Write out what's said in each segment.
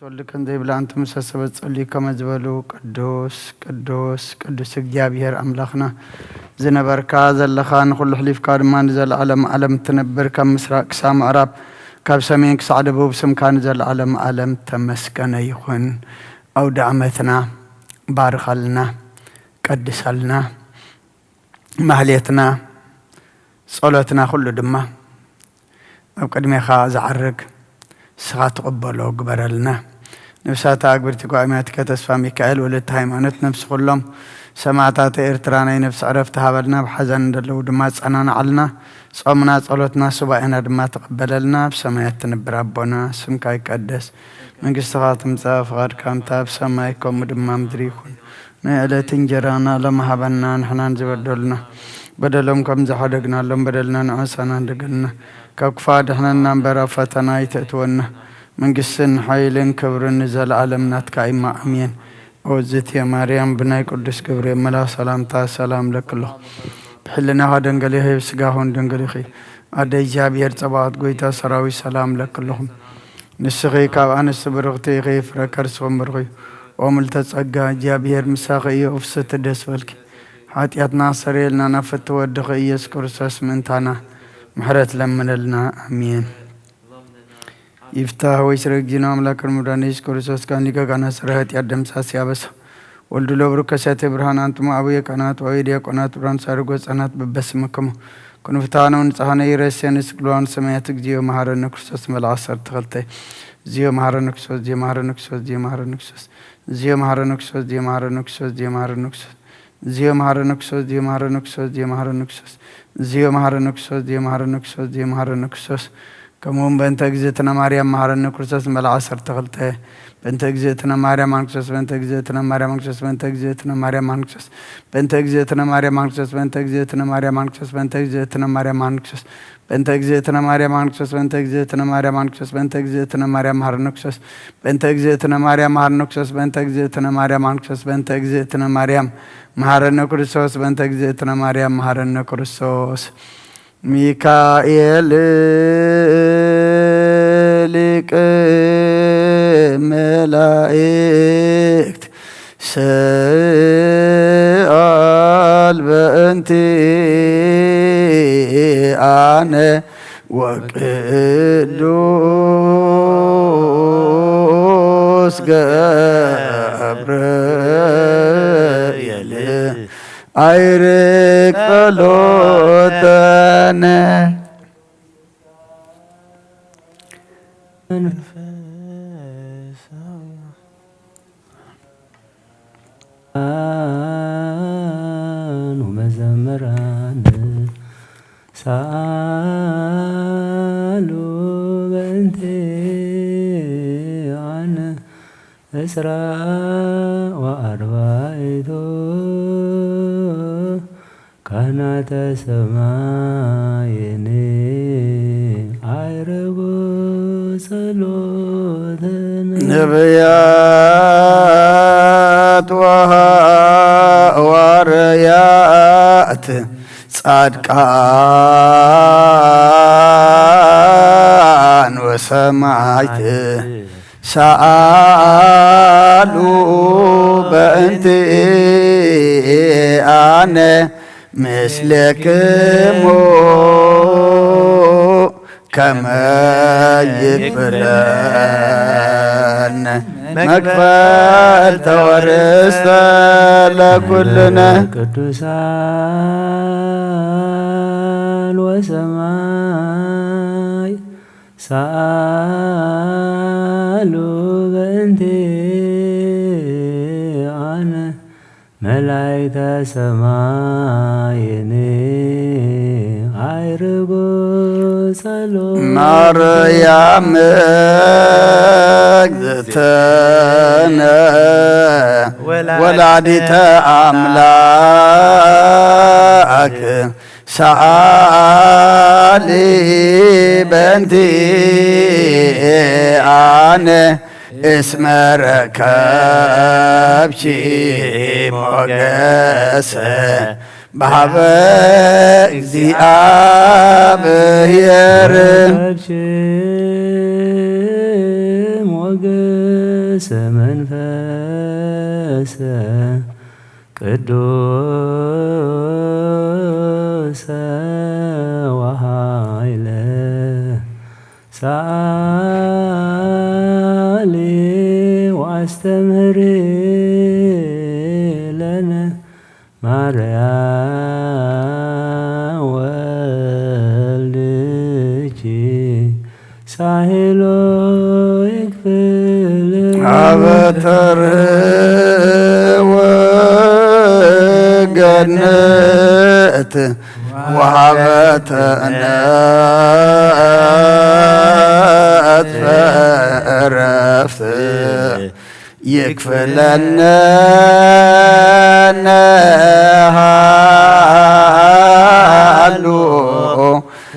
ወልድ ከም ዘይብላ እንተ ምስ ኣሰበት ጸልዩ ከመ ዝበሉ፣ ቅዱስ፣ ቅዱስ፣ ቅዱስ እግዚኣብሔር ኣምላኽና፣ ዝነበርካ ዘለኻ፣ ንኹሉ ኣሕሊፍካ ድማ ንዘለዓለም ዓለም እትነብር፣ ካብ ምስራቅ ክሳብ ምዕራብ፣ ካብ ሰሜን ክሳዕ ደቡብ፣ ስምካ ንዘለዓለም ዓለም ተመስገነ ይኹን። ኣውደ ዓመትና ባርኸልና፣ ቀድሰልና። ማህሌትና፣ ጸሎትና ኩሉ ድማ ኣብ ቅድሜኻ ዝዓርግ ንስኻ ትቕበሎ ግበረልና። ነፍሳት ኣግብርቲ ጓይማትከ ተስፋ ሚካኤል ወለተ ሃይማኖት፣ ነፍሲ ኩሎም ሰማዕታት ኤርትራ ናይ ነፍሲ ዕረፍቲ ሃበልና። ኣብ ሓዘን ዘለዉ ድማ ጸናንዓልና። ጾምና ጸሎትና ሱባኤና ድማ ተቐበለልና። ኣብ ሰማያት ትነብር ኣቦና፣ ስምካ ይቀደስ፣ መንግስትኻ ትምጻእ፣ ፍቓድካ ከምታ ኣብ ሰማይ ከምኡ ድማ ምድሪ ይኹን። ናይ ዕለት እንጀራና ሎሚ ሃበና፣ ንሕናን ዝበደሉና በደሎም ከም ዝሓደግናሎም በደልና ንዕሳና እንደገልና፣ ካብ ክፋ ድሕነና እምበር ኣብ ፈተና ኣይተእትወና። መንግስትን ሓይልን ክብርን ንዘለኣለም ናትካ እማ፣ ኣሜን። ኦዝትየ ማርያም ብናይ ቅዱስ ገብርኤል መልኣኽ ሰላምታ ሰላም ለክሎ ብሕልናኻ ደንገሊኺ ብስጋኹን ደንገሊኺ፣ ኣደ እግዚኣብሔር ጸባኦት ጎይታ ሰራዊት ሰላም ለክልኹም። ንስኺ ካብ ኣንስቲ ብርኽቲ ኢኺ፣ ፍረ ከርስኹም ብሩኽ እዩ። ኦ ምልተ ጸጋ፣ እግዚኣብሔር ምሳኺ እዩ። ኦፍስቲ ደስ በልኪ። ሓጢኣትና ኣሰረየልና፣ ናብ ፍትወ ወድኺ ኢየሱስ ክርስቶስ ምእንታና ምሕረት ለምነልና። ኣሜን። ይፍታህ ወይ ስረ እግዚእነ አምላክን መድኃኒነ ኢየሱስ ክርስቶስ፣ ካን ሊቀ ካህናት ስረ ኃጢአት ደምሳሲ አበሳ፣ ወልዱ ለብሩክ ከሳቴ ብርሃን፣ አንትሙ አቡየ ካህናት ወአቡየ ዲያቆናት፣ ብርሃን ሳርጎ ሕፃናት በበስምክሙ ኩኑ ፍትሐነ ወንጽሐነ ኢረሴነ ስግሉዋን ሰማያት። እግዚኦ መሐረነ ክርስቶስ። መልኣክ ሰርተ ክልተ። እግዚኦ መሐረነ ክርስቶስ፣ እግዚኦ መሐረነ ክርስቶስ፣ እግዚኦ መሐረነ ክርስቶስ፣ እግዚኦ መሐረነ ክርስቶስ፣ እግዚኦ መሐረነ ክርስቶስ፣ እግዚኦ መሐረነ ክርስቶስ፣ እግዚኦ መሐረነ ክርስቶስ፣ እግዚኦ መሐረነ ክርስቶስ፣ እግዚኦ መሐረነ ክርስቶስ፣ እግዚኦ መሐረነ ክርስቶስ፣ እግዚኦ መሐረነ ክርስቶስ፣ እግዚኦ መሐረነ ክርስቶስ። ከምኡውን በእንተ እግዝእትነ ማርያም መሐረነ ክርስቶስ መልኣ ዓሰርተ ክልተ። በእንተ እግዝእትነ ማርያም ማን ክርስቶስ፣ በእንተ እግዝእትነ ማርያም ማን ክርስቶስ፣ በእንተ እግዝእትነ ማርያም ማን ክርስቶስ፣ በእንተ እግዝእትነ ማርያም ማን ክርስቶስ፣ በእንተ እግዝእትነ ማርያም ማን ክርስቶስ፣ በእንተ እግዝእትነ ማርያም ማን ክርስቶስ፣ በእንተ እግዝእትነ ማርያም ማን ክርስቶስ፣ በእንተ እግዝእትነ ማርያም ማን ክርስቶስ፣ በእንተ እግዝእትነ ማርያም መሐረነ ክርስቶስ፣ በእንተ እግዝእትነ ማርያም መሐረነ ክርስቶስ፣ በእንተ እግዝእትነ ማርያም ማን ክርስቶስ፣ በእንተ እግዝእትነ ማርያም መሐረነ ክርስቶስ፣ በእንተ እግዝእትነ ማርያም መሐረነ ክርስቶስ። ሚካኤል ሊቅ መላእክት፣ ስአል በእንቲአነ፣ ወቅዱስ ገብርኤል አይርቅ ጸሎተነ። መዘምራን ሰአሉ በእንቲአነ እስራ ወአርባዕቱ ካህናተ ሰማይኒ አይረጉ ጸሎተነ። ነቢያት ወሐዋርያት ጻድቃን ወሰማዕት ሰአሉ በእንቲአነ ምስሌክሙ ከመ ይክፍለነ መክፈልተ ወርስተ ለኩልነ። ቅዱሳን ወሰማይ ሰአሉ በእንቲአነ መላእክተ ሰማይኒ አይርጉ ጸሎት። ማርያም እግዝእትነ ወላዲተ አምላክ ሰአሊ በእንቲአነ እስመ ረከብኪ ሞገሰ በሀበ እግዚአብሔር። ረከብኪ ሞገስ መንፈሰ ቅዱሰ ወኃይለ ሰአሊ ወአስተምህሪ ለነ ማርያም ወልድኪ ሳሄሎ ይክፍል አበተር ወገነት ወሃበተ ነትፈ ዕረፍት ይክፍለነ ነሃሉ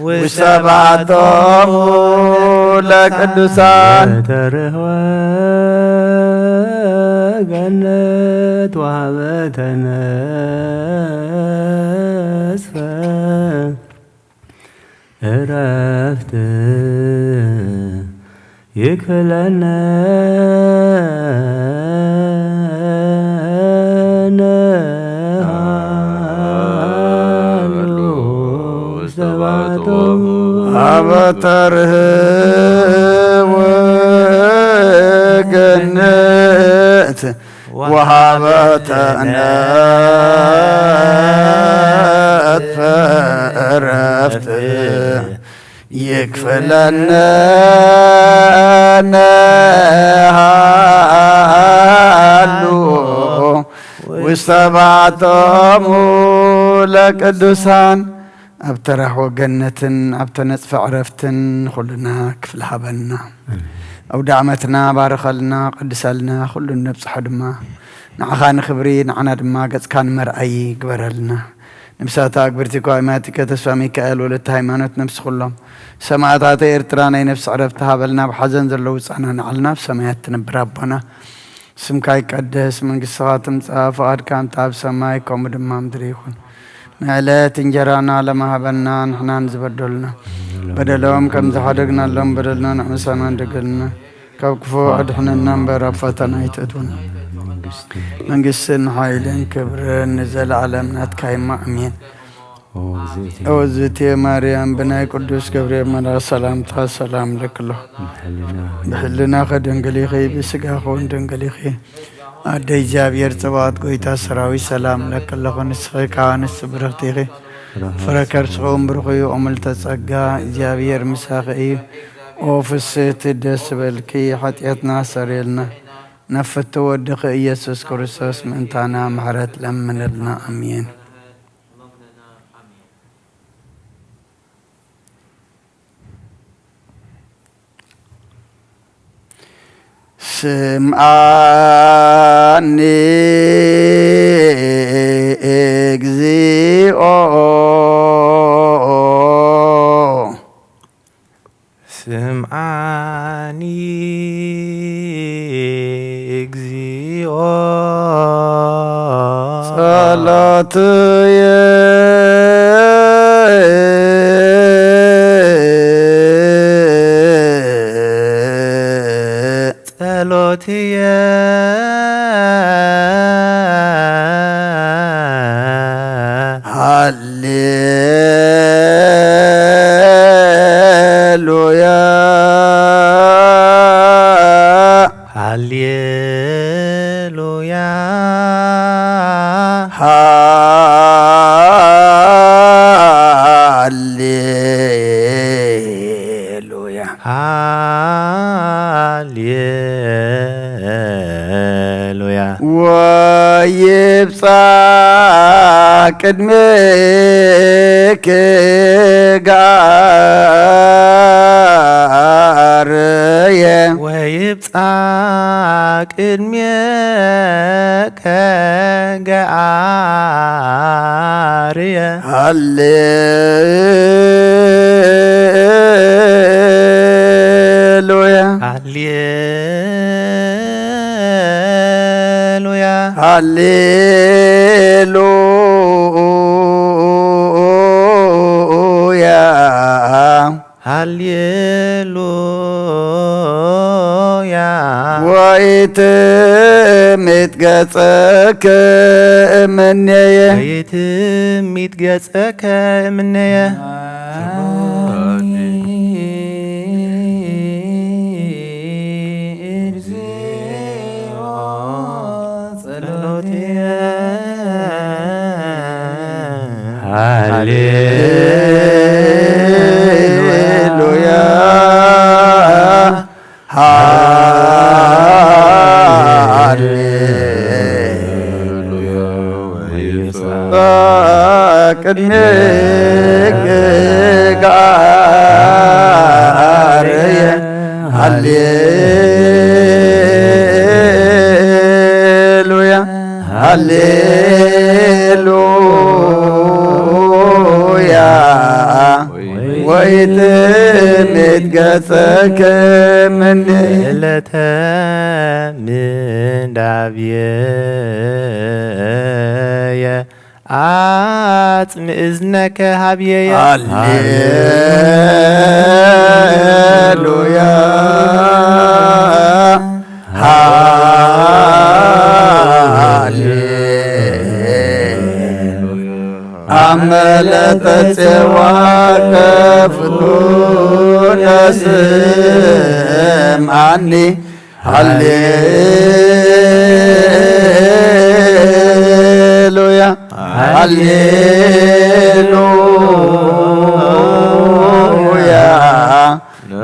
ውሰባቶም ለቅዱሳን ተርህወ ገነት ወሃበተ ነስፈ እረፍት ይክፍለነ ነሃሉ ውስተ ባቶም አበተርህ ወገነት ወሃበተ ነትፈ እረፍት ይክፍለነ ነሃሉ ውስተ ባቶም ለቅዱሳን ኣብ ተራህወ ገነትን ኣብ ተነጽፈ ዕረፍትን ንኹልና ክፍሊ ሃበና። ኣውደ ዓመትና ባርኸልና፣ ቅድሰልና፣ ኩሉ እነብጽሖ ድማ ንዓኻ ንኽብሪ፣ ንዓና ድማ ገጽካ ንመርኣዪ ግበረልና። ነብሳታ ኣግብርቲ እኳ ኣማቲከ ተስፋ ሚካኤል ወለተ ሃይማኖት ነብሲ ኩሎም ሰማእታተ ኤርትራ ናይ ነብሲ ዕረፍቲ ሃበልና። ኣብ ሓዘን ዘለዉ ጻና ንዓልና ኣብ ሰማያት ትነብር ኣቦና ስምካ ይቀደስ፣ መንግስትኻ ትምጻእ፣ ፍቓድካ እንተ ኣብ ሰማይ ከምኡ ድማ ምድሪ ይኹን። ንዕለት እንጀራና ለማህበና ንሕና ንዝበደሉና በደሎም ከም ዝሓደግናሎም በደልና ንዕመሳና እንደገልና ካብ ክፉ ኣድሕነና እምበር ኣብ ፈተና ኣይተእትወና። መንግስትን ሓይልን ክብርን ንዘለዓለም ናትካ እማ ኣሜን። ኦዝቴ ማርያም ብናይ ቅዱስ ገብርኤል መልኣኽ ሰላምታ ሰላም ለክሎ ብሕልና ከድንግል ኢኺ ብስጋ ኹን ድንግል ኢኺ ኣደ እግዚኣብሔር ጽባኦት ጎይታ ሰራዊት ሰላም ለክለኹ ንስኺ ከኣ ንስ ብርኽቲ ኢኺ ፍረ ከርስኹም ብርኹ እዩ ኦምልተ ጸጋ እግዚኣብሔር ምሳኺ እዩ። ኦ ፍስህቲ ደስ በልኪ ሓጢኣትና ሰሬልና ነፍቲ ወድኺ ኢየሱስ ክርስቶስ ምእንታና ምሕረት ለምንልና ኣሜን። ስምዓኒ እግዚኦ ስምዓኒ እግዚኦ ጸሎትየ ጸሎትየ ሃሌሉያ ሃሌሉያ ሃሌሉያ ሃሌሉያ ወይብጻሕ ቅድሜኪ ጋርየ ወይብጻሕ ቅድሜከ ገኣርየ ሃሌ ሃሌሉያ ሃሌሉያ ሃሌሉያ ሃሌሉያ ወኢትሚት ገጸከ እምኔየ። ወኢትሚት ገጸከ እምኔየ። ጸሎትየ። ሃሌሉያ። ሃሌሉያ። ቅድሜኪ ጋርየ። ሃሌሉያ። ሃሌሉያ። ወይትሚት ገጸከ እምኔ። ዕለተ ምንዳብየ ኣጽም እዝነከ ሃብየየ። ሃሌሉያ። ሃሌ ኣመለጠ ጼዋ ከፍቱ ነስምዓኒ። ሃሌሉያ። ሃሌሉያ።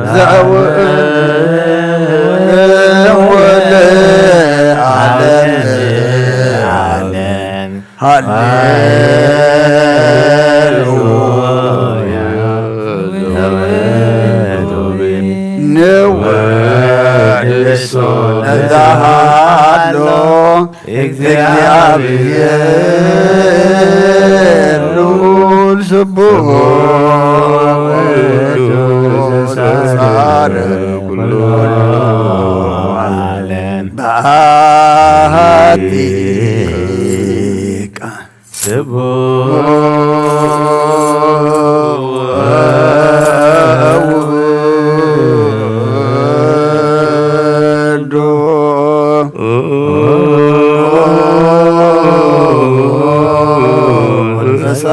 ዘዕውር ወለዓለም ዓለም። ሃሌሉያ። ንወድሶ ነዛ ሃሎ እግዚኣብሔር ልዑል ስቡሕ ቅዱስ ሳረ ኩሉ ዓለም። ብኣሃቲ ቃል ስቡሕ ወውዱ ወመንፈስ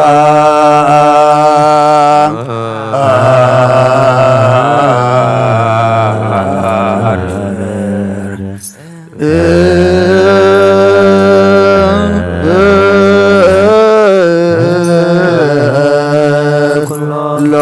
ኩሉ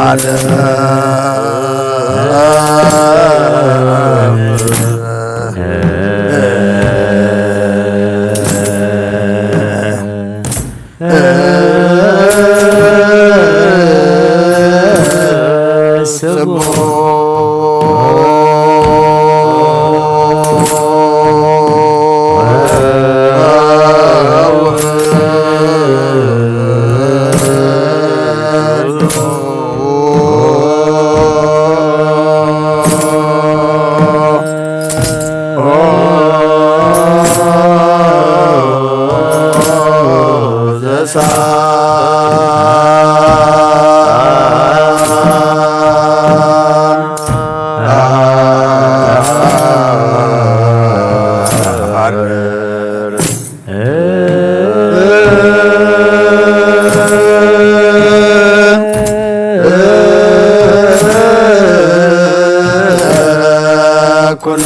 ዓለም። ኩሎ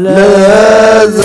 ለዘ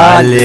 ሃሌ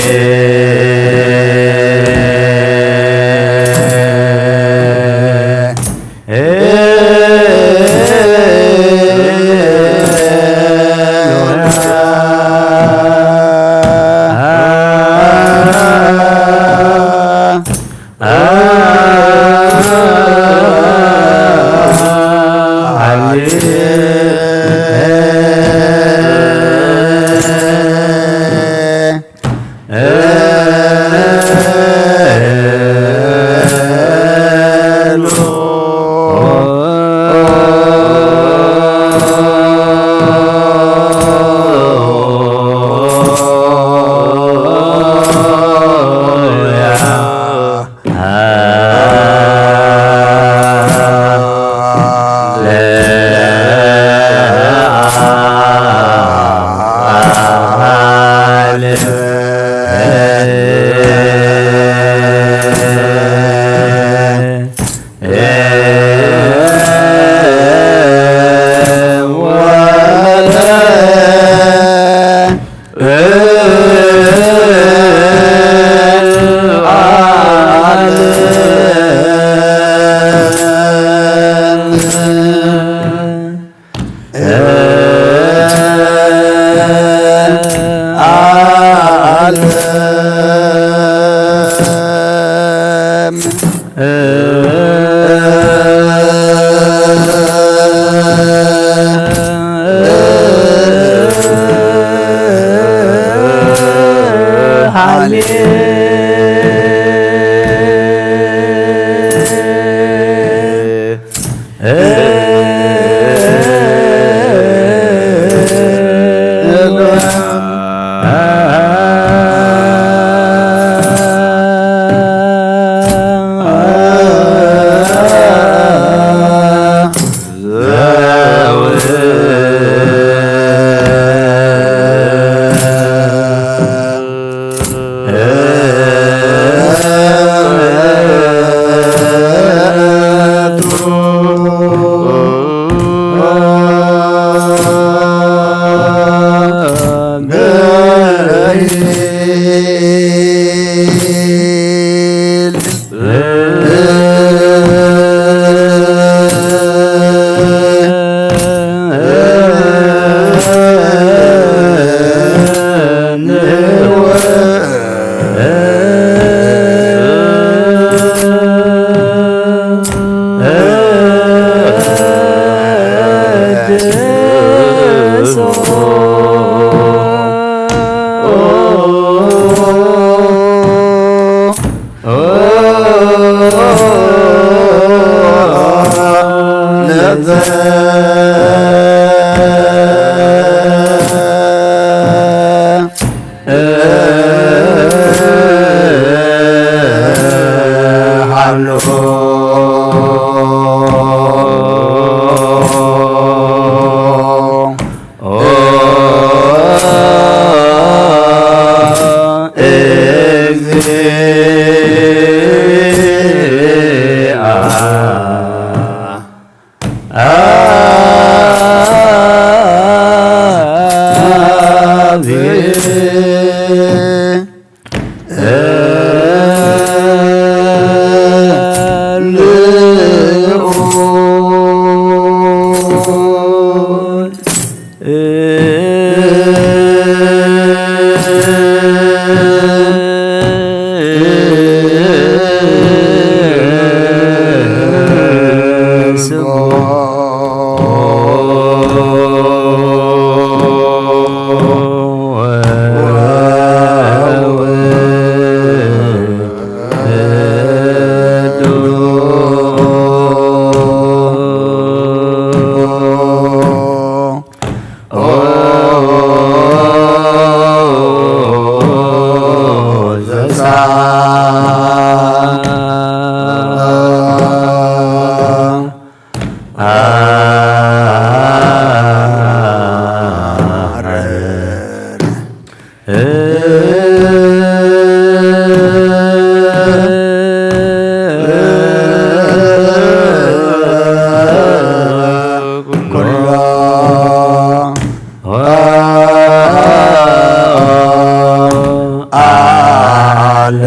አለ።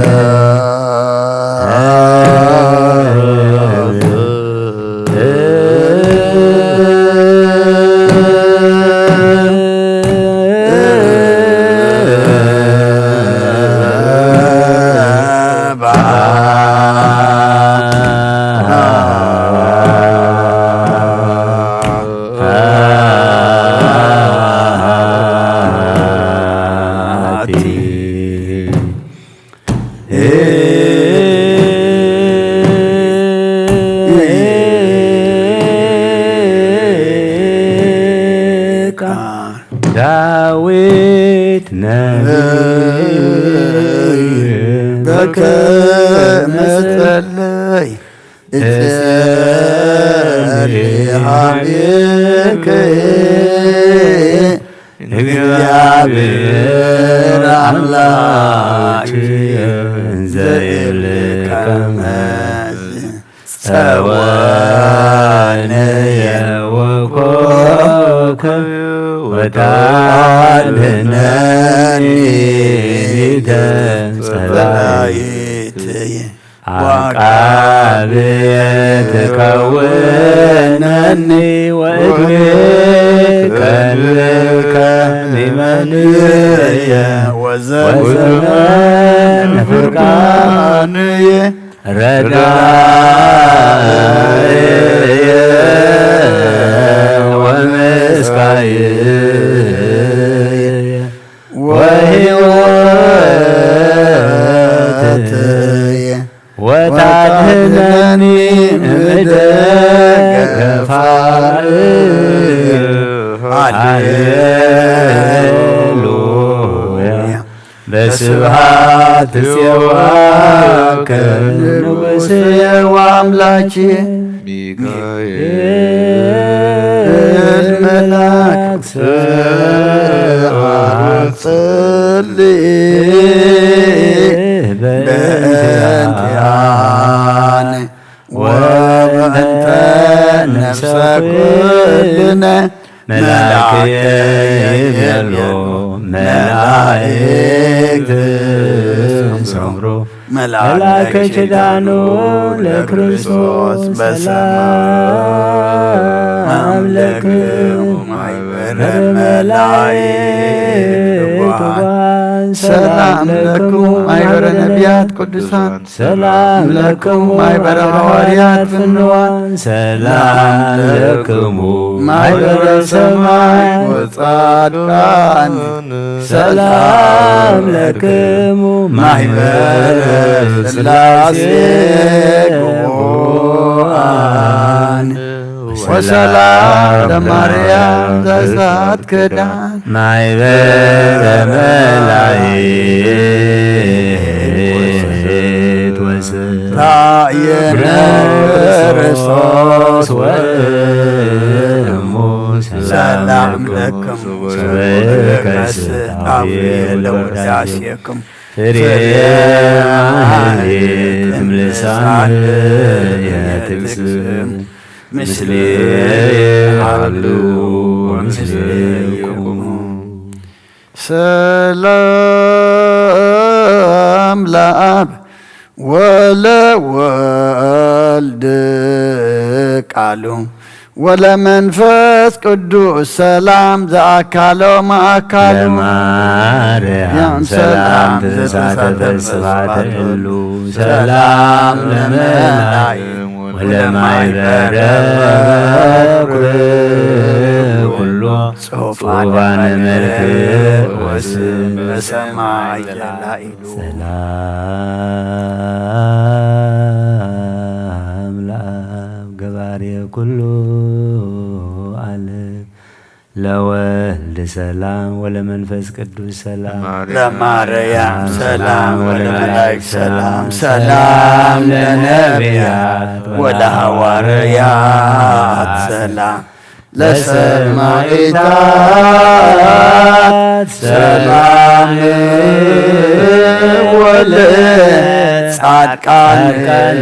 ዳዊት ነቢይ በከመ ጸለየ እጸሊ ሀቤከ እግዚአብሔር አምላክ እንዘ እብልከ ጸወነየ ወኮከብ ወታድነኒ ጸላኢትየ ወአቃቤ ትከውነኒ ወእግሬ ከልከ ሊመንየ ወዘመነ ፍርቃንየ ረዳእየ ወመስካየ ወሕይወትየ ወታድነኒ እምእደ ገፋር። ሃሌሉያ። በስብሐት ትሴዋከ ንጉሥየ ወአምላኪየ ሚካኤል መልአክ ሰአል ጸልእ በእንቲአነ ወበእንተ ነፍሰ ኩልነ መላእክት ይቤሎ መላእክት እምሮ መልአከ ኪዳኑ ለክርስቶስ በሰላም ለክሙ ማይበረ መላእክት ሰላም ለክሙ ማይበረ ነቢያት ቅዱሳን ሰላም ለክሙ ማይበረ ሐዋርያት ፍንዋን ሰላም ለክሙ ማይበረ ሰማይ ወጻድቃን ሰላም ለክሙ ማይበረ ስላሴ ግቡአን ወሰላም ለማርያም ዘዛት ክዳን ማይበረ መላእክት ወስብሐት ራእየነ ክርስቶስ ወእሙ ሰላም ለክሙ ሰበከ ስጣዌ ለውዳሴክሙ ፍሬ ማህሌት እምልሳን የትቅስም ምስሌ ሀሉ ወምስሌክሙ። ሰላም ለአብ ወለወልድ ቃሉ ወለመንፈስ ቅዱስ ሰላም ዘአካሎ ማእካሉ ለማርያም ሰላም ዘሳተፈ ስብሐተ እሉ ሰላም ለመላእክት ወለማይበረ በኩር ኩሎ ጽሑፋነ መልክ ወስም በሰማይ ላኢሉ። ሰላም ለአብ ገባሬ ኩሉ ዓለም ለወልድ ሰላም ወለመንፈስ ቅዱስ ሰላም ለማርያም ሰላም ወለመላእክት ሰላም ሰላም ለነቢያት ወለሐዋርያት ሰላም ለሰማዕታት ሰላም ወለጻድቃን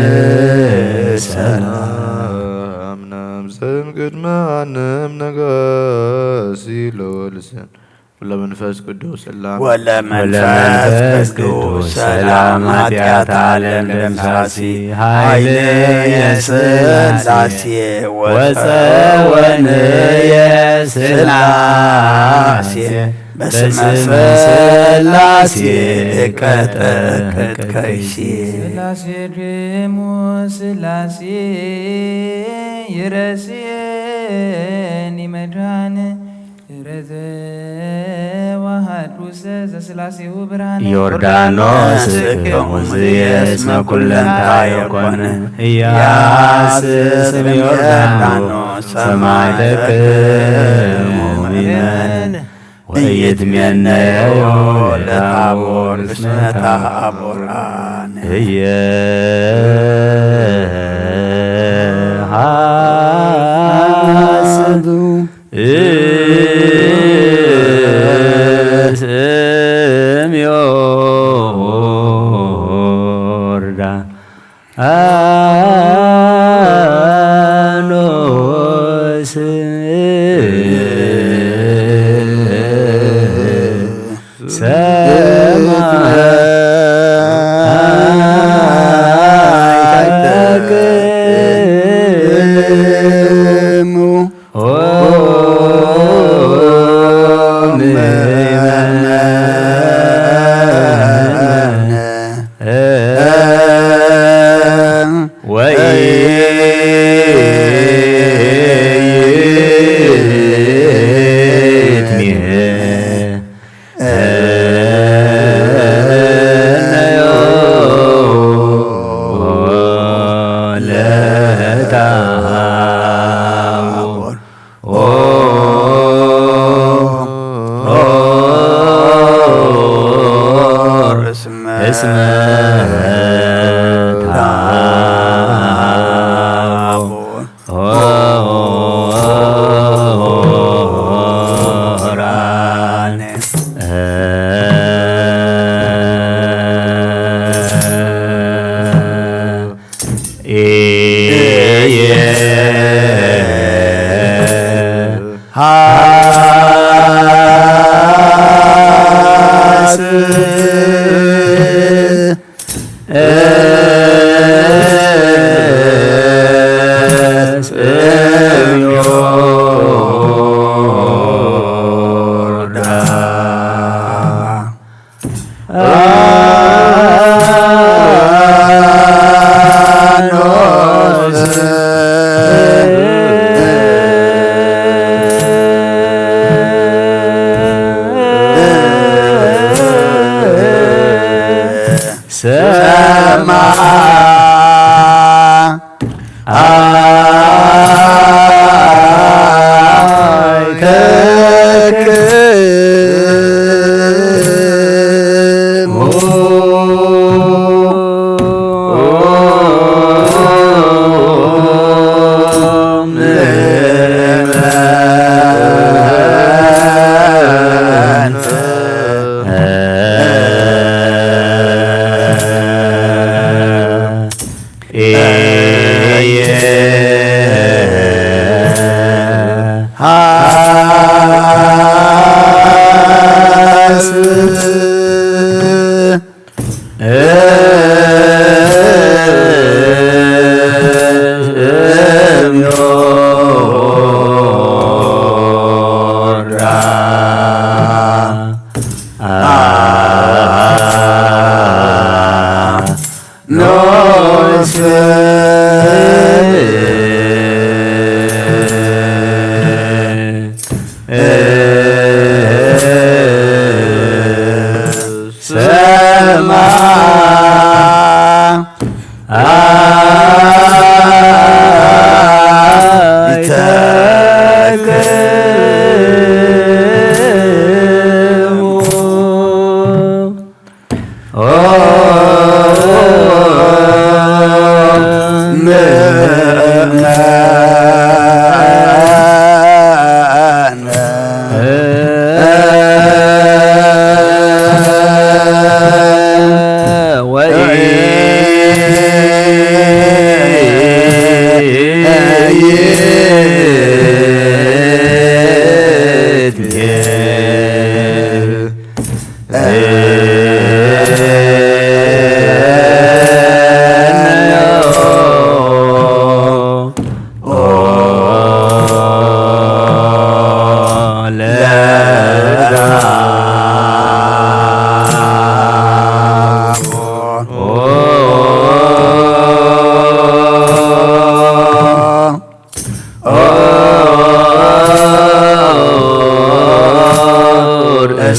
ሰላም። ሰላም ነብስን ቅድመ ዓለም ነጋሲ ለወልስን ወለመንፈስ ቅዱስ ሰላም ወለመንፈስ ቅዱስ ሰላም። ኃጢአት ዓለም ደምሳሲ ኃይለ የስላሴ ወፀወን የስላሴ በስመ ስላሴ እቀጠቅጥ ከይሴ። ስላሴ ድሙ ስላሴ ይረስየኒ መድኃኔ ረዘ ዋሃዱ ዘስላሴሁ ብርሃን ዮርዳኖስ ክሙ ዝየ እስመ ኩለንታየ ኮነ። ኢያስ ስም ዮርዳኖስ ሰማይ ተክሙ ሚመን ወይትሜነዮ ለታቦር እስመ ታቦር አነ። እየ ሐስብ እስም ዮርዳኖስ ሰማይ ተክሙ እስመ ታቦር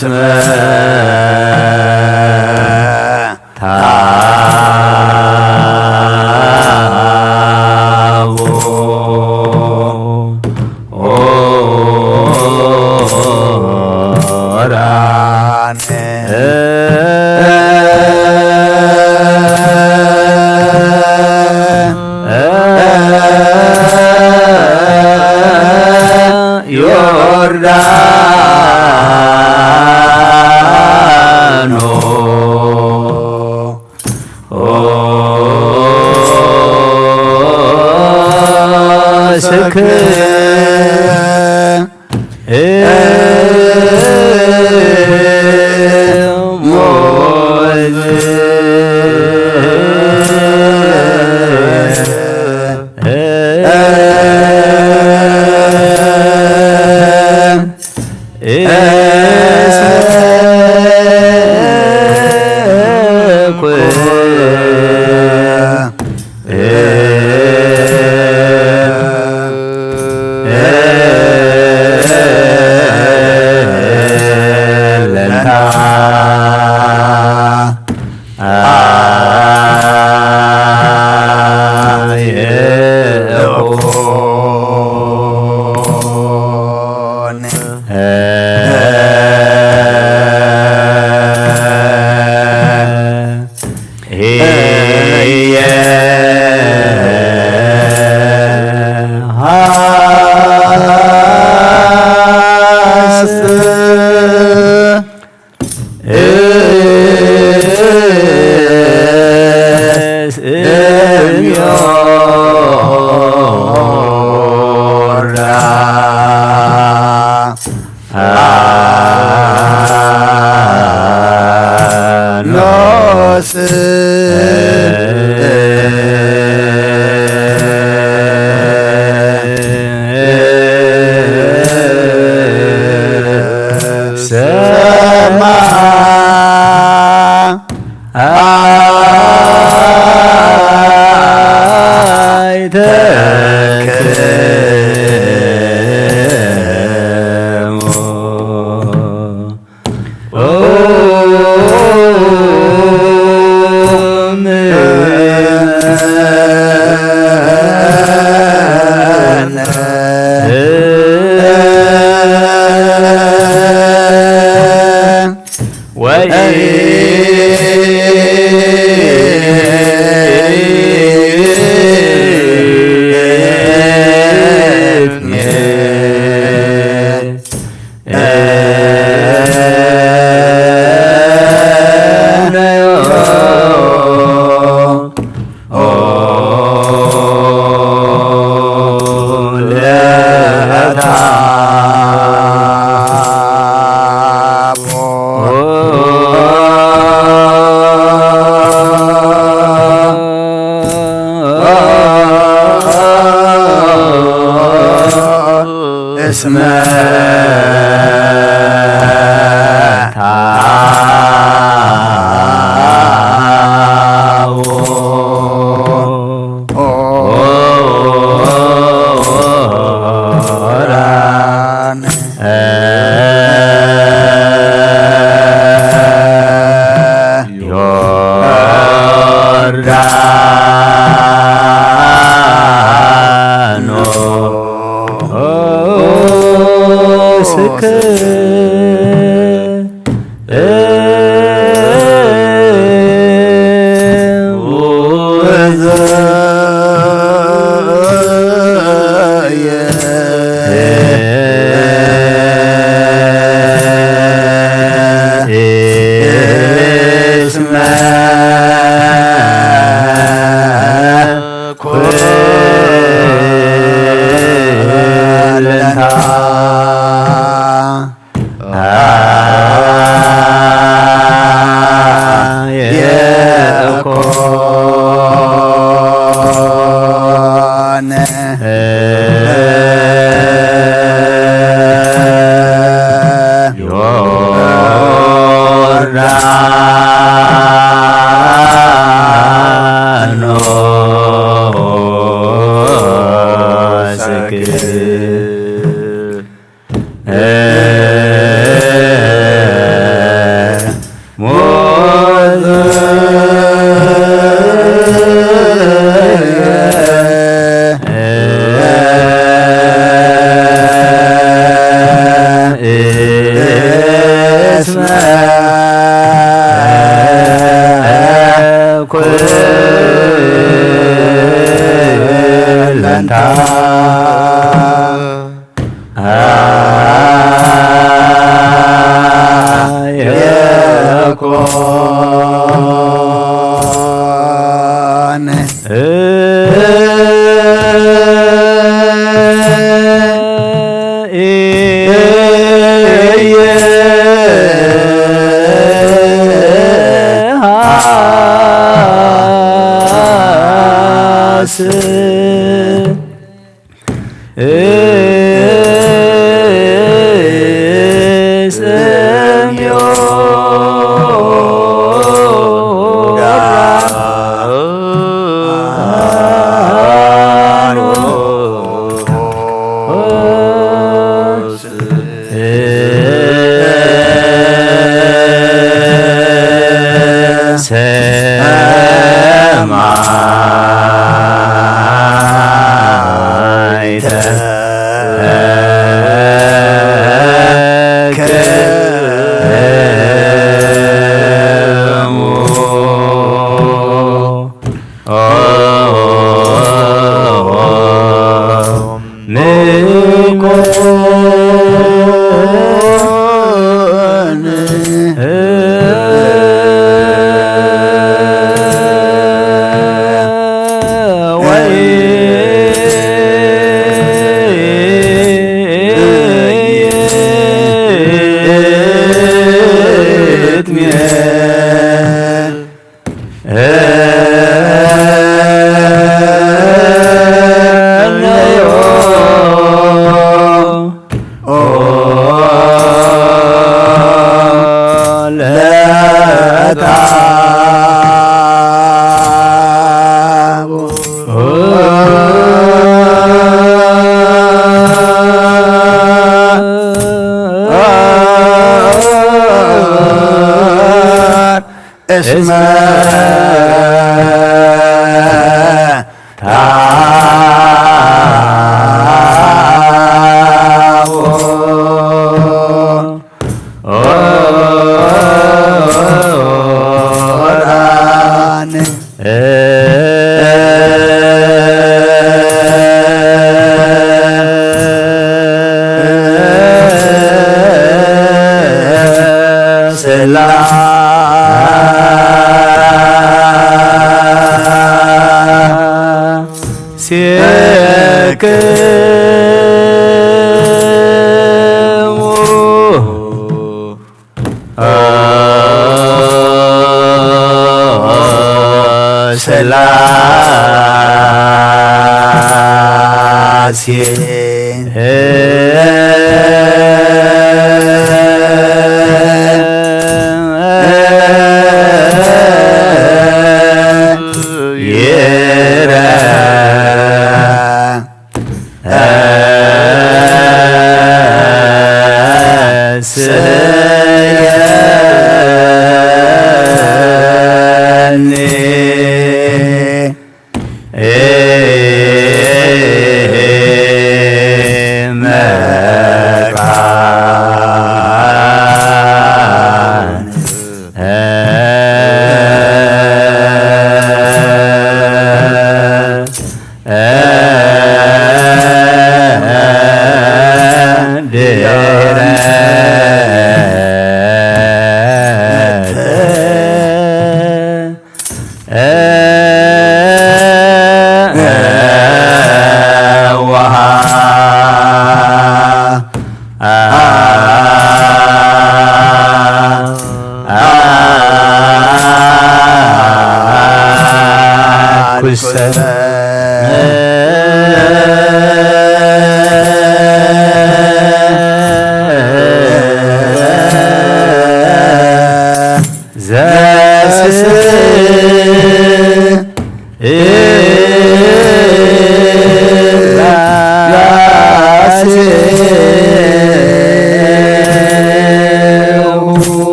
ስመ ታቦ ኦራን ዮርዳኖ ስክ ሞዝ እስመ ዮርዳኖስ ኩለንታ የኮነ። እስመ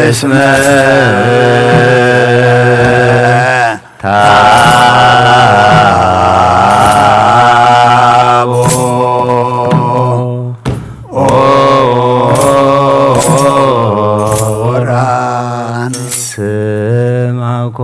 እስመ ታቦ ኦራን ስማኮ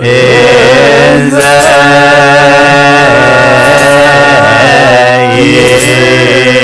እንዘ ይብል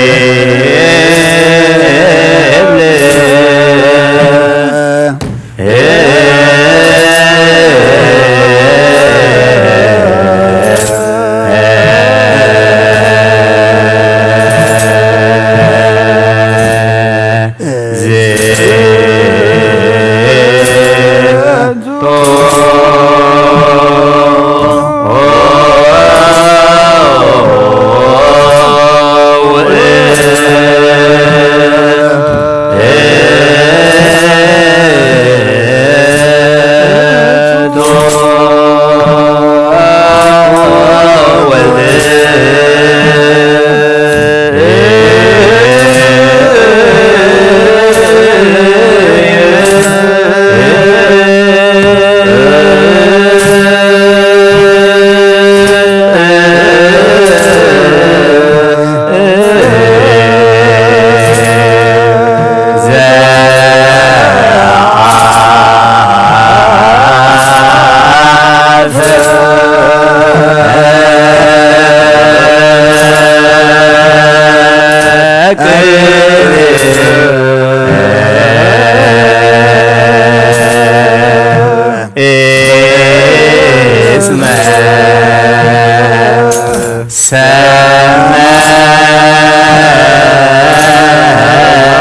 እስመ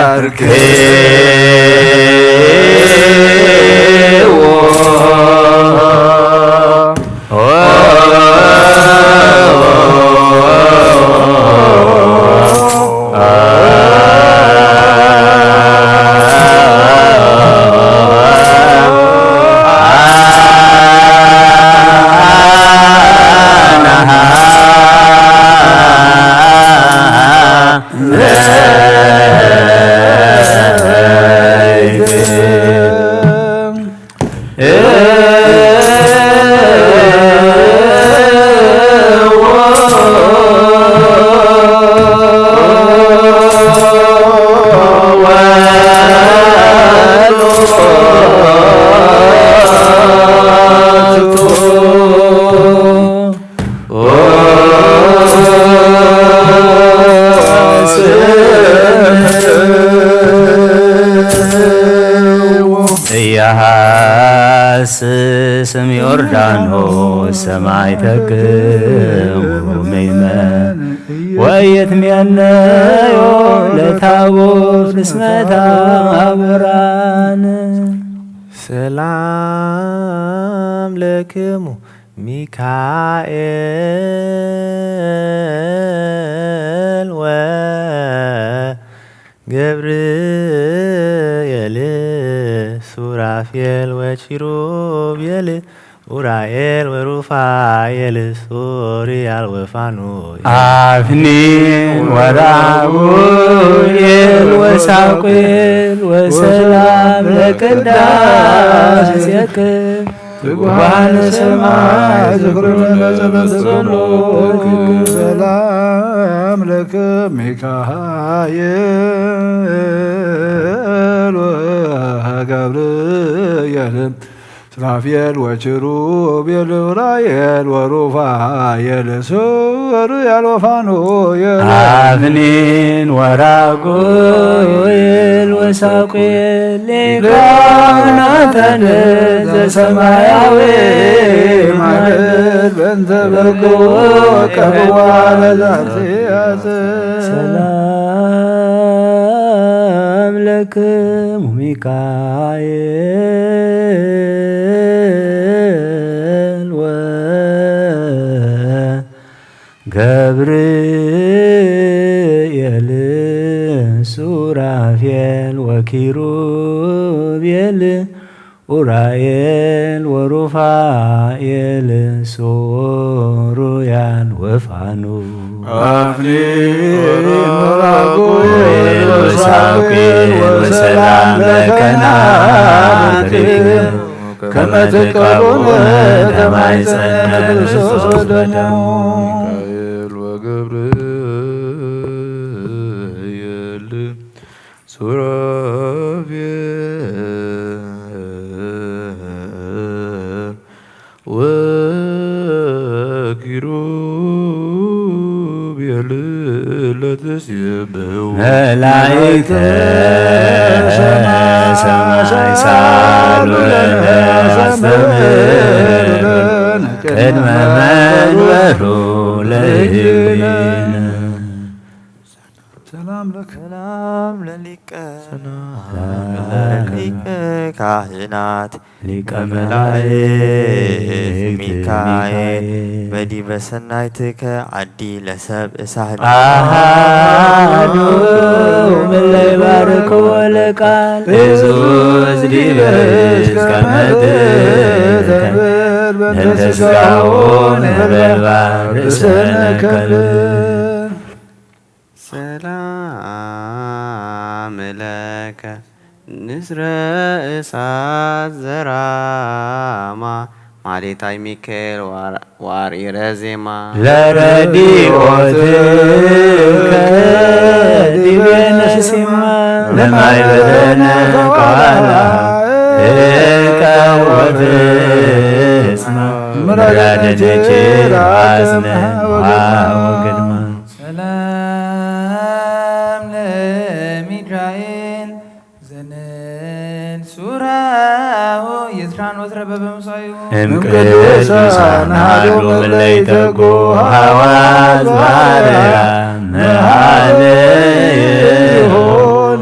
ሰመርክዎ ኢያሃስ ስም ዮርዳኖስ ሰማይ ተክሙ ምይመ ወየትሜነዮ ለታቦት ንስመታ ብርሃን። ሰላም ለክሙ ሚካኤል ወገብርኤል ሱራፌል ወኪሩቤል ኡራኤል ወሩፋኤል ሱሪያል ወፋኑኤል። አፍኒን ወራጉኤል ወሳቁኤል ወሰላም ለቅዳሴክም። ትጉሃነ ሰማይ ዝክሩነ በጸሎት ጸሎት። ሰላም ለክም ሚካኤል ወገብርኤል ሱራፌል ወኪሩቤል ኡራኤል ወሩፋኤል ሱሪያል ወፋኑኤል። አፍኒን ወራጉኤል ወሳቁኤል ሊቃናተ ንዘሰማያዊ ማዕበል በእንተ በጎ ቀርዋ ለዛቲ ሰላም ለክሙ ሚካኤል ወገብርኤል ሱራፌል ወኪሩቤል ኡራኤል ወሩፋኤል ሱሩያል ወፋኑ። አፍኒን ወራጉኤል ወሳቁኤል ወሰላም ለከናፍሪክም ከመ ትቀርቡነ ከማይ ጸነ ክርስቶስ በደሙ። ሚካኤል ወገብርኤል ሱራፌል ወኪሩቤል ለትሴብሕዎ መላእክተ ሰማይ ሳሉ ለነ አስተምህር ቅድመ መንበሩ ለእግዚእነ። ሰላም ለከ ሰላም ለሊቀ ሰላም ለሊቀ ካህናት ሊቀ መላእክት ሚካኤል በዲበ ሰናይትከ ዓዲ ለሰብ እሳህል አሃዱ ምለይ ባርክዎ ለቃል እዙዝ ዲበ እስከ መትከ በእንተ ስጋሁ ነበልባል ርእሰነ ከብር። ሰላም ለከ ንስረ እሳት ዘራማ ማሌታይ ሚካኤል ዋር- ዋርኢረ ዜማ ለረዲኦትከ ዲቤነ ሲማ ለማይ በደነ ቃላ እቀወት ስማ ምራደ ደችር አዝነ ወግድማ ሰላም ለሚካኤል ዘንል ሱራሁ የዝራን ወትረ በበምሳዩ እምቅዱሳን ሃዱ መለይተጎ ሃዋዝ ባርያ መሃለይሆ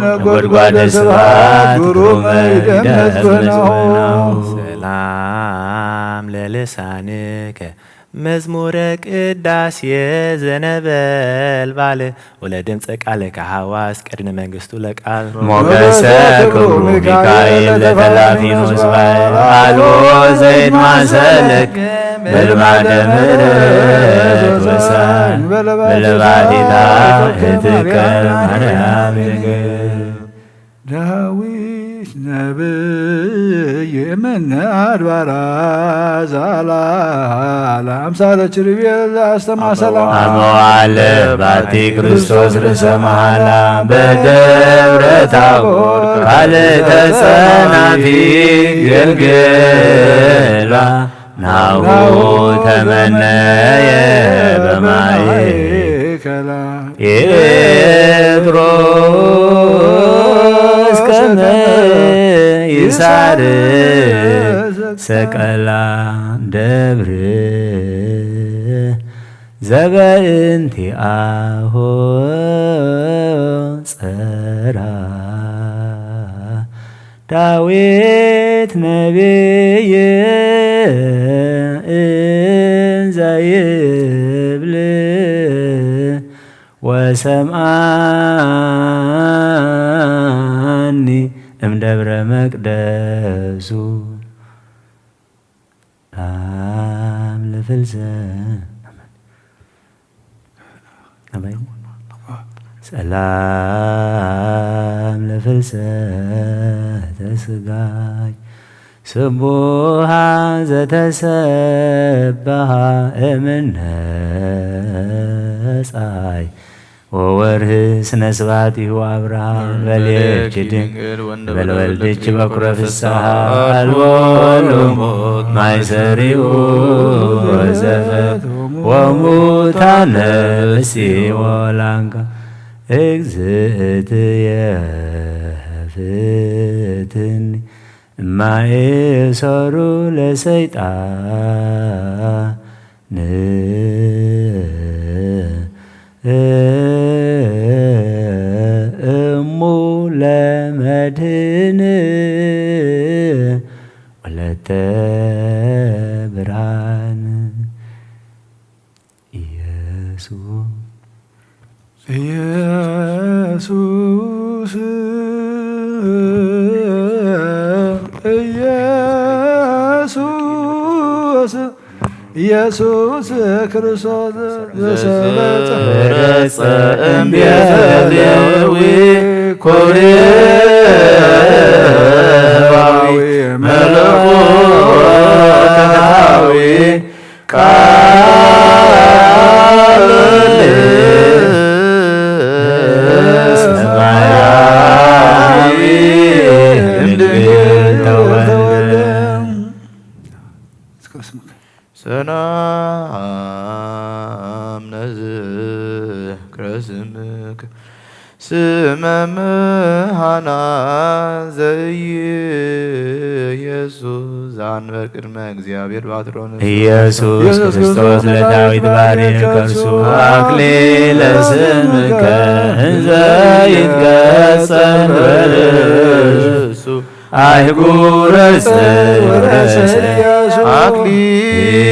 ነጎድጓደ ስብሐት ግሩመ ይደመጽ በናሁ። ሰላም ለልሳንከ መዝሙረ ቅዳሴ ዘነበልባል ወለድምፀ ቃልከ ሐዋስ ቅድመ መንግስቱ ለቃል ሞገሰ ክብሩ ሚካኤል ለተላፊኖስ ባል አልቦ ዘይድ ማሰለክ በልማደ ምሕረት ወሳን በለባቲታ እትከ ማርያም ድንግል። ዳዊት ነብይ እምነ አድባራ ዛላ ለአምሳለ ኪሩቤል አስተማሰላ አመዋለ ባቲ ክርስቶስ ርእሰ መሃላ በደብረ ታቦር ካልእ ተጸናፊ ገልግላ ናሁ ተመነየ በማእከላ ጴጥሮስ ከመ ይሳርስ ሰቀላ ደብር ዘበእንቲአሁ ጸራ ዳዊት ነቢይ እንዘ ይብል ወሰምዓኒ እምደብረ መቅደሱ ላም ለፍልሰ አሜን። ሰላም ለፍልሰተ ስጋይ ስቡሃ ዘተሰብሃ እምነ ፀሐይ ወወርህ ስነ ስብሐቲሁ አብርሃ በሌኪ ድንግል ወልድኪ በኩረ ፍስሐ አልቦ ሎሞት ማይሰሪኡ ወዘፈት ወሙታነ በሲኦል አንቃ። እግዝእትየ ፍትኒ እማኤ ሰሩ ለሰይጣን እሙ ለመድህን ወለተ ብርሃን ኢየሱስ ኢየሱስ ኢየሱስ ኢየሱስ ክርስቶስ ዘሰረጸ ረጸ እምቤተ ሌዊ ኮርያዊ መለኮታዊ ቃል ሰማያዊ እምድንግል ተወልደ። ሰላም ነዝክረ ስምከ ስመ ምሃና ዘኢየሱስ ዘአንበረ ቅድመ እግዚአብሔር ባትሮን ኢየሱስ ኢየሱስ ክርስቶስ ክርስቶስ ለዳዊት ባሪክ ከርሱ አክሊለ ስምከ እንዘ ይትቀጸል በርእሱ አይጉረ ጽዮን አክሊለ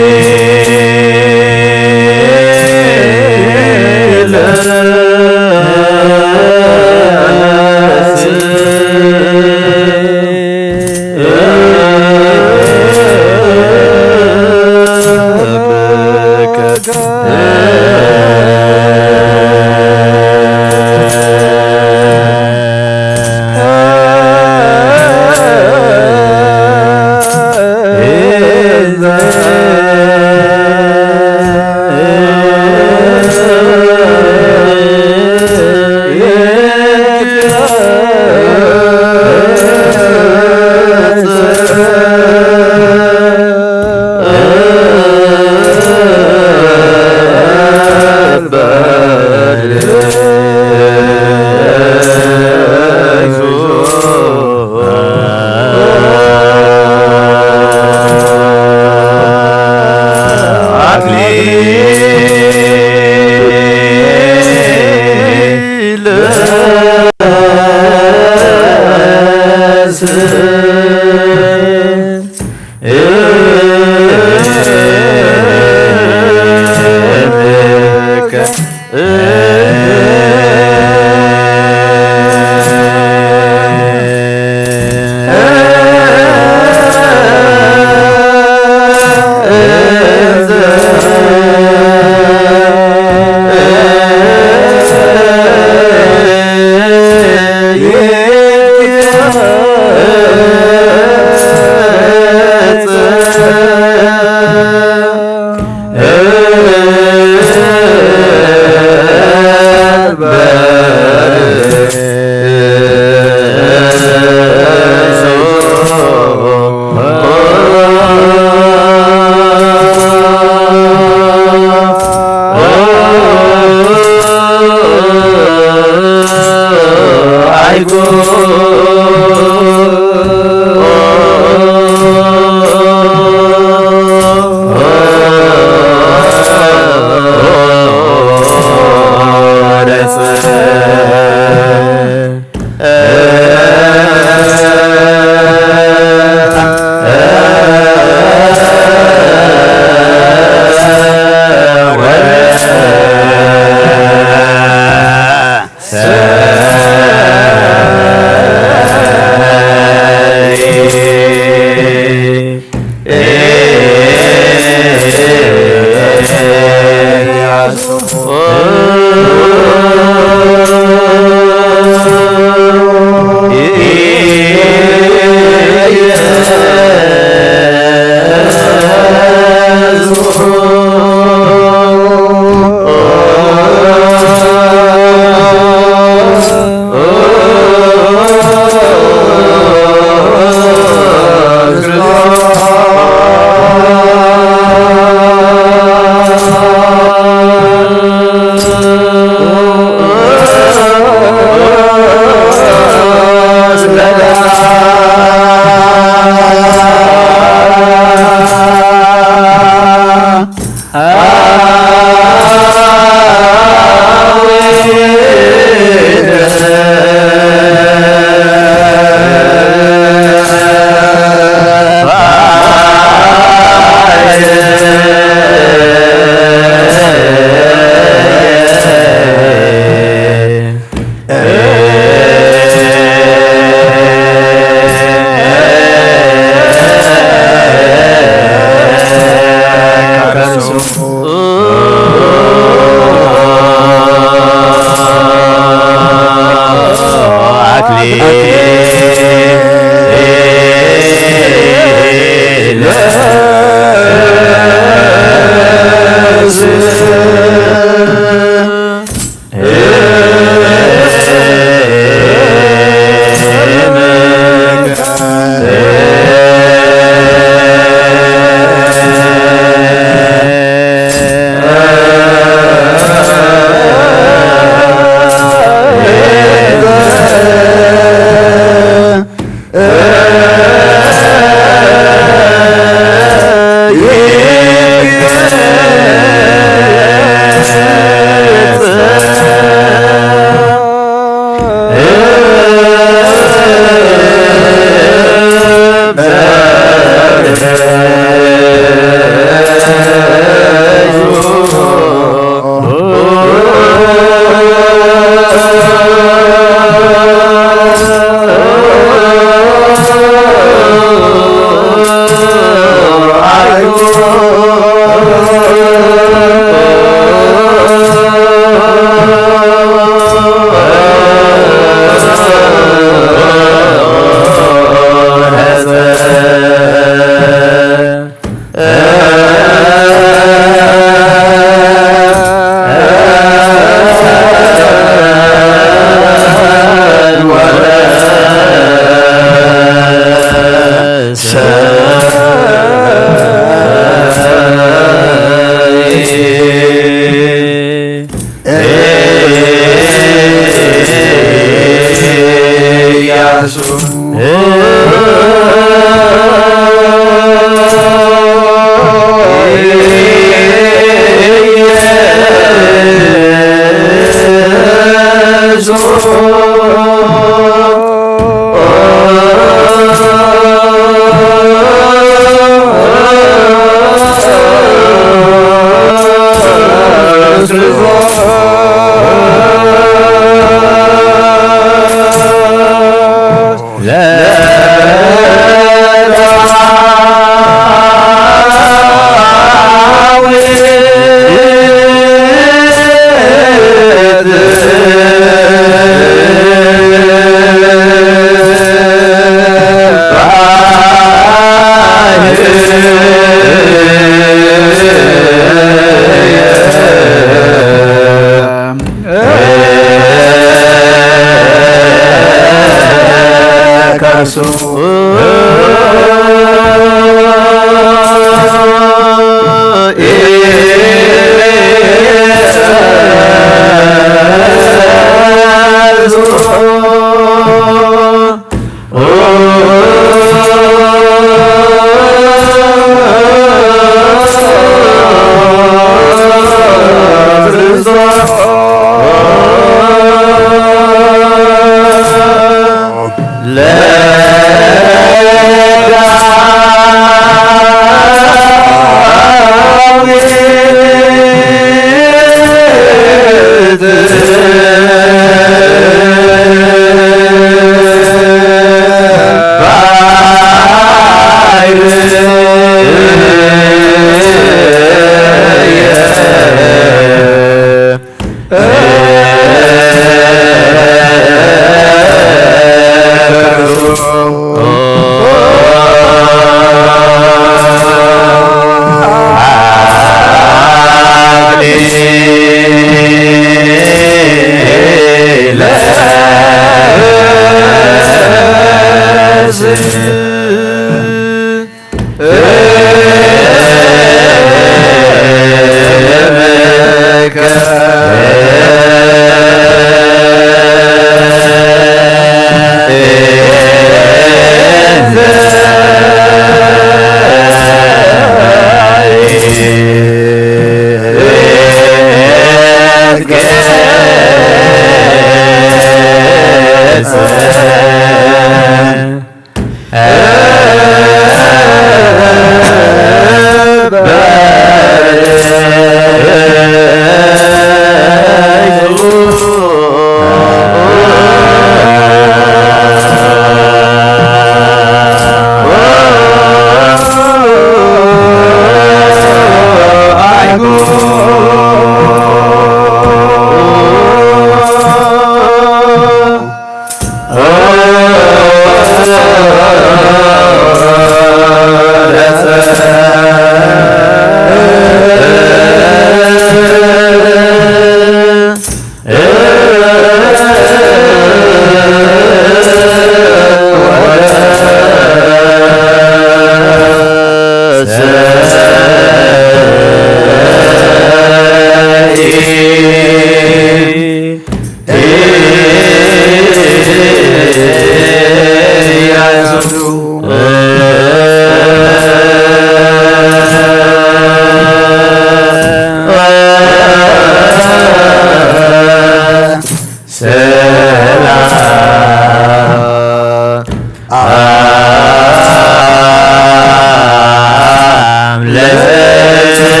ሰላም ለዘክረ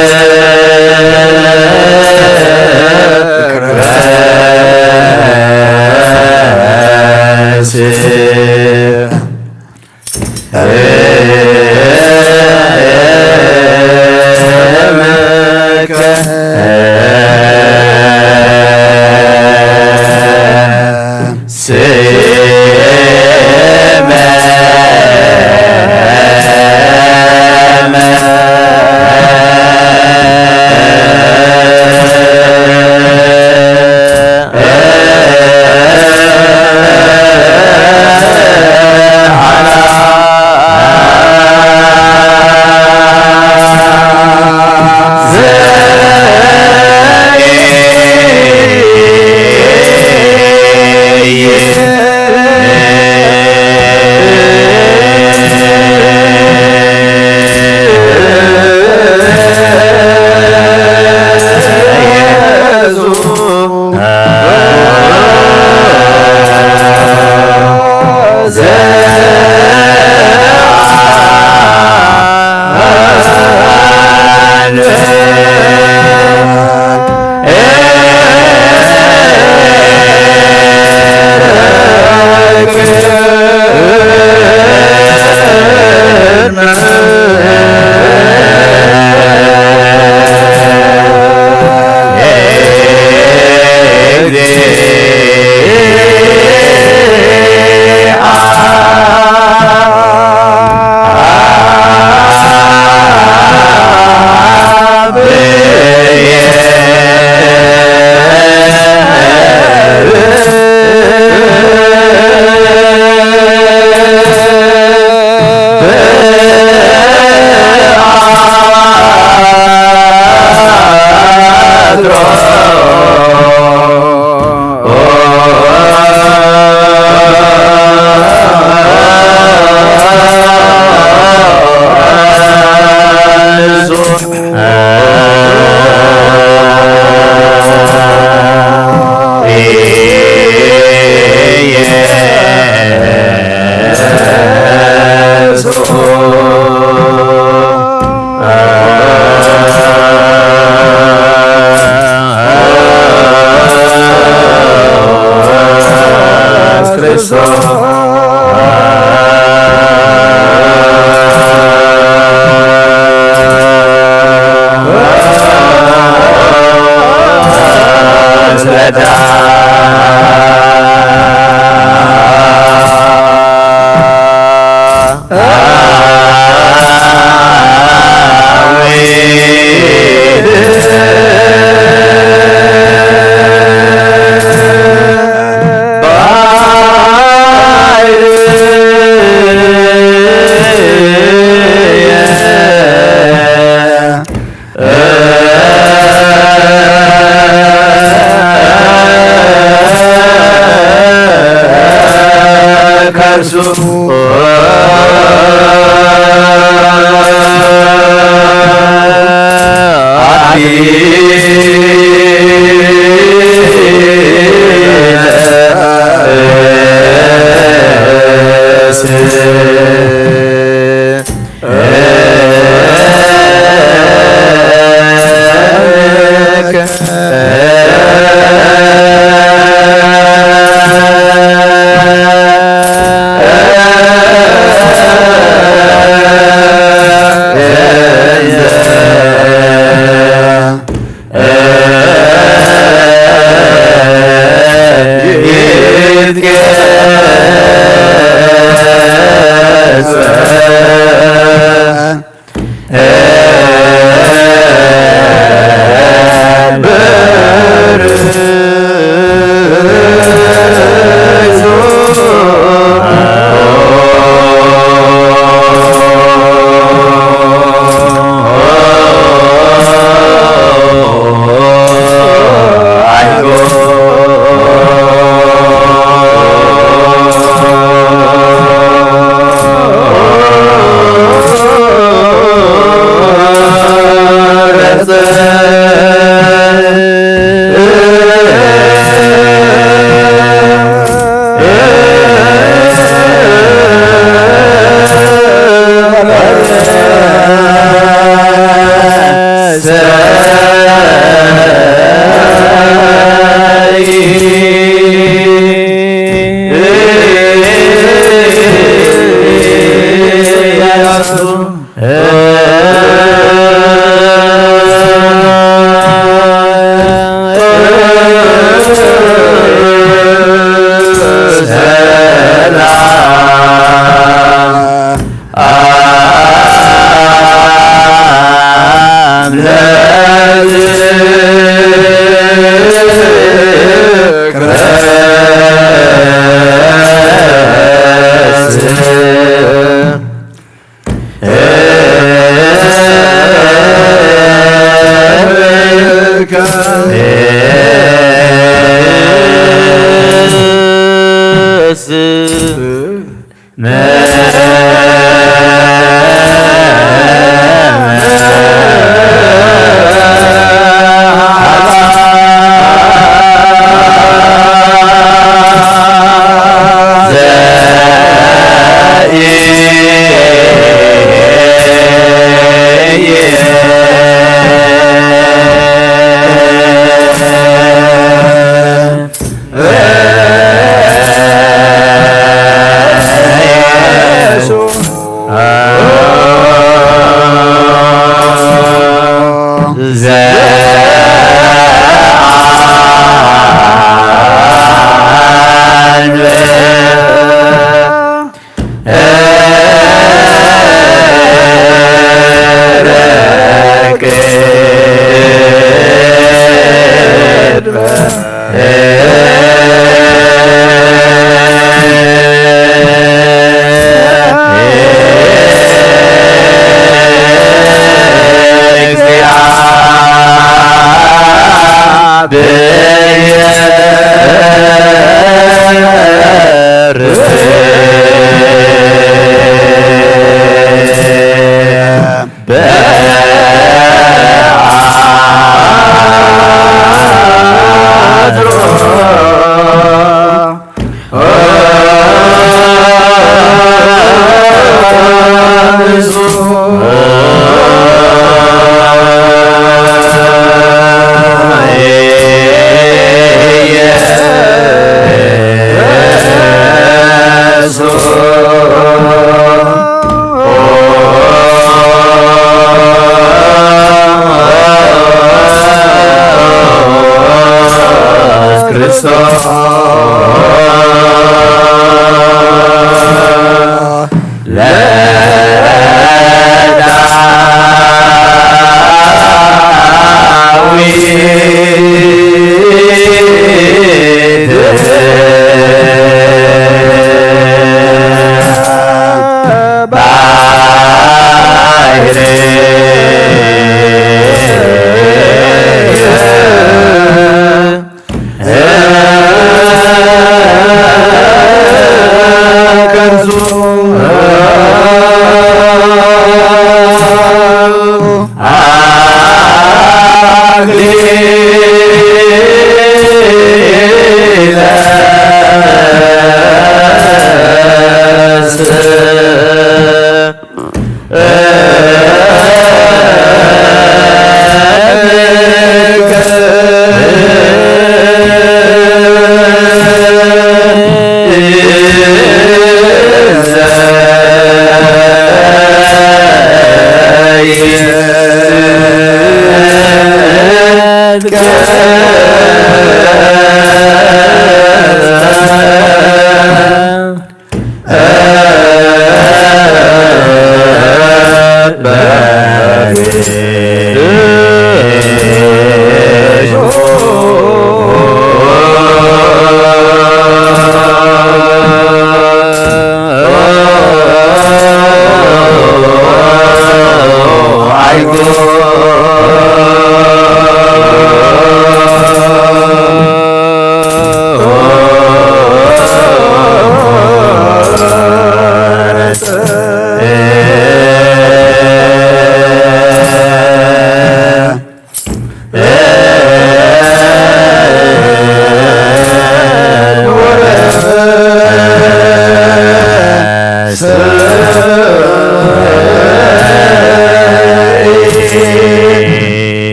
ክርስቶስ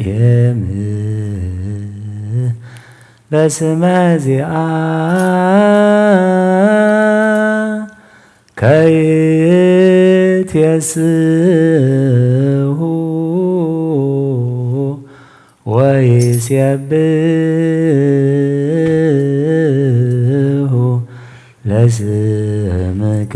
የም በስመ ዚኣ ከይትየስሁ ወይሴብሑ ለስምከ።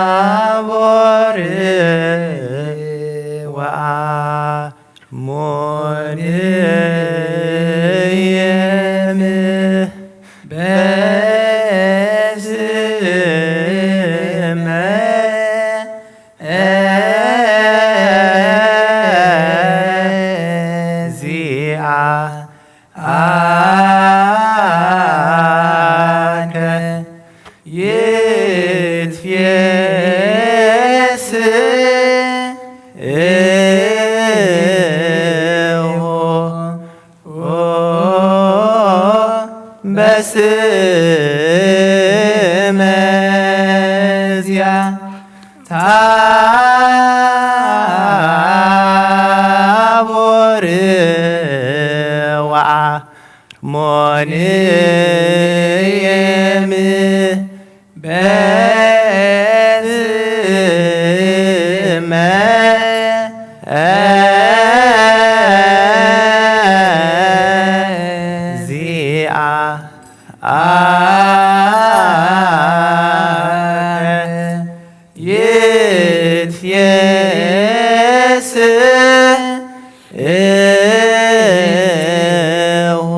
ታቦር ወአርሞንኤም በስመ እግዚአከ ይትፌስሑ በስመ እግዚአ ታቦር ወአርሞንኤም በስመ እግዚአከ ይትፌስሑ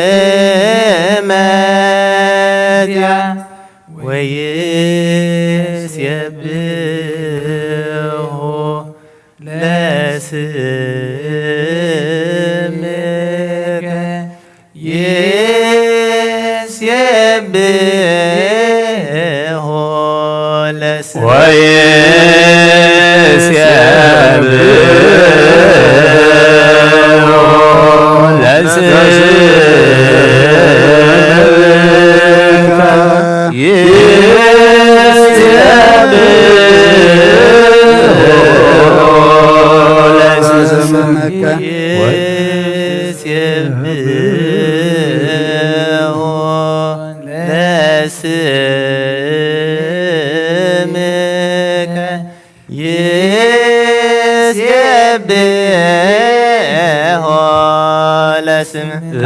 በስመ እግዚአ ወይሴብሑ ለስምከ ይሴብሖ ለስምከ ወይሴብሖ ለስምከ ይሴብሖ ለስምከ ወይሴብሖ ለስምከ ይሴብሖ ለስምከ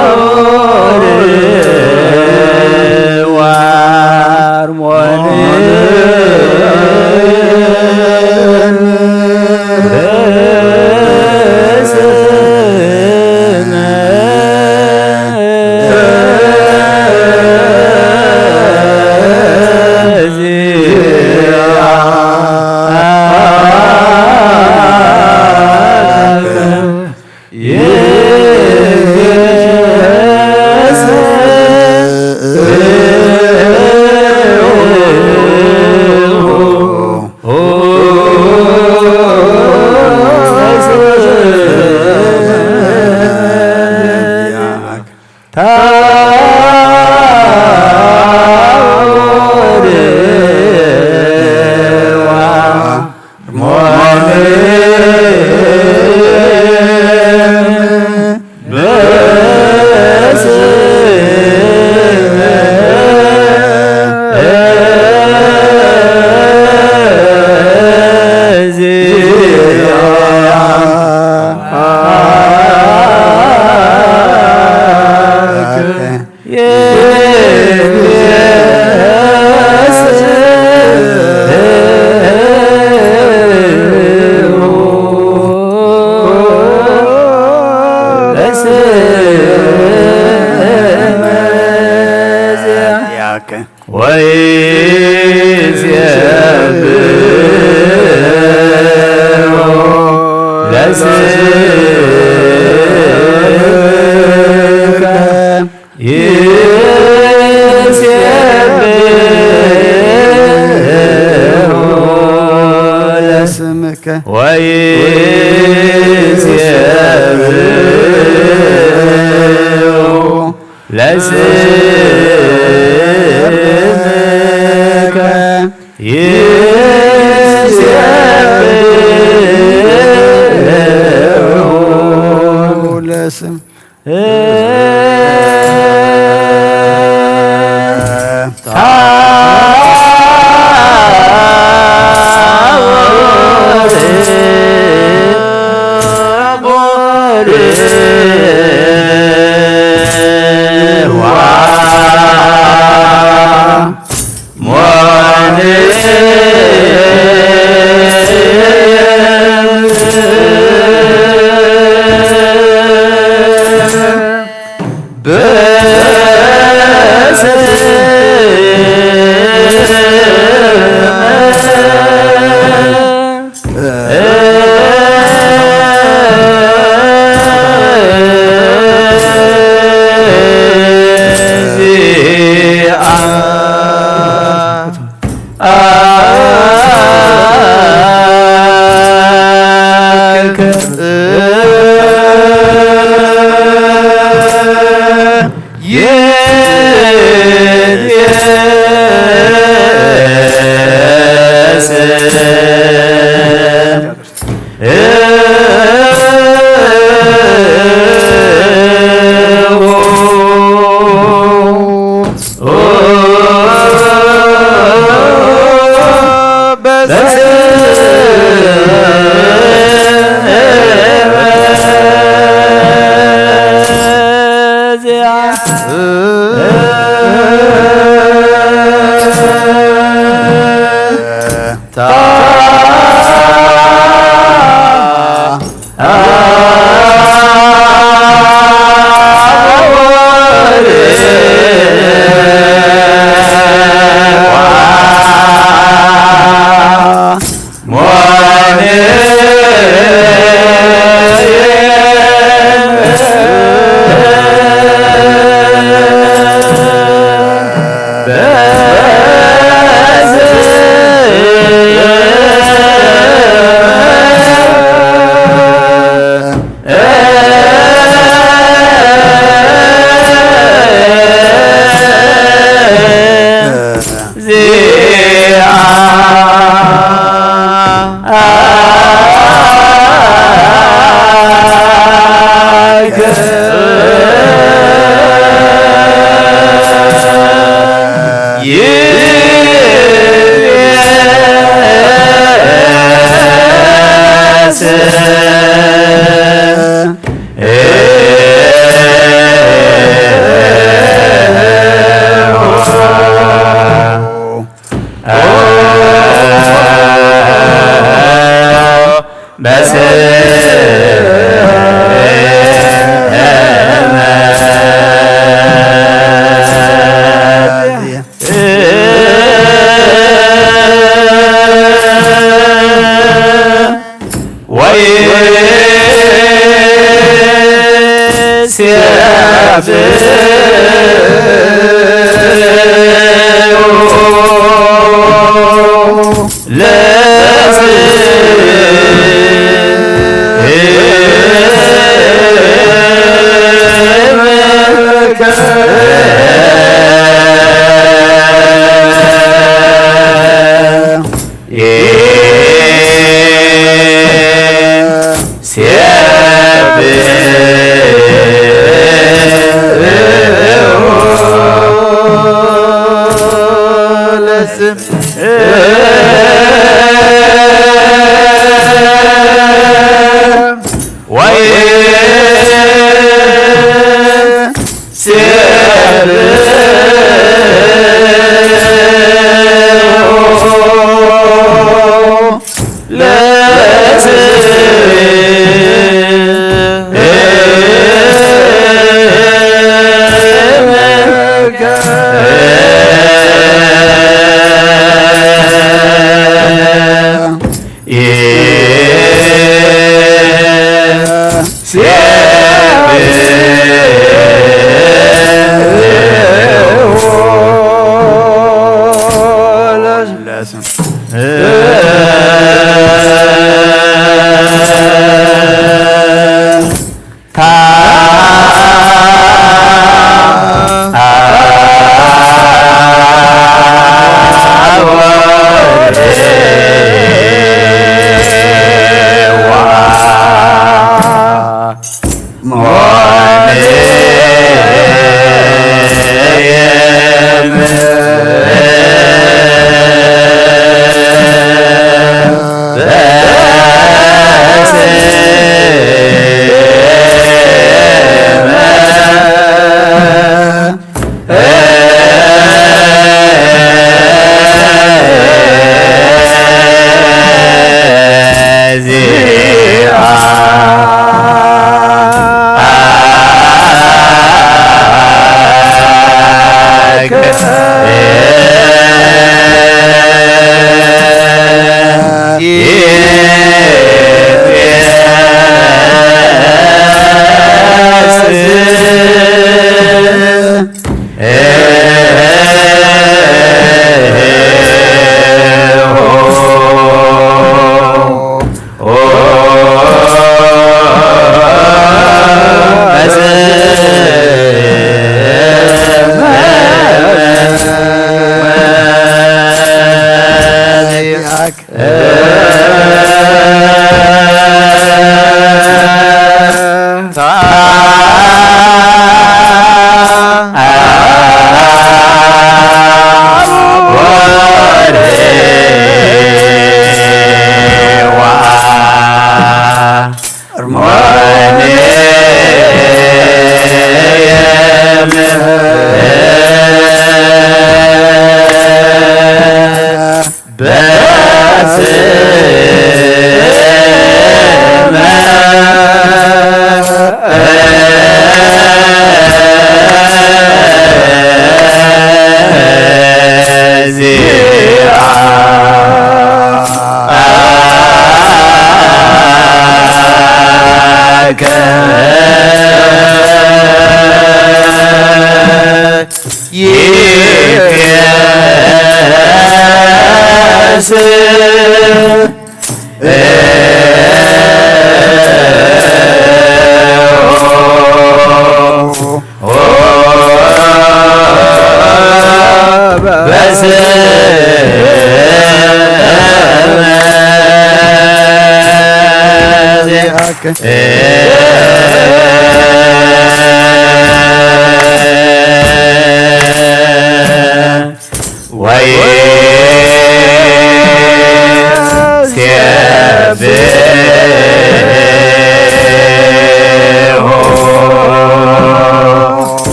ታቦር ወአርሞንኤም በስመ እግዚአከ ወይሴብሑ ለስምከ ይሴብሑ ለስም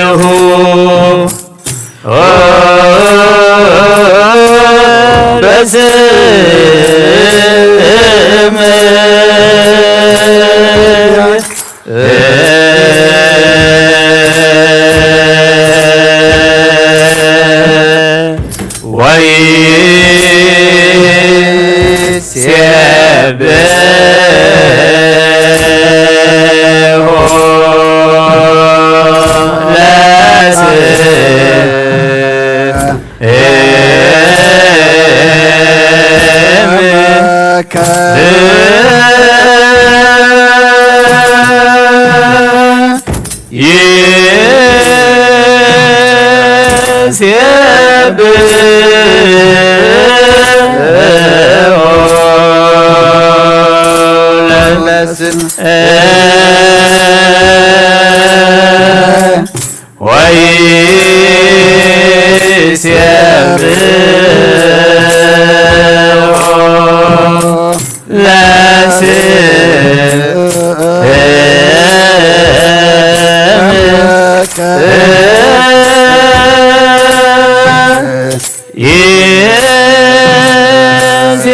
እሁ በስም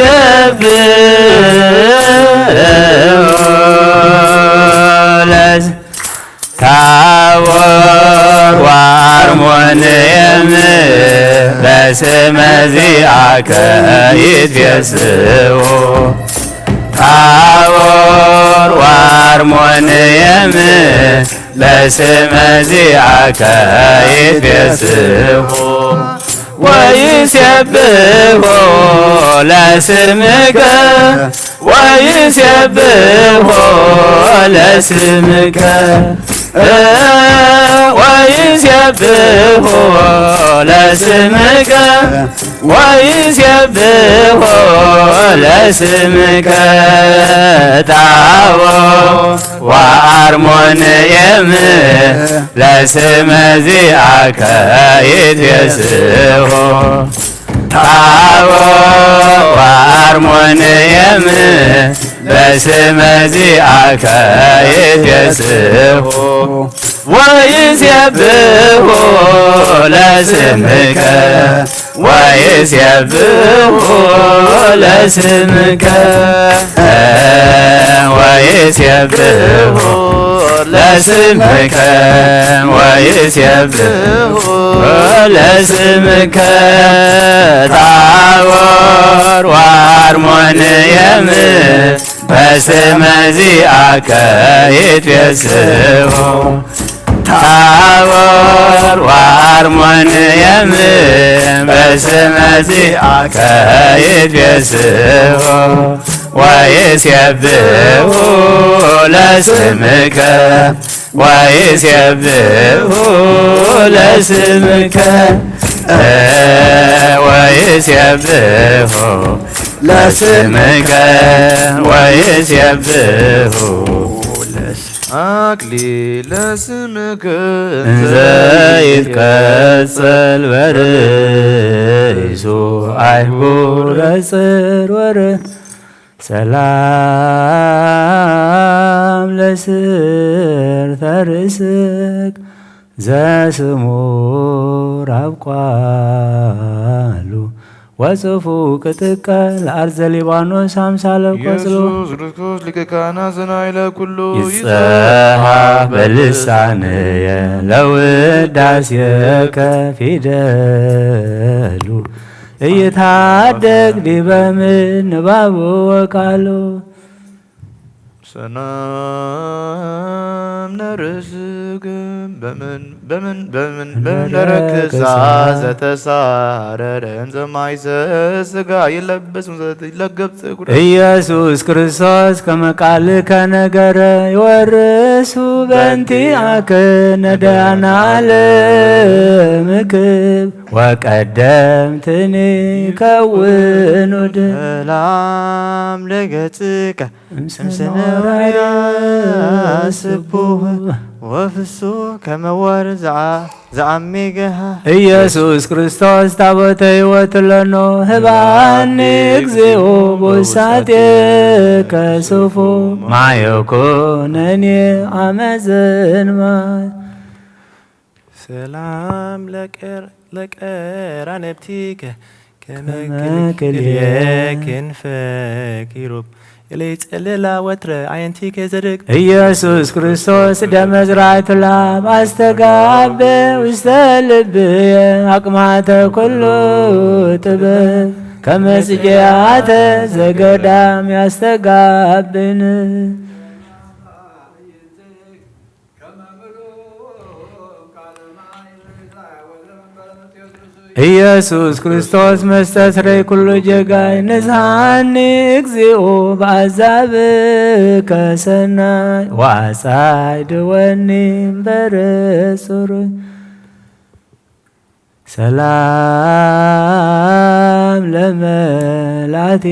ወይሴብሖ ለስም ታቦር ወአርሞንኤም በስመ ዚአከ ይትፌስሑ። ታቦር ወአርሞንኤም በስመ ዚአከ ይትፌስሑ። ወይሴብሖ ለስምከ ወይሴብሖ ለስምከ ወይሴብሖ ለስምከ ወይሴብሖ ለስምከ። ታቦር ወአርሞንኤም ለስመ ዚአከ ይትፌስሑ። ታቦር ወአርሞንኤም በስመ ዚአከ ይትፌስሑ። ወይሴብሑ ለስምከ ወይሴብሑ ለስምከ ወይሴብሑ ለስምከ ወይሴብሑ ለስምከ። ታቦር ወአርሞንኤም በስመ ዚአከ ይትፌስሑ። ታቦር ወአርሞንኤም በስመ ዚአከ ይትፌስሑ። ወይሴብሑ ለስምከ ወይሴብሑ ለስምከ ወይሴብሑ ለስምከ ወይሴብሑ ለስ- አክሊለ ስምከ እንዘ ይትቀጸል በርእሱ አይሁረ ጽርወር ሰላም ለስርተ ርእስክ ዘስሙ ራብ ቃሉ ወጽፉ ቅጥቀ ለአርዘ ሊባኖስ አምሳለ ቆጽሉ። ኢየሱስ ክርስቶስ ሊቀ ካህናት ዘናይለ ኩሉ ይጸሃ በልሳንየ ለውዳሴከ ፊደሉ እይታደግ ዲበ ምንባቡ ወቃሉ። ሰላም ለርእስክ በምን በምን በምን በምን ደረክ ሳ ዘተሳረረ እንዘ ማይሰ ስጋ ይለበስ እንዘ ይለገብ ጸጉረ ኢየሱስ ክርስቶስ ከመ ቃልከ ነገረ ይወርሱ በእንቲአከ ነዳያነ ዓለምክብ ወቀደምትኒ ከውኑ ድል ሰላም ለገጽከ እምስነ ወርያ ስቡህ ወፍሱህ ከመ ወር ዘዓ-፣ ዘዓሚ ገሃ። ኢየሱስ ክርስቶስ ታቦተ ሕይወት ለኖ ህባኒ እግዚኦ ብውሳጤከ ስፉ ማየ ኩነኒ አመ ዝንማይ። ሰላም ለቀር-፣ ለቀራንብቲከ ከመ ከመ ክልኤ ክልኤ ክንፈ ኪሩብ እለ ይጸልላ ወትረ ኣየንቲከ ዘርግ። ኢየሱስ ክርስቶስ ደመ ዝራእቱ ላም አስተጋብ ውስተ ልብየ አቅማተ ኩሉ ጥበብ ከመ ጽጌያተ ዘገዳም ያስተጋብን። ኢየሱስ ክርስቶስ መስተስረይ ኩሉ ጀጋይ ንስሓኒ እግዚኦ ብአዛብከ ሰናይ ዋጻይ ድወኒ እምበር ጽሩይ። ሰላም ለመላቲከ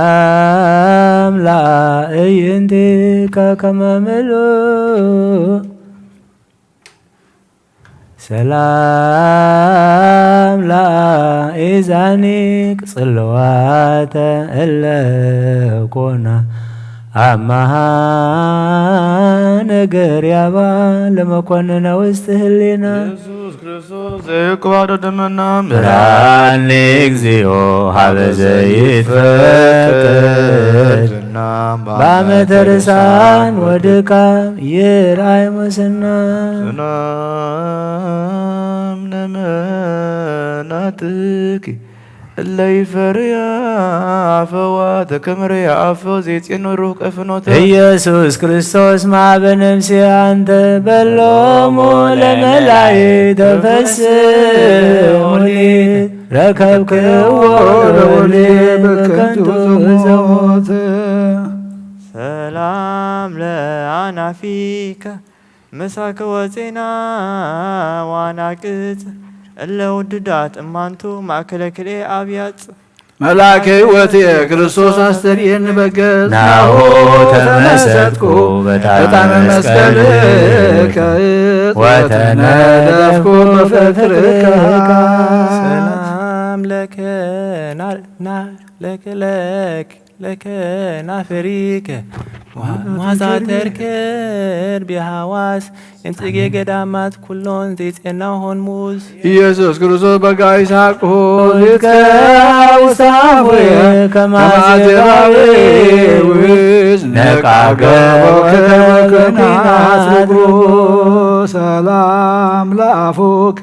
ሰላም ለአዕይንቲከ ከመ ምሉእ ሰላም ለአእዛኒከ ጽልዋተ እለ ኮና አማሃ ነገር ያባ ለመኮንነ ውስጥ ህሊና። ኢየሱስ ክርስቶስ ዘይቅባዶ ደመና ምራኒ እግዚኦ ሀበ ዘይትፈቅድ ባመተ ርሳን ወድካም ይርአይ ሙስና። ሰላም ለመናትኪ እለ ይፈርያ ፈዋተ ከመ ርያ አፈው ዘይጼኑ ሩህ ቀፍኖተ። ኢየሱስ ክርስቶስ ማበ ነፍሲ አንተ በሎሙ ለመላእክት ተፈስሑኒ ረከብክዎ ለወሊ በከንቱ ዘሞተ። ሰላም ለአናፊከ ምሳከ ወፂና ዋናቅጽ እለ ውዱዳት እማንቱ ማእከለ ክልኤ አብያጽ። መልአከ ሕይወት ክርስቶስ አስተርእየኒ በገጽ ናሁ ተመሰጥኩ በጣም በጣም መስቀል መስቀል ከእጽ ወተነደፍኩ በፍቅርከ። ሰላም ለከ ና-፣ ና-፣ ለከ ለክ ለከናፍሪከ ማዛተርከር ቢሃዋስ እምጽጌ ገዳማት ኩሎን ዘይጼናሆን ሙዝ። ኢየሱስ ክርስቶስ በጋ ይስሐቅ ሆይ ከውሳፉ ከማዜባዊ ውዝ ነቃገቦ ከተመ ኩናት ርጉ። ሰላም ለአፉክ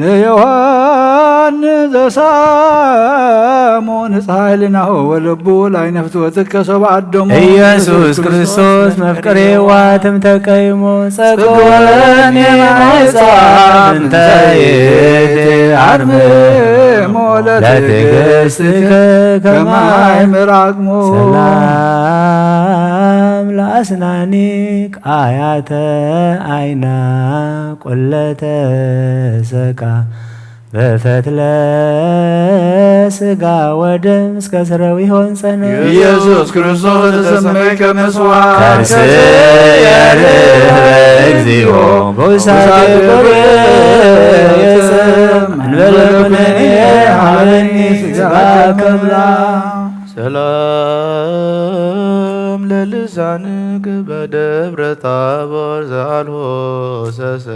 ለዮሐንስ ዘሳሙ ንጽሐ ህሊናሁ ወልቡ ላይነፍት ወትከ ሰብአ አደሙ። ኢየሱስ ክርስቶስ መፍቀሬ ዋትም ተቀይሞ ጸግወኒ ማይጻም እንተ ይእቲ አርምሞ ለትዕግስትከ ከማይ ምራቅሞ። ሰላም ለአስናኒክ አያተ አይና ቁለተ ሰካ በፈትለ ስጋ ወደም እስከ ስረዊሆን ጸነ። ኢየሱስ ክርስቶስ ተሰመይከ መስዋዕት ከርስየ ርህበ እግዚኦ በውሳተ በውሳተ ክብር ክብር የጽም እንበለ ኩነኔ ሀበኒ ስጋ ከብላ። ሰላም ለልሳንክ በደብረ ታቦር ዘአልሆ ሰሰ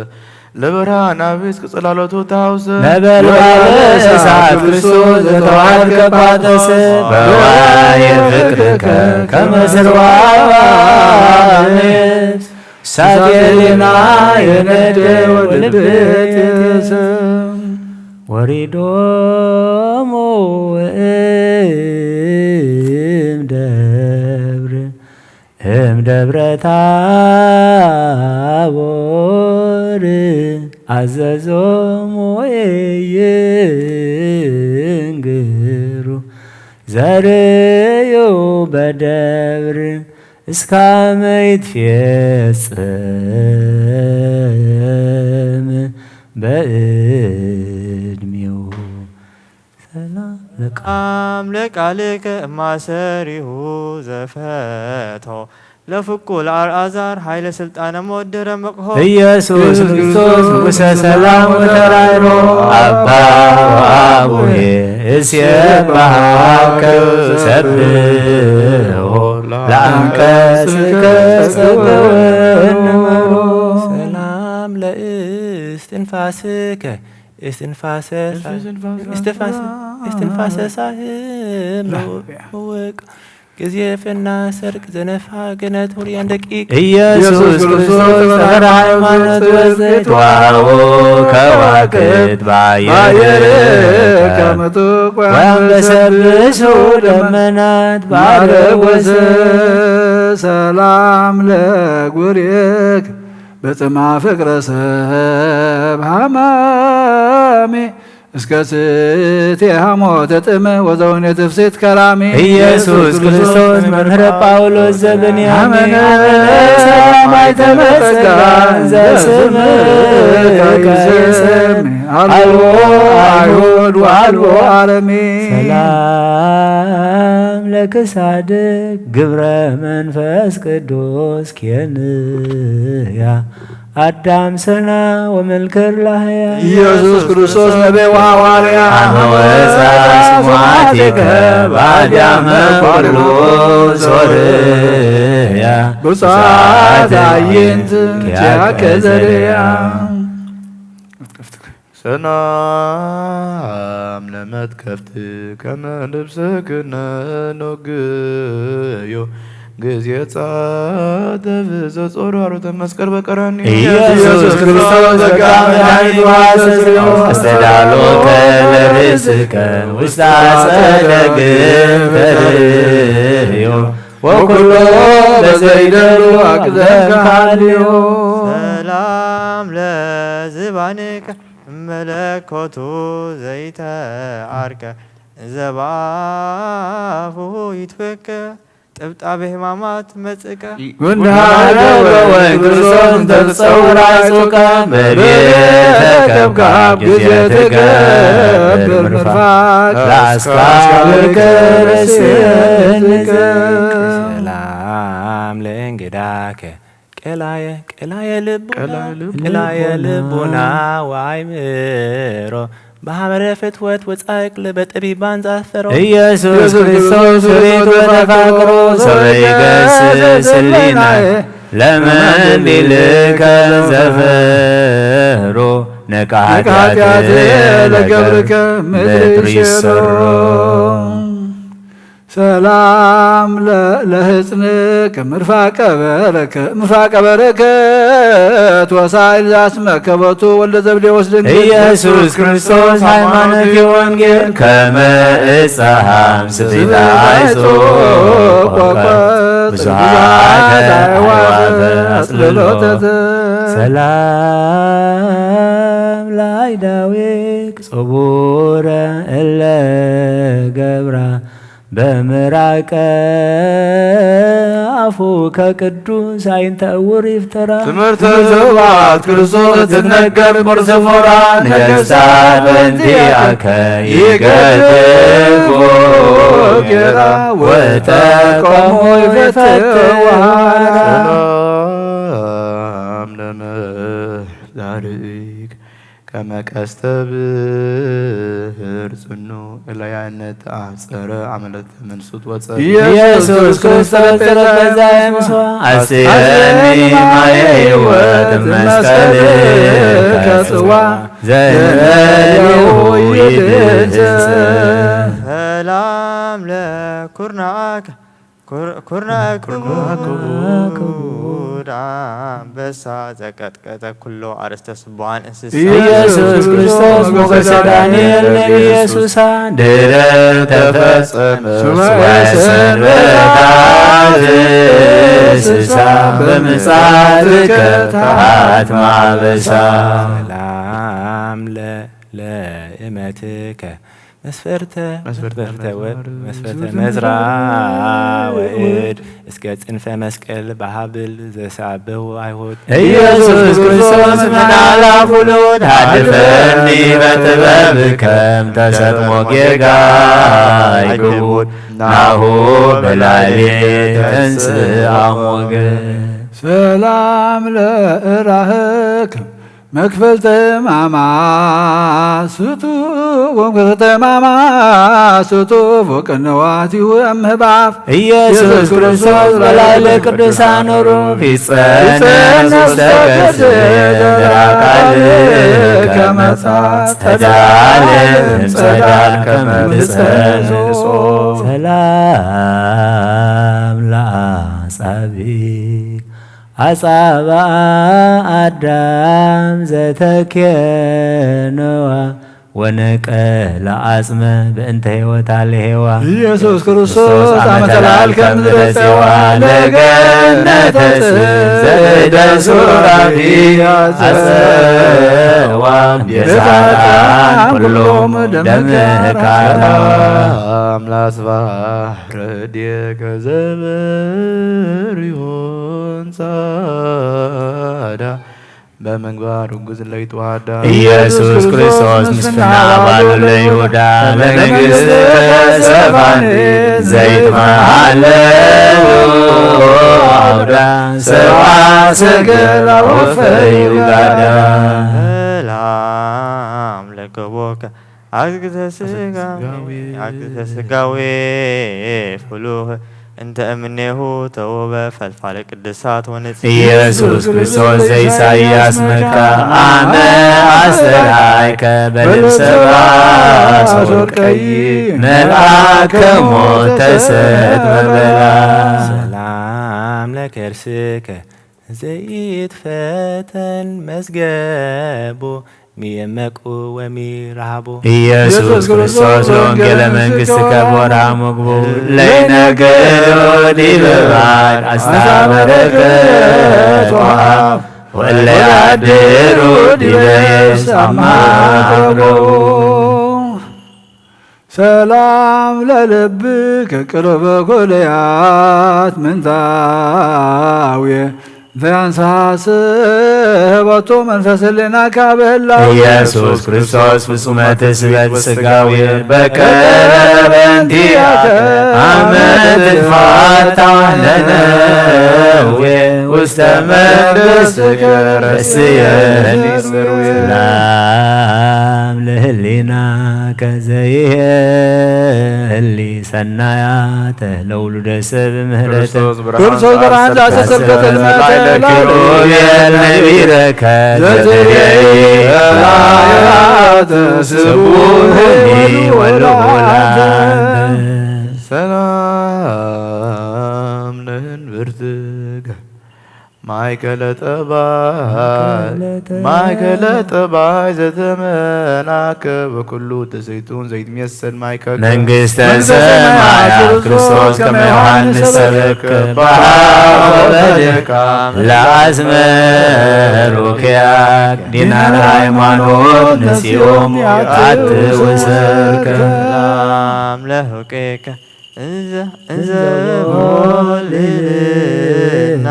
ለብርሃን አብስ ቅጽላሎቱ ታውሰ ነበልባለ እሳት ክርስቶስ ዘተዋሕድ ከጳጠሰ በዋየ ፍቅርከ ከመስርዋ እሳት የሌና የነደ ወልብት ወሪዶሙ እም ደብር እም ደብረ ታቦር አዘዞሙ ኢይንግሩ ዘርእዩ በደብር እስካመ ይትፌጸም በእድሜው። ለቃልከ እማሰሪሁ ዘፈቶ ለፍቁ ለአልዓዛር ኃይለ ሥልጣነ ሞት ድረ መቅሆ ኢየሱስ ክርስቶስ ንጉሠ ሰላም ወተራሮ አባ ወአቡዬ እሴባሃከ ሰብሖ ለአንቀጽከ ጸበወ ንበሮ። ሰላም ለእስትንፋስከ እስትንፋሰ እስትንፋሰ ሳህም ምውቅ ጊዜ ፍና ሰርቅ ዘነፋ ገነት ሁልያን ደቂቅ ኢየሱስ ክርስቶስ ተፈራ ሃይማኖት ወዘይትዋቦ ከዋክብት ባየር ከምጥቋ ወያንበሰብሱ ደመናት ባረወሰ ሰላም ለጉሬክ በጽማ ፍቅረ ሰብ ሃማሚ እስከ ስቴ ሃሞ ተጥመ ወዘውኔ ትፍሴት ከራሚ ኢየሱስ ክርስቶስ መምህረ ጳውሎስ ዘብንያሚ አመነ ሰላም አይተመጸጋ ዘስምከ ይሰሚ አልቦ አይሁድ ወአልቦ አረሚ ሰላም ለክሳድክ ግብረ መንፈስ ቅዱስ ኬንያ አዳም ሰና ወመልከር ላህያ ኢየሱስ ክርስቶስ ነቤ ወሐዋርያ አመ ወፃ ስሙዓቲከ ባዲያመ ኩሉ ሶርያ ብፅዓት አይንት ኪያከ ዘርያ ሰላም ለመትከፍት ከመ ልብስክነ ኖግዮ ጊዜ ጻደፍ ዘጾራሩ ተመስቀል በቀራንዮ ኢየሱስ ክርስቶስ ጸጋ መድኃኒት ዋሰስዮ አስተዳሎከ ለርእስከ ውስተ አጸደ ግንተርዮ ወኩሎ በዘይደሉ አቅደም ካልዮ ሰላም ለዝባንከ መለኮቱ ዘይተዓርከ ዘባፉ ይትፈከ ጥብጣበ ሕማማት መጽቀ ወንድሃለ ወወይ ክርስቶስ እንተ ትጸውር ኣይጹቀ በቤተ ከብካብ ጊዜ ትገብር ምርፋቅ ለአስካብከ ረስልከ ሰላም ለእንግዳከ ቀላየ ቀላየ ልቡና ቀላየ ልቡና ቀላየ ልቡና ወአይምሮ በሐመረ ፍትወት ወጻይቅ ለበጠቢባን ዛፈሮ ኢየሱስ ክርስቶስ ርቱ ተፋቅሮ ሰበይ ገስስ ህሊናየ ለመንዲልከ ዘፈሮ ነቃ ኃጢአት ለገብርከ ምድር ይሰሮ ሰላም ለ- ለሕፅንክ ምርፋቀ በረከ ምርፋቀ በረከት ወሳይል ዛስመከበቱ ወልደ ዘብዴዎስ ድንግል ኢየሱስ ክርስቶስ ሃይማኖት ወንጌል ከመ እፀሃም ስፊት ስፊት አይጾ አይጾ ቆቆት ቆቆት ብዙሃት ብዙሃት አዕዋፈ አዕዋፈ አጽልሎ አጽልሎ ሰላም ለአይዳዊክ ጸቡረ እለ ገብራ በምራቀ አፉ ከቅዱስ አይንተ እውር ይፍጠራ ትምህርተ ስብሐት ክርስቶስ ትነገር ቁርስ ሞራ ነገሥታት በእንቲአከ ይገድፎ ጌራ ወጠቆሙ ይፈትዋ ሰላም ለመዛርኢክ ከመ ቀስተ ብህር ጽኑ እለያነት አብጸረ አመለተ መንሱት ወጸ ኢየሱስ ክርስቶስ ጠረጴዛ የምስዋ አስየኒ ማየ ሕይወት መስቀል ከጽዋ ዘይለዩ ይድህስ ሰላም ለኩርናአከ ኩር- ኩርና ኩርና ክቡድ አንበሳ ዘቀጥቀጠ ኩሎ አርእስተ ስቡዓን እንስሳ ኢየሱስ ክርስቶስ ሞገሰ ዳንኤል ነቢየ ሱሳ ድረ ተፈጸመ ሱባኤ ሰንበታት እንስሳ በምጽአትከ ተአት ማበሳ ሰላም ለ- ለ- መትከ መስፈርተ መስፈርተ መዝራ ወእድ እስከ ጽንፈ መስቀል ባሃብል ዘሳበው ኣይሁድ። ኢየሱስ ክርስቶስ ምናላፍ ውሉድ ሃድፈኒ በጥበብ ከም ተሰጥሞ ጌጋ ኣይክቡድ ናሁ በላይሌ ተንስእ ኣሞገ ሰላም ለእራህክ መክፈልተ ማማ ስቱ ወምክርተ ማማ ስቱ ፎቅንዋት ይወም ህባፍ ኢየሱስ ክርስቶስ በላይለ ቅዱሳን ሩፍ ይጸነስ ውስተ ገጽ ቃል ከመጻ ጸዳል ጸዳል ከመ ትጸንሶ ሰላም ለአጻብዕ አጻብአ አዳም ዘተኬነዋ ወነቀለ አጽመ በእንተ ሕይወታ ለሔዋ ኢየሱስ ክርስቶስ አመተላል ከም ዝረጸዋ ለገነተ ጽን ዘእደ ሱራፊ አጸዋ ቤዛታን ኩሎም ደምካራ አምላስባ ረድኤከ ዘበሪሆን ጻዳ በምግባር ውጉዝ ለይትዋዳ ኢየሱስ ክርስቶስ ምስፍና ባሉ ለይሁዳ ለመንግስት ተሰፋን ዘይትመሃለሉ አውዳ ሰብአ ሰገል አወፈዩ ጋዳ ሰላም ለገቦከ አግዘ ስጋዌ አግዘ ስጋዌ ፍሉህ እንተ እምኔሁ ተውበ ፈልፋለ ቅድሳት ወንጽ ኢየሱስ ክርስቶስ ዘኢሳይያስ መካ አመ አስተርአይከ በልብሰ ባሶር ቀይ መልአከ ሞት ተሰጥ መበላ ሰላም ለከርስከ ዘይትፈተን መዝገቡ ሚየመቁ ወሚረሃቡ ኢየሱስ ክርስቶስ ለወንጌለ መንግስት ከቦራ ምግቡ ለይነገዶ ዲበ ባር አስታበረከ ተዋብ ወለ አድሩ ዲበ የሳማ አብረው ሰላም ለልብከ ቅርበ ጎልያት ምንታዌ ዘያንሳስብ አቶ መንፈስ ህሌና ካበላ ኢየሱስ ክርስቶስ ፍጹመ ትስበት ስጋዊ በቀለ በእንቲአከ አመ ትትፋታ ለነዌ ውስተ መንግስትከ ረስየኒ ሰላም ለህሊናከ ዘይህሊ ሰናያተ ለውሉደ ሰብ ምህረት ክርስቶስ ብርሃን ክርስቶስ ብርሃን ዘአስተሰብከ ዘአስተሰብከ ጽልመተ ጽልመተ ኪሩቤል ነቢረከ ዘትቤ ዘትቤ ሰማያተ ስቡሕኒ ወልዑላን ሰላም ለእንብርትከ ማእከለ ጠባይ ማእከለ ጠባይ ዘተመናከ በኩሉ ተሰይጡን ዘይትሜሰል ማእከል መንግስተ ሰማያት ክርስቶስ ከመ ዮሐንስ ሰበከ በሃበ በድካም ለአስመ ሩኪያክ ዲናር ሃይማኖት ነሲኦም አትውሰከ ሰላም ለሁቄከ እንዘ እንዘ ሞልና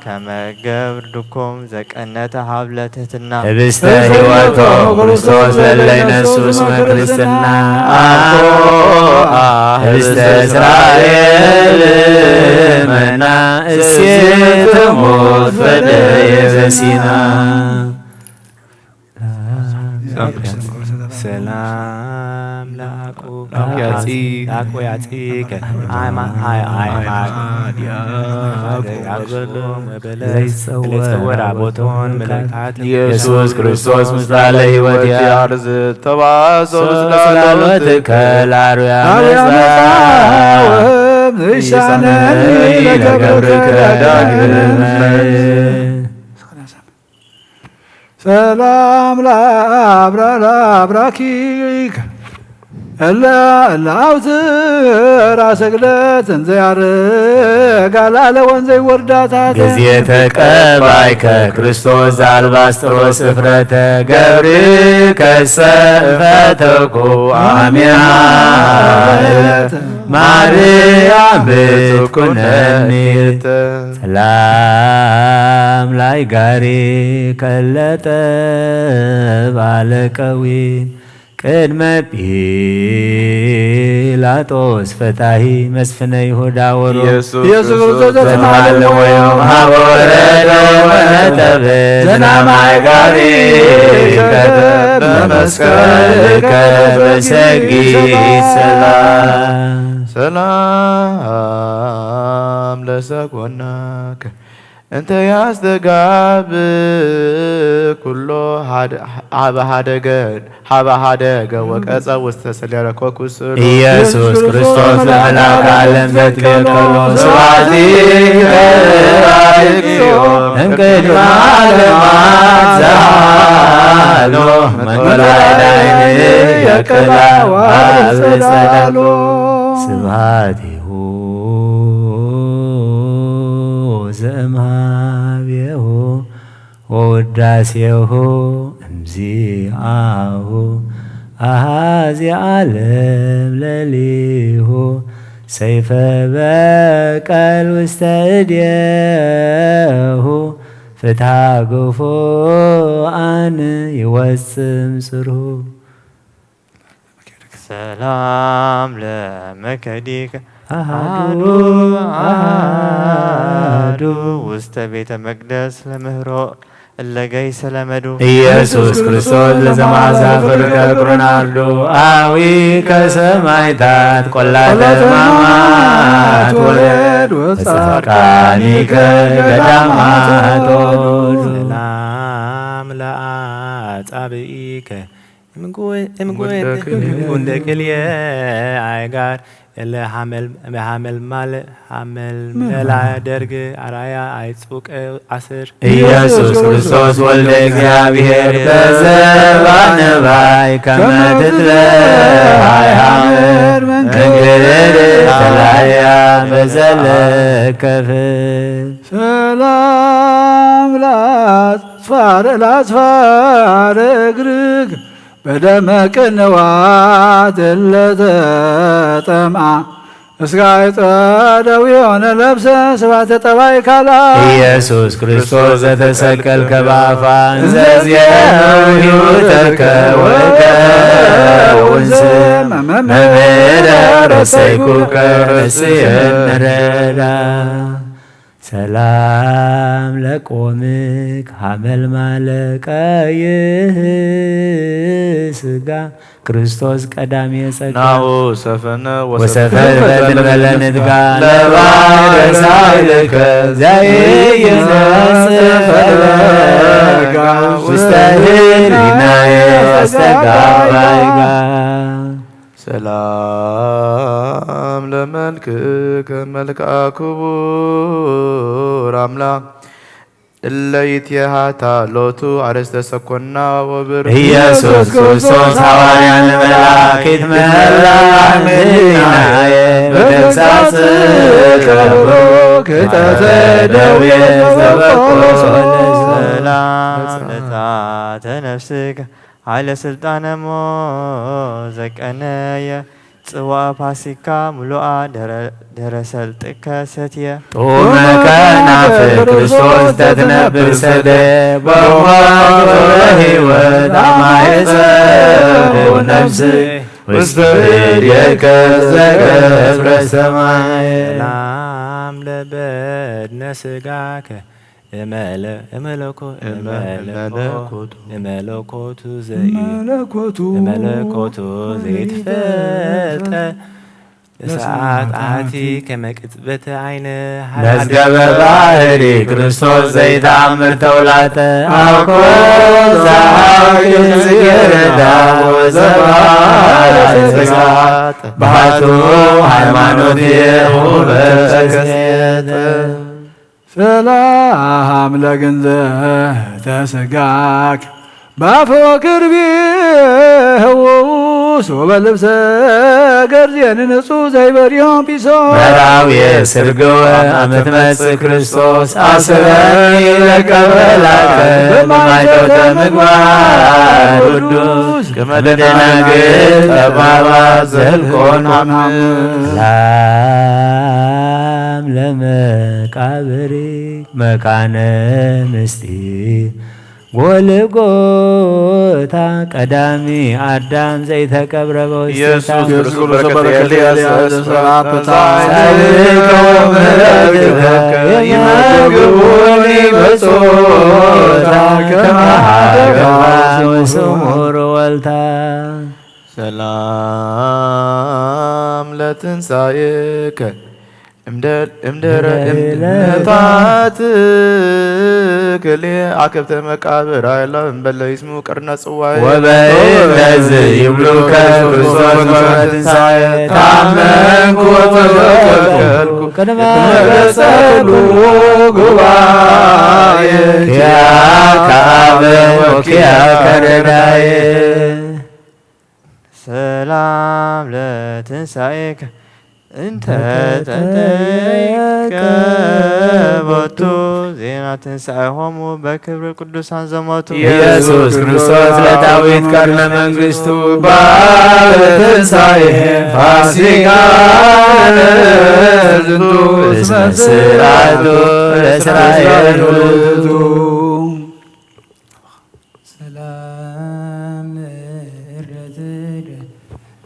ከመ ገብር ድኮም ዘቀነተ ሀብለ ትህትና ህብስተ ህይወቶም ክርስቶስ ለለይነሱ እስመ ክርስትና አኮ ህብስተ እስራኤል መና እሴተ ሞት ፈደየ ዘሲና ሰላም ላቁ ላቁ ያጺ ላቁ ያጺ ከ- አይማ- አይ- አይ- አይ- አይ- አይ- አይ- አይ- ለይጸወር ለይጸወር አቦቶን መለካት ኢየሱስ ክርስቶስ ምስላ ለሕይወት ያርዝ ተባሶ ስላሎት ስላሎትከ ላሩያ መጻ ወም ይሳነኒ ለገብርከ ዳግመ ሰላም ለአብራ ለአብራኪክ እለ እለ ኣውትራ ሰግደት እንዘያርግ ኣላለ ወንዘይወርዳታት። ግዜ ተቀባይከ ክርስቶስ ዘኣልባስጥሮስ እፍረተ ገብርከሰ እፈተኩ ኣሚያ ማርያም ብትኩነኒ። ሰላም ላይ ጋሪ ከለጠ ባለቀዊን ቅድመ ጲላጦስ ፈታሂ መስፍነ ይሁዳ ወሮ ኢየሱስ ኢየሱስ ክርስቶስ ክርስቶስ ዘትማልዎ ዘትማልዎ ዮም ሀበ ወረደ ወነጠበ ዝናማይ ጋሪ ከበ በመስቀልከ በሰጊድ ሰላም። ሰላም ለሰኮናከ እንተ ያስተጋብ ኩሎ ሀደ- ሀበ ሀደገ ሀበ ሀደገ ወቀጸ ውስተ ሰሌረ ኮኩስሎ ኢየሱስ ክርስቶስ ለመላከ ዓለም ዘትቤቀሎ ስብሐት ለእግዚኦ እምቅድመ ዓለማት ዘሃሎ መኮራዳይን የቀላ ዋብ ጸዳሎ ስብሐት ዘእምሃቤሁ ወውዳሴሁ እምዚአሁ አሃዚ ዓለም ለሊሁ ሰይፈ በቀል ውስተ እዴሁ ፍትሐ ግፉአን ይወጽእ እምስርሁ። ሰላም ለመከዲከ አሃዱ አሃዱ ውስተ ቤተ መቅደስ ለምህሮ እለገይ ሰለመዱ ኢየሱስ ክርስቶስ ለዘማዛ ፍርከ ቁርናርዶ አዊ ከሰማይታት ቆላተ ማማት ወረድ ወጻድቃኒከ ገዳማት ሰላም ለአጻብኢከ እምጉንደ ክልኤ ኣይጋር እለ ሐመልማል ሐመልመላ ደርግ አርአያ ኣይጹቅ አስር ኢየሱስ ክርስቶስ ወልደ እግዚኣብሔር በዘባነባይ ከመ ትትለሃይ ሐመር መንክር ተላያ በዘለከፍ ሰላም ላጽፋር ላጽፋር እግርግ በደመ ቅንዋት እለተጠምአ እስጋይ ጸደዊዮነ ለብሰ ስባተ ጠባይ ካልኣ ኢየሱስ ክርስቶስ ዘተሰቀልከ በአፋ እንዘ ዜነው ሕይወተከ ወከውን ስም መምህረ ረሰይኩከ ረስየን ረዳ ሰላም ለቆምክ ሐመልማለ ቀይህ ስጋ ክርስቶስ ቀዳሜ ጸጋ ናሁ ሰፈነ ወሰፈር በትንበለ ንትጋ ለባይ ረሳይልከ ዘይነጽፈለጋ ውስተ ህሊናየ አስተጋባይጋ ሰላም ለመልክከ መልክአ ክቡር አምላክ እለ ይትየሃታ ሎቱ አርእስተ ሰኮና ወብር ኢየሱስ ክርስቶስ ሐዋርያ ንመላእክት መላእክትናየ በተግሳጽ ቀርቦ ክጠተ ደዌ ዘበቆ ሰላም ለጻተ ነፍስከ ኃይለ ስልጣነ ሞት ዘቀነየ ጽዋእ ፋሲካ ምሉኣ ደረ- ደረሰልጥከ ሰትየ ጥዑመ ከናፍር ክርስቶስ ተትነብር ሰደ በሞት ወበሕይወት አማየጸ ነፍስ ውስተ እዴከ ዘገብረ ሰማይ ሰላም ለበድነ ስጋከ እመለ- እመለኮ- እመ- እመለኮ- እመለኮቱ። እመለኮቱ ዘኢ- መለኮቱ እመለኮቱ ዘይትፈልጠ ዘይትፈልጠ እሳት እሳት አቲ ከመ ቅጽበተ አይነ መዝገበ ባህሪ ክርስቶስ ዘይተአምር ተውላጠ አኮ ዘሐቂ ጽጌረዳ ወዘባሕር እሳት ባህቱ ሃይማኖት የሁበ ሰላም ለግንዘተ ስጋክ ባፎ ክርቢ ህውስ ወበልብሰ ገርዜን ንጹ ዘይበርዮም ጲሶ መራዊ ስርግወ ኣመት መጽእ ክርስቶስ ኣስረኒ ለቀበላከ በማይቶተ ምግባር ቅዱስ ቅዱስ ከመ ደናግል ጠባባት ዘልቆን ኣምን። ሰላም ለመቃብሪ መካነ ምስጢር ጎልጎታ ቀዳሚ ኣዳም ዘይተቀብረ በውስቴታ ኢየሱስ ክርስቶስ በረከት ኤልያስ ሰላም ጻድቅ ወምሕረትከ የመግቡኒ በጾታ ከመ ሀገባ ወስሙር ወልታ። ሰላም ለትንሳኤከ እምደ- እምደረ እምደታት ክሌ አከብተ መቃብር አይላ እምበለ ይስሙ ቅርነ ጽዋይ ወበእነዝ ይብሉከ ክርስቶስ ወትንሳኤ ታመንኩ ወተወከልኩ ቅድመ ገጸ ኩሉ ጉባኤ ኪያከ አበ ወኪያከ ረዳኤ። ሰላም ለትንሳኤከ እንተ ተንተይከ ቦቱ ዜና ትንሳኤሆሙ በክብሪ ቅዱሳን ዘሞቱ ኢየሱስ ክርስቶስ ለዳዊት ቀርነ መንግስቱ ባለ ትንሳኤ ፋሲካ ዝንቱ እስመ ስርዓቱ ለእስራኤል ውእቱ። ሰላም እረትደ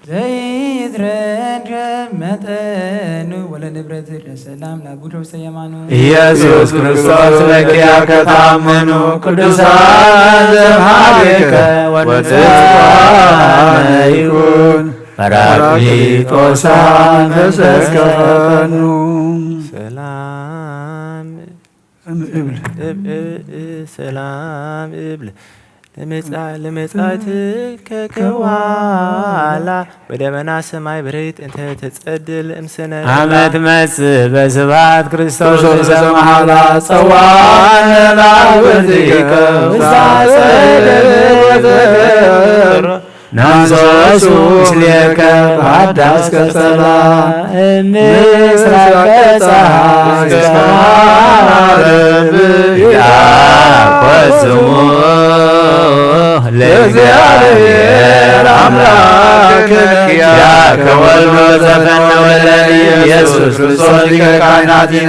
ዘይትረድረ መጠኑ ወለንብረትደ ሰላም ላቡዶ ሰየማኑ ኢየሱስ ክርስቶስ ለኪያከ ታመኑ ቅዱሳን ዘምሃቤከ ወንጽዋነ ይኩን ጳራቅሊጦሳ ተሰከኑ። ሰላም እብል። እብ- እ- እ- ሰላም እብል ለመጻ- ለመጻእትከ ከዋላ በደመና ሰማይ ብርሂት እንተ ተጸድል እምስነ ኣመት መጽእ በስብሐት ክርስቶስ ክርስቶስ ዘመሃላ ጸዋነ ላውንቲከ ውስተ አጸደ ናንሶሱ ምስሌከ በሃዳስ ቀጸላ እምስራቀ ጸሐይ እስከ ዓርብ ይትባረክ ስሙ ለእግዚአብሔር አምላክ ያከ ወልዶ ዘፈነወ ለነ ኢየሱስ ክርስቶስ ሊቀ ካህናትነ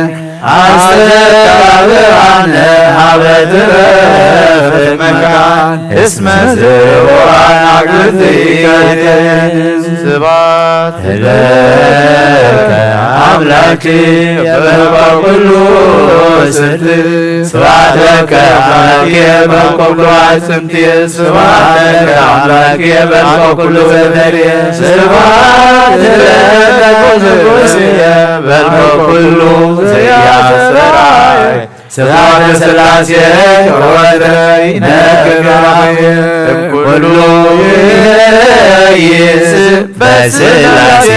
አስተጋብአነ ሀበ ትረፍት መካን እስመ ዝውዓን አግብርቲከ ስብሐት ለከ አምላኬ በበኩሉ ስልት ስብሐት ለከ አምላኬ በበኩሉ አጽንት ስብሐት ለከ አምላኬ በልኮ ኩሉ ዘፈሬ ስብሐት ለመንፈስ ቅዱስ በልኮ ኩሉ ዘያስተራይ ስብሐት ለሥላሴ ወትረ ይነግር ኩሉ ይስ በስላሴ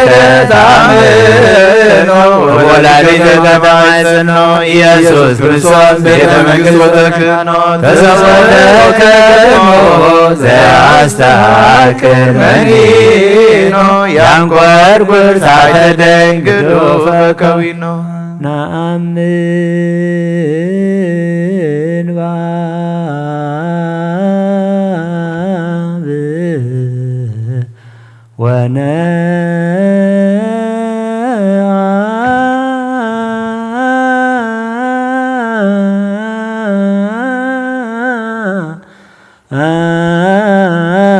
ተታምኖ ወወላዲተ ተማጽኖ ኢየሱስ ክርስቶስ ቤተ መንግሥት ወተክኖ ተሰወረ ከሞ ዘያስተሐቅር መኒኖ ያንቆርጉር ታሕተ ደንግሎ ፈከዊኖ ነአምን በአብ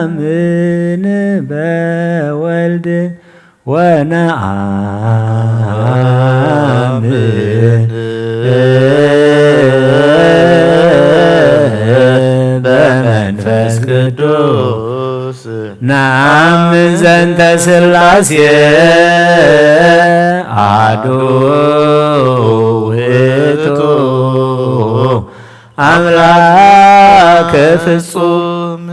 ወነአምን በወልድ ወነአምን በመንፈስ ቅዱስ ነአምን ዘንተ ሥላሴ አሐዱ ውእቱ አምላክ ፍጹም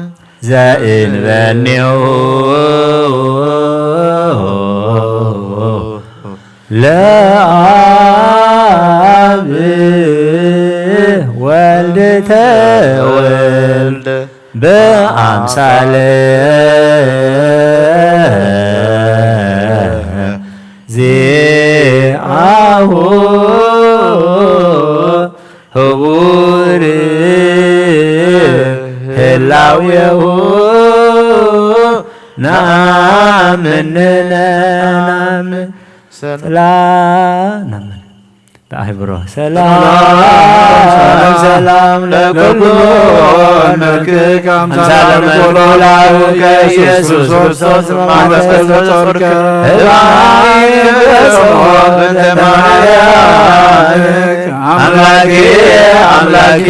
ዘእንበሌው ለአብ ወልድ ተወልደ ምሳሌ ዚአሁ ህቡር ህላዌሁ ነአምን ነአምን ሰላ-፣ ነአምን። ተአህብሮ ሰላም ሰላም ለኩሉ መልክከ አምሳለ አምሳለ ለኩሉ ለኩሉ ለኩሉ ኢየሱስ ኢየሱስ ክርስቶስ ክርስቶስ መንፈስ መንፈስ ቅዱስ ቅዱስ ጾርከ። ጾርከ። ህባይ በጾም በማርያም አምላኬ አምላኬ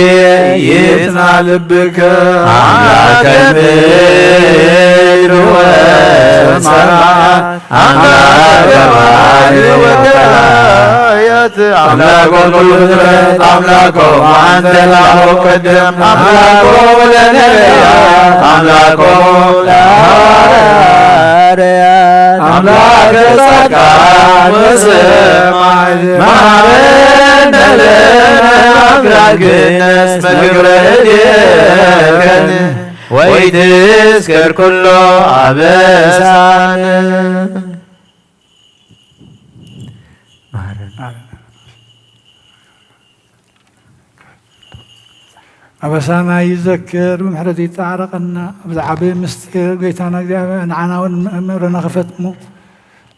ይጽና ልብከ አምላከ ምድር ወሰማይ አምላከ ባሕር ወቀላያት አምላኮ ኩሉ ፍጥረት አምላኮ አንተ ላሆ ቀደም አምላኮ ለነቢያት አምላኮ ለሐዋርያት አምላከ ጻድቃን ወሰማዕት መሐረነ ለነ አምላክነ እስመ ግብረ እዴከን ወይትስከር ኩሎ አበሳን። መሐረነ። ኣበሳና ይዘክር፣ ብምሕረት ይጣረቀና። ኣብዚ ዓቢ ምስጢር ጎይታና እግዚኣብሔር ንዓና እውን ምእምርና ክፈትሙ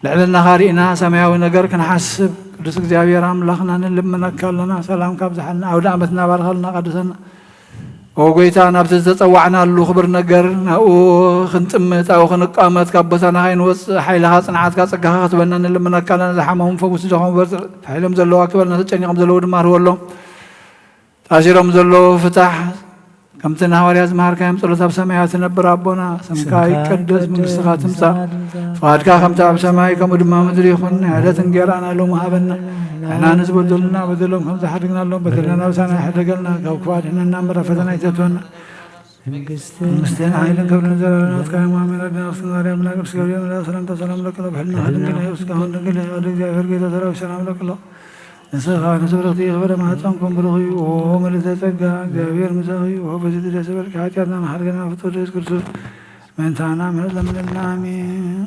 ልዕልና ካሪእና ሰማያዊ ነገር ክንሓስብ ቅዱስ እግዚኣብሔር ኣምላኽና ንልምነካ ኣለና። ሰላም ካብዝሓልና፣ ኣውደ ዓመትና ባርኸልና፣ ቀድሰና። ኦ ጎይታ፣ ናብቲ ዝተጸዋዕናሉ ክቡር ነገር ናብኡ ክንጥምት፣ ኣብኡ ክንቃመት፣ ካብ ቦታና ከይንወጽእ ሓይልኻ፣ ጽንዓትካ፣ ጸጋኻ ክትበና ንልምነካ ኣለና። ዝሓመሙ ፈውስ፣ ዝደኸሙ በርትዕ፣ ተታሒሎም ዘለዉ ኣክበልና፣ ተጨኒቖም ዘለዉ ድማ ርህወሎም። ታሲሮም ዘለዉ ፍታሕ፣ ከምቲ ንሃዋርያ ዝመሃርካዮም ጸሎት ኣብ ሰማያት ትነብር ኣቦና፣ ስምካ ስምካ ይቀደስ፣ ይቀደስ፣ መንግስትኻ ትምጻእ፣ ትምጻእ፣ ፍቓድካ ከምቲ ኣብ ሰማይ ከምኡ ድማ ምድሪ ይኹን። ናይ ዕለት እንጌራና ሎሚ ሃበና። ንሕና ንዝበደሉና በደሎም ከም ዝሓድግናሎም በደልና ናብሳና ይሕደገልና፣ ካብ ክፉእ ኣድሕነና እምበር ኣብ ፈተና ኣይተእትወና። መንግስትን መንግስትን ሓይልን ክብርን ዘላለማት ካይሞ ኣሜን። ኣዴና ቅድስት ማርያም፣ ናይ ቅዱስ ገብርኤል መልኣክ ሰላምታ ሰላም ለኪ፣ ብሕልና ድንግል ነኪ፣ ስጋሁን ድንግል ነኪ፣ ወደ እግዚኣብሔር ጌታ ሰራዊት ሰላም ለኪ። ንስኻ ንስብርኽቲ ክብረ ማህፀንኩም ብሩኽ እዩ። ኦ ምልዕተ ጸጋ፣ እግዚኣብሔር ምሳኺ እዩ። ኦ በዚ ደስ ዝበልኪ፣ ሓጢኣትና መሓልገና ፍጡር የሱስ ክርስቶስ ምእንታና ምሕረት ለምንልና። ኣሜን።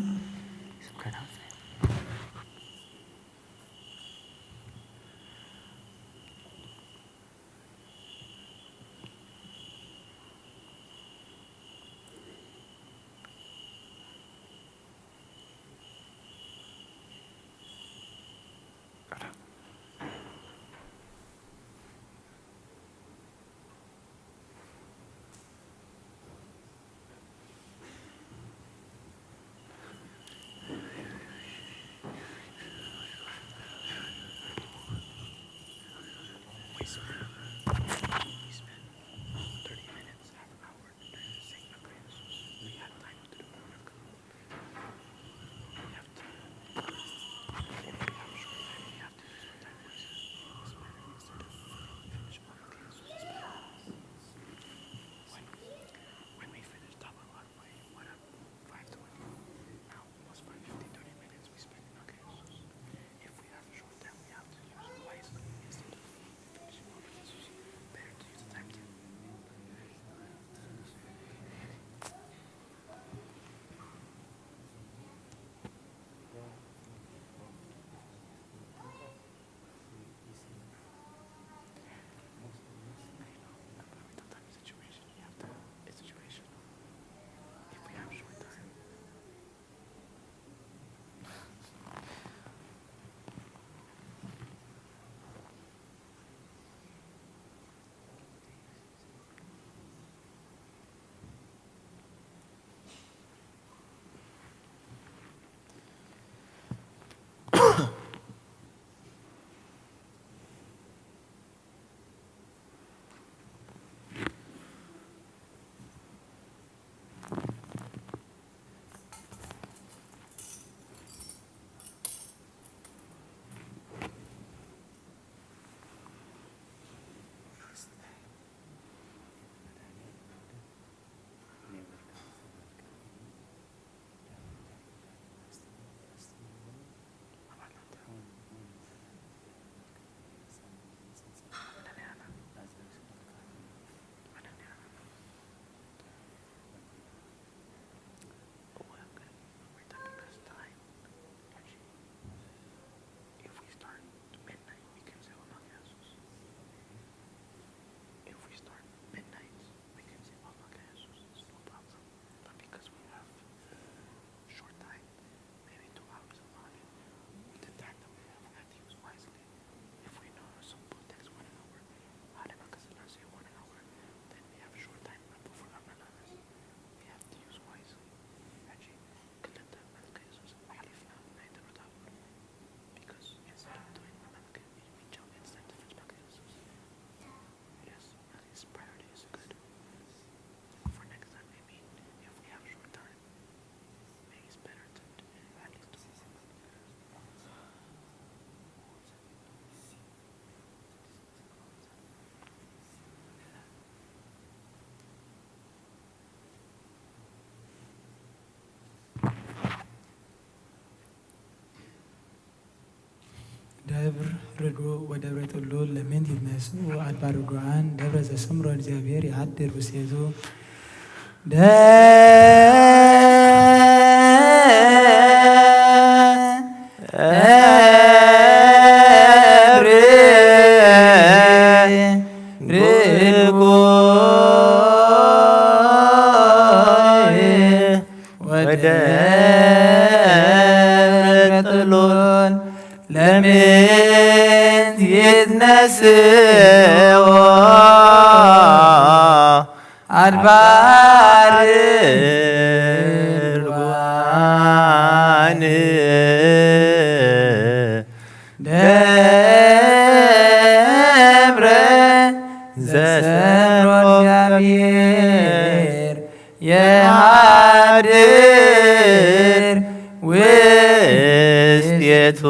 ደብር ርጉእ ወደብረ ጥሉል ለምእንቲ ይትነስኡ ኣድባር ርጉኣን ደብረ ዘሰምሮ እግዚኣብሔር ይሃድር ውስቴቱ። ደብረ ርጉእ ወደብረ ጥሉል ለምእንቲ ይትነስኦ ኣድባር ርጉኣን ደብረ ዘሰምሮ እግዚኣብሔር የሃድር ውስቴቱ።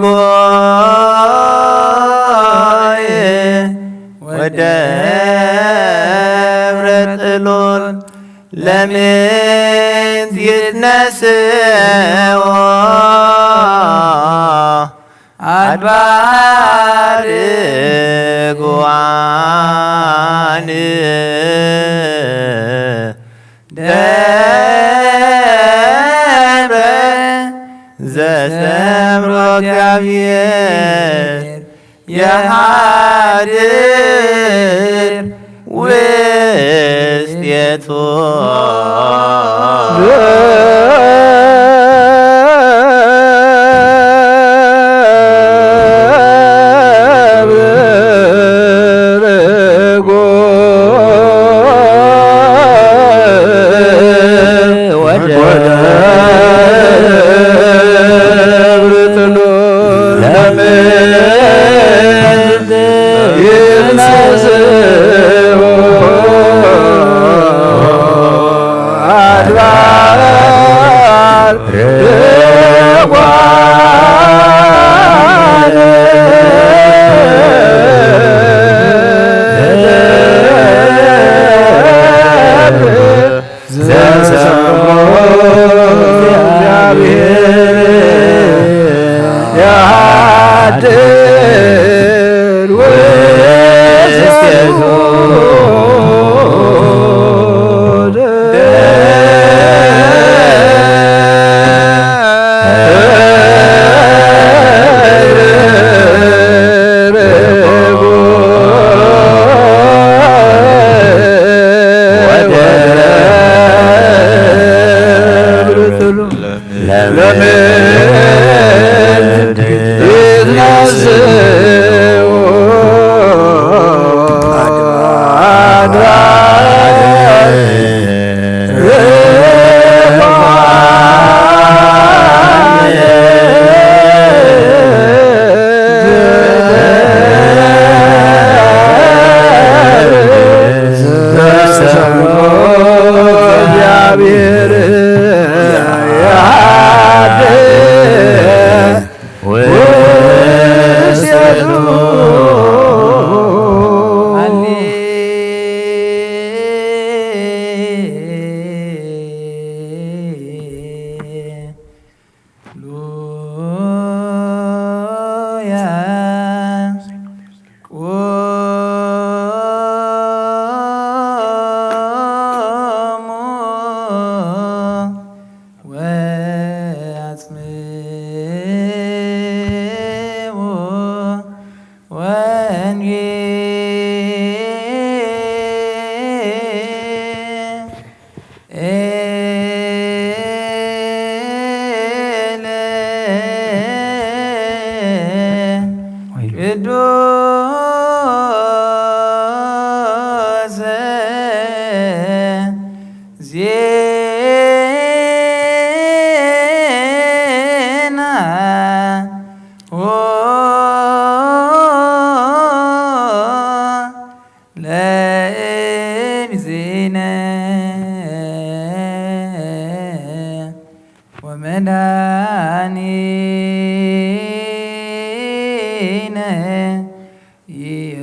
ርጉይ ወደብረ ጥሉል ለምእንቲ ይትነስኦ ኣድባር ርጉኣን ደብረ ዘሰምሮ እግዚኣብሔር የሃድር ውስቴቱ።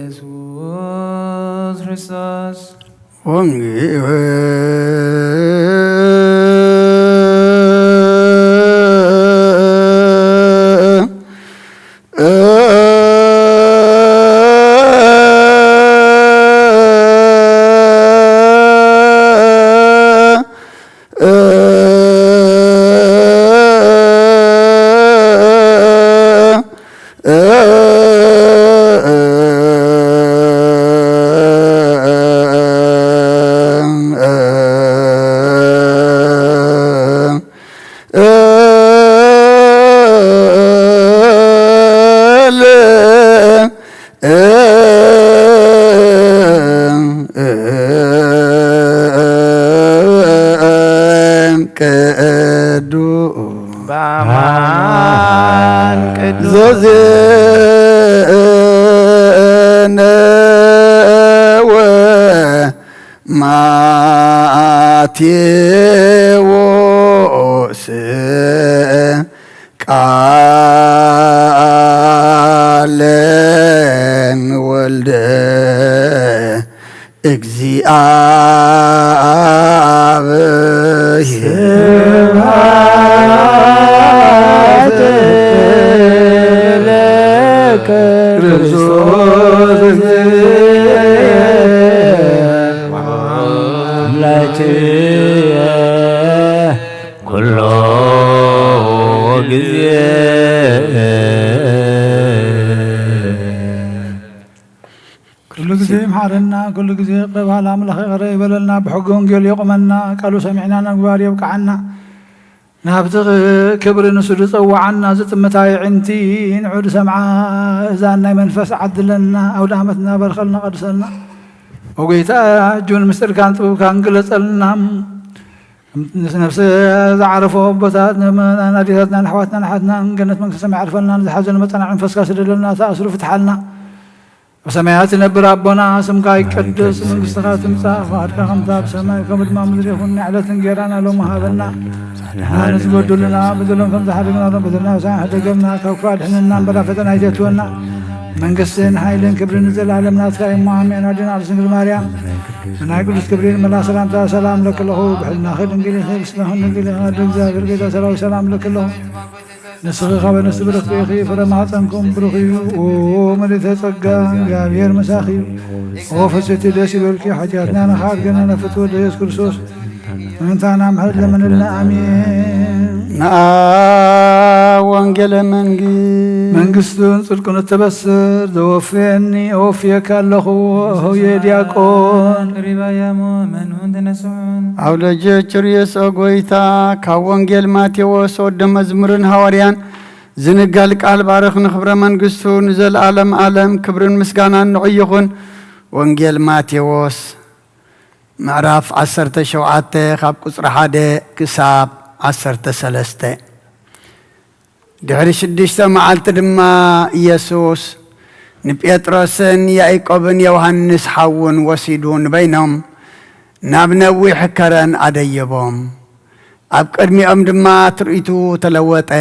ኢየሱስ ክርስቶስ። ቅዱስ በአማን ቅዱስ ዘዜነወ ማቴዎስ ቃለ ወልደ እግዚአብሔር። ስብሐት ለከ ክርስቶስ እግዚእ አምላክየ ኩሎ ግዜ። ኩሉ ግዜ ይምሓረና፣ ኩሉ ግዜ ይቕረ በሃል ኣምላኽ ይቕረ ይበለልና፣ ብሕጊ ወንጌል የቑመና፣ ቃሉ ሰሚዕና ንምግባር የብቅዓና። ናብቲ ክብሪ ንሱ ዝጸውዓና ዝጥምት ኣዕይንቲ ንዑ ዝሰምዓ እዛን ናይ መንፈስ ዓድለና። ኣውደ ዓመትና በርኸልና ቀድሰልና። ኦ ጎይታ፣ እጁን ምስጢርካን ጥበብካን ግለጸልና። ምስ ነፍሲ ዝዓረፎ ኣቦታት፣ ኣዴታትናን ኣሕዋትናን ኣሓትናን ገነት መንግስተ ሰማይ ዓርፈልና። ንዝሓዘኑ መጸናዕን ፈስካ ስደደልና፣ ተኣስሩ ፍትሓልና። ኣብ ሰማያት ትነብር ኣቦና፣ ስምካ ይቀደስ፣ መንግስትኻ ትምጻእ፣ ፍቓድካ ከምታ ኣብ ሰማይ ከምኡ ድማ ኣብ ምድሪ ይኹን። ንዕለት እንጌራና ሎሚ ሃበና። ንሕና ንዝበደሉና በደሎም ከም ዝሓደግናሎም በደልና፣ ሳይን ሕደገልና፣ ካብ ክፉእ ኣድሕነና እምበር፣ ኣብ ፈተና ኣይተእትወና። መንግስትን ሓይልን ክብርን ንዘለኣለም ናትካ እዩ እሞ፣ ኣሜን። ኣዴና ቅድስት ድንግል ማርያም፣ ብናይ ቅዱስ ገብርኤል መልኣኽ ሰላምታ ሰላም እለኪ ኣለኹ። ብሕልናኺ ድንግል ኢኺ፣ ብስጋኺ ድንግል ኢኺ። ኣደ እግዚኣብሔር ጌታ ሰራዊት ሰላም እለኪ ኣለኹ። ንስኺ ካብ ኣንስቲ ብርኽቲ ኢኺ፣ ፍረ ማህፀንኩም ብሩኽ እዩ። ኦ ምልዕተ ጸጋ፣ እግዚኣብሔር ምሳኺ እዩ። ኦ ፍስሕቲ ደስ ይበልኪ፣ ሓጢኣትና ንኽሓድገና ነፍቲ ወልደ ኢየሱስ ክርስቶስ ምእንታና ምሕረት ለምንልና። ኣሜን። ንኣ ወንጌለ መንግስት መንግስቱን ጽድቁን እተበስር ዘወፍየኒ እወፍየካ ኣለኹ። ሆየ ዲያቆን። ቅሪባያሞ መኑ እንተነስሑን። ኣውለጀ ችርየስ ኦ ጎይታ፣ ካብ ወንጌል ማቴዎስ ወደ መዝሙርን ሃዋርያን ዝንገል ቃል ባርኽ። ንኽብረ መንግስቱ ንዘለኣለም ኣለም ክብርን ምስጋናን ንዑ ይኹን። ወንጌል ማቴዎስ ምዕራፍ ዓሰርተ ሸውዓተ ካብ ቁጽሪ ሓደ ክሳብ ዓሰርተ ሰለስተ። ድሕሪ ሽዱሽተ መዓልቲ ድማ ኢየሱስ ንጴጥሮስን ያዕቆብን ዮሃንስ ሓዉን ወሲዱ ንበይኖም ናብ ነዊሕ ከረን ኣደየቦም። ኣብ ቅድሚኦም ድማ ትርኢቱ ተለወጠ።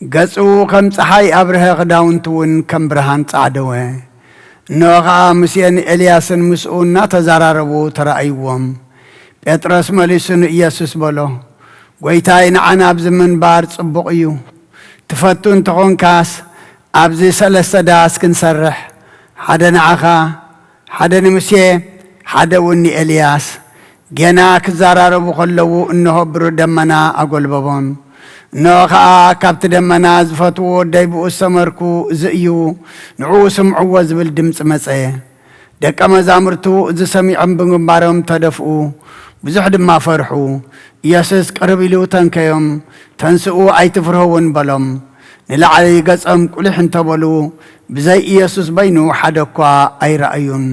ገጹ ከም ጸሓይ ኣብርሀ፣ ክዳውንቱ እውን ከም ብርሃን ጻዕደወ። እንሆ ኸኣ ሙሴን ኤልያስን ምስኡ እናተዛራረቡ ተራእይዎም። ጴጥሮስ መሊሱ ንኢየሱስ በሎ፣ "ጐይታይ፣ ንዓና ኣብዚ ምንባር ጽቡቕ እዩ። ትፈቱ እንተኾንካስ ኣብዚ ሰለስተ ዳስ ክንሰርሕ፣ ሓደ ንዓኻ፣ ሓደ ንሙሴ፣ ሓደ እውን ንኤልያስ።" ጌና ክዘራረቡ ከለዉ፣ እንሆ፣ ብሩህ ደመና ኣጎልበቦም። እንሆ ኸኣ፣ "ካብቲ ደመና ዝፈትዎ ወደይ ብኡ ዝተመርኩ እዚ እዩ፣ ንዕኡ ስምዕዎ" ዝብል ድምጺ መጸ። ደቀ መዛሙርቱ እዚ ሰሚዖም ብግንባሮም ተደፍኡ፣ ብዙሕ ድማ ፈርሑ። ኢየሱስ ቅርብ ኢሉ ተንከዮም፣ "ተንስኡ፣ ኣይትፍርህውን" በሎም። ንላዕሊ ገጾም ቁሊሕ እንተበሉ፣ ብዘይ ኢየሱስ በይኑ ሓደ እኳ ኣይረኣዩን።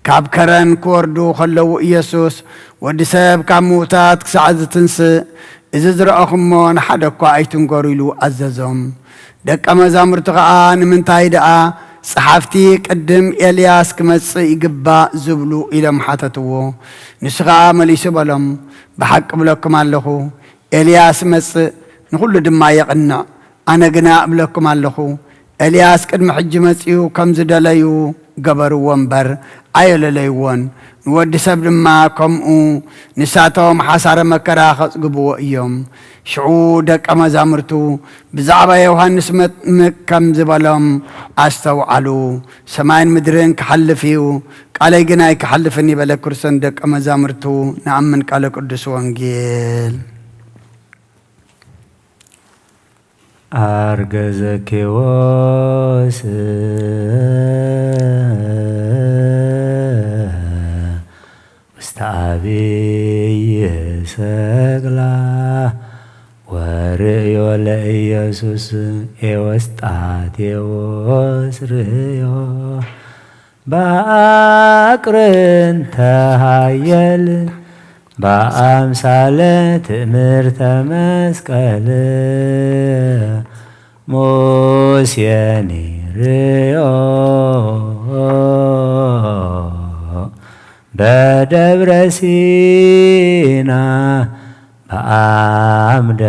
ካብ ከረን ክወርዱ ከለዉ፣ ኢየሱስ፣ "ወዲ ሰብ ካብ ምዉታት ክሳዕ ዝትንስእ፣ እዚ ዝረኣኹሞ ንሓደ እኳ ኣይትንገሩ" ኢሉ ኣዘዞም። ደቀ መዛሙርቱ ኸኣ፣ "ንምንታይ ደኣ ጸሓፍቲ ቅድም ኤልያስ ክመጽእ ይግባእ ዝብሉ?" ኢሎም ሓተትዎ። ንሱ ኸኣ መሊሱ በሎም፣ "ብሓቂ እብለኩም ኣለኹ፣ ኤልያስ ይመጽእ፣ ንኹሉ ድማ የቕንዕ። ኣነ ግና እብለኩም ኣለኹ፣ ኤልያስ ቅድሚ ሕጂ መጺኡ ከም ዝደለዩ ገበርዎ እምበር ኣየለለይዎን። ንወዲ ሰብ ድማ ከምኡ ንሳቶም ሓሳረ መከራ ከጽግብዎ እዮም። ሽዑ ደቀ መዛሙርቱ ብዛዕባ ዮሃንስ መጥምቅ ከም ዝበሎም ኣስተውዓሉ። ሰማይን ምድርን ክሓልፍ እዩ፣ ቃለይ ግን ኣይክሓልፍን እዩ በለ ክርስቶስ ንደቀ መዛሙርቱ። ንኣምን ቃለ ቅዱስ ወንጌል። አርገዘኪዎስ ውስተ አብይ ሰቅላ ወርእዮ ለኢየሱስ ኤወስጣቴዎስ ርእዮ በአቅርን ተሃየል በአምሳለ ትእምርተ መስቀል ሙሴኒ ርእዮ በደብረ ሲና በአምደ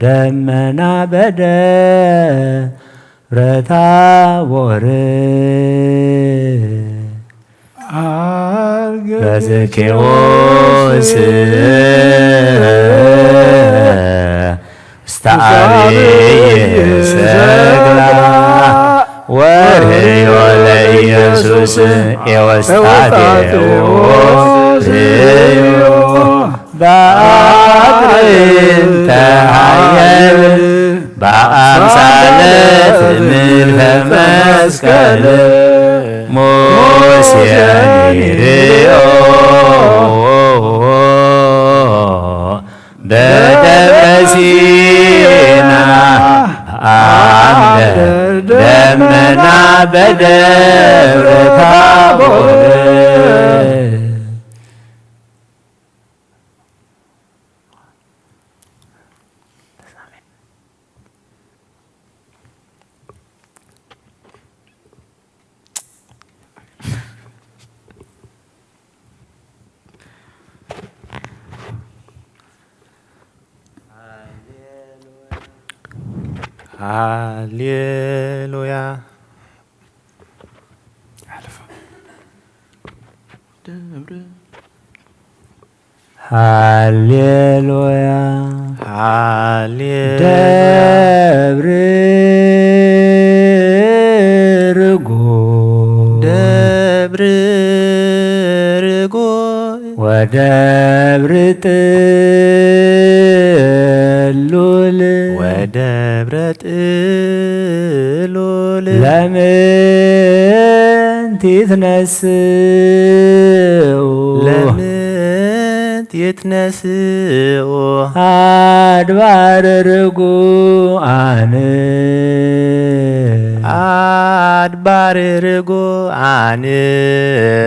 ደመና በደብረ ታቦር። በዘኬዎስ ውስተ አብይ ሰግላ ወርእዮ ለኢየሱስ ኤወስጣቴዎስ ርእዮ በአቅርን ተሃየል በአምሳለ ትምህርተ መስቀል ሙሴኒ ርእዮ በደብረ ሲና አምደ ደመና በደብረ ታቦር። ሃሌሉያ። ሃሌሉያ። ሃሌሉያ። ደብር ርጉ ደብር ርጉ ወደብር ጥሉል ወደብረ ጥሉል ለምን ትትነስኡ ለምን ትትነስኡ አድባር ርጉአን አድባር ርጉአን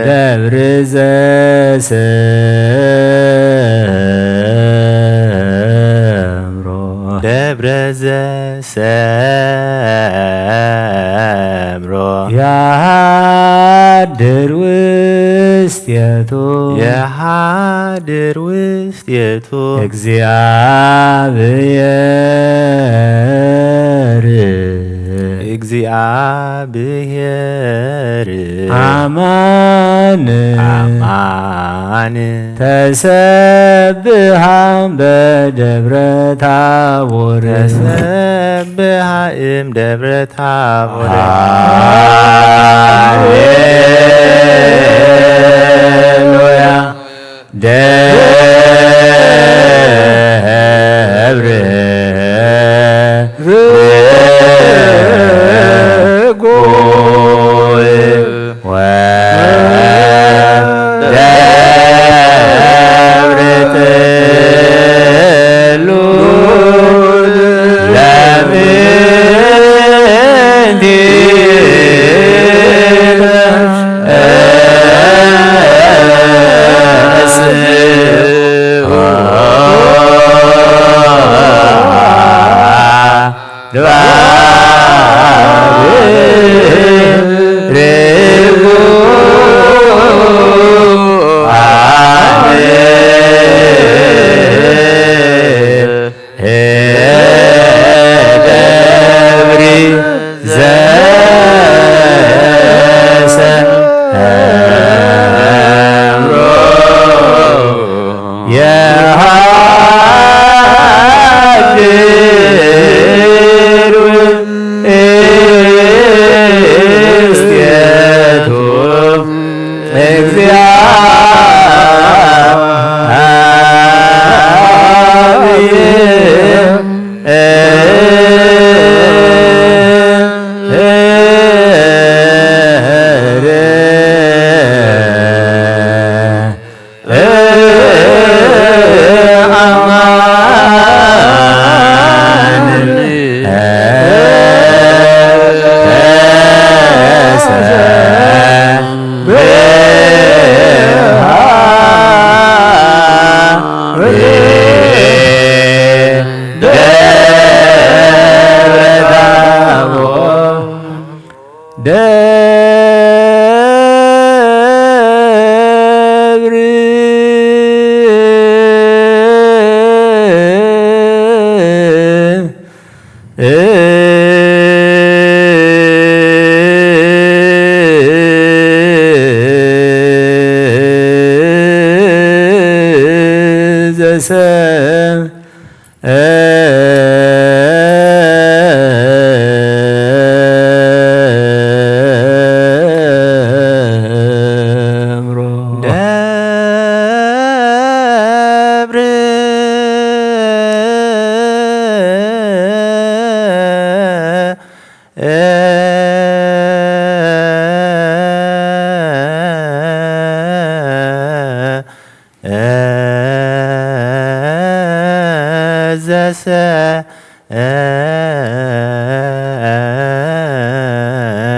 ደብር ዘሰምሮ ደብረ ዘሰምሮ የሃድር ውስቴቱ የሃድር ውስቴቱ እግዚአብሔር እግዚአብሔር አማን አማን ተሰብሃ በደብረ ታቦር ተሰብሃ እም ደብረ ታቦር። ሃሌሉያ። ደብር ርጉም ወደብር ጥሉል ለምንቲነ ዘሰ- እምሮ። ደብር ዘሰ-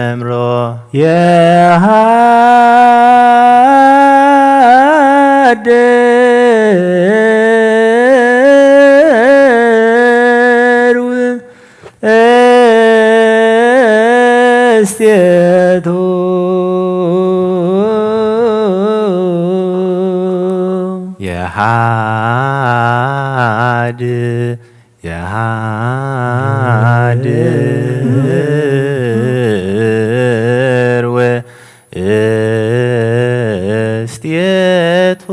እምሮ የሃድር እስቴቱ የሃድ የሃድር ውስቴቱ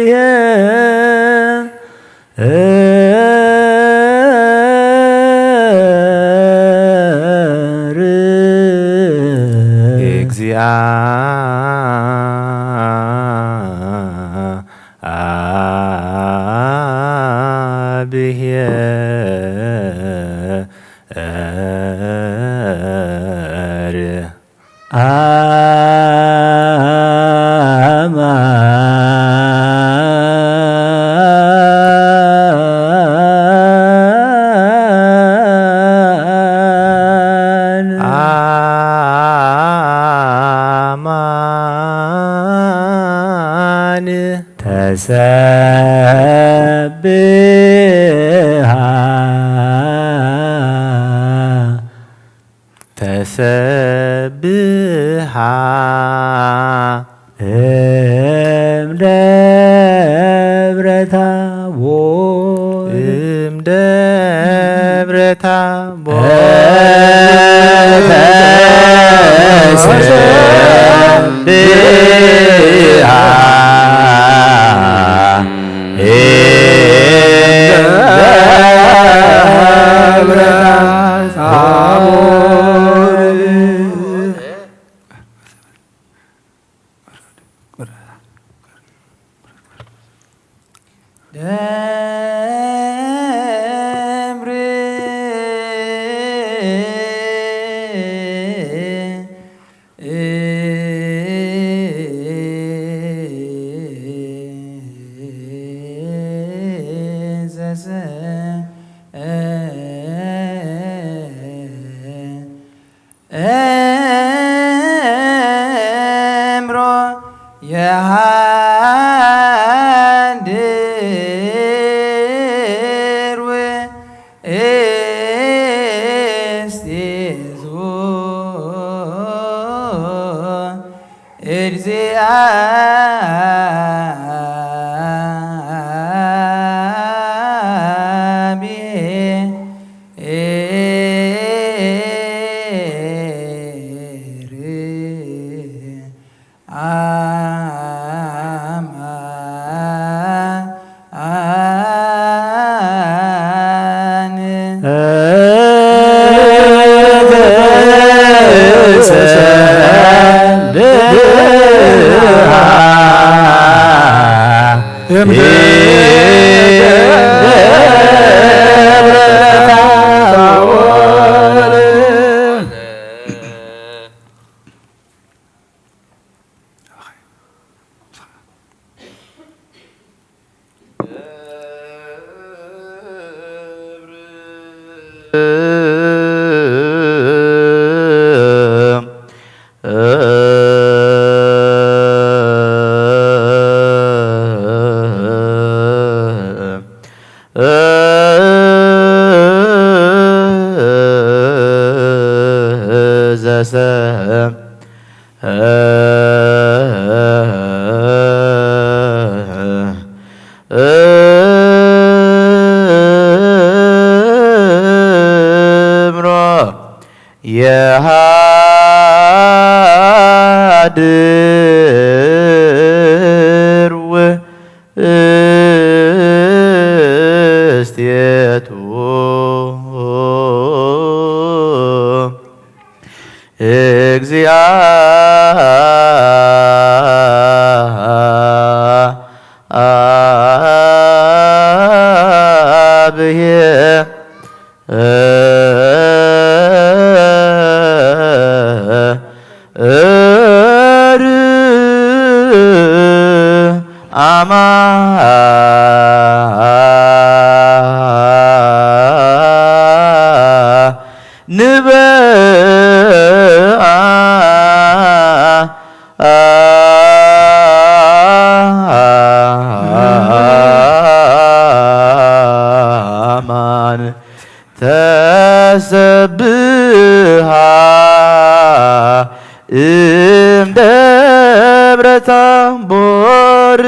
እግዚአብሔር። እግዚአብሔር። አማን። አማን። ተሰብሃ ተሰብሃ እምደብረ ታቦር። እምደብረ ታቦር። ተሰብሃ ደብር ዘሰ እምሮ የሃድር ውስቴቱ እግዚአብሔር። አማን። ኣማን በአማን ተሰብሃ እምደብረ ታቦር።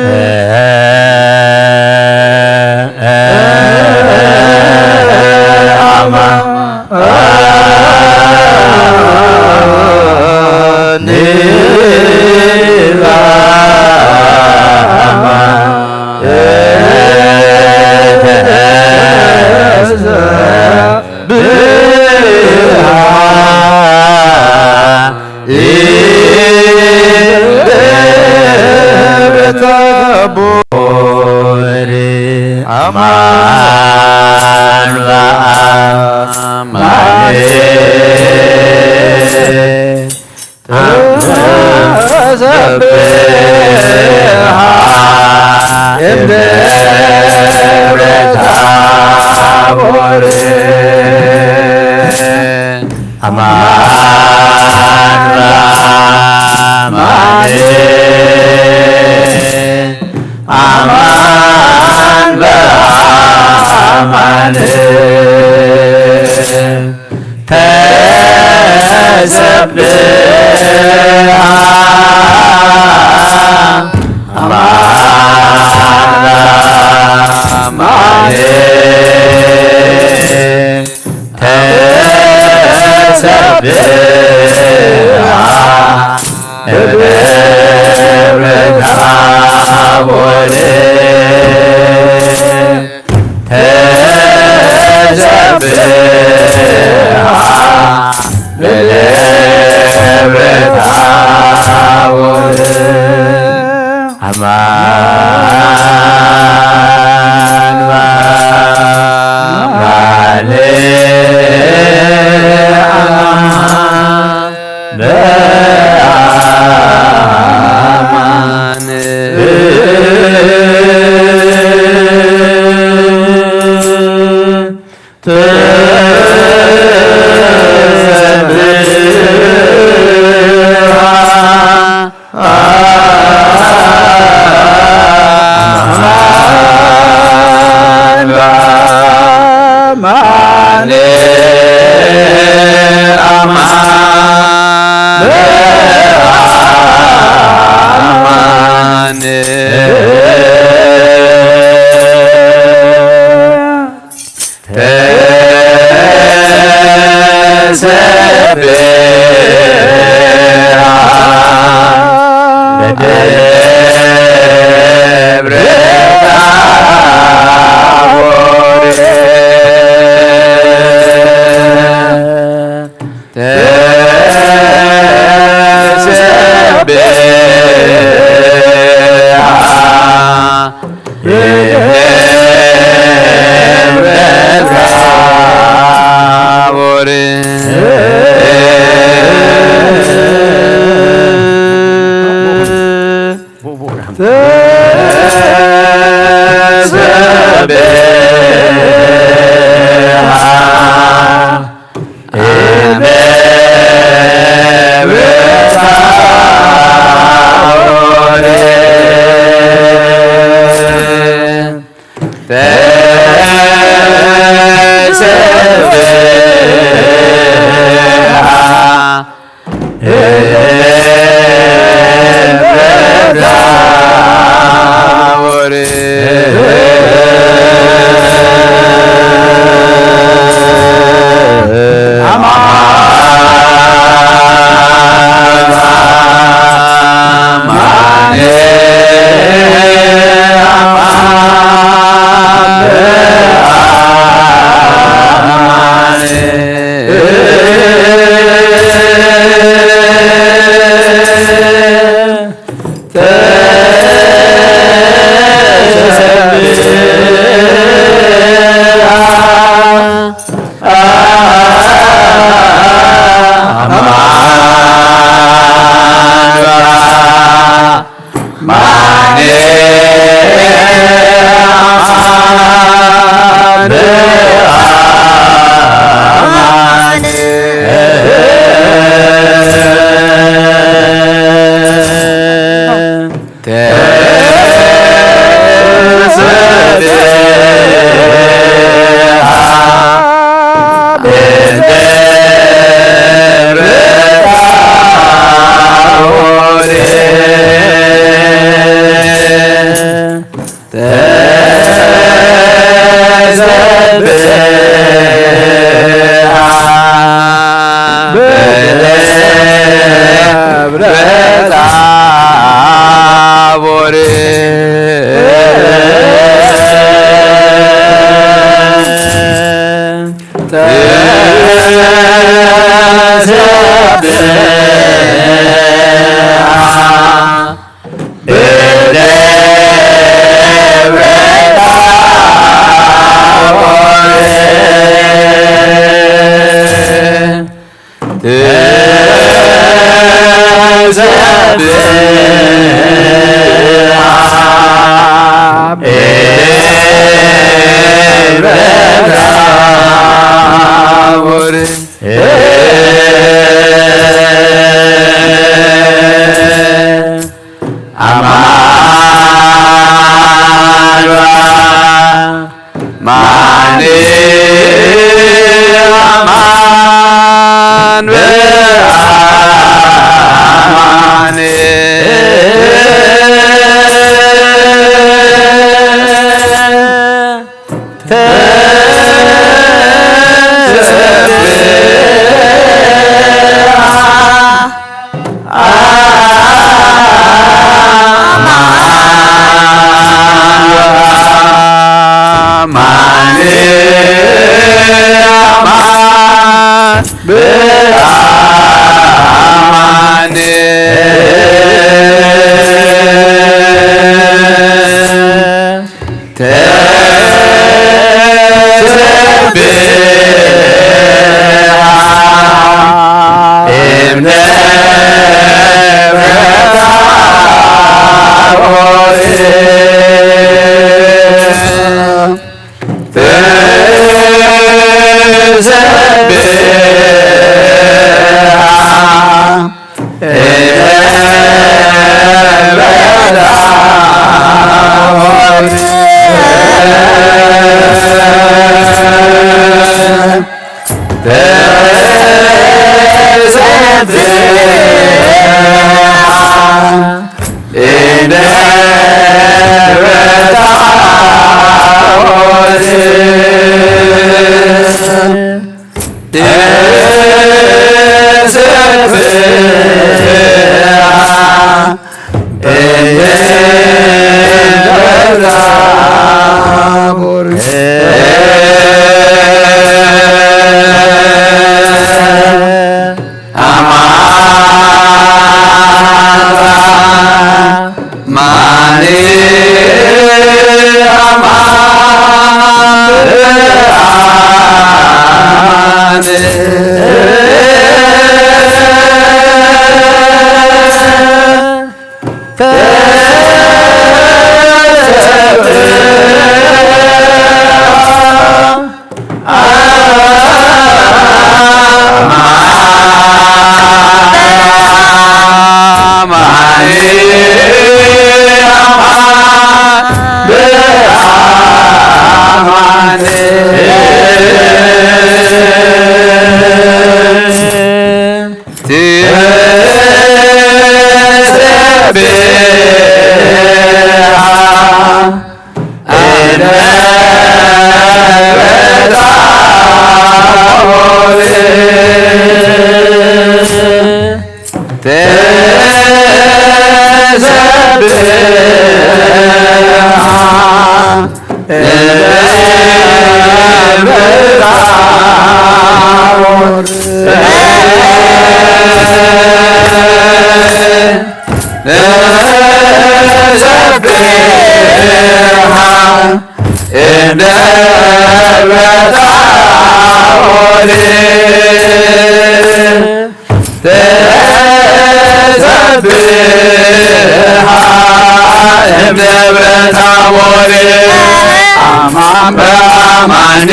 አማን በአማን፣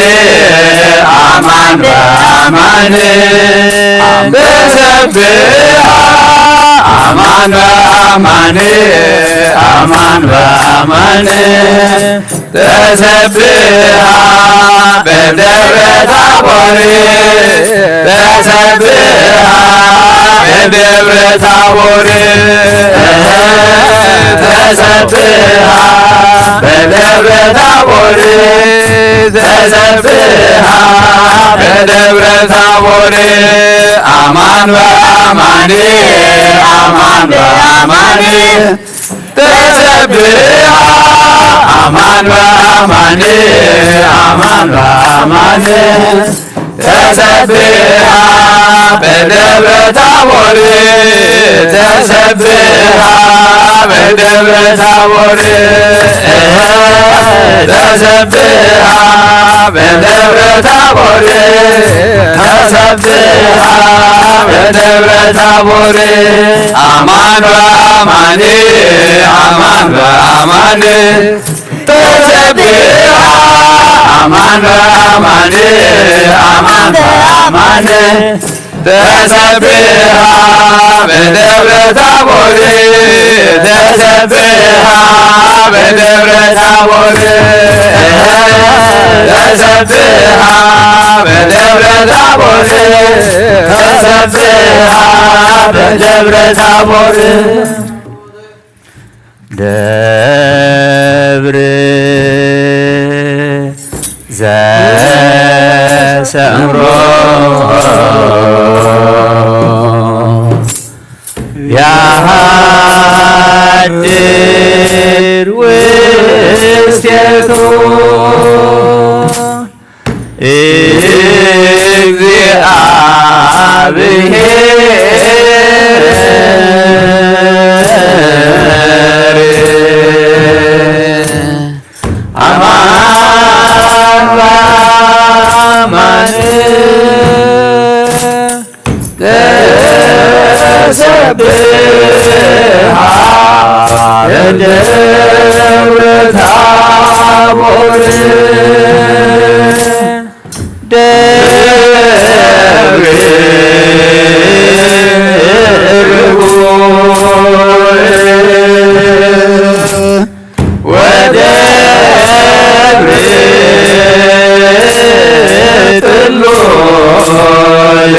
አማን በአማን፣ ተሰብሐ። አማን በአማን፣ አማን በአማን፣ ተሰብሐ በደብረ ታቦር፣ ተሰብሐ በደብረ ታቦር፣ ተሰብሐ በደብረ ታቦር፣ ተሰብሐ በደብረ ታቦር። አማን በአማን፣ አማን በአማን፣ ተሰብሐ አማን በአማን፣ አማን በአማን፣ ተሰብሐ በደብረ ታቦር፣ ተሰብሐ በደብረ ታቦር፣ ተሰብሐ በደብረ ታቦር፣ ተሰብሐ በደብረ ታቦር። አማን በአማን፣ አማን በአማን፣ ተሰብሐ አማን በአማን፣ አማን በአማን፣ ተሰብሐ በደብረ ታቦር፣ ተሰብሐ በደብረ ታቦር፣ ተሰብሐ በደብረ ታቦር፣ ተሰብሐ በደብረ ታቦር። ደብር ዘሰምሮ ያሃድር ውስቴቱ እግዚአብሔር አማን በአማን ተሰብሐ በደብረ ታቦር ደብር ርጉም ወደብር ጥሉል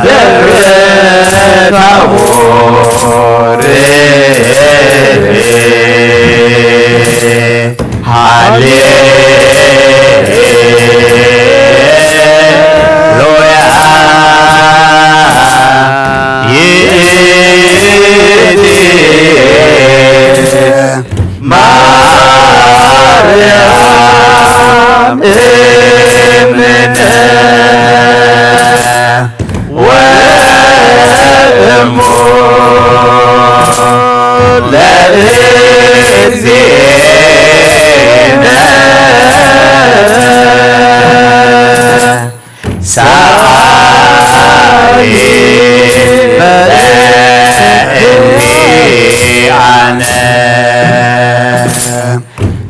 ደብረ ታቦር ሃሌሉያ ይእቲ ማርያም እምነ ወእሙ ለእግዚእነ ሳሊ በእንቲአነ።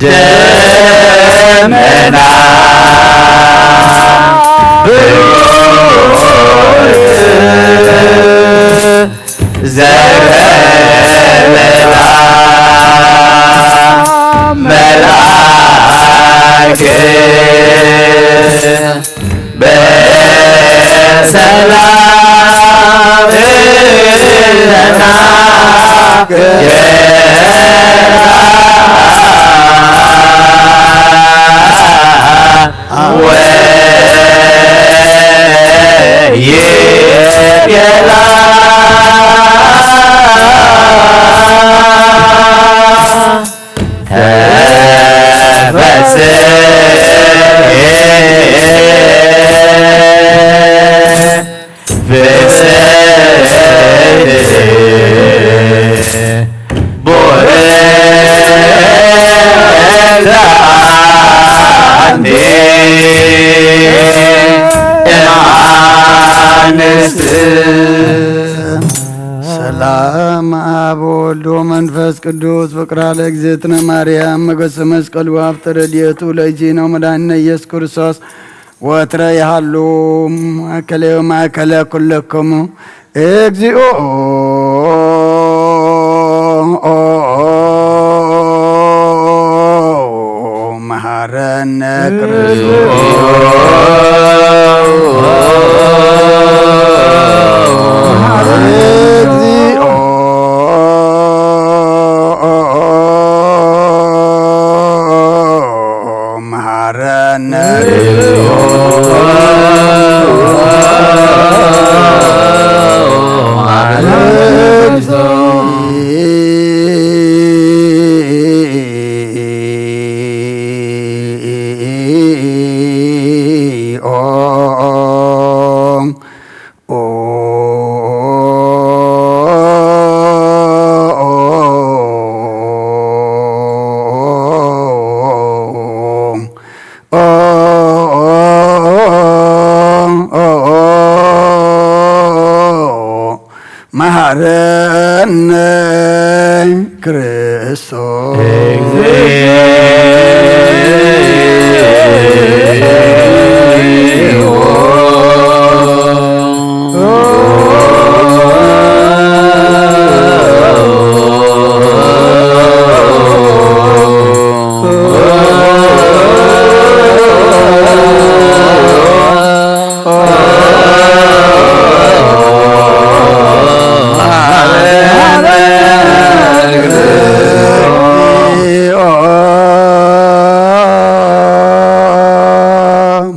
ደመና ብሩር ዘበላ መልአክ በሰላም ተናገራ ወይቤላ ተፈስሒ ፍስሕት ቡርክት አንቲ እም አንስት። ሰላም አብ ወልድ ወመንፈስ ቅዱስ ፍቅራ ለእግዝእትነ ማርያም መገሰ መስቀሉ ሀብተ ረድኤቱ ለእግዚእነ ወመድኃኒነ ኢየሱስ ክርስቶስ ወትረ ይሃሉ ማእከለ ወማእከለ ኩልክሙ እግዚኦ መሐረነ ክርስቶስ። እግዚኦ መሐረነ መሐረነ ክርስቶስ።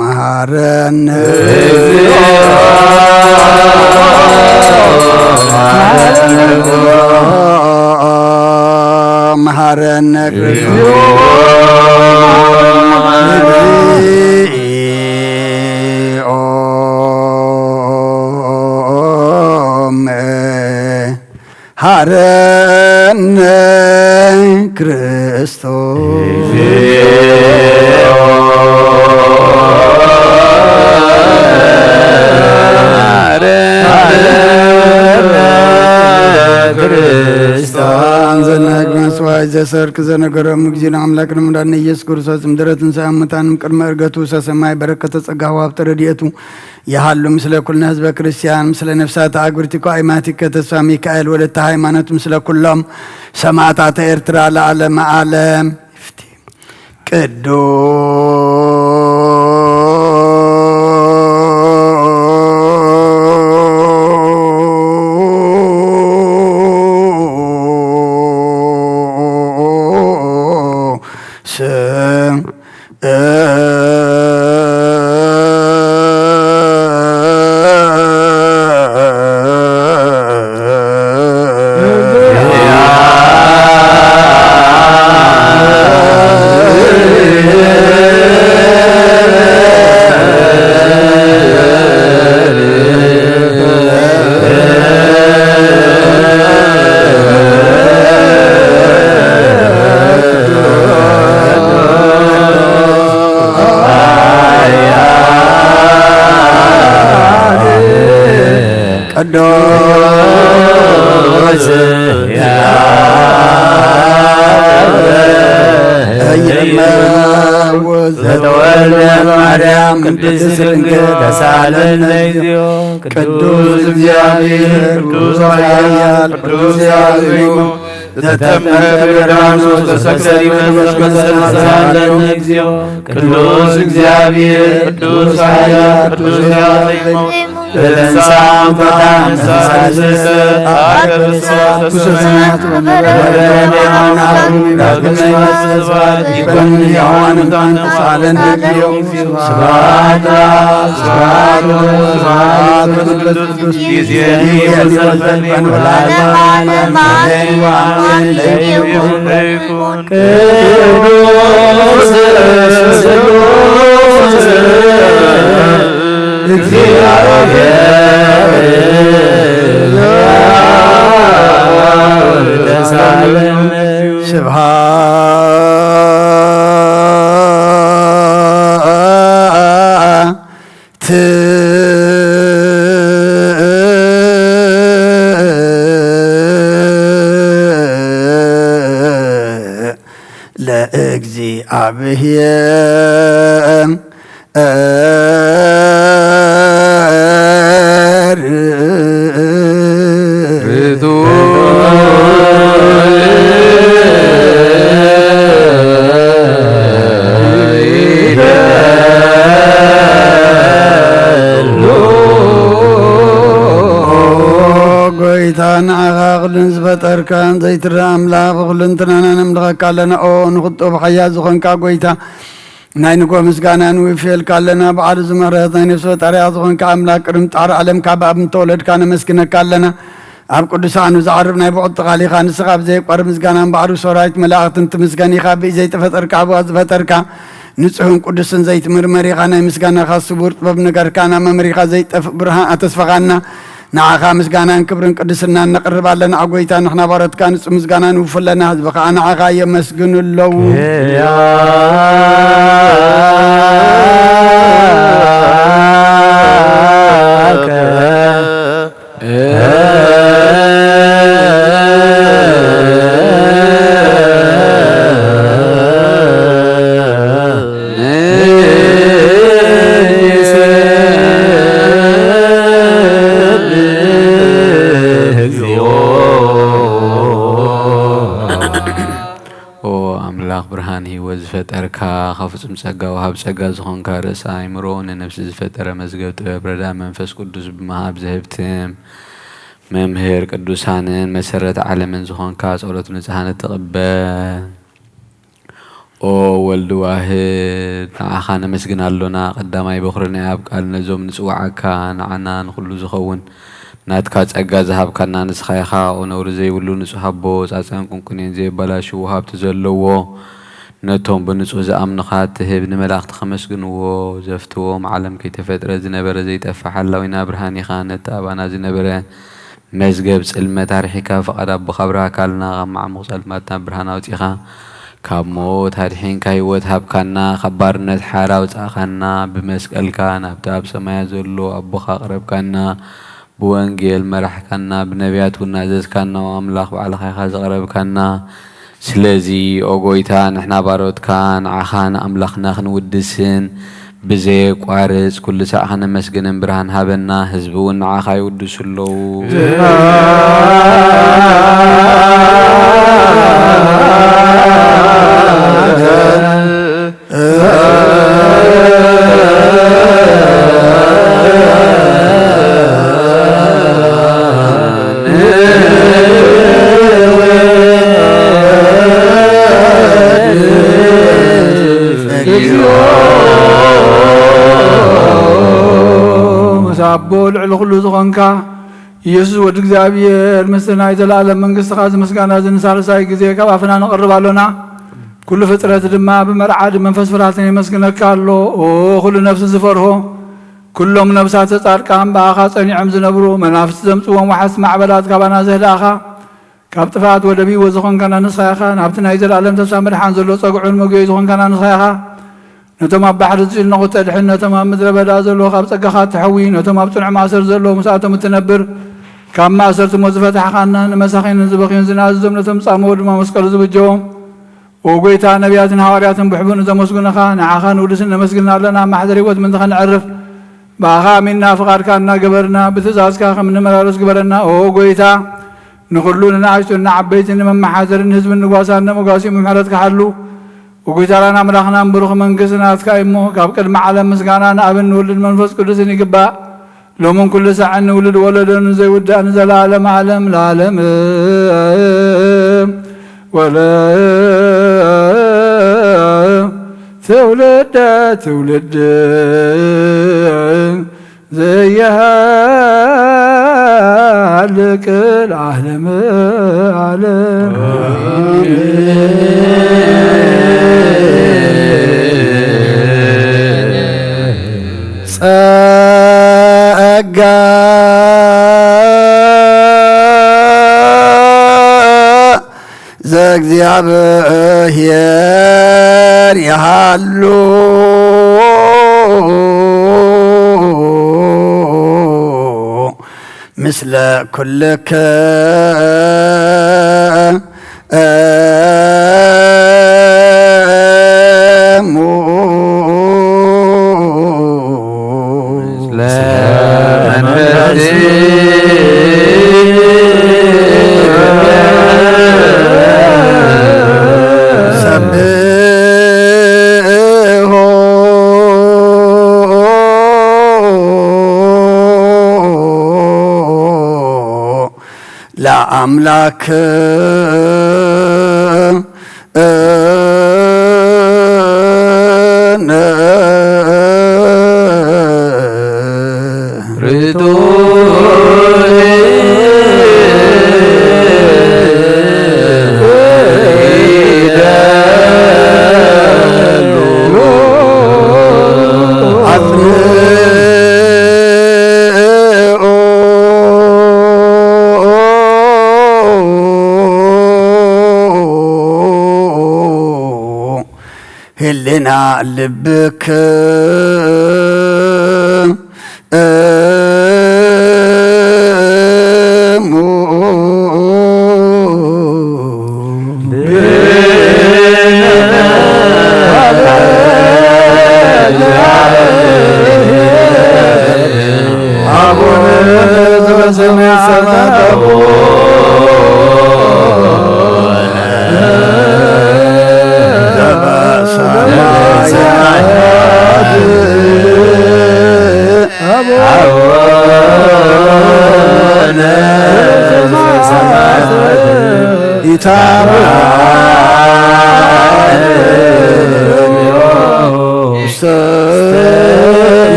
መሐረነ መሐረነ ክርስቶስ። መሐረነ ክርስቶስ። ዘነግ መስዋዕት ዘሰርክ ዘነገሮም እግዚእነ አምላክነ መድኃኒነ ኢየሱስ ክርስቶስ እምድረ ትንሣኤ እሙታን እምቅድመ ዕርገቱ ውሰተ ሰማይ በረከተ ጸጋሁ ሀብተ ረድኤቱ ይሃሉ ምስለ ኩልነ ህዝበ ክርስቲያን ምስለ ነፍሳተ አግብርቲኮ አይማቲከ ተስፋ ሚካኤል ወለተ ሃይማኖት ምስለ ኩሎም ሰማዕታተ ኤርትራ ለዓለመ ዓለም። ቅዱስ ቅዱስ ያብ እይመውት ዘተወልደ ማርያም ቅድስት ድንግል ተሳለነ እግዚኦ። ቅዱስ እግዚአብሔር ቅዱስ ኃያል ቅዱስ ያዕቆብ ዘተመ ዮርዳኖስ ተሰቅለ ይመስገን ተሳለነ እግዚኦ። ቅዱስ እግዚአብሔር ቅዱስ ኃያል ቅዱስ ያዕቆብ ለተንሳ ሙታን ሳልስተ አከበ ስብሐት ውስተ ሰማያት ወነበረ ዳግመ ይመጽእ ስብሐት ይኮን ሕያዋን ሙታን ተሳለን እግዚኦ። ስብሐት ለአብ ስብሐት ለወልድ ስብሐት ለመንፈስ ቅዱስ ይእዜኒ ወዘልፈኒ ወለዓለመ ዓለም አሜን ወአሜን። ለይኩን ቅዱስ ስሉስ እግዚአብሔር ተሳለነ። ስብሐት ለእግዚአብሔር። ጎይታ ንዓኻ ኩልን ዝፈጠርካን ዘይትረኣ ኣምላኽ ብኩልንትናና ነምልኸካ ኣለና። ኦ ንኽጡብ ሓያል ዝኾንካ ጎይታ ናይ ንጎ ምስጋና ንውፍየልካ ኣለና። በዓሉ ዝምህረት ናይ ነፍሲ ፈጣሪያ ዝኾንካ ኣምላክ ቅድሚ ጣዕሪ ዓለም ካብ ኣብ ምተወለድካ ነመስግነካ ኣለና። ኣብ ቅዱሳኑ ዝዓርብ ናይ ብዕቲ ቃሊኻ ንስኻ ብዘየቋርብ ምስጋናን ባዕሩ ሰራዊት መላእኽትን ትምስገን ኢኻ። ብኢ ዘይተፈጠርካ ኣብኣ ዝፈጠርካ ንጹሕን ቅዱስን ዘይትምርመር ኢኻ። ናይ ምስጋናኻ ስቡር ጥበብ ነገርካና መምሪኻ ዘይጠፍእ ብርሃን ኣተስፈኻና። ንዓኻ ምስጋናን ክብርን ቅድስናን ነቕርብ ኣለና። ኣጎይታ ንሕና ባሮትካ ንጹህ ምስጋና ንውፍለና ህዝቢ ኸዓ ንዓኻ የመስግኑ ኣለዉ። ኦ ኣምላኽ ብርሃን ህይወት ዝፈጠርካ፣ ካብ ፍጹም ጸጋ ወሃብ ጸጋ ዝኾንካ፣ ርእሰ ኣእምሮ ንነፍሲ ዝፈጠረ፣ መዝገብ ጥበብ ረዳ መንፈስ ቅዱስ ብምሃብ ዘህብትም፣ መምህር ቅዱሳንን መሰረት ዓለምን ዝኾንካ፣ ጸሎት ንጽሃን ትቕበል። ኦ ወልድ ዋህድ፣ ንዓኻ ነመስግን ኣሎና። ቀዳማይ በኹሪ ናይ ኣብ ቃል ነዞም ንጽውዓካ፣ ንዓና ንኹሉ ዝኸውን ናትካ ጸጋ ዝሃብካና ንስኻ ኢኻ። ኦ ነውሪ ዘይብሉ ንጹህ ኣቦ፣ ጻጸን ቁንቁኔን ዘየበላሽው ሃብቲ ዘለዎ፣ ነቶም ብንጹህ ዝኣምኑኻ እትህብ፣ ንመላእኽቲ ከመስግንዎ ዘፍትዎም፣ ዓለም ከይተፈጥረ ዝነበረ ዘይጠፍእ ሓላዊና ብርሃን ኢኻ። ነቲ ኣባና ዝነበረ መዝገብ ጽልመት ኣርሒካ ፍቓድ ኣቦኻ ኣብርሃካልና። ካብ መዓሙቕ ጸልማት ናብ ብርሃን ኣውጺኻ፣ ካብ ሞት ኣድሒንካ ህይወት ሃብካና፣ ካብ ባርነት ሓራ ኣውጻእካና። ብመስቀልካ ናብቲ ኣብ ሰማያት ዘሎ ኣቦኻ ኣቕረብካና። ብወንጌል መራሕካና፣ ብነቢያት እውን ኣዘዝካና። ኦ ኣምላኽ ባዕልኻ ኢኻ ዘቕረብካና። ስለዚ ኦ ጎይታ ንሕና ባሮትካ ንዓኻ ንኣምላኽና ክንውድስን ብዘየቋርጽ ኩሉ ሳዕ ከነመስግንን ብርሃን ሃበና። ህዝቢ እውን ንዓኻ ይውድሱ ኣለዉ። ምስ ኣቦ ልዕሊ ኩሉ ዝኾንካ ኢየሱስ ወዲ እግዚኣብሔር፣ ምስቲ ናይ ዘለኣለም መንግስትኻ እዚ ምስጋና እዚ ንሳልሳይ ግዜ ካብ ኣፍና ነቕርብ ኣሎና። ኩሉ ፍጥረት ድማ ብመርዓዲ መንፈስ ፍርሃትን የመስግነካ ኣሎ። ኦ ኩሉ ነፍሲ ዝፈርሆ፣ ኩሎም ነፍሳተ ጻድቃን ብኣኻ ጸኒዖም ዝነብሩ፣ መናፍስቲ ዘምጽዎም ወሓዝቲ ማዕበላት ካባና ዘህዳእኻ፣ ካብ ጥፍኣት ወደብ ህይወት ዝኾንካና ንስኻ ኢኻ። ናብቲ ናይ ዘለኣለም ተስፋ መድሓን ዘሎ ጸግዑን መጉየይ ዝኾንካና ንስኻ ኢኻ። ነቶም ኣብ ባሕሪ ዝጭነቑ እተድሕን፣ ነቶም ኣብ ምድረ በዳ ዘለዉ ካብ ጸጋኻ እተሕዊ፣ ነቶም ኣብ ጽኑዕ ማእሰር ዘለዉ ምስኣቶም እትነብር፣ ካብ ማእሰርቲ ሞት ዝፈታሕኻና፣ ንመሳኺንን ዝበኽዩን ዝናዘዞም፣ ነቶም ዝጻመዉ ድማ መስቀሉ ዝብጀዎም፣ ኦ ጐይታ፣ ነቢያትን ሃዋርያትን ብሕቡእ ንዘመስግኑኻ፣ ንዓኻ ንውድስን ነመስግን ኣለና። ማሕደር ህይወት ምእንቲ ኸነዕርፍ፣ ብኣኻ ኣሚንና ፍቓድካ እናገበርና፣ ብትእዛዝካ ከም እንመላለስ ግበረና። ኦ ጐይታ፣ ንኹሉ ንንኣሽቱን ንዓበይትን ንመመሓደርን ህዝብን ንጓሳን ነመጓሲ ብምሕረትካ ሓሉ። ኦ ጐይታናን ኣምላኽናን ብሩኽ መንግስቲ ናትካ እዩ እሞ፣ ካብ ቅድሚ ዓለም ምስጋና ንኣብን ንውልድን መንፈስ ቅዱስን ይግባእ። ሎምን ኩሉ ሳዕን ንውሉድ ወለዶ ንዘይውዳእ ንዘለዓለመ ዓለም ለዓለም። ወለ ትውልደ ትውልድ ዘይሃልቅ ለዓለመ ዓለም። ጸጋ ዘእግዚኣብሔር ይሃሉ ምስለ ኩልክ እሙ። ሰብሖ ለአምላክ ህልና ልብክ እሙ። አቡነ ዘበሰማያት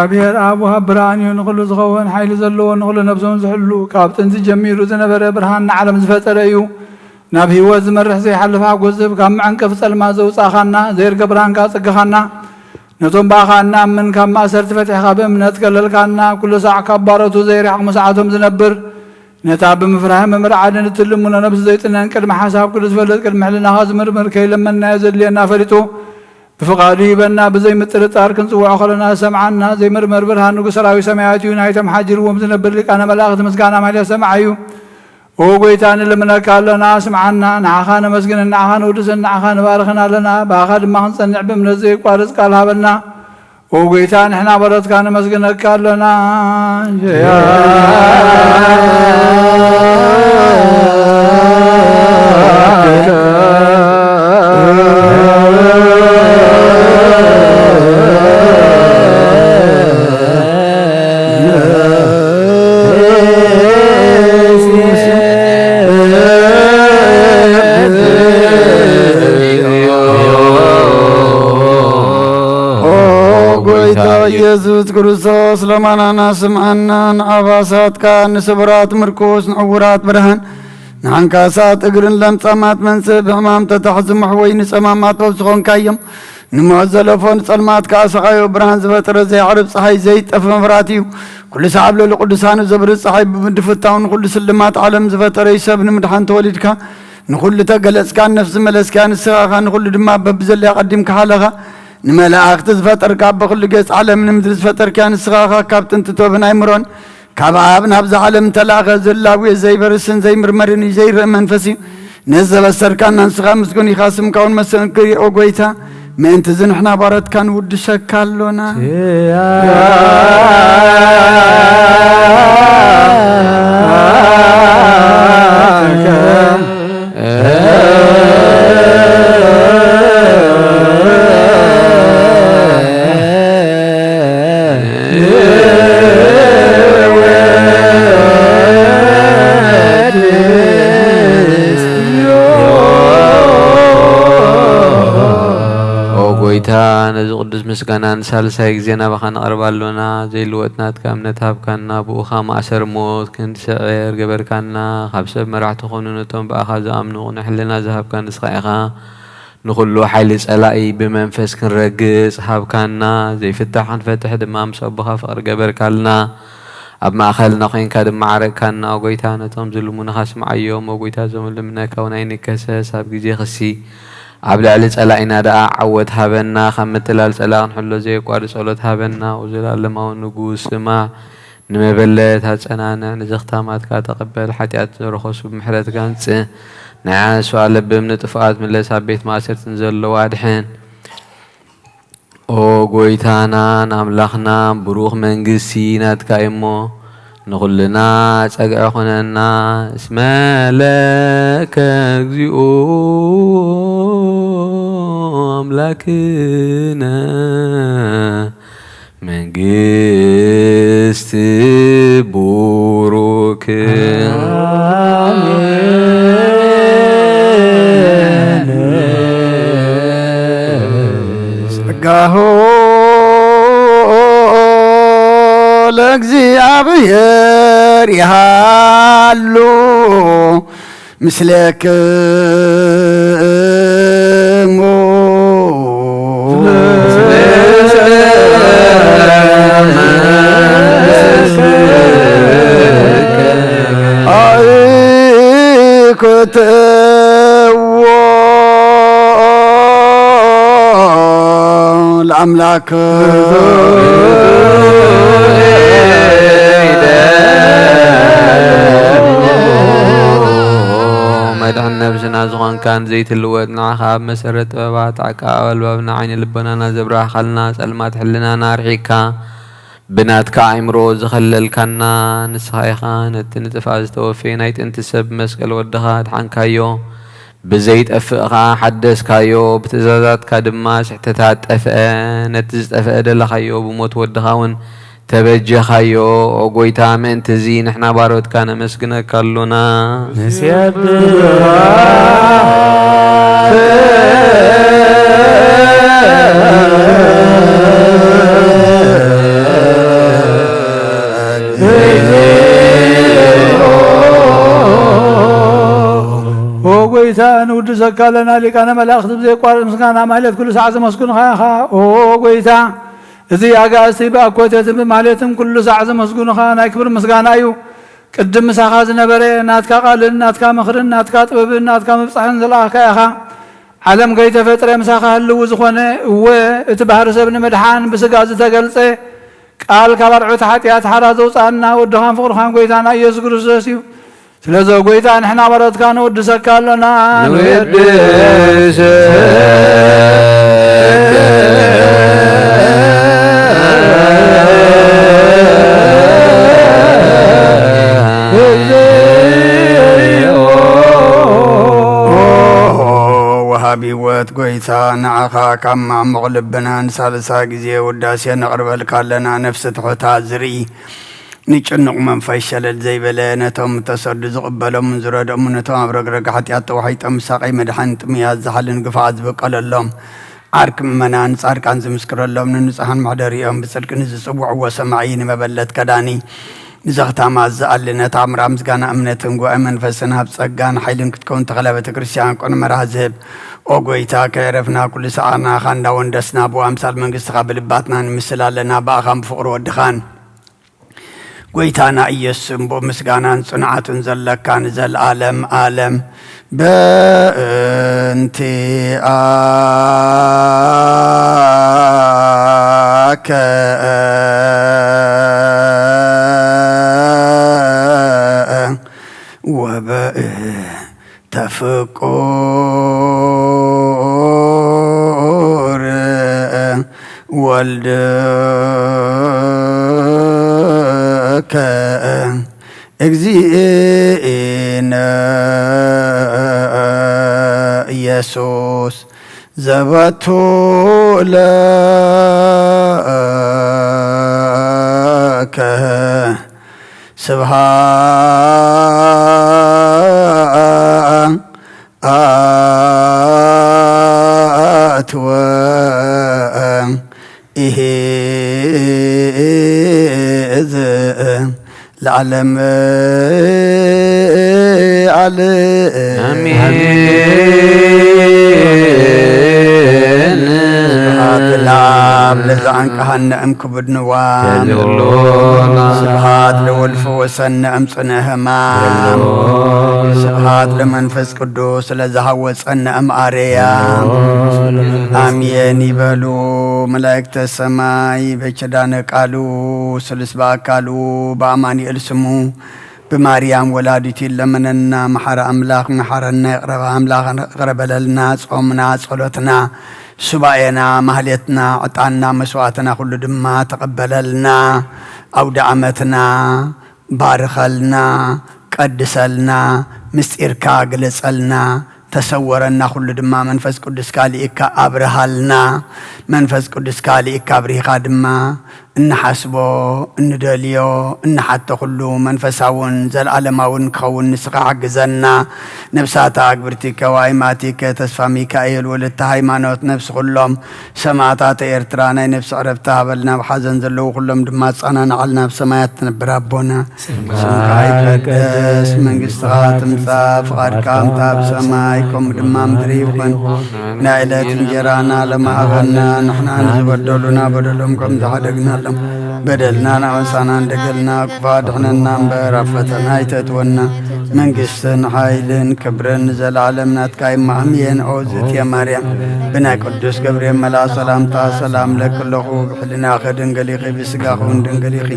እግዚኣብሔር ኣብ ወሃብ ብርሃን እዩ። ንኹሉ ዝኸውን ሓይሊ ዘለዎ፣ ንኹሉ ነብሶም ዝሕሉ፣ ካብ ጥንቲ ጀሚሩ ዝነበረ፣ ብርሃን ንዓለም ዝፈጠረ እዩ። ናብ ህይወት ዝመርሕ ዘይሓልፍ ሓጎስ ዝህብ፣ ካብ መዐንቀፊ ጸልማት ዘውጻእኻና፣ ዘይርከብ ብርሃንካ ኣጸጋኻና፣ ነቶም ብኣኻ እንኣምን ካብ ማእሰርቲ ፈቲሕካ ብእምነት ከለልካና፣ ኩሉ ሳዕ ካብ ባሮቱ ዘይርሕቕ ምስዓቶም ዝነብር፣ ነታ ብምፍራህን ብምርዓድን እትልምኖ ነብሲ ዘይጥነን ቅድሚ ሓሳብ ኩሉ ዝፈልጥ ቅድሚ ሕልናኻ ዝምርምር ከይለመንናዮ ዘድልየና ፈሊጡ ብፍቓዱ ሂበና ብዘይምጥርጣር ክንጽውዖ ከለና ዝሰምዓና ዘይምርመር ብርሃን ንጉስ ሰራዊት ሰማያት እዩ። ናይቶም ሓዲርዎም ዝነብር ሊቃነ መላእኽቲ ምስጋና ማሕሌት ሰማዒ እዩ። ኦ ጐይታ ንልምነካ ኣለና ስምዓና። ንዓኻ ነመስግንን ንዓኻ ነውድስን ንዓኻ ንባርኽን ኣለና። ብኣኻ ድማ ክንጸንዕ ብእምነት ዘይቋርጽ ቃል ሃበና። ኦ ጐይታ ንሕና በረትካ ነመስግነካ ኣለና። ኢየሱስ ክርስቶስ ለማናና ስምዓና፣ ንዓባሳትካ ንስቡራት ምርኩስ፣ ንዕውራት ብርሃን፣ ንዓንካሳት እግርን ለምጻማት መንጽህ፣ ብሕማም ተታሕዚ መሕወይ፣ ንጸማማት በብ ዝኾንካዮም፣ ንሞት ዘለፎ ንጸልማት ከኣ ሰቓዮ፣ ብርሃን ዝፈጠረ ዘይዓርብ ጸሓይ ዘይጠፍ መብራት እዩ። ኩሉ ሰዓብ ልዕሊ ቅዱሳኑ ዘብርህ ጸሓይ ብምድፍታው ንኹሉ ስልማት ዓለም ዝፈጠረ እዩ። ሰብ ንምድሓን ተወሊድካ ንኹሉ ተገለጽካ፣ ነፍሲ መለስካ ንስኻ ኢኻ፣ ንኹሉ ድማ በብዘለያ ቀዲምካ ሓለኻ። ንመላእኽቲ ዝፈጠርካ፣ ብኹሉ ገጽ ዓለም ንምድሪ ዝፈጠርካ ንስኻ ኢኻ። ካብ ጥንቲ ቶብን ኣይምሮን ካብ ኣብ ናብዛ ዓለም ተላእኸ። ዝላዊ ዘይበርስን ዘይምርመርን እዩ፣ ዘይርእ መንፈስ እዩ። ነዚ ዘበሰርካና ንስኻ ምስጉን ኢኻ፣ ስምካ እውን መሰንክር እዩ። ኦ ጎይታ፣ ምእንቲ እዚ ንሕና ባሮትካ ንውድሰካ ኣሎና። ኦ ጎይታ፣ ነዚ ቅዱስ ምስጋና ንሳልሳይ ግዜ ናባኻ ንቐርብ ኣሎና። ዘይልወጥ ናትካ እምነት ሃብካና፣ ብኡኻ ማእሰር ሞት ክንዲ ስዕር ገበርካና። ካብ ሰብ መራሕቲ ኾኑ ነቶም ብኣኻ ዝኣምኑ ቅኑዕ ሕልና ዝሃብካ ንስኻ ኢኻ። ንኹሉ ሓይሊ ጸላኢ ብመንፈስ ክንረግጽ ሃብካና። ዘይፍታሕ ክንፈትሕ ድማ ምስ ኣቦኻ ፍቕሪ ገበርካልና። ኣብ ማእኸልና ኮይንካ ድማ ዓረቅካና። ኦ ጎይታ፣ ነቶም ዝልሙንኻ ስምዓዮም። ኦ ጎይታ፣ እዞም ልምነካ እውን ኣይንከሰስ። ኣብ ግዜ ክሲ ኣብ ልዕሊ ጸላኢና ደኣ ዓወት ሃበና። ካብ ምትላል ጸላኢ ክንሕሎ ዘየቋርጽ ጸሎት ሃበና። ኦ ዘላለማዊ ንጉስ፣ ስማዕ። ንመበለት ኣጸናንዕ፣ ንዘኽታማትካ ተቐበል፣ ሓጢኣት ዝረኸሱ ብምሕረትካ ኣንጽህ፣ ንዓያሱ ኣለብም፣ ንጥፉኣት ምለስ፣ ኣብ ቤት ማእሰርቲ ንዘለዉ ኣድሕን። ኦ ጎይታናን ኣምላኽናን፣ ብሩኽ መንግስቲ ናትካ እዩ'ሞ፣ ንኹልና ጸግዒ ኩነና። እስመ ለከ እግዚኦ ኣምላክነ መንግስት ቡሩክ። ጸጋሁ ለእግዚኣብሔር ይሃሉ ምስሌክሙ። ኣይኩትዎ ለኣምላክ። መድሕን ነብስና ዝኾንካን ዘይትልወጥ ንዓኻ ኣብ መሰረት ጥበባት ዓቃብ ኣልባብና ዓይኒ ልቦናና ዘብራህኻልና ጸልማት ሕልናና ኣርሒቕካ ብናትካ ኣእምሮ ዝኸለልካና ንስኻ ኢኻ። ነቲ ንጥፍኣት ዝተወፈየ ናይ ጥንቲ ሰብ ብመስቀል ወድኻ ኣድሓንካዮ። ብዘይጠፍእ ኸኣ ሓደስካዮ፣ ብትእዛዛትካ ድማ ስሕተታት ጠፍአ። ነቲ ዝጠፍአ ደለኻዮ፣ ብሞት ወድኻ እውን ተበጀኻዮ። ኦ ጐይታ፣ ምእንቲ እዚ ንሕና ባሮትካ ነመስግነካ ኣሎና። ንሴብሖ ኦ ጐይታ፣ ንውድሰካ ኣለና። ሊቃነ መላእኽቲ ብዘየቋርጥ ምስጋና ማሕሌት ኩሉ ሳዕ ዘመስግኑኻ ኢኻ። ኦ ጐይታ፣ እዚ ኣጋእዝቲ ብኣኮቴትን ብማሕሌትን ኩሉ ሳዕ ዘመስግኑኻ ናይ ክብሪ ምስጋና እዩ። ቅድም ምሳኻ ዝነበረ ናትካ ቃልን ናትካ ምኽርን ናትካ ጥበብን ናትካ ምብጻሕን ዘለኣኽካ ኢኻ። ዓለም ከይተፈጥረ ምሳኻ ህልው ዝኾነ፣ እወ፣ እቲ ባህሪ ሰብ ንምድሓን ብስጋ ዝተገልጸ ቃል ካብ ኣርዑት ሓጢኣት ሓራ ዘውጽኣና ወድኻን ፍቕርኻን ጐይታና ኢየሱስ ክርስቶስ እዩ። ስለዚ ጐይታ ንሕና ባሮትካ ነወድሰካ ኣሎና። ንወድሰካ። ወሃቢ ህይወት ጐይታ፣ ንዓኻ ካብ ማዕሙቕ ልብና ንሳልሳ ግዜ ውዳሴ ነቕርበልካ ኣለና። ነፍሲ ትሑታ ዝርኢ፣ ንጭኑቕ መንፈስ ሸለል ዘይበለ፣ ነቶም እተሰዱ ዝቕበሎምን ዝረድኦምን፣ ነቶም ኣብ ረግረግ ሓጢኣት ተዋሒጦም፣ ሳቐይ መድሓኒ ጥሙያት ዝሓልን ግፍዓት ዝበቀለሎም፣ ዓርኪ ምእመናን ጻድቃን ዝምስክረሎም፣ ንንጹሓን መሕደሪኦም፣ ብጽድቂ ንዝጽውዕዎ ሰማዒ፣ ንመበለት ከዳኒ፣ ንዘኽታማት ዝኣሊ፣ ነታ ኣምራ ምስጋና እምነትን ጉባኤ መንፈስን ሃብ፣ ጸጋን ሓይልን ክትከውን ተኽለ ቤተ ክርስቲያን ቅኑዕ መርሃ ዝህብ። ኦ ጎይታ፣ ከየዕረፍና ኩሉ ሰዓርና፣ ካንዳ ወንደስና፣ ብኣምሳል መንግስትኻ ብልባትና ንምስል ኣለና፣ ብኣኻን ብፍቕሪ ወድኻን። ጎይታና ኢየሱስ እምቦ ምስጋናን ጽንዓቱን ዘለካ ንዘለዓለም ዓለም። በእንቲአከ ወበእንተ ፍቁር ወልድከ እግዚእነ ኢየሱስ ዘበቱ ለከ ስብሃት ወኢሂ እዝ ለዓለም ዓለም። ኣሜን። ስብሐት ለአብ ለዘአንቀሐነ እምክቡድ ንዋም። የሎና። ስብሐት ለወልድ ፈወሰነ እምጽነ ሕማም። የሎና። ስብሐት ለመንፈስ ቅዱስ ለዘሃወጸነ እምአርያም። የሎና። አሜን ይበሉ መላእክተ ሰማይ በኪዳነ ቃሉ ስሉስ በአካሉ በአማኑኤል ስሙ ብማርያም ወላዲቱ ይለመነና። መሓሪ ኣምላኽ መሓረና፣ ይቕረ ኣምላኽ ይቕረ በለልና። ጾምና፣ ጸሎትና፣ ሱባኤና፣ ማህሌትና፣ ዕጣንና፣ መስዋዕትና ኩሉ ድማ ተቐበለልና። ኣውደ ዓመትና ባርኸልና፣ ቀድሰልና፣ ምስጢርካ ግለጸልና፣ ተሰወረና። ኩሉ ድማ መንፈስ ቅዱስካ ልኢካ ኣብርሃልና። መንፈስ ቅዱስካ ልኢካ ኣብሪኻ ድማ እንሓስቦ፣ እንደልዮ፣ እንሓቶ ኩሉ መንፈሳውን ዘለዓለማውን ክኸውን ንስኻ ሓግዘና። ነብሳታ ኣግብርቲከ ወአይማቲከ ተስፋ ሚካኤል ወለተ ሃይማኖት ነብሲ ኩሎም ሰማዕታተ ኤርትራ ናይ ነብሲ ዕረፍቲ ሃበልና። ኣብ ሓዘን ዘለዉ ኩሎም ድማ ኣጸናንዓልና። ኣብ ሰማያት ትነብር ኣቦና ስምካ ይትቀደስ፣ መንግስትኻ ትምጻእ፣ ፍቓድካ ከምታ ኣብ ሰማይ ከምኡ ድማ ምድሪ ይኹን። ናይ ዕለት እንጀራና ለማሃበና፣ ንሕና ንዝበደሉና በደሎም ከም ዝሓደግናሎም፣ በደልናን ኣበሳናን ደገልና፣ ክፉእ ኣድሕነና እምበር፣ ኣብ ፈተና ኣይተእትወና። መንግስትን ሓይልን ክብርን ንዘለዓለም ናትካ እማ፣ ኣሜን። ኦ ዝእትየ ማርያም፣ ብናይ ቅዱስ ገብርኤል መልኣኽ ሰላምታ ሰላም እለኪ ኣለኹ። ብሕልናኺ ድንግል ኢኺ፣ ብስጋኺ እውን ድንግል ኢኺ።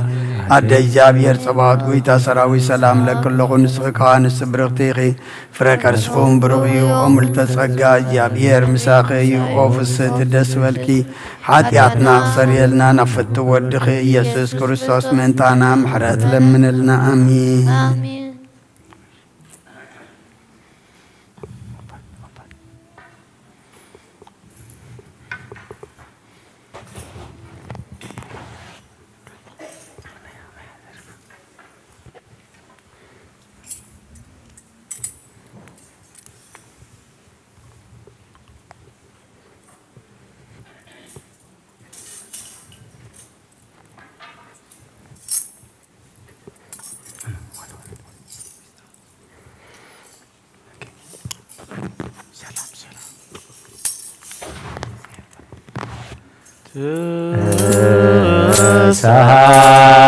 ኣደ እግዚኣብሔር ጸባኦት፣ ጎይታ ሰራዊት፣ ሰላም እለኪ ኣለኹ። ንስኺ ከኣ ንስቲ ብርኽቲ ኢኺ፣ ፍረ ከርስኹም ብሩኽ እዩ። ኦ ምልዕተ ጸጋ፣ እግዚኣብሔር ምሳኺ እዩ። ኦ ፍስሕቲ ደስ በልኪ፣ ሓጢኣትና ክሰርየልና ናብ ፍቱ ወድኺ ኢየሱስ ክርስቶስ ምእንታና ምሕረት ለምንልና። ኣሜን። ኣሜን።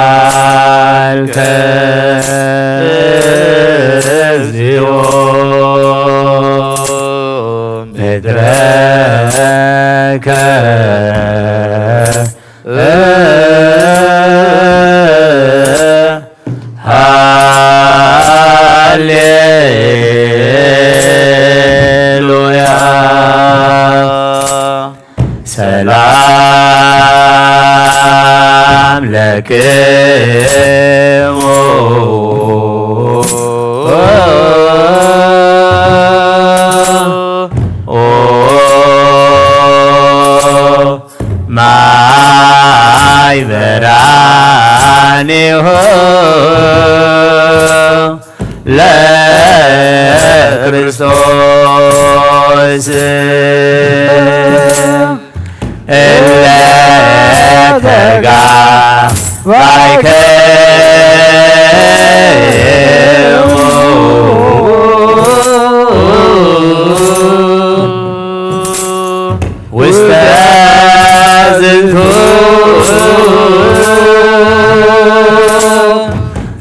ተሳሃልከ እግዚኦ ምድረከ ሃሌሉያ። ሰላም ለክሙ ኦ ማይ በራኔሆ ለክርስቶስ ውስተ ዝንቱ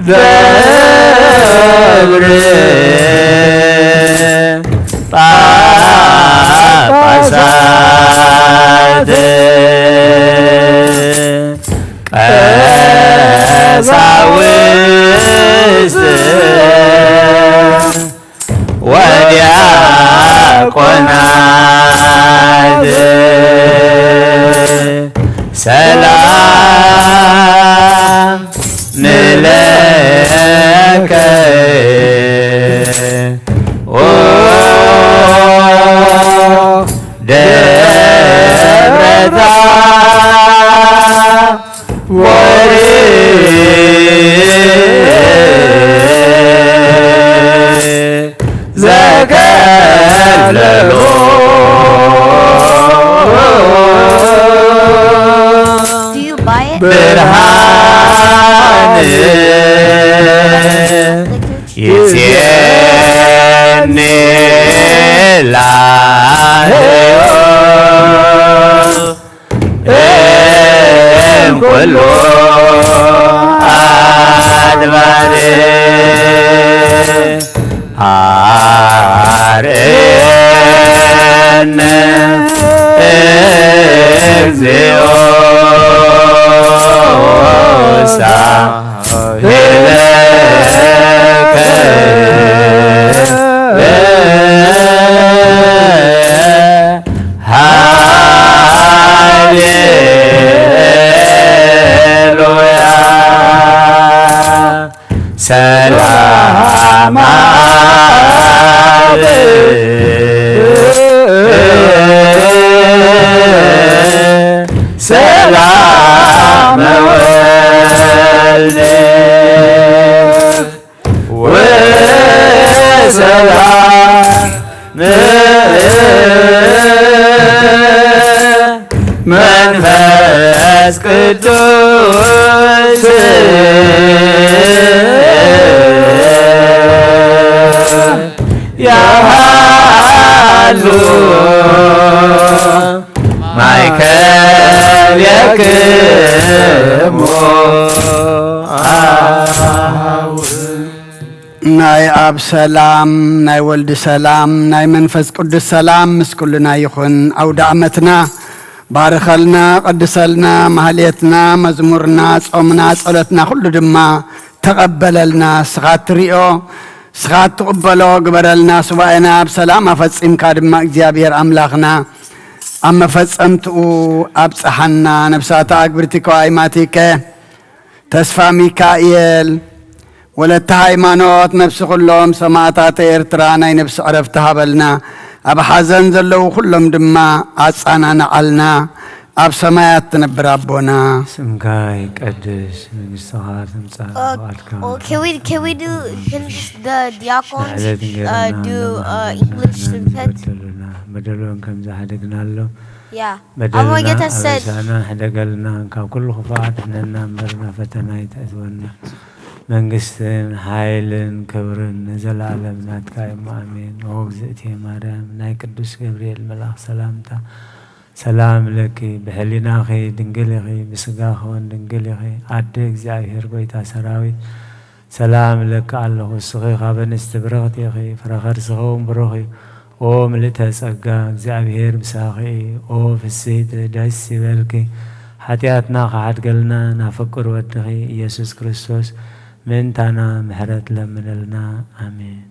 ደብር ጳጳሳት ቀሳውስት ወዲያቆናት ሰላም ንለከ ኦ ደብረ ታቦር ዘከለሎ Do you buy it? ብርሃን ይሴኒ ላህዮ እም ኩሉ ኣድባር ኣርእየነ እግዚኦ ሳህለከ ሃሌሉያ ሰላም አብ ሰላም ወልድ ወሰላም መንፈስ ቅዱስ ያሃሉ ማእከሌክሙ። ናይ ኣብ ሰላም ናይ ወልድ ሰላም ናይ መንፈስ ቅዱስ ሰላም ምስ ኩልና ይኹን። ኣውደ ዓመትና ባርኸልና፣ ቀድሰልና፣ ማህሌትና፣ መዝሙርና፣ ጾምና፣ ጸሎትና ኩሉ ድማ ተቐበለልና። ንስኻ እትሪኦ ንስኻ እትቕበሎ ግበረልና። ሱባኤና ብሰላም ኣፈጺምካ ድማ እግዚኣብሔር ኣምላኽና ኣብ መፈጸምትኡ ኣብጽሓና። ነብሳታ ኣግብርቲ ከዋይማቲከ ተስፋ ሚካኤል፣ ወለተ ሃይማኖት፣ ነብሲ ኩሎም ሰማእታት ኤርትራ ናይ ነብሲ ዕረፍቲ ሃበልና። ኣብ ሓዘን ዘለዉ ኩሎም ድማ ኣጻናንዓልና። ኣብ ሰማያት ትነብር ኣቦና። ስምካ ይቀደስ፣ መንግስትኻ ትምጻእ፣ Uh, ፍቓድካ oh, can we can we do can the diakons ንሕደግ uh, እንገረና do ኣለና uh, ዘለና English ንሕና ስብከት? ዝበደሉና በደሎም ከም ዝሓደግናሎ Yeah. በደልና Amoy geta said. ኣበሳና ሕደገልና፣ ካብ ኩሉ ክፉእ ኣድሕነና እምበር ናብ ፈተና ኣይተእትወና። መንግስትን ሓይልን ክብርን ንዘለኣለም ናትካ እሞ ኣሜን። ኦ እግዝእትየ ማርያም ናይ ቅዱስ ገብርኤል መልኣኽ ሰላምታ ሰላም ለኪ ብሕሊናኺ ድንግል ኢኺ ብስጋኺ እውን ድንግል ኢኺ ኣደ እግዚኣብሔር ጎይታ ሰራዊት ሰላም እብለኪ ኣለኹ፣ እስኺ ካብ ኣንስቲ ብርኽቲ ኢኺ፣ ፍረ ከርስኺ እውን ብሩኽ እዩ። ኦ ምልእተ ጸጋ፣ እግዚኣብሄር ምሳኺ እዩ። ኦ ፍስሕቲ፣ ደስ ይበልኪ፣ ሓጢኣትና ክሓድገልና ናብ ፍቁር ወድኺ ኢየሱስ ክርስቶስ ምእንታና ምሕረት ለምነልና። ኣሜን።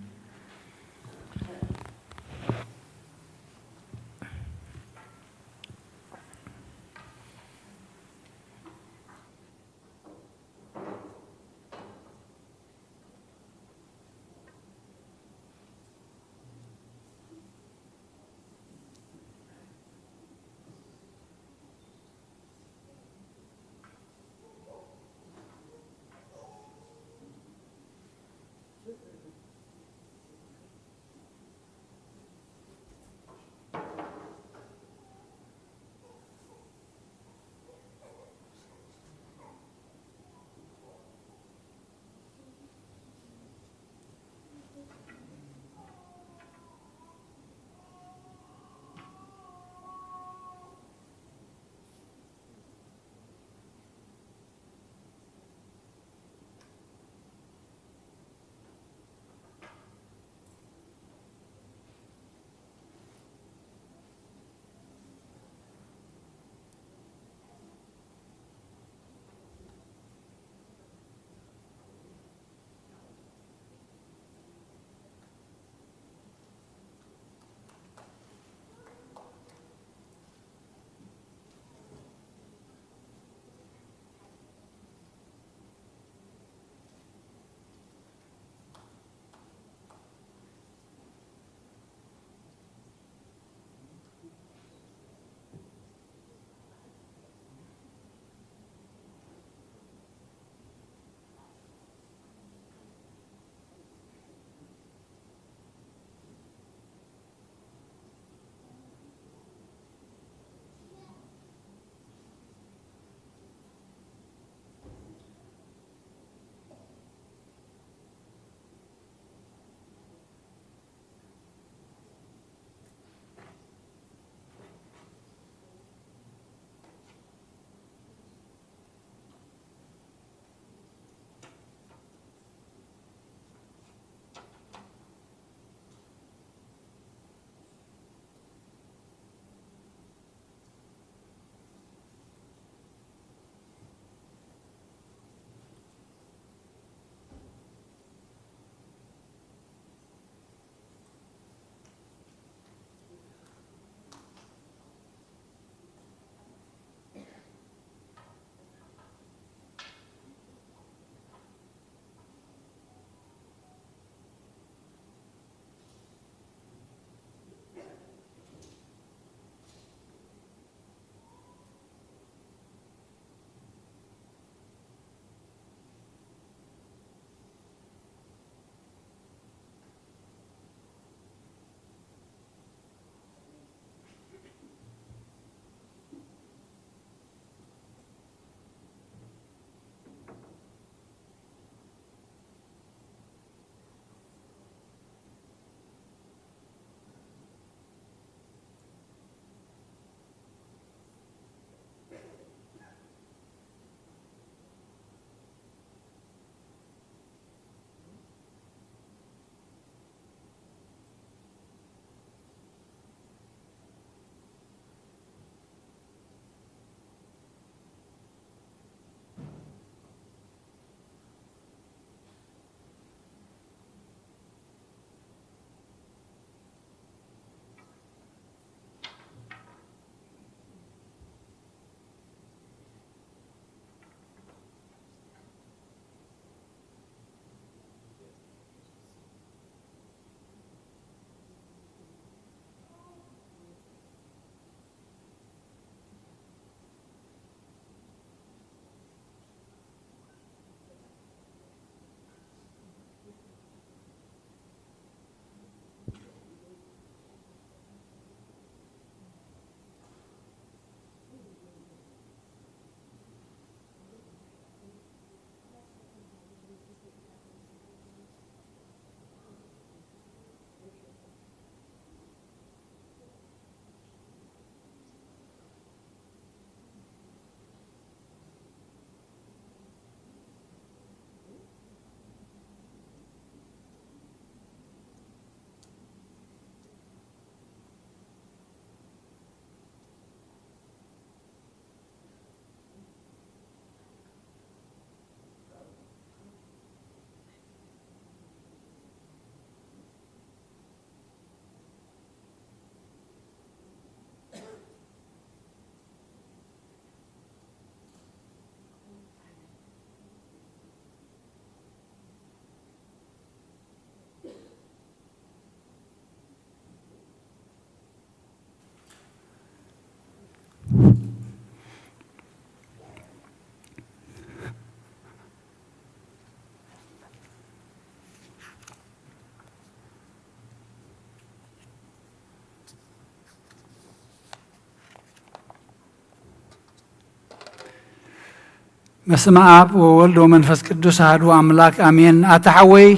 በስመ ኣብ ወወልድ ወመንፈስ ቅዱስ ኣሐዱ ኣምላክ ኣሜን። ኣታ ሓወይ፣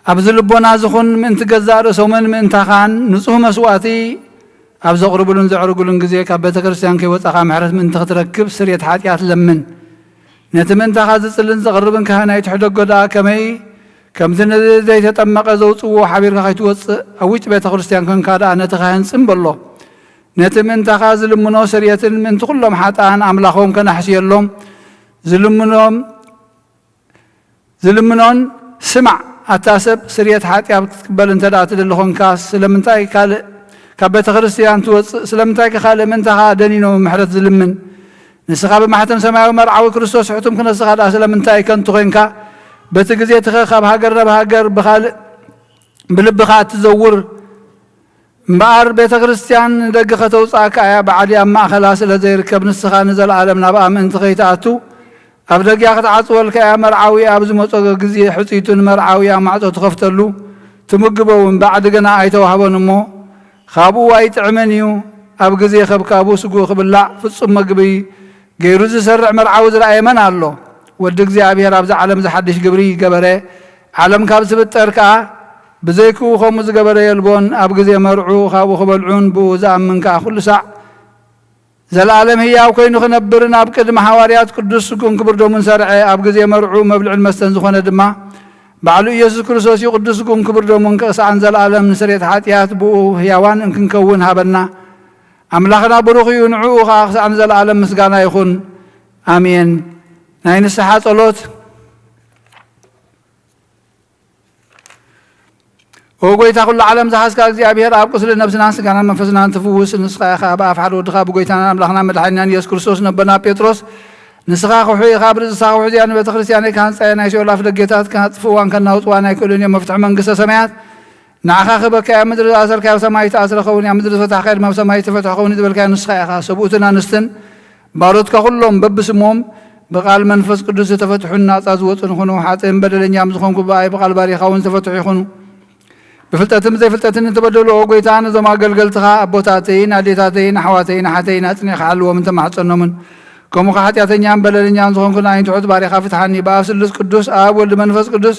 ኣብዚ ልቦና ዝኹን ምእንቲ ገዛእ ርእሶምን ምእንታኻን ንጹህ መስዋእቲ ኣብ ዘቕርብሉን ዘዕርግሉን ግዜ ካብ ቤተ ክርስቲያን ከይወጻኻ ምሕረት ምእንቲ ክትረክብ ስርየት ሓጢኣት ለምን። ነቲ ምእንታኻ ዝጽልን ዘቕርብን ካህን ኣይትሕደጎ ደኣ ከመይ ከምቲ ንዘይተጠመቐ ዘውጽዎ ሓቢርካ ከይትወጽእ ኣብ ውጭ ቤተ ክርስቲያን ኮንካ ደኣ ነቲ ካህን ጽም በሎ። ነቲ ምእንታኻ ዝልምኖ ስርየትን ምእንቲ ኩሎም ሓጥኣን ኣምላኾም ከነሕስየሎም ዝልምኖም ዝልምኖን ስማዕ። ኣታ ሰብ ስርየት ሓጢኣት ክትቅበል እንተ ደኣ ትደሊ ኾንካ ስለምንታይ ካልእ ካብ ቤተ ክርስቲያን ትወጽእ? ስለምንታይ ከ ካልእ ምእንታኻ ደኒኖ ምሕረት ዝልምን? ንስኻ ብማሕተም ሰማያዊ መርዓዊ ክርስቶስ ሕቱም ክነስኻ ደኣ ስለምንታይ ከንቱ ኾንካ? በቲ ግዜ ትኸ ካብ ሃገር ናብ ሃገር ብኻልእ ብልብኻ እትዘውር እምበኣር ቤተ ክርስቲያን ንደገ ከተውጽኣካ እያ። በዓል ኣብ ማእኸላ ስለ ዘይርከብ ንስኻ ንዘለኣለም ናብኣ ምእንቲ ከይትኣቱ ኣብ ደጊኣ ክትዓጽወልካ እያ። መርዓዊ ኣብ ዝመጾ ግዜ ሕጽይቱ ንመርዓዊ ኣብ ማዕጾ ትኸፍተሉ ትምግቦ እውን ባዕዲ ግና ኣይተዋህቦን እሞ ካብኡ ኣይጥዕምን እዩ። ኣብ ግዜ ከብካቡ ስግኡ ክብላዕ ፍጹም መግቢ ገይሩ ዝሰርዕ መርዓዊ ዝረኣየ መን ኣሎ? ወዲ እግዚኣብሔር ኣብዚ ዓለም ዝሓድሽ ግብሪ ገበረ። ዓለም ካብ ዝፍጠር ከኣ ብዘይክኡ ከምኡ ዝገበረ የልቦን። ኣብ ግዜ መርዑ ካብኡ ክበልዑን ብኡ ዝኣምን ከኣ ኩሉ ሳዕ ዘለኣለም ህያው ኮይኑ ክነብርን ኣብ ቅድሚ ሃዋርያት ቅዱስ ስጉን ክብር ደሙን ሰርዐ። ኣብ ግዜ መርዑ መብልዕን መስተን ዝኾነ ድማ ባዕሉ ኢየሱስ ክርስቶስ እዩ። ቅዱስ ስጉን ክብር ደሙን ክሳዕን ዘለኣለም ንስርየት ሓጢኣት ብኡ ህያዋን እንክንከውን ሃበና። ኣምላኽና ብሩኽ እዩ፣ ንዕኡ ኸዓ ክሳዕ ንዘለኣለም ምስጋና ይኹን፣ ኣሜን። ናይ ንስሓ ጸሎት። ኦ ጎይታ፣ ኩሉ ዓለም ዝሓዝካ እግዚኣብሔር፣ ኣብ ቁስሊ ነብስናን ስጋናን መንፈስናን ትፍውስ ንስኻ ኢኻ። ብኣፍ ሓደ ወድኻ ብጎይታናን ኣምላኽናን መድሓኒናን ኢየሱስ ክርስቶስ፣ ነቦና ጴጥሮስ፣ ንስኻ ክውሒ ኢኻ፣ ኣብ ርእስኻ ክውሕዝ እያ፣ ንቤተ ክርስቲያነይ ክሃንጻ እየ፣ ናይ ሲኦል ኣፍ ደጌታት ከጥፍእዋን ከናውጽዋን ኣይክእሉን እዮም፣ መፍትሒ መንግስተ ሰማያት ንዓኻ ክህበካ እያ። ኣብ ምድሪ ዝኣሰርካዮ ኣብ ሰማይ ዝተኣስረ ክኸውን እዩ፣ ኣብ ምድሪ ዝፈታሕካዮ ድማ ኣብ ሰማይ ዝተፈትሐ ክኸውን እዩ ዝበልካዮ ንስኻ ኢኻ። ሰብኡትን ኣንስትን ባሮትካ ኩሎም በብስሞም ብቃል መንፈስ ቅዱስ ዝተፈትሑን ናጻ ዝወጹን ይኹኑ። ሓጥእን በደለኛም ዝኾንኩ ብኣይ ብቃል ባሪኻ እውን ዝተፈትሑ ይኹኑ። ብፍልጠትን ብዘይፍልጠትን እተበደሉ ኦ ጎይታ፣ ነዞም ኣገልገልትኻ ኣቦታተይን ኣዴታተይን ኣሕዋተይን ኣሓተይን ኣጽኒዕካ ሓልዎም እንተማሕጸኖምን፣ ከምኡ ከኣ ሓጢኣተኛን በደለኛን ዝኾንኩ ንዓይን ትሑት ባሪኻ ፍትሓኒ። ብኣብ ስሉስ ቅዱስ ኣብ ወልድ መንፈስ ቅዱስ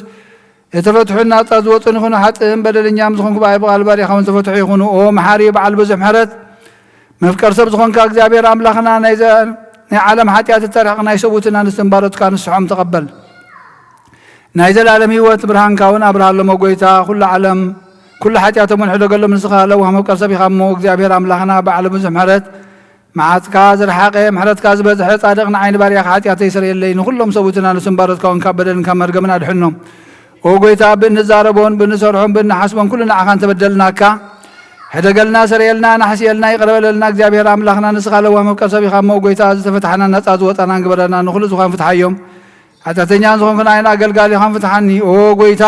እተፈትሑን ናጻ ዝወጹን ይኹኑ። ሓጥእን በደለኛም ዝኾንኩ ብኣይ ብቃል ባሪኻ እውን ዝተፈትሑ ይኹኑ። ኦ መሓሪ በዓል ብዙሕ ምሕረት፣ መፍቀር ሰብ ዝኾንካ እግዚኣብሔር ኣምላኽና፣ ናይ ዘ-፣ ናይ ዓለም ሓጢኣት እተርሕቕ ናይ ሰብኡትን ኣንስትን ባሮትካ ንስሖም ተቐበል። ናይ ዘላለም ህይወት ብርሃንካ እውን ኣብርሃሎም። ኦ ጎይታ፣ ኩሉ ዓለም፣ ኩሉ ሓጢኣቶም እውን ሕደገሎም። ንስኻ ለዋህ መፍቀር ሰብ ኢኻ እሞ፣ እግዚኣብሔር ኣምላኽና፣ በዓል ብዙሕ ምሕረት፣ መዓትካ ዝረሓቐ፣ ምሕረትካ ዝበዝሐ፣ ጻድቕ ንዓይ ንባርያኻ ሓጢኣተይ ስረየለይ፣ ንኹሎም ሰብኡትን ኣንስትን ባሮትካ እውን ካብ በደልን ካብ መርገምን ኣድሕኖም። ኦ ጎይታ፣ ብእንዛረቦን ብእንሰርሖን ብእንሓስቦን ኩሉ ንዓኻ እንተበደልናካ፣ ሕደገልና፣ ሰረየልና፣ ናሕስየልና፣ ይቕረ በለልና። እግዚኣብሔር ኣምላኽና፣ ንስኻ ለዋህ መፍቀር ሰብ ኢኻ እሞ፣ ጎይታ፣ ዝተፈታሕናን ነጻ ዝወጻናን ግበረና፣ ንኹሉ ዝኾን ፍትሓዮም። ሓጢኣተኛን ዝኾንኩ ንዓይን ኣገልጋሊኻን ፍትሓኒ። ኦ ጎይታ፣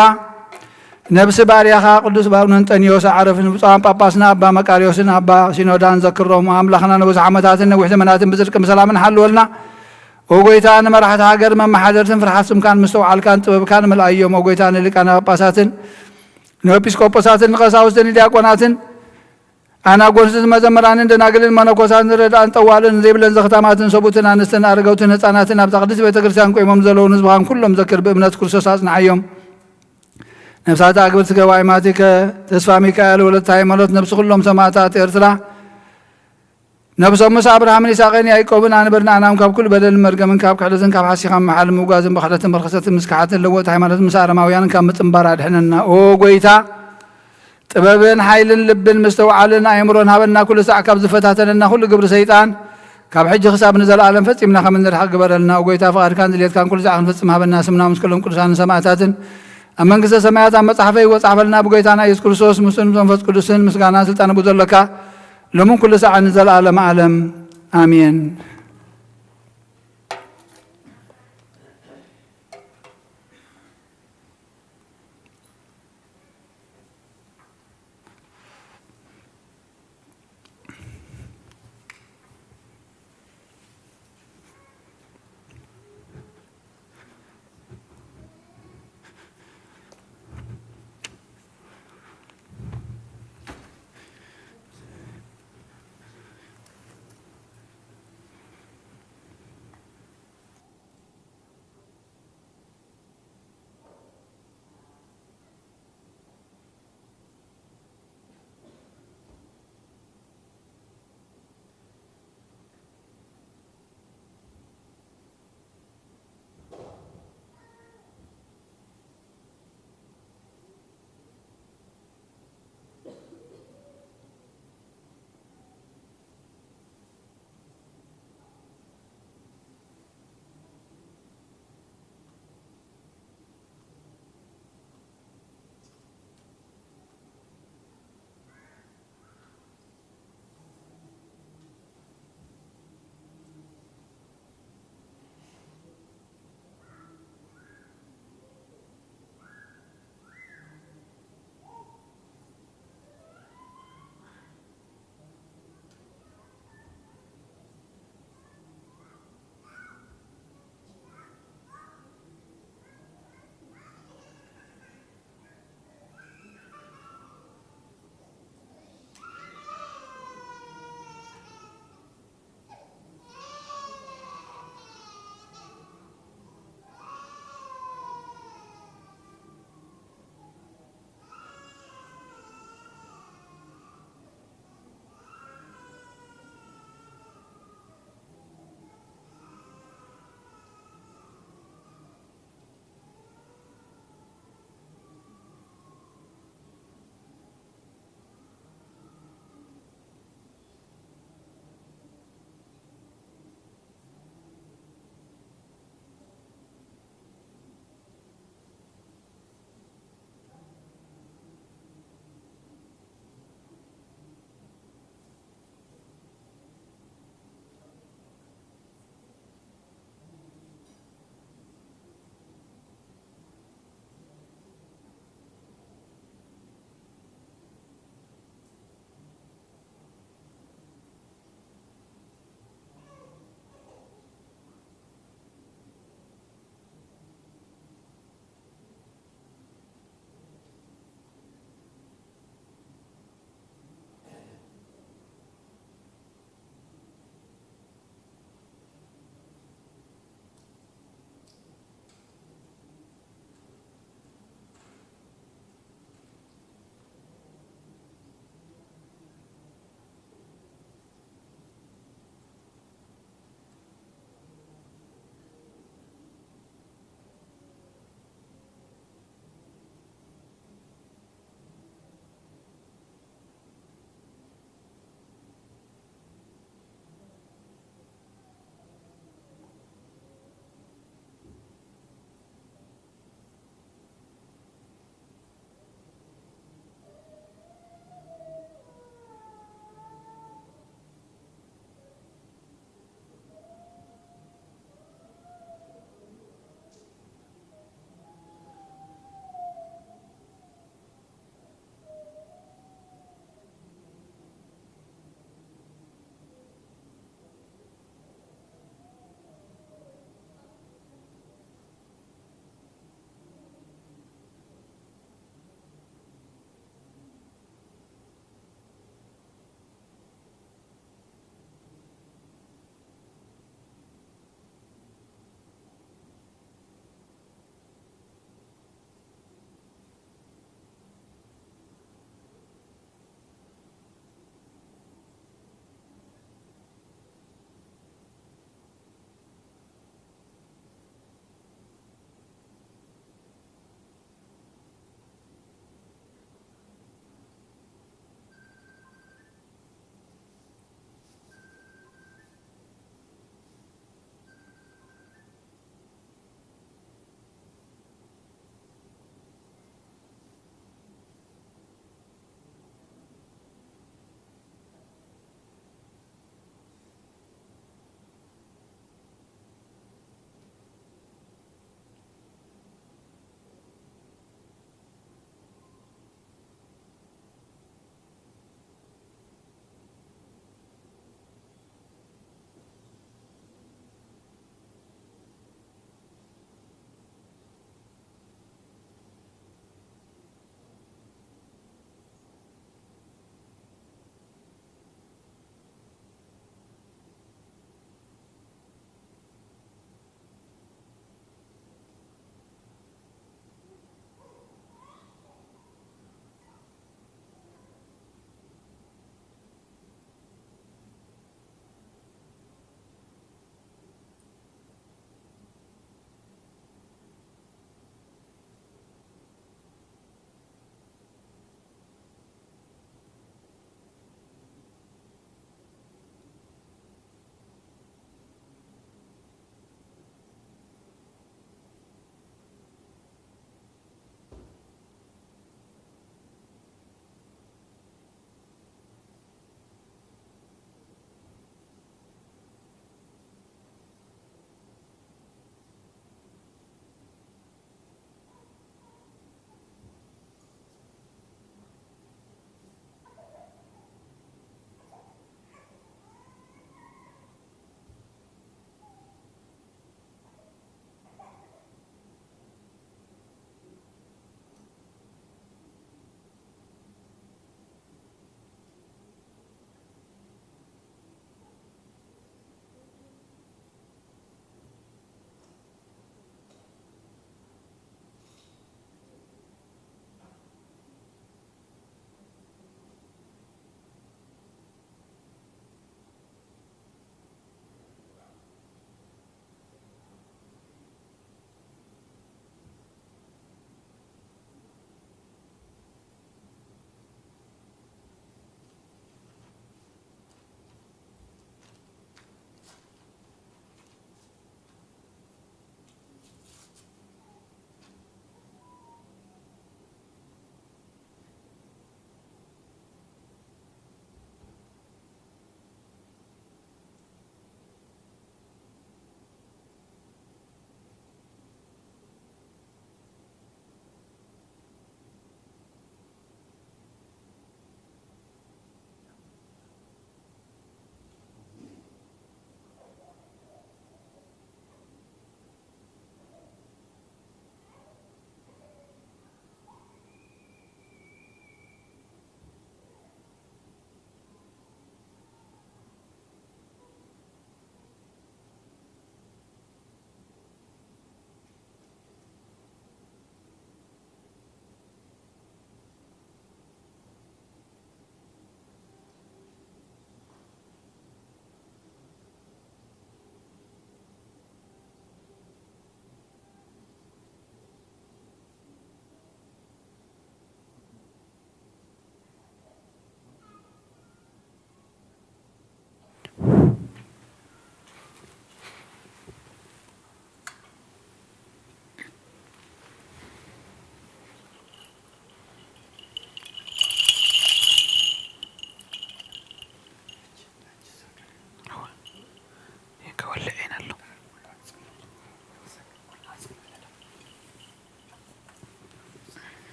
ነብሲ ባርያኻ ቅዱስ ኣቡነ እንጠንዮስ ኣዕርፍ፣ ንብፁዓን ጳጳስና ኣባ መቃርዮስን ኣባ ሲኖዳን ዘክሮም። ኣምላኽና ንብዙሕ ዓመታትን ነዊሕ ዘመናትን ብጽድቅን ብሰላምን ሓልወልና። ኦ ጎይታ፣ ንመራሕቲ ሃገር መመሓደርትን ፍርሓት ስምካን ምስትውዓልካን ጥበብካን ምልኣዮም። ኦ ጎይታ፣ ንሊቃነ ጳጳሳትን ንኤጲስቆጶሳትን ንቐሳውስትን ንዲያቆናትን ኣናጎንስትን መዘምራንን ደናግልን መነኮሳትን ረድኣን ጠዋልን ዘይብለን ዘኽታማትን ሰብኡትን ኣንስትን ኣረገውትን ህፃናትን ኣብዛ ቅድስት ቤተ ክርስቲያን ቆይሞም ዘለዉ ንህዝብኻን ኩሎም ዘክር። ብእምነት ክርስቶስ ኣጽንዓዮም። ነፍሳት ኣግብር ስገዋ ይማቲከ ተስፋ ሚካኤል ወለተ ሃይማኖት ነብሲ ኩሎም ሰማዕታት ኤርትራ ነብሶም ምስ ኣብርሃምን ይስሐቅን ያዕቆብን ኣንብር ንኣናም ካብ ኩሉ በደልን መርገምን ካብ ክሕደትን ካብ ሓሲኻ ምሓል ምውጋዝን ብኽሕደትን ብርኽሰትን ምስ ክሓትን ለወጥ ሃይማኖት ምስ ኣረማውያንን ካብ ምጽንባር ኣድሕነና። ኦ ጎይታ ጥበብን ሓይልን ልብን ምስትውዓልን ኣእምሮን ሃበና። ኩሉ ሳዕ ካብ ዝፈታተነና ኩሉ ግብሪ ሰይጣን ካብ ሕጂ ክሳብ ንዘለኣለም ፈጺምና ከም እንርሕቕ ግበረልና። ኦ ጎይታ ፍቓድካን ድሌትካን ኩሉ ሳዕ ክንፍጽም ሃበና። ስምና ምስ ኩሎም ቅዱሳንን ሰማዕታትን ኣብ መንግስተ ሰማያት ኣብ መጽሓፈ ህይወት ጻሕፈልና። ብጎይታና ኢየሱስ ክርስቶስ ምስኡን ምስ መንፈስ ቅዱስን ምስጋናን ስልጣን ብኡ ዘሎካ ሎምን ኩሉ ሳዕን ንዘለኣለም ዓለም ኣሜን።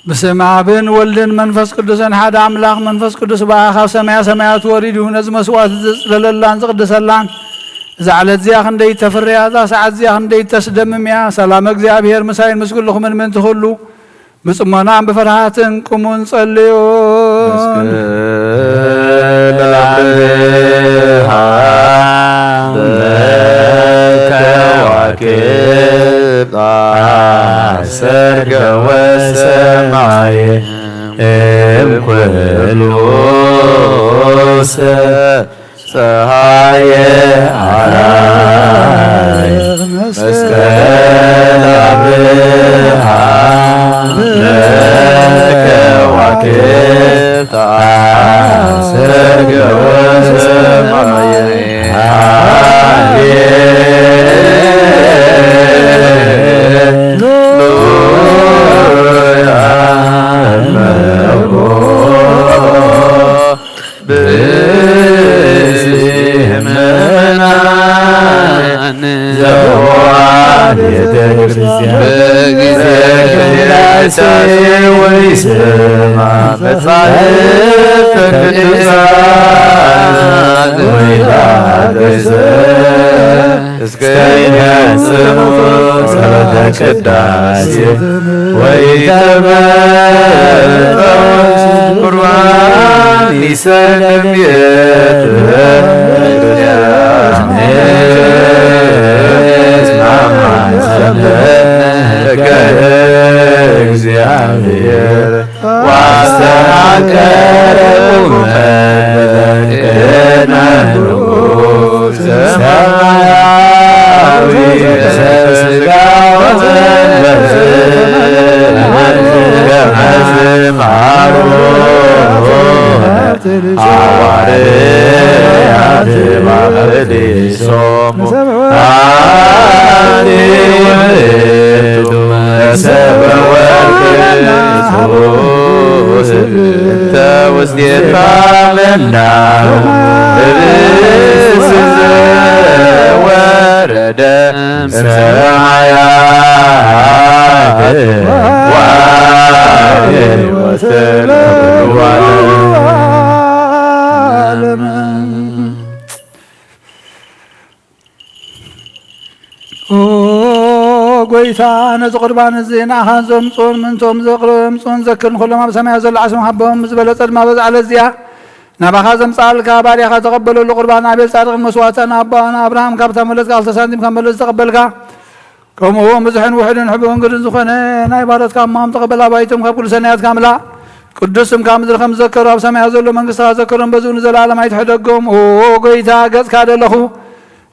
ብስም ኣብን ወልድን መንፈስ ቅዱስን ሓደ ኣምላኽ። መንፈስ ቅዱስ ብኣ ካብ ሰማያ ሰማያት ወሪዱ ነዚ መስዋዕቲ ዘጽለለላን ዝቕድሰላን፣ እዛ ዕለት እዚኣ ክንደይ ተፍርያ፣ እዛ ሰዓት እዚኣ ክንደይ ተስደምም እያ። ሰላም እግዚኣብሔር ምሳይን ምስ ኩልኹምን ምእንቲ ኩሉ ብጽሞናን ብፍርሃትን ቁሙን ጸልዩን። መስቀል አብርሃ በከዋክብት አሰርገወ ሰማየ እምኩሉ ሰ- ፀሐየ አራየ መስቀል አብርሃ ለከዋክብት አሰርገወ ሰማየ። ሃሌሉያ እመቦ ብእሲ ምእመናን ዘዋ ቤተ ክርስቲያን በጊዜ ቅዳሴ ወይሰማ መጻሕፍተ ቅዱሳን ወይታደሰ እስከ ይፈጽሙ ጸሎተ ቅዳሴ ወይተመጠው ቁርባን ይሰለም ቤት እስማማ ሰምዕ ሕገ እግዚአብሔር ዋስተማቀረ ቁመ ቅድመ ንጉሥ ሰማያዊ ስጋ ወመንፈስ ከመ ዝማሩ ሐዋርያት ባዕዲሶሙ አንቲ ውእቱ መሰበ ወርቅ እንተ ውስቴታ መና ህብስት ዘወረደ እምሰማያት ወሕይወት ለኩሉ ዓለም። ኦ ጎይታ፣ ነዚ ቁርባን እዚ ንኣኻ ዘምጽኡን ምእንቶም ዘቕርብምጽኡን ዘክር፣ ንኹሎም ኣብ ሰማያት ዘሎ ዓስቦም ሃቦም። ዝበለጸ ድማ በዛ ዕለት እዚኣ ናባኻ ዘምጽኣልካ ባርያኻ ተቐበለሉ። ቁርባን ኣቤል ጻድቕን መስዋእታ ንኣቦና ኣብርሃም ካብታ መለት ክልተ ሳንቲም ካብ መለት ዝተቐበልካ፣ ከምኡ እውን ብዙሕን ውሑድን ሕቡእን ግድን ዝኾነ ናይ ባሮትካ እማም ተቐበል። ኣባይቶም ካብ ኩሉ ሰናያትካ ምላእ። ቅዱስ ስምካ ምድሪ ከም ዝዘከሩ ኣብ ሰማያት ዘሎ መንግስትኻ ዘከሮም፣ በዚ እውን ንዘለኣለም ኣይትሕደጎም። ኦ ጎይታ፣ ገጽካ ደለኹ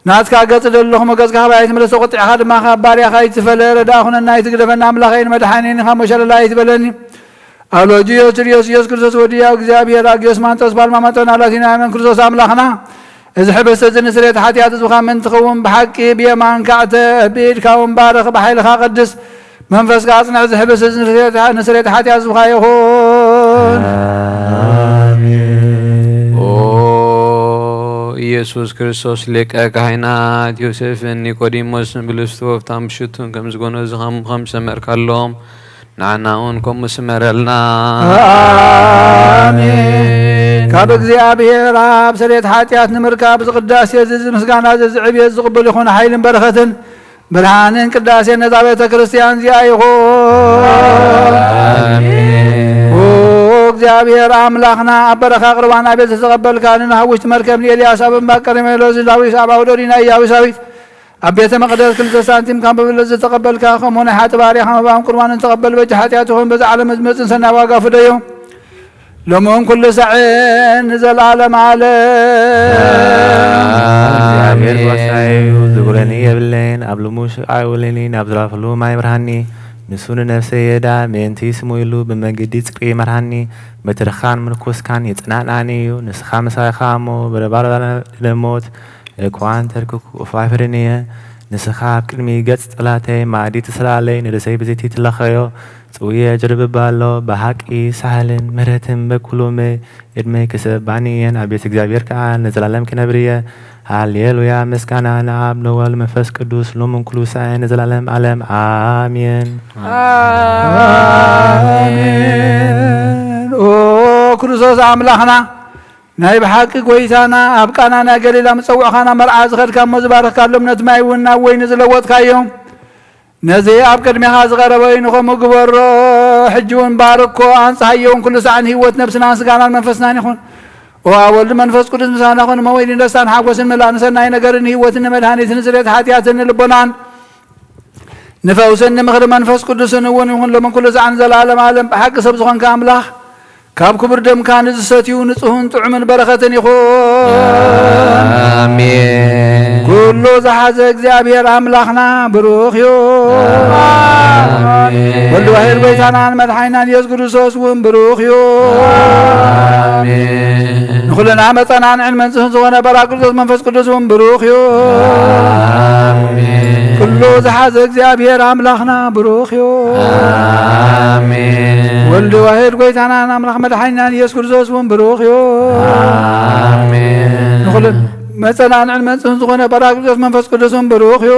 ናትካ ገጽ ደለኹ፣ መገጽካ ካባይ ኣይትመለስ፣ ተቖጢዕኻ ድማ ካብ ባርያኻ ኣይትፈለ። ረዳእ ኩነና ኣይትግደፈና፣ ኣምላኸይን መድሓኒን ካብ ሞሸለላ ኣይትበለኒ። ኣሎጂዮስ ርዮስ ኢየሱስ ክርስቶስ ወዲ ያው እግዚኣብሔር ኣጊዮስ ማንጦስ ፓልማ መጠና ላቲናውያን ክርስቶስ ኣምላኽና፣ እዚ ሕብስቲ እዚ ንስርየት ሓጢኣት ህዝብኻ ምእንቲ ኸውን ብሓቂ ብየማንካ ዕተብ፣ ብኢድካ እውን ባርኽ፣ ብሓይልኻ ቀድስ፣ መንፈስካ ኣጽንዕ። እዚ ሕብስቲ እዚ ንስርየት፣ ንስርየት ሓጢኣት ህዝብኻ ይኹን። ኣሜን። ኦ ኢየሱስ ክርስቶስ ሊቀ ካህናት ዮሴፍን ኒቆዲሞስን ብልስቱ ወፍታም ብሽቱን ከም ዝጎነዙ ከም፣ ከም ዝሰመርካሎም ንዓና እውን ከምኡ ስመረልና። ኣሜን። ካብ እግዚኣብሔር ኣብ ስርየት ሓጢኣት ንምርካብ ዝቕዳሴ እዚ፣ እዚ ምስጋና እዚ፣ እዚ ዕብየት ዝቕበል ይኹን ሓይልን በረኸትን ብርሃንን ቅዳሴን ነዛ ቤተ ክርስቲያን እዚኣ ይኹን። ኣሜን። ኦ እግዚኣብሔር ኣምላኽና፣ ኣብ በረኻ ቅርባን ኣቤል ዝተቐበልካ፣ ንኖህ ኣብ ውሽጢ መርከብ፣ ንኤልያስ ኣብ እምባ ቀርሜሎስ፣ ንዳዊት ኣብ ዓውደ ዲና ኢያቡሳዊት፣ ኣብ ቤተ መቕደስ ክልተ ሳንቲም ካብ መበለት ዝተቐበልካ፣ ከምኡ ናይ ሓጢ ባርያኻ መባእን ቁርባንን ተቐበል። በጃ ሓጢኣት ይኹን፣ በዛ ዓለም ዝመጽእን ሰናይ ዋጋ ፍደዮ። ሎሚ እውን ኩሉ ሳዕን ንዘለዓለም ዓለም። እግዚኣብሔር ኣሜን። ጓሳይ እዩ፣ ዝጉረኒ የብለይን። ኣብ ልሙ ሽቃ ይውልኒ፣ ናብ ዝራፍሉ ማይ ብርሃኒ። ንሱ ንነፍሰይ የዳ፣ ምእንቲ ስሙ ኢሉ ብመንገዲ ጽድቂ ይመርሃኒ። በትርኻን ምርኩስካን የጽናንዓኒ እዩ። ንስኻ ምሳይ ኢኻ እሞ፣ በረባር ለሞት እኳ እንተርክኩ እፎ ኣይፈርን እየ። ንስኻ ኣብ ቅድሚ ገጽ ጸላእተይ መኣዲ ትስላለይ፣ ንርእሰይ ብዘይቲ ትለኸዮ። ጽውየ ጅርብባ ኣሎ። ብሓቂ ሳህልን ምሕረትን በኩሉም ቅድመይ ክሰባኒ እየን፣ ኣብ ቤት እግዚኣብሔር ከኣ ንዘላለም ክነብር እየ። ሃሌሉያ፣ ምስጋና ንኣብ ንወልድ መንፈስ ቅዱስ ሎምን ኩሉ ሳዕ ንዘላለም ዓለም ኣሜን። ኣሜን። ኦ ክርስቶስ ኣምላኽና፣ ናይ ብሓቂ ጎይታና፣ ኣብ ቃና ናይ ገሊላ ምጸውዕኻና መርዓ ዝኸድካ እሞ ዝባረኽካሎም ነቲ ማይ እውን ናብ ወይኒ ዝለወጥካዮ፣ ነዚ ኣብ ቅድሜኻ ዝቐረበ ወይኒ ከምኡ ግበሮ። ሕጂ እውን ባርኮ፣ ኣንጽሃዮ እውን ኩሉ ሳዕ ንህይወት ነብስናን ስጋናን መንፈስናን ይኹን። ኦ ኣብ ወልድ መንፈስ ቅዱስ ምሳና ኹን፣ እሞ ወይኒ ደስታን ሓጎስን መላእ ንሰናይ ነገርን ንህይወትን ንመድሃኒትን ንስርየት ሓጢኣትን ንልቦናን ንፈውስን ንምኽሪ መንፈስ ቅዱስን እውን ይኹን ሎምን ኩሉ ሳዕን ዘላለም ዓለም። ብሓቂ ሰብ ዝኾንካ ኣምላኽ፣ ካብ ክቡር ደምካ ንዝሰትዩ ንጹህን ጥዑምን በረኸትን ይኹን። ኣሜን። ኩሉ ዝሓዘ እግዚኣብሔር ኣምላኽና ብሩኽ እዩ። ኣሜን። ወልድ ዋሕድ ጎይታናን መድሓኒናን ኢየሱስ ክርስቶስ እውን ብሩኽ እዩ። ኣሜን። ንኹልና መጸናንዕን መንጽህን ዝኾነ ጳራቅሊጦስ መንፈስ ቅዱስ እውን ብሩኽ እዩ። ኣሜን። ኩሉ ዝሓዘ እግዚኣብሔር ኣምላኽና ብሩኽ እዩ። ኣሜን። ወልድ ዋሕድ ጎይታናን ኣምላኽ መድሓኒናን ኢየሱስ ክርስቶስ እውን ብሩኽ እዩ። ኣሜን። ንኹልን መጸናንዕን መንጽህን ዝኾነ ጳራቅሊጦስ መንፈስ ቅዱስ እውን ብሩኽ እዩ።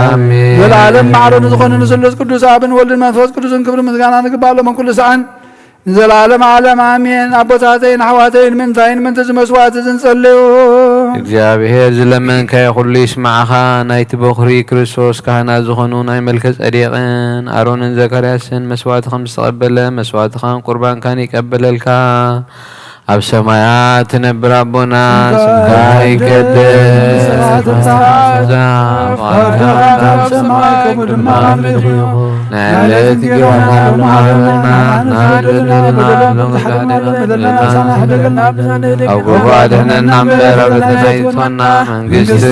ኣሜን። ዘለዓለም ማዕሮ ንዝኾነ ንስሉስ ቅዱስ ኣብን ወልድን መንፈስ ቅዱስን ክብሪ ምስጋና ንግባእ ሎምን ኩሉ ሰዓን ንዘለዓለም ዓለም ኣሜን። ኣቦታተይን ኣሕዋተይን፣ ምንታይን ምንትዚ መስዋዕቲ ዝንጸልዩ? እግዚኣብሔር ዝለመንካዮ ኩሉ ይስማዕኻ። ናይቲ በኹሪ ክርስቶስ ካህናት ዝኾኑ ናይ መልከ ጸዴቅን ኣሮንን ዘካርያስን መስዋዕቲ ከም ዝተቐበለ፣ መስዋዕትኻን ቁርባንካን ይቀበለልካ። ኣብ ሰማያት ትነብር ኣቦና፣ ስምካ ይቀደስ፣ ትምጻእ፣ ፍቓድካ ኣብ ሰማይ ከምኡ ድማ ኣብ ምድሪ ይኹን። ናይ ዕለት እንጀራና ሎሚ ሃበና፣ ንበደልና በደልና ሎሚ በደልና፣ ኣብ ጎቦ ኣድሕነና እምበር፣ ኣብ ፈተና ኣይትእትወና፣ መንግስቲ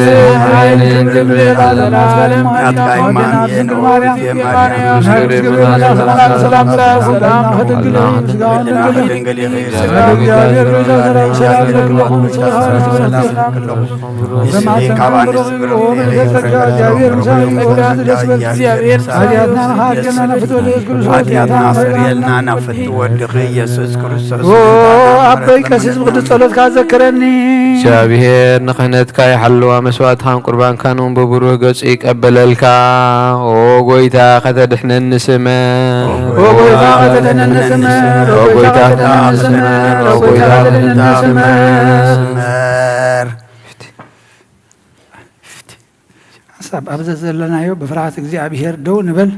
ሓይልን ክብርን ናትካ እዩ። ኣሜን። ሓጢኣትና ስርየልና ናብ ፍትወድኺ ኢየሱስ ክርስቶስ። ኦ ኣቦይ ቀሲስ ብቅዱስ ጸሎትካ ዘክረኒ። እግዚኣብሔር ንክህነትካ ይሓልዋ፣ መስዋዕትኻን ቁርባንካን እውን ብብሩህ ገጹ ይቀበለልካ። ኦ ጎይታ ከተድሕነኒ ስመር። ኦ ጎይታ ከተድሕነኒ ስመር። ኦ ጎይታ ከተድሕነኒ ስመር። ኦ ጎይታ ከተድሕነኒ ስመር። ሓሳብ ኣብ ዘዘለናዮ ብፍርሃት እግዚኣብሔር ደው ንበል።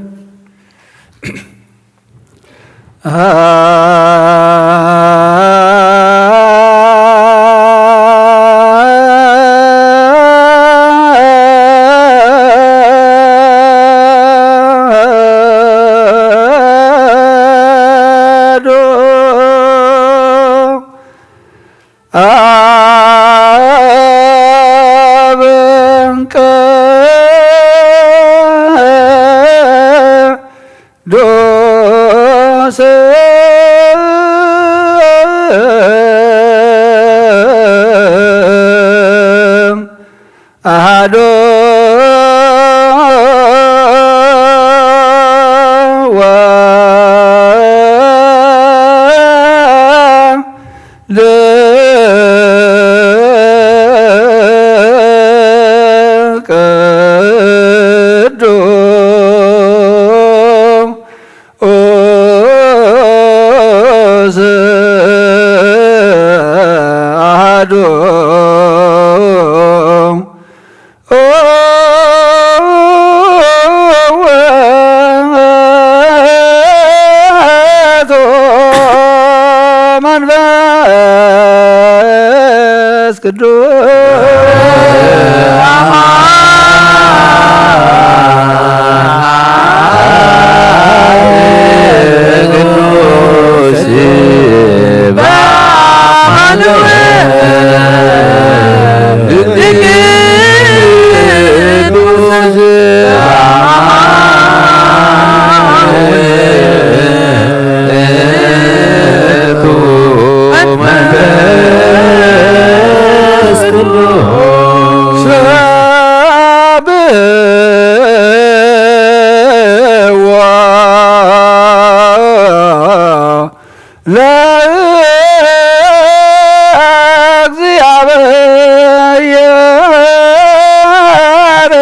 እግዚአብሔር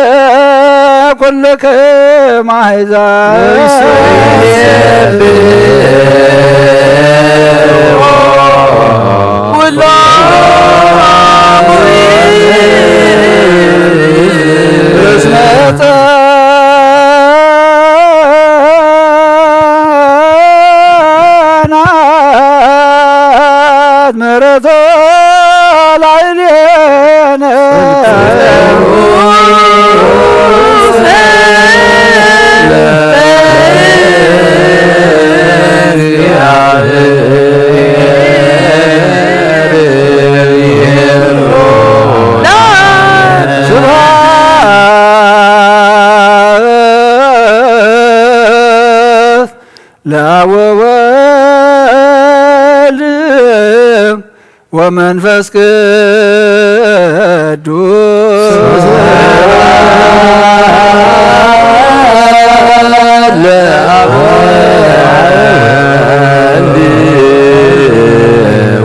ኩልክም አሕዛብ። ጸናት ምሕረቱ ላዕሌነ። ስብሐት ለአብ ወወልድ ወመንፈስ ቅዱስ። ለአብ ወወልድ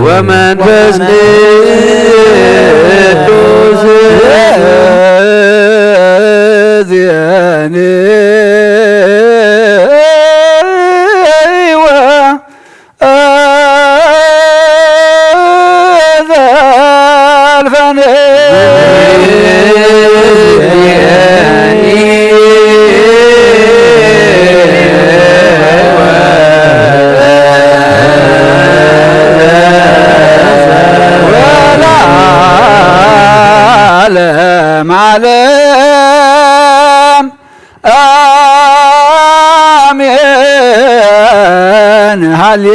ወመንፈስ ቅዱስ። ዜኔ ዓለም አሜን። ሃሌ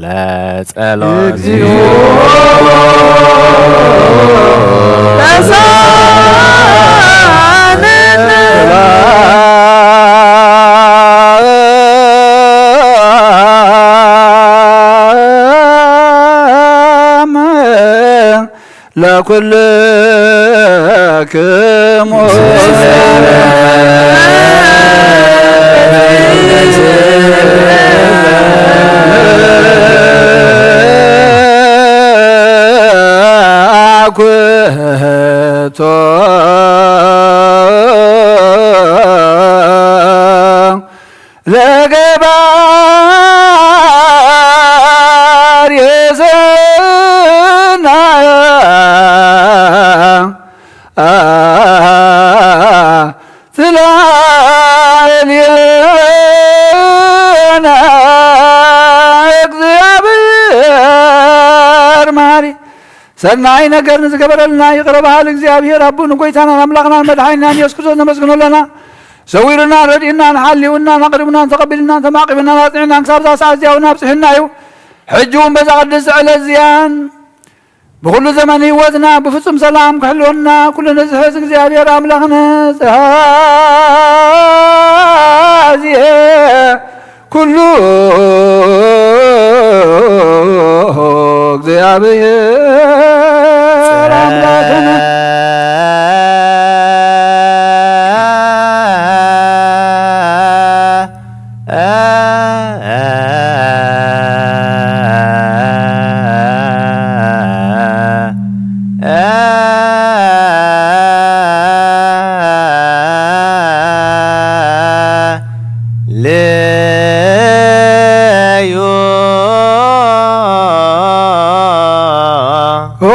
ለጸሎት። ለኩልክሙ አኩቶ ለገባር የሰና ሰናይ ነገር ንዝገበረልና ይቕረ በሃሊ እግዚኣብሔር ኣቦን ጎይታናን ኣምላኽናን መድሓኒናን ኢየሱስ ክርስቶስ ነመስግኖ ኣለና። ሰዊሩናን ረዲኡናን ሓልዩናን ኣቕሪቡናን ተቐቢሉናን ተማቒቡናን ኣጽኒዕናን ክሳብ እዛ ሰዓት እዚኣ እውን ኣብጽሑና እዩ። ሕጂ እውን በዛ ቅድስቲ ዕለት እዚኣን ብኹሉ ዘመን ህይወትና ብፍጹም ሰላም ክሕልወና ኩሉ ንዝሕዝ እግዚኣብሔር ኣምላኽነ ጸሃዝየ ኩሉ እግዚኣብሔር ኣምላኽነ። ኦ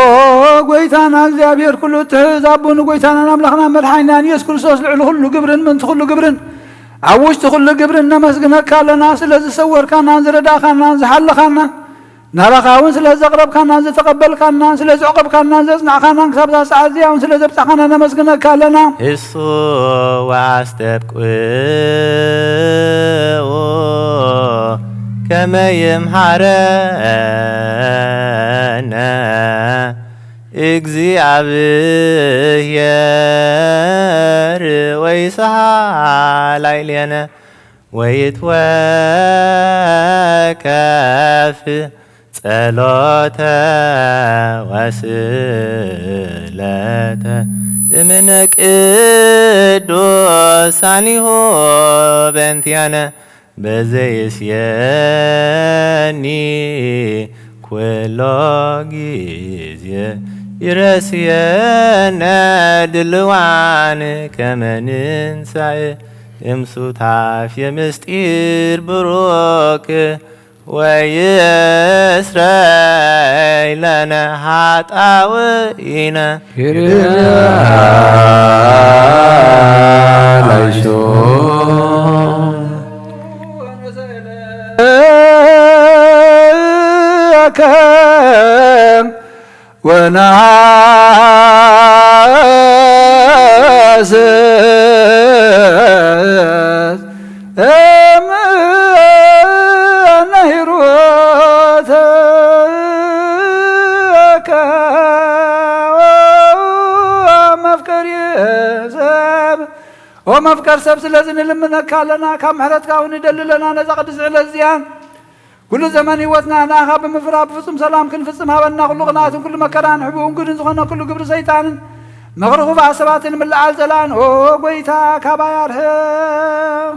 ጎይታና እግዚኣብሔር ኩሉ እትሕዝ ኣቦ ንጎይታናን ኣምላኽናን መድሓኒናን ኢየሱስ ክርስቶስ ልዕሊ ኩሉ ግብርን ምእንቲ ኩሉ ግብርን ኣብ ውሽጢ ኩሉ ግብርን ነመስግነካ ኣለና። ስለ ዝሰወርካናን ዝረዳእካናን ዝሓለኻናን ናባኻ እውን ስለ ዘቕረብካናን ዝተቐበልካናን ስለ ዘዕቆብካናን ዘጽናዕካናን ክሳብ እዛ ሰዓት እዚኣ እውን ስለ ዘብጻሕካና ነመስግነካ ኣለና። እሱ ወአስተብቅዑ ከመ ይምሃረነ እግዚኣብሔር ወይስሃ ላዕሌነ ወይትወከፍ ጸሎተ ወስእለተ እምነ ቅዱሳኒሁ በእንቲአነ በዘይስየኒ ኩሎ ጊዜ ይረስየነ ድልዋን ከመ ንንሳእ እምሱታፌ ምስጢር ብሩክ ወይስረይ ለነ ኃጣውኢነ። ወነሐስስ እምነ ሂሩተከ መፍቀሪ ሰብ። ኦ መፍቀር ሰብ፣ ስለዚ ንልምነካ ኣለና፣ ካብ ምሕረትካ እውን ንደሊ ኣለና። ነዛ ቅድስቲ ዕለት እዚኣን ኩሉ ዘመን ህይወትና ንኣኻ ብምፍራህ ብፍጹም ሰላም ክንፍጽም ሃበና። ኩሉ ቅንኣትን ኩሉ መከራን ሕቡእን ግህድን ዝኾነ ኩሉ ግብሪ ሰይጣንን ምኽሪ ክፉኣት ሰባትን ምልዓል ጸላእን፣ ኦ ጐይታ፣ ካባይ ኣርሕቕ፣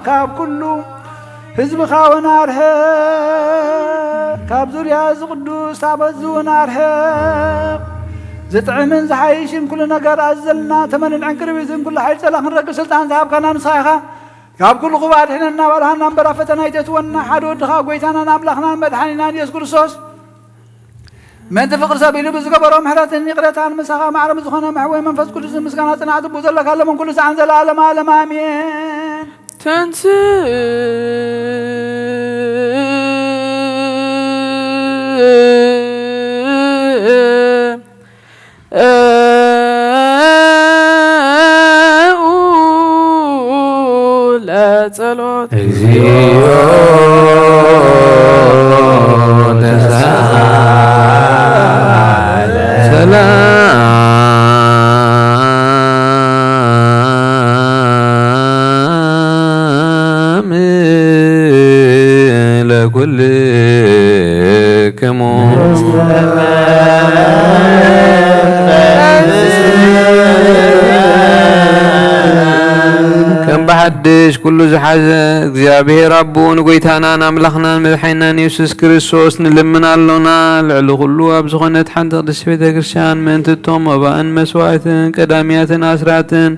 ካብ ኩሉ ህዝብኻ እውን ኣርሕቕ፣ ካብ ዙርያ እዚ ቅዱስ ታቦት እዚ እውን ኣርሕቕ። ዝጥዕምን ዝሓይሽን ኩሉ ነገር ኣዘልና፣ ተመንን ዕንቅርቢትን ኩሉ ሓይሊ ጸላእ ክንረግእ ስልጣን ዝሃብካና ንስኻ ኢኻ። ካብ ኩሉ ክፉእ ኣድሕነና፣ ባልሃና እምበር ኣብ ፈተና ኣይተእትወና። ሓደ ወድኻ ጐይታናን ኣምላኽናን መድሓኒናን ኢየሱስ ክርስቶስ ምእንቲ ፍቕሪ ሰብ ኢሉ ብዝገበሮ ምሕረትን ይቕረታን ምሳኻ ማዕረ ብዝኾነ መሕወይ መንፈስ ቅዱስ ምስጋና ጽንዓት ብኡ ዘለካ ለምን ኩሉ ሰዓን ዘለዓለመ ዓለም ኣሜን። ተንስእ ለጸሎት። እግዚኦ ተሳለ። ሰላም ለኩልክሙ። ከም ብሓድሽ ኩሉ ዝሓዘ እግዚኣብሔር ኣቦኡ ንጎይታናን ኣምላኽናን መድሓኒናን የሱስ ክርስቶስ ንልምን ኣሎና። ልዕሊ ኩሉ ኣብ ዝኾነት ሓንቲ ቅድስቲ ቤተ ክርስቲያን ምእንቲ እቶም መባእን መስዋዕትን ቀዳምያትን ኣስራትን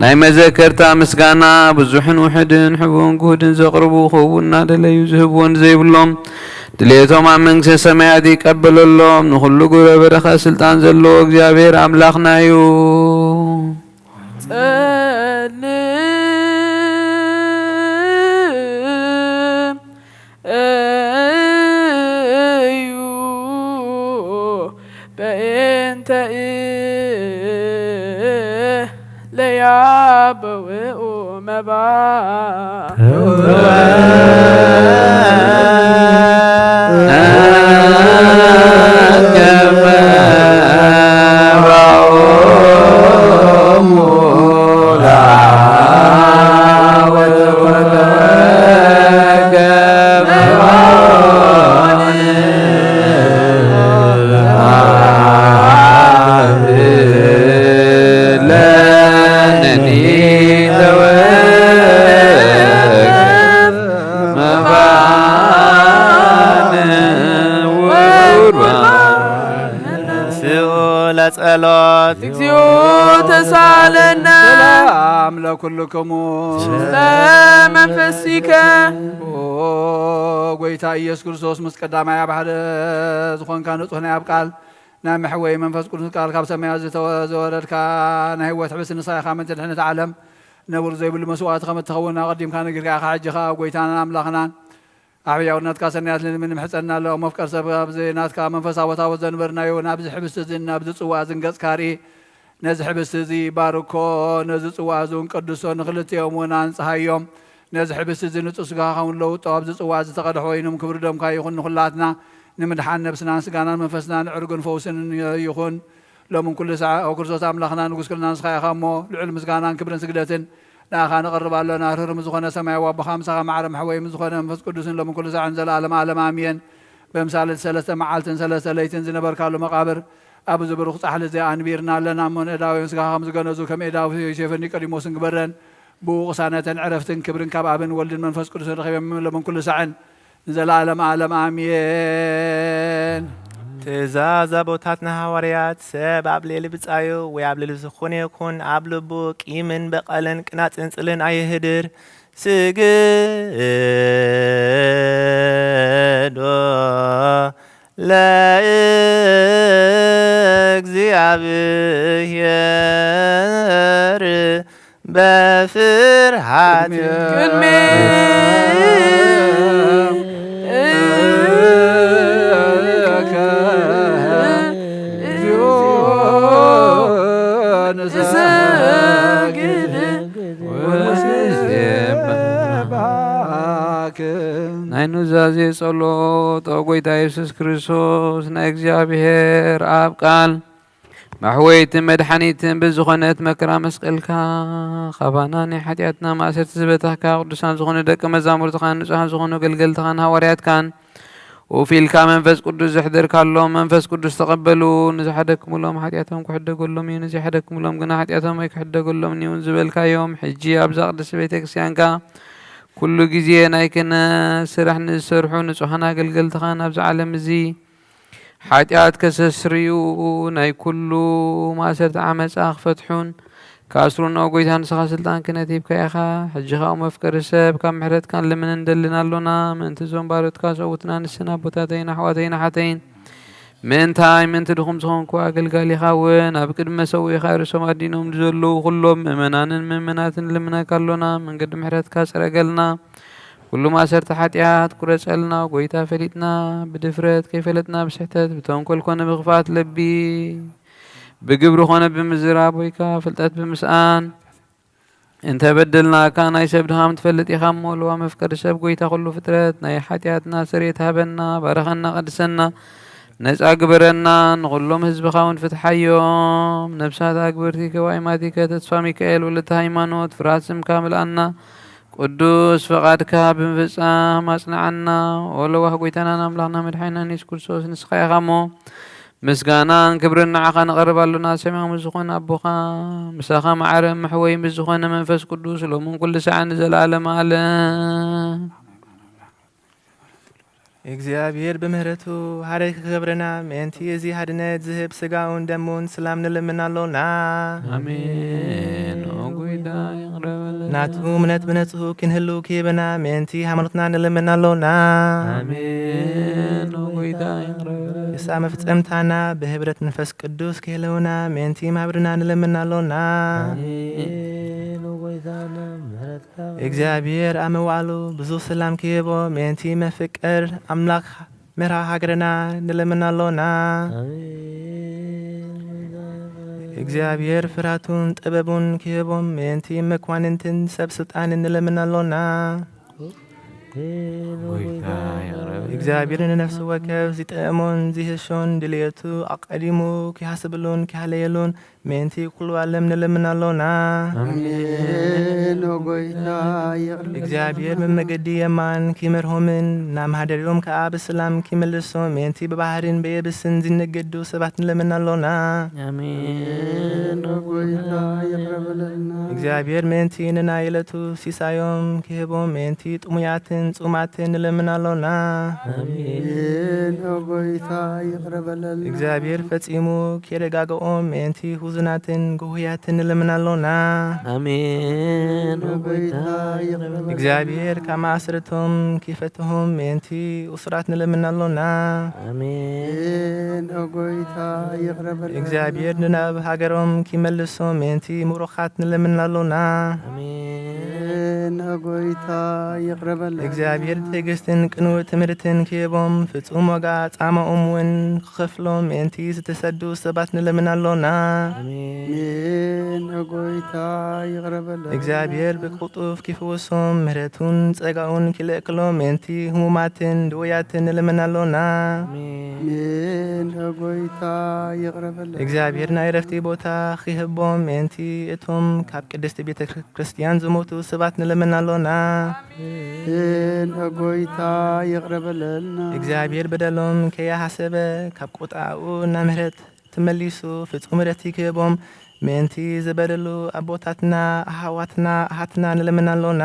ናይ መዘከርታ ምስጋና ብዙሕን ውሑድን ሕቡእን ግሁድን ዘቕርቡ ክህቡ እናደለዩ ዝህብዎ ንዘይብሎም ድሌቶም ኣብ መንግስተ ሰማያት ይቀበለሎም። ንኹሉ ግብረ በረኸት ስልጣን ዘለዎ እግዚኣብሔር ኣምላኽና እዩ። ጸልም እዩ በእንተ ለያበውኡ መባ ተንስኡ ለጸሎት። እግዚኦ ተሳለነ። ሰላም ለኩልክሙ። ለመንፈሲከ። ኦ ጎይታ ኢየሱስ ክርስቶስ ምስ ቀዳማይ ኣብ ሓደ ዝኾንካ ንጹሕ ናይ ኣብ ቃል ናይ መሕወይ መንፈስ ቅዱስ ቃል ካብ ሰማያት ዝተወ-፣ ዘወረድካ ናይ ህይወት ሕብስቲ ንስኻ ኢኻ ምእንቲ ድሕነት ዓለም ነውር ዘይብሉ መስዋዕቲ ከም እትኸውን ኣቐዲምካ ነጊርካ ኢኻ። ሕጂ ኸኣ ጎይታናን ኣምላኽናን ኣብ ሕያውነትካ ሰናያት ንልምን ንምሕጸንና ኣሎ። መፍቀር ሰብ ኣብዚ ናትካ መንፈሳዊ ታቦት ዘንበርናዮ ናብዚ ሕብስቲ እዝን ናብዚ ጽዋ እዝን ገጽካ ርኢ። ነዚ ሕብስቲ እዚ ባርኮ፣ ነዚ ጽዋ እዚ እውን ቀድሶ፣ ንኽልቲኦም እውን ኣንጽሃዮም። ነዚ ሕብስቲ እዚ ንጹህ ስጋኻ እውን ለውጦ፣ ኣብዚ ጽዋእ ዝተቐድሐ ወይኑ ክብሪ ደምካ ይኹን። ንኹላትና ንምድሓን ነብስናን ስጋናን መንፈስናን ዕርግን ፈውስን ይኹን። ሎምን ኩሉ ሳዕ፣ ኦ ክርስቶስ ኣምላኽና ንጉስ ኩልና ንስኻ ኢኻ እሞ፣ ልዑል ምስጋናን ክብርን ስግደትን ንኣኻ ነቕርብ ኣሎና። ርህሩም ዝኾነ ሰማያዊ ኣቦኻ፣ ምሳኻ ማዕረ መሕወይ ምስ ዝኾነ መንፈስ ቅዱስን ሎምን ኩሉ ሳዕን ዘለኣለም ኣለም ኣሜን። በምሳሌ እቲ ሰለስተ መዓልትን ሰለስተ ለይትን ዝነበርካሉ መቓብር፣ ኣብዚ ብሩኽ ጻሕሊ እዚ ኣንቢርና ኣለና እሞ፣ ንእዳውያን ስጋኻ ከም ዝገነዙ፣ ከም ኤዳዊ ዮሴፍን ኒቆዲሞስን ግበረን። ብኡ ቅሳነትን ዕረፍትን ክብርን ካብ ኣብን ወልድን መንፈስ ቅዱስን ረኺበም፣ ሎምን ኩሉ ሳዕን ንዘለኣለም ኣለም ኣሜን። ትእዛዝ ኣቦታትና ሃዋርያት፣ ሰብ ኣብ ልዕሊ ብጻዩ ወይ ኣብ ልዕሊ ዝኾነ ይኹን ኣብ ልቡ ቂምን በቐልን ቅናጽን ጽልን ኣየህድር። ስግዶ ለእግዚኣብሔር በፍርሃት ቅድሜ ናይ ኑዛዜ ጸሎት። ኦ ጎይታ የሱስ ክርስቶስ፣ ናይ እግዚኣብሔር ኣብ ቃል መሕወይትን መድሓኒትን ብዝኾነት መከራ መስቀልካ፣ ካባና ናይ ሓጢኣትና ማእሰርቲ ዝበታህካ፣ ቅዱሳን ዝኾኑ ደቂ መዛሙርትኻን ንጹሃን ዝኾኑ ኣገልገልትኻን ሃዋርያትካን፣ ውፍ ኢልካ መንፈስ ቅዱስ ዘሕደርካሎም፣ መንፈስ ቅዱስ ተቐበሉ። ንዝሓደግኩምሎም ሓጢኣቶም ክሕደገሎም እዩ፣ ንዘይሓደግኩምሎም ግና ሓጢኣቶም ኣይክሕደገሎምን እዩ ዝበልካዮም፣ ሕጂ ኣብዛ ቅድስቲ ቤተ ክርስቲያንካ ኩሉ ግዜ ናይ ክህነት ስራሕ ንዝሰርሑ ንጹሃን ኣገልገልትኻን ኣብዚ ዓለም እዚ ሓጢኣት ከሰስርዩ፣ ናይ ኩሉ ማእሰርቲ ዓመጻ ክፈትሑን ክኣስሩን፣ ኦ ጎይታ፣ ንስኻ ስልጣን ክህነት ሂብካ ኢኻ። ሕጂ ኸኣ መፍቀሪ ሰብ፣ ካብ ምሕረትካ ንልምንን ንደልን ኣሎና። ምእንቲ እዞም ባሮትካ ሰብኡትና ንስን ኣቦታተይን ኣሕዋተይን ኣሓተይን፣ ምእንታይ ምእንቲ ድኹም ዝኾንኩ ኣገልጋሊኻ እውን ኣብ ቅድሚ መሰውኢኻ ርእሶም ኣዲኖም ንዘለዉ ኩሎም ምእመናንን ምእመናትን ንልምነካ ኣሎና። መንገዲ ምሕረትካ ጽረገልና። ኩሉ ማእሰርቲ ሓጢኣት ቁረጸልና። ጎይታ፣ ፈሊጥና ብድፍረት፣ ከይፈለጥና ብስሕተት፣ ብተንኮል ኮነ ብኽፍኣት ልቢ፣ ብግብሪ ኮነ ብምዝራብ፣ ወይ ከኣ ፍልጠት ብምስኣን እንተ በደልናካ፣ ናይ ሰብ ድኻም ትፈልጥ ኢኻ እሞ፣ ለዋም መፍቀሪ ሰብ፣ ጎይታ ኩሉ ፍጥረት፣ ናይ ሓጢኣትና ስርየት ሃበና፣ ባርኸና፣ ቀድሰና፣ ነጻ ግበረና፣ ንኹሎም ህዝብኻ እውን ፍትሓዮም። ነብሳት ኣግብርቲ ከዋይማቲከ ተስፋ ሚካኤል ወለተ ሃይማኖት፣ ፍርሃት ስምካ ምልኣና፣ ቅዱስ ፍቓድካ ብምፍጻም ኣጽንዓና። ኦ ለዋህ ጎይታናን ኣምላኽና መድሓኒናን የሱስ ክርስቶስ፣ ንስኻ ኢኻ እሞ፣ ምስጋናን ክብርን ንዓኻ ነቐርብ ኣሎና። ሰማያዊ ምስ ዝኾነ ኣቦኻ፣ ምሳኻ ማዕረ መሕወይ ምስ ዝኾነ መንፈስ ቅዱስ፣ ሎምን ኩሉ ሰዓን ንዘለኣለመ ዓለም። እግዚኣብሔር ብምህረቱ ሃረይ ክገብረና ምእንቲ እዚ ሃድነት ዝህብ ስጋውን ደሙን ስላም ንልምን ኣሎና። ኣሜን። ኦ ጎይታ ይቕረ በለና። ናቱ እምነት ብነጽሁ ክንህሉ ክህበና ምእንቲ ሃይማኖትና ንልምን ኣሎና። ኣሜን። ኦ ጎይታ ይቕረ በለና። ክሳብ መፍጸምታና ብህብረት መንፈስ ቅዱስ ክህልውና ምእንቲ ማህበርና ንልምን ኣሎና። ኣሜን። ኦ ጎይታና ምሕረትካ እግዚኣብሔር ኣብ መዋዕሉ ብዙ ሰላም ክህቦ ምእንቲ መፍቀር ኣምላኽ መርሃ ሃገርና ንለምን ኣሎና። ኣሜን። እግዚኣብሔር ፍርሃቱን ጥበቡን ክህቦም ምእንቲ መኳንንትን ሰብ ስልጣንን ንለምን ኣሎና። ኣሜን። እግዚኣብሔር ንነፍሲ ወከፍ ዝጥዕሞን ዝህሾን ድልየቱ ኣቐዲሙ ክሃስብሉን ክሃለየሉን ምእንቲ ኩሉ ዓለም ንልምን ኣሎና። ኣሜን። ኦ ጎይታ ይቕረ። እግዚኣብሔር ብመገዲ የማን ኪመርሆምን ናብ ማህደሪኦም ከኣ ብሰላም ኪመልሶም ምእንቲ ብባህርን ብየብስን ዝነገዱ ሰባት ንልምን ኣሎና። ኣሜን። ኦ ጎይታ ይቕረ በለልና። እግዚኣብሔር ምእንቲ ንናይ ዕለቱ ሲሳዮም ክህቦም ምእንቲ ጥሙያትን ጽሙኣትን ንልምን ኣሎና። ኣሜን። ኦ ጎይታ ይቕረ በለልና። እግዚኣብሔር ፈጺሙ ኪረጋግኦም ምእንቲ ህዙናትን ግሁያትን ንልምን ኣሎና። ኣሜን። ኦ ጎይታ ይቕረ በለልና። እግዚኣብሔር ካብ ማእሰርቶም ኪፈትሆም ምእንቲ እሱራት ንልምን ኣሎና። ኣሜን። ኦ ጎይታ ይቕረ በለልና። እግዚኣብሔር ንናብ ሃገሮም ኪመልሶም ምእንቲ ምሩኻት ንልምን ኣሎና። ኣሜን። ኦ ጎይታ ይቕረ በለልና። እግዚኣብሔር ትዕግስትን ቅኑዕ ትምህርትን ክህቦም፣ ፍጹም ዋጋ ጻማኦም እውን ክኸፍሎም ምእንቲ ዝተሰዱ ሰባት ንለምን ኣሎና። ኣሜን። ኣሜን። ጎይታ ይቕረ በለልና። እግዚኣብሔር ብቅልጡፍ ክፍውሶም፣ ምሕረቱን ጸጋኡን ክልእክሎም ምእንቲ ህሙማትን ድውያትን ንለምን ኣሎና። ኣሜን። ኣሜን። ጎይታ ይቕረ በለልና። እግዚኣብሔር ናይ ዕረፍቲ ቦታ ክህቦም ምእንቲ እቶም ካብ ቅድስቲ ቤተ ክርስቲያን ዝሞቱ ሰባት ንለምን ኣሎና። ኣሜን። ጎይታ ይቕረ በለልና። እግዚኣብሔር በደሎም ከይሓሰበ ካብ ቁጣኡ እናምህረት ተመሊሱ ፍጹም ምሕረት ክህቦም ምእንቲ ዝበደሉ ኣቦታትና፣ ኣሕዋትና፣ ኣሓትና ንለምን ኣሎና።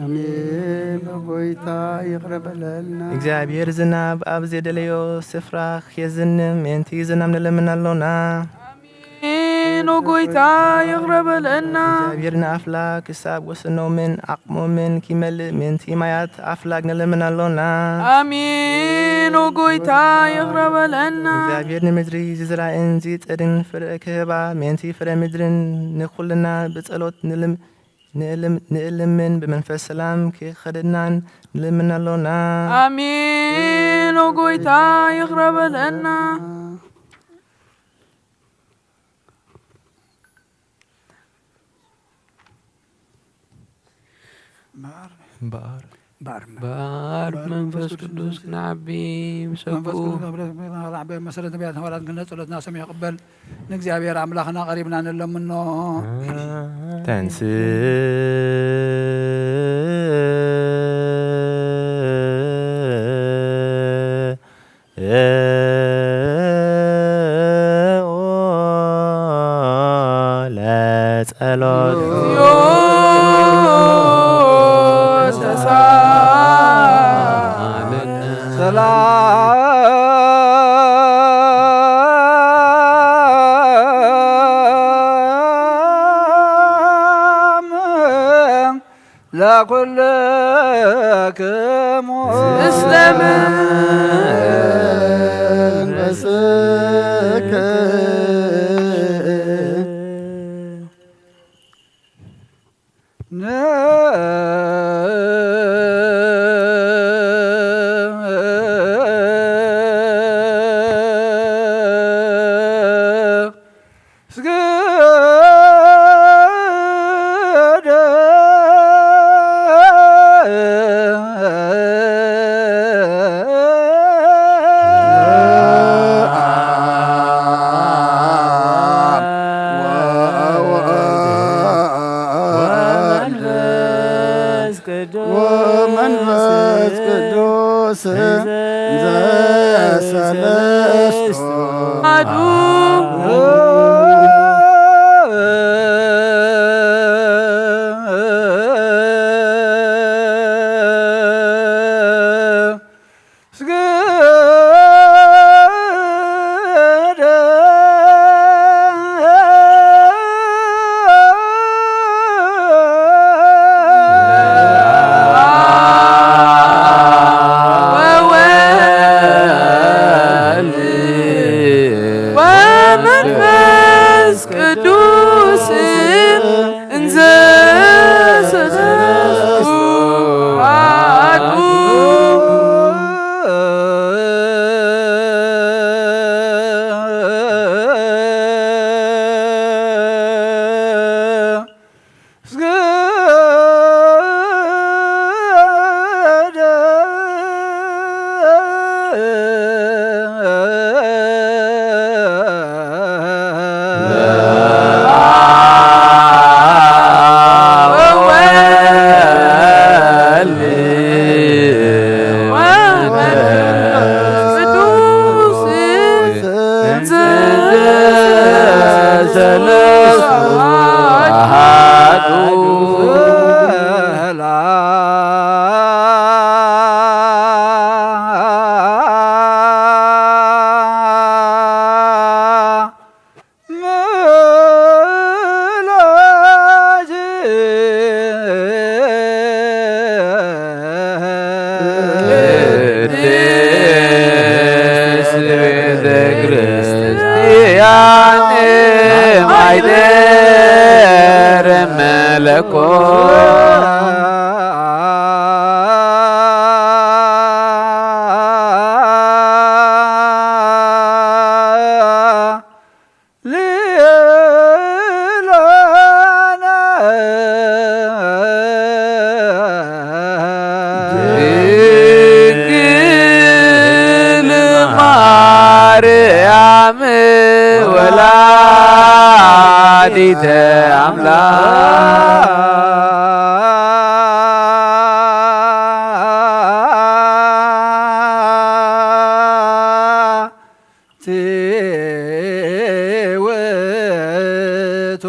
ኣሜን። ጎይታ ይቕረ በለልና። እግዚኣብሔር ዝናብ ኣብ ዘደለዮ ስፍራ ክየዝንም ምእንቲ ዝናብ ንለምን ኣሎና። ኣሜን። ኦ ጎይታ ይቕረ በለልና። እግዚኣብሔር ንኣፍላክ ክሳብ ወሰኖምን ዓቕሞምን ክመልእ ምእንቲ ማያት ኣፍላግ ንለምን ኣሎና። ኣሜን። ኦ ጎይታ ይቕረ በለልና። እግዚኣብሔር ንምድሪ ዝዝራእን ዝጸድን ፍረ ክህባ ምእንቲ ፍረ ምድርን ንኹልና ብጸሎት ንልም-፣ ንእልም-፣ ንእልምን ብመንፈስ ሰላም ክኸደናን ንልምን ኣሎና። ኣሜን። ኦ ጎይታ ይቕረ በለልና። እምበኣር እምበኣር እምበኣር እምበኣር እምበኣር መንፈስ መንፈስ ቅዱስ ቅዱስ ክንዓቢ ምሰኩ። መንፈስ ቅዱስ ኣብ ርእስና ክንዓቢ ኣብ መሰረት ነቢያት ሃዋርያት ክንደ ጸሎትና ሰሚዑ ይቕበል። ንእግዚኣብሔር ኣምላኽና ቀሪብና ንለምኖ። ተንስ ኦ ለጸሎት። ሰላም ለኩልክሙ። እስለም መንፈስክ። ወመንፈስ ቅዱስ ዘሰለስቱ አሐዱ። ወመንፈስ ቅዱስ እንዘ ሰለስቱ አሐዱ። ማርያም ወላዲተ ኣምላክ ውእቱ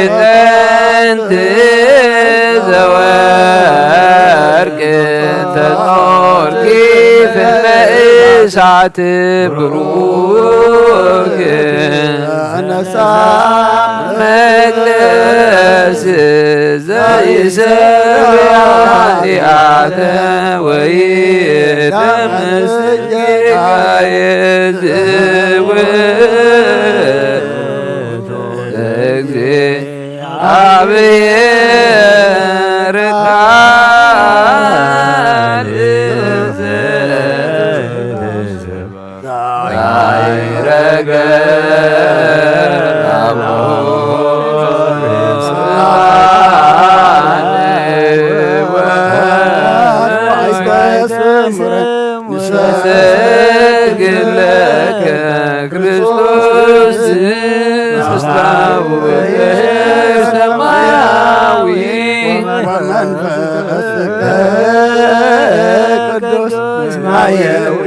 ማዕጠንት ዘወርቅ ተጾርኪ ፍልመ እሳት ብሩክ ነሳ መቅደስ ዘይሰሪ ኃጢአተ ወይ ደምስ ጌታዬ ዝውቱ ለእግዚአብሔር ቃል ዘተሰብአ። ክርስቶስ ሰማያዊ ወመንፈስ ቅዱስ ማየዊ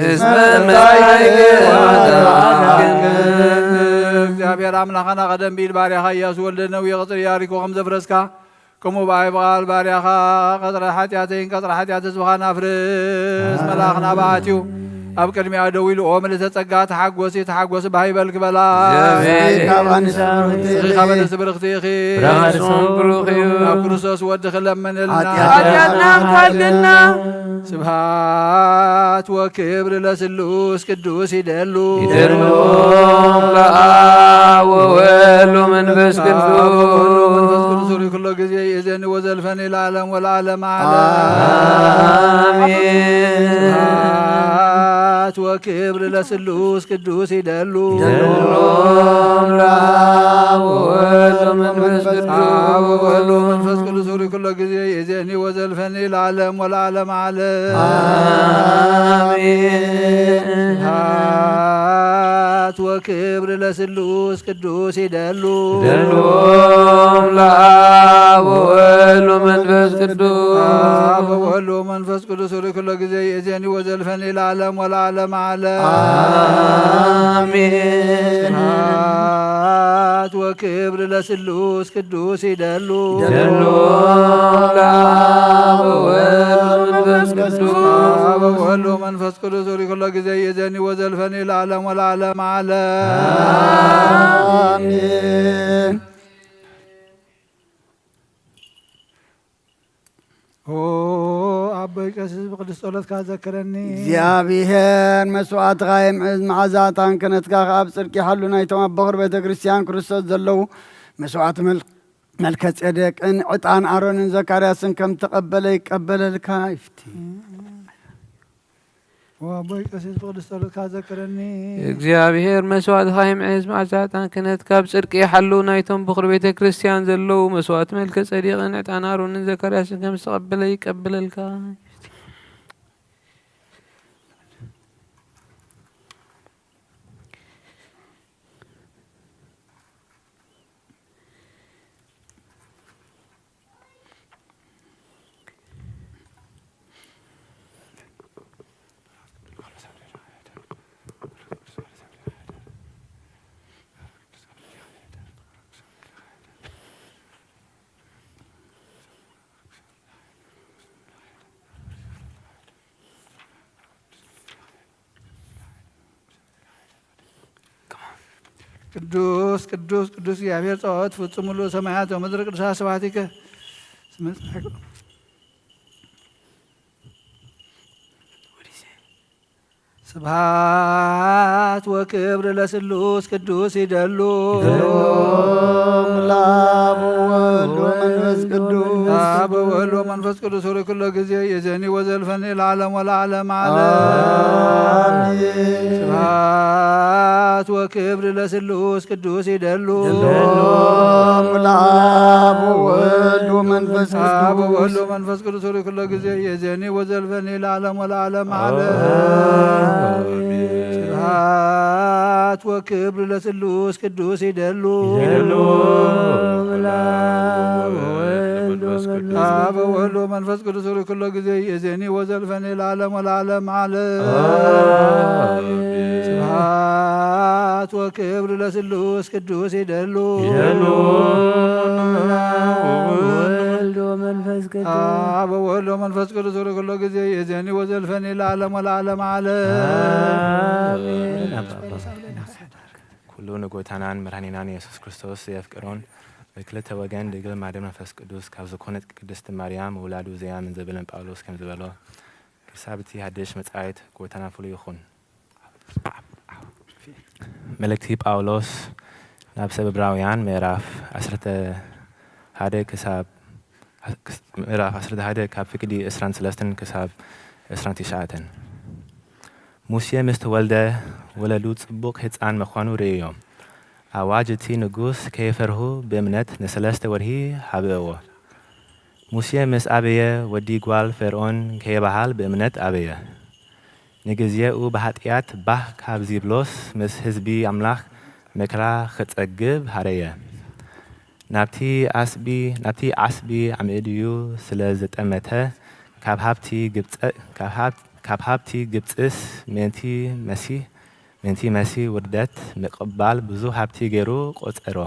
እስመ መጻእከ ወተባረከ። እግዚአብሔር አምላክና ቀደም ቢል ባሪያኻ ኢያሱ ወልደ ነዊ ቅጽሪ ኢያሪኮ ከም ዘፍረስካ፣ ከምኡ ብኣይ ብቓል ባሪያኻ ቀጽሪ ሓጢኣተይን ቀጽሪ ሓጢኣት ህዝብኻን ኣፍርስ። መልኣኽ ናብኣ ኣትዩ ኣብ ቅድሚኣ ደው ኢሉ፣ "ኦ ምልእተ ጸጋ፣ ተሓጎሲ፣ ተሓጎሲ፣ ባህ ይበልኪ" በላ። ንስኺ ካብ ኣንስቲ ብርኽቲ ኢኺ፣ ብርሃን ስሙ ብሩኽ እዩ። ናብ ክርስቶስ ወድኺ ለምንልና። ሓጢኣትና እንኳልልና። ስብሃት ወክብር ለስሉስ ቅዱስ ይደሉ። ይደሉ ለአብ ወወልድ ወመንፈስ ቅዱስ። መንፈስ ቅዱስ ሩይ ኩሎ ጊዜ ይእዜኒ ወዘልፈኒ ለዓለም ወለዓለም ዓለም። አሜን። ስብሃት ወክብር ለስሉስ ቅዱስ ይደሉ። ይደሉ ለአብ ወወልድ ወመንፈስ ቅዱስ። አብ ወወልድ ወመንፈስ ቅዱስ ሩይ ኩሎ ጊዜ ይእዜኒ ወዘልፈኒ ለዓለም ወለዓለም ዓለም። አሜን። ስብሐት ወክብር ለስሉስ ቅዱስ ይደሉ። ይደሉ ለአብ ወወልድ ወመንፈስ ቅዱስ። አብ ወወልድ ወመንፈስ ቅዱስ ሩይ ኩሎ ጊዜ ይእዜኒ ወዘልፈኒ ለዓለም ወለዓለም ዓለም። አሜን። ስብሐት ወክብር ለስሉስ ቅዱስ ይደሉ። ይደሉ ለአብ ወወልድ ወመንፈስ ቅዱስ። አብ ወወልድ ወመንፈስ ቅዱስ ሩይ ኩሎ ጊዜ ይእዜኒ ወዘልፈኒ ለዓለም ወለዓለም ዓለም። አሜን። ኦ ኣቦይ ቀሲስ ብቅዱስ ጸሎትካ ዘክረኒ። እግዚኣብሔር መስዋዕትኻ የምዕዝ፣ መዓዛ ዕጣን ክህነትካ ከኣ ኣብ ጽድቂ ይሓሉ። ናይቶም ኣብ በኹር ቤተ ክርስቲያን ክርስቶስ ዘለዉ መስዋዕቲ መል-፣ መልከ ጼዴቅን ዕጣን ኣሮንን ዘካርያስን ከም ተቐበለ ይቀበለልካ ይፍቲ። ኦ ኣቦይ ቀሲስ ብቅዱስ ጸሎትካ ዘክረኒ። እግዚኣብሔር መስዋዕትኻ ይምዕዝ፣ መዓዛ ዕጣን ክህነትካ ኣብ ጽድቂ ይሓሉ። ናይቶም በኹር ቤተ ክርስቲያን ዘለዉ መስዋዕቲ መልከ ጼዴቅን ዕጣን ኣሮንን ዘካርያስን ከም ዝተቐበለ ይቀበለልካ። ቅዱስ ቅዱስ ቅዱስ እግዚኣብሔር ጸባኦት ፍጹም ምሉእ ሰማያት ወምድር ቅዱሳት ስብሐቲከ። ስብሐት ወክብር ለስሉስ ቅዱስ ይደሉ። ይደሉ ለአብ ወወልድ ወመንፈስ ቅዱስ። በወልድ ወመንፈስ ቅዱስ ሆሪ ኩሎ ጊዜ የዘኒ ወዘልፈኒ ለዓለም ወለዓለም ዓለም። አሜን። ስብሐት ወክብር ለስሉስ ቅዱስ ይደሉ። ይደሉ ለአብ ወወልድ ወመንፈስ ቅዱስ። አብ ወወልድ ወመንፈስ ቅዱስ ሆሪ ኩሎ ጊዜ የዘኒ ወዘልፈኒ ለዓለም ወለዓለም ዓለም። አሜን። ስብሐት ወክብር ለስሉስ ቅዱስ ይደሉ። ይደሉ ለአብ ወወልድ ወመንፈስ ቅዱስ። አብ ወወልድ ወመንፈስ ቅዱስ ሆሪ ኩሎ ጊዜ የዘኒ ወዘልፈኒ ለዓለም ወለዓለም ዓለም። አሜን። ስብሐት ወክብር ለስሉስ ቅዱስ ይደሉ። ይደሉ ለአብ ወወልድ ወመንፈስ ቅዱስ። አብ ወወልድ ወመንፈስ ቅዱስ ሆሪ ኩሎ ጊዜ የዘኒ ወዘልፈኒ ለዓለም ወለዓለም ዓለም። አሜን። ኩሉ ንጎይታናን መድኃኒናን ኢየሱስ ክርስቶስ ዘየፍቅሮን፣ በክልተ ወገን ድንግል ማርያም መንፈስ ቅዱስ ካብ ዝኾነት ቅድስቲ ማርያም ውላዱ ዘያምን ዘበለን ጳውሎስ ከም ዝበሎ፣ ክሳብ እቲ ሓድሽ መጻኢት ጎይታና ፍሉይ ይኹን። መልእክቲ ጳውሎስ ናብ ሰብ ዕብራውያን ምዕራፍ ዓሰርተ ሓደ ክሳብ፣ ምዕራፍ ዓሰርተ ሓደ ካብ ፍቅዲ ዕስራን ሰለስተን ክሳብ ዕስራን ትሽዓተን። ሙሴ ምስ ተወልደ ወለዱ ጽቡቕ ህጻን ምዃኑ ርእዮም። ኣዋጅ እቲ ንጉስ ከይፈርሁ ብእምነት ንሰለስተ ወርሒ ሓብእዎ። ሙሴ ምስ ኣበየ ወዲ ጓል ፈርኦን ከይበሃል ብእምነት ኣበየ። ንግዜኡ ብሓጢኣት ባህ ካብ ዚብሎስ ምስ ህዝቢ ኣምላኽ መከራ ክጸግብ ሃረየ። ናብቲ ዓስቢ፣ ናብቲ ዓስቢ ኣምእድዩ ስለ ዘጠመተ ካብ ሃብቲ ግብጸ-፣ ካብ ሃብ-፣ ካብ ሃብቲ ግብጽስ ምእንቲ መሲህ፣ ምእንቲ መሲህ ውርደት ምቕባል ብዙሕ ሃብቲ ገይሩ ቆጸሮ።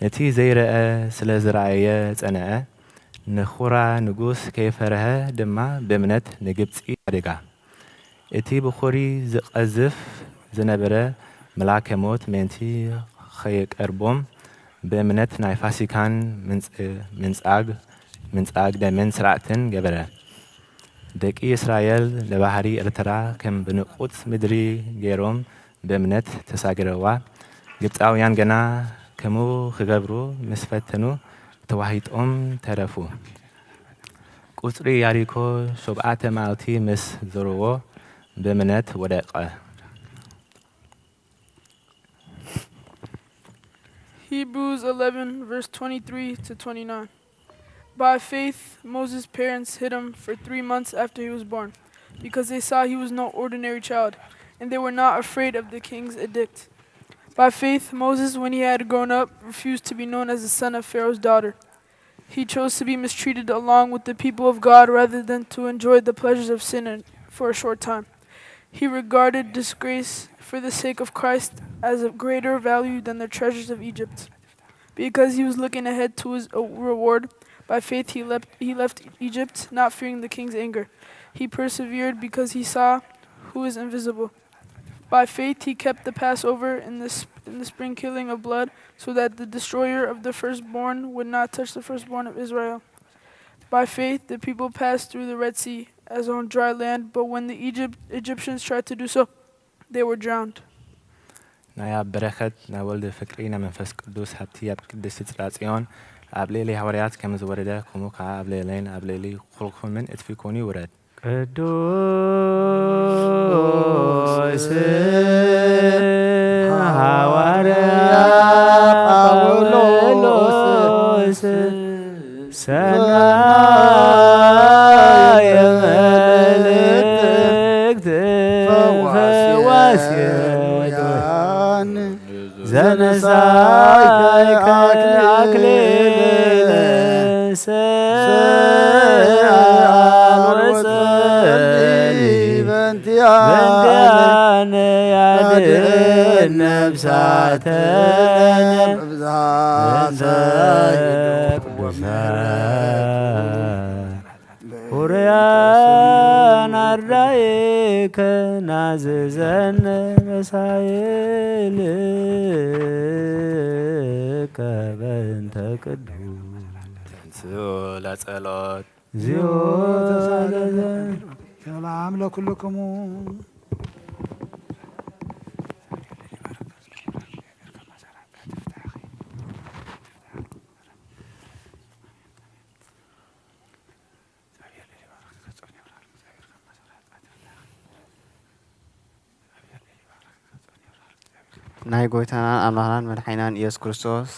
ነቲ ዘይረአ ስለ ዝረኣየ ጸንዐ። ንኹራ ንጉስ ከይፈርሀ ድማ ብእምነት ንግብጺ ኣደጋ። እቲ ብኹሪ ዝቐዝፍ ዝነበረ መልኣከ ሞት ምእንቲ ኸየቀርቦም ብእምነት ናይ ፋሲካን ምንጽ-፣ ምንጻግ፣ ምንጻግ ደምን ስርዓትን ገበረ። ደቂ እስራኤል ንባሕሪ ኤርትራ ከም ብንቑጽ ምድሪ ገይሮም ብእምነት ተሳግረዋ። ግብጻውያን ገና ከምኡ ክገብሩ ምስ ፈተኑ ተዋሒጦም ተረፉ። ቁጽሪ ያሪኮ ሸውዓተ መዓልቲ ምስ ዞርዎ ብእምነት ወደቐ። Hebrews eleven, verse twenty-three to twenty-nine. By faith, Moses' parents hid him for three months after he was born, because they saw he was no ordinary child, and they were not afraid of the king's edict. By faith, Moses, when he had grown up, refused to be known as the son of Pharaoh's daughter. He chose to be mistreated along with the people of God rather than to enjoy the pleasures of sin in- for a short time. He regarded disgrace for the sake of Christ as of greater value than the treasures of Egypt. Because he was looking ahead to his uh, reward, by faith he left, he left Egypt, not fearing the king's anger. He persevered because he saw who is invisible. By faith he kept the Passover and the, sp- and the sprinkling of blood, so that the destroyer of the firstborn would not touch the firstborn of Israel. By faith the people passed through the Red Sea as on dry land, but when the Egypt, Egyptians tried to do so, they were drowned. ናይ ኣብ በረኸት ናይ ወልድ ፍቅሪ ናይ መንፈስ ቅዱስ ሃብቲ ኣብ ቅድስቲ ጽርሐ ጽዮን ኣብ ልዕሊ ሃዋርያት ከም ዝወረደ፣ ከምኡ ከኣ ኣብ ልዕሌን ኣብ ልዕሊ ኩልኩምን እጥፊ ኮይኑ ይውረድ። ቅዱስ ሃዋርያ ጳውሎስ ሰናየ መልእክት ፈዋሲ ወያን ዘነሳይከ አክሊለ ሰአል ወጸሊ በእንቲአነ ያድን ነፍሳተነ በእንተ ቅዱሳን ሑሩያን አርዳኢከ ናዝዘነ መሳይልከ በእንተ ቅዱስ። ተንሥኡ ለጸሎት። እግዚኦ ተሳለነ። ሰላም ለኩልክሙ። ናይ ጎይታናን ኣምላኽናን መድሓኒናን ኢየሱስ ክርስቶስ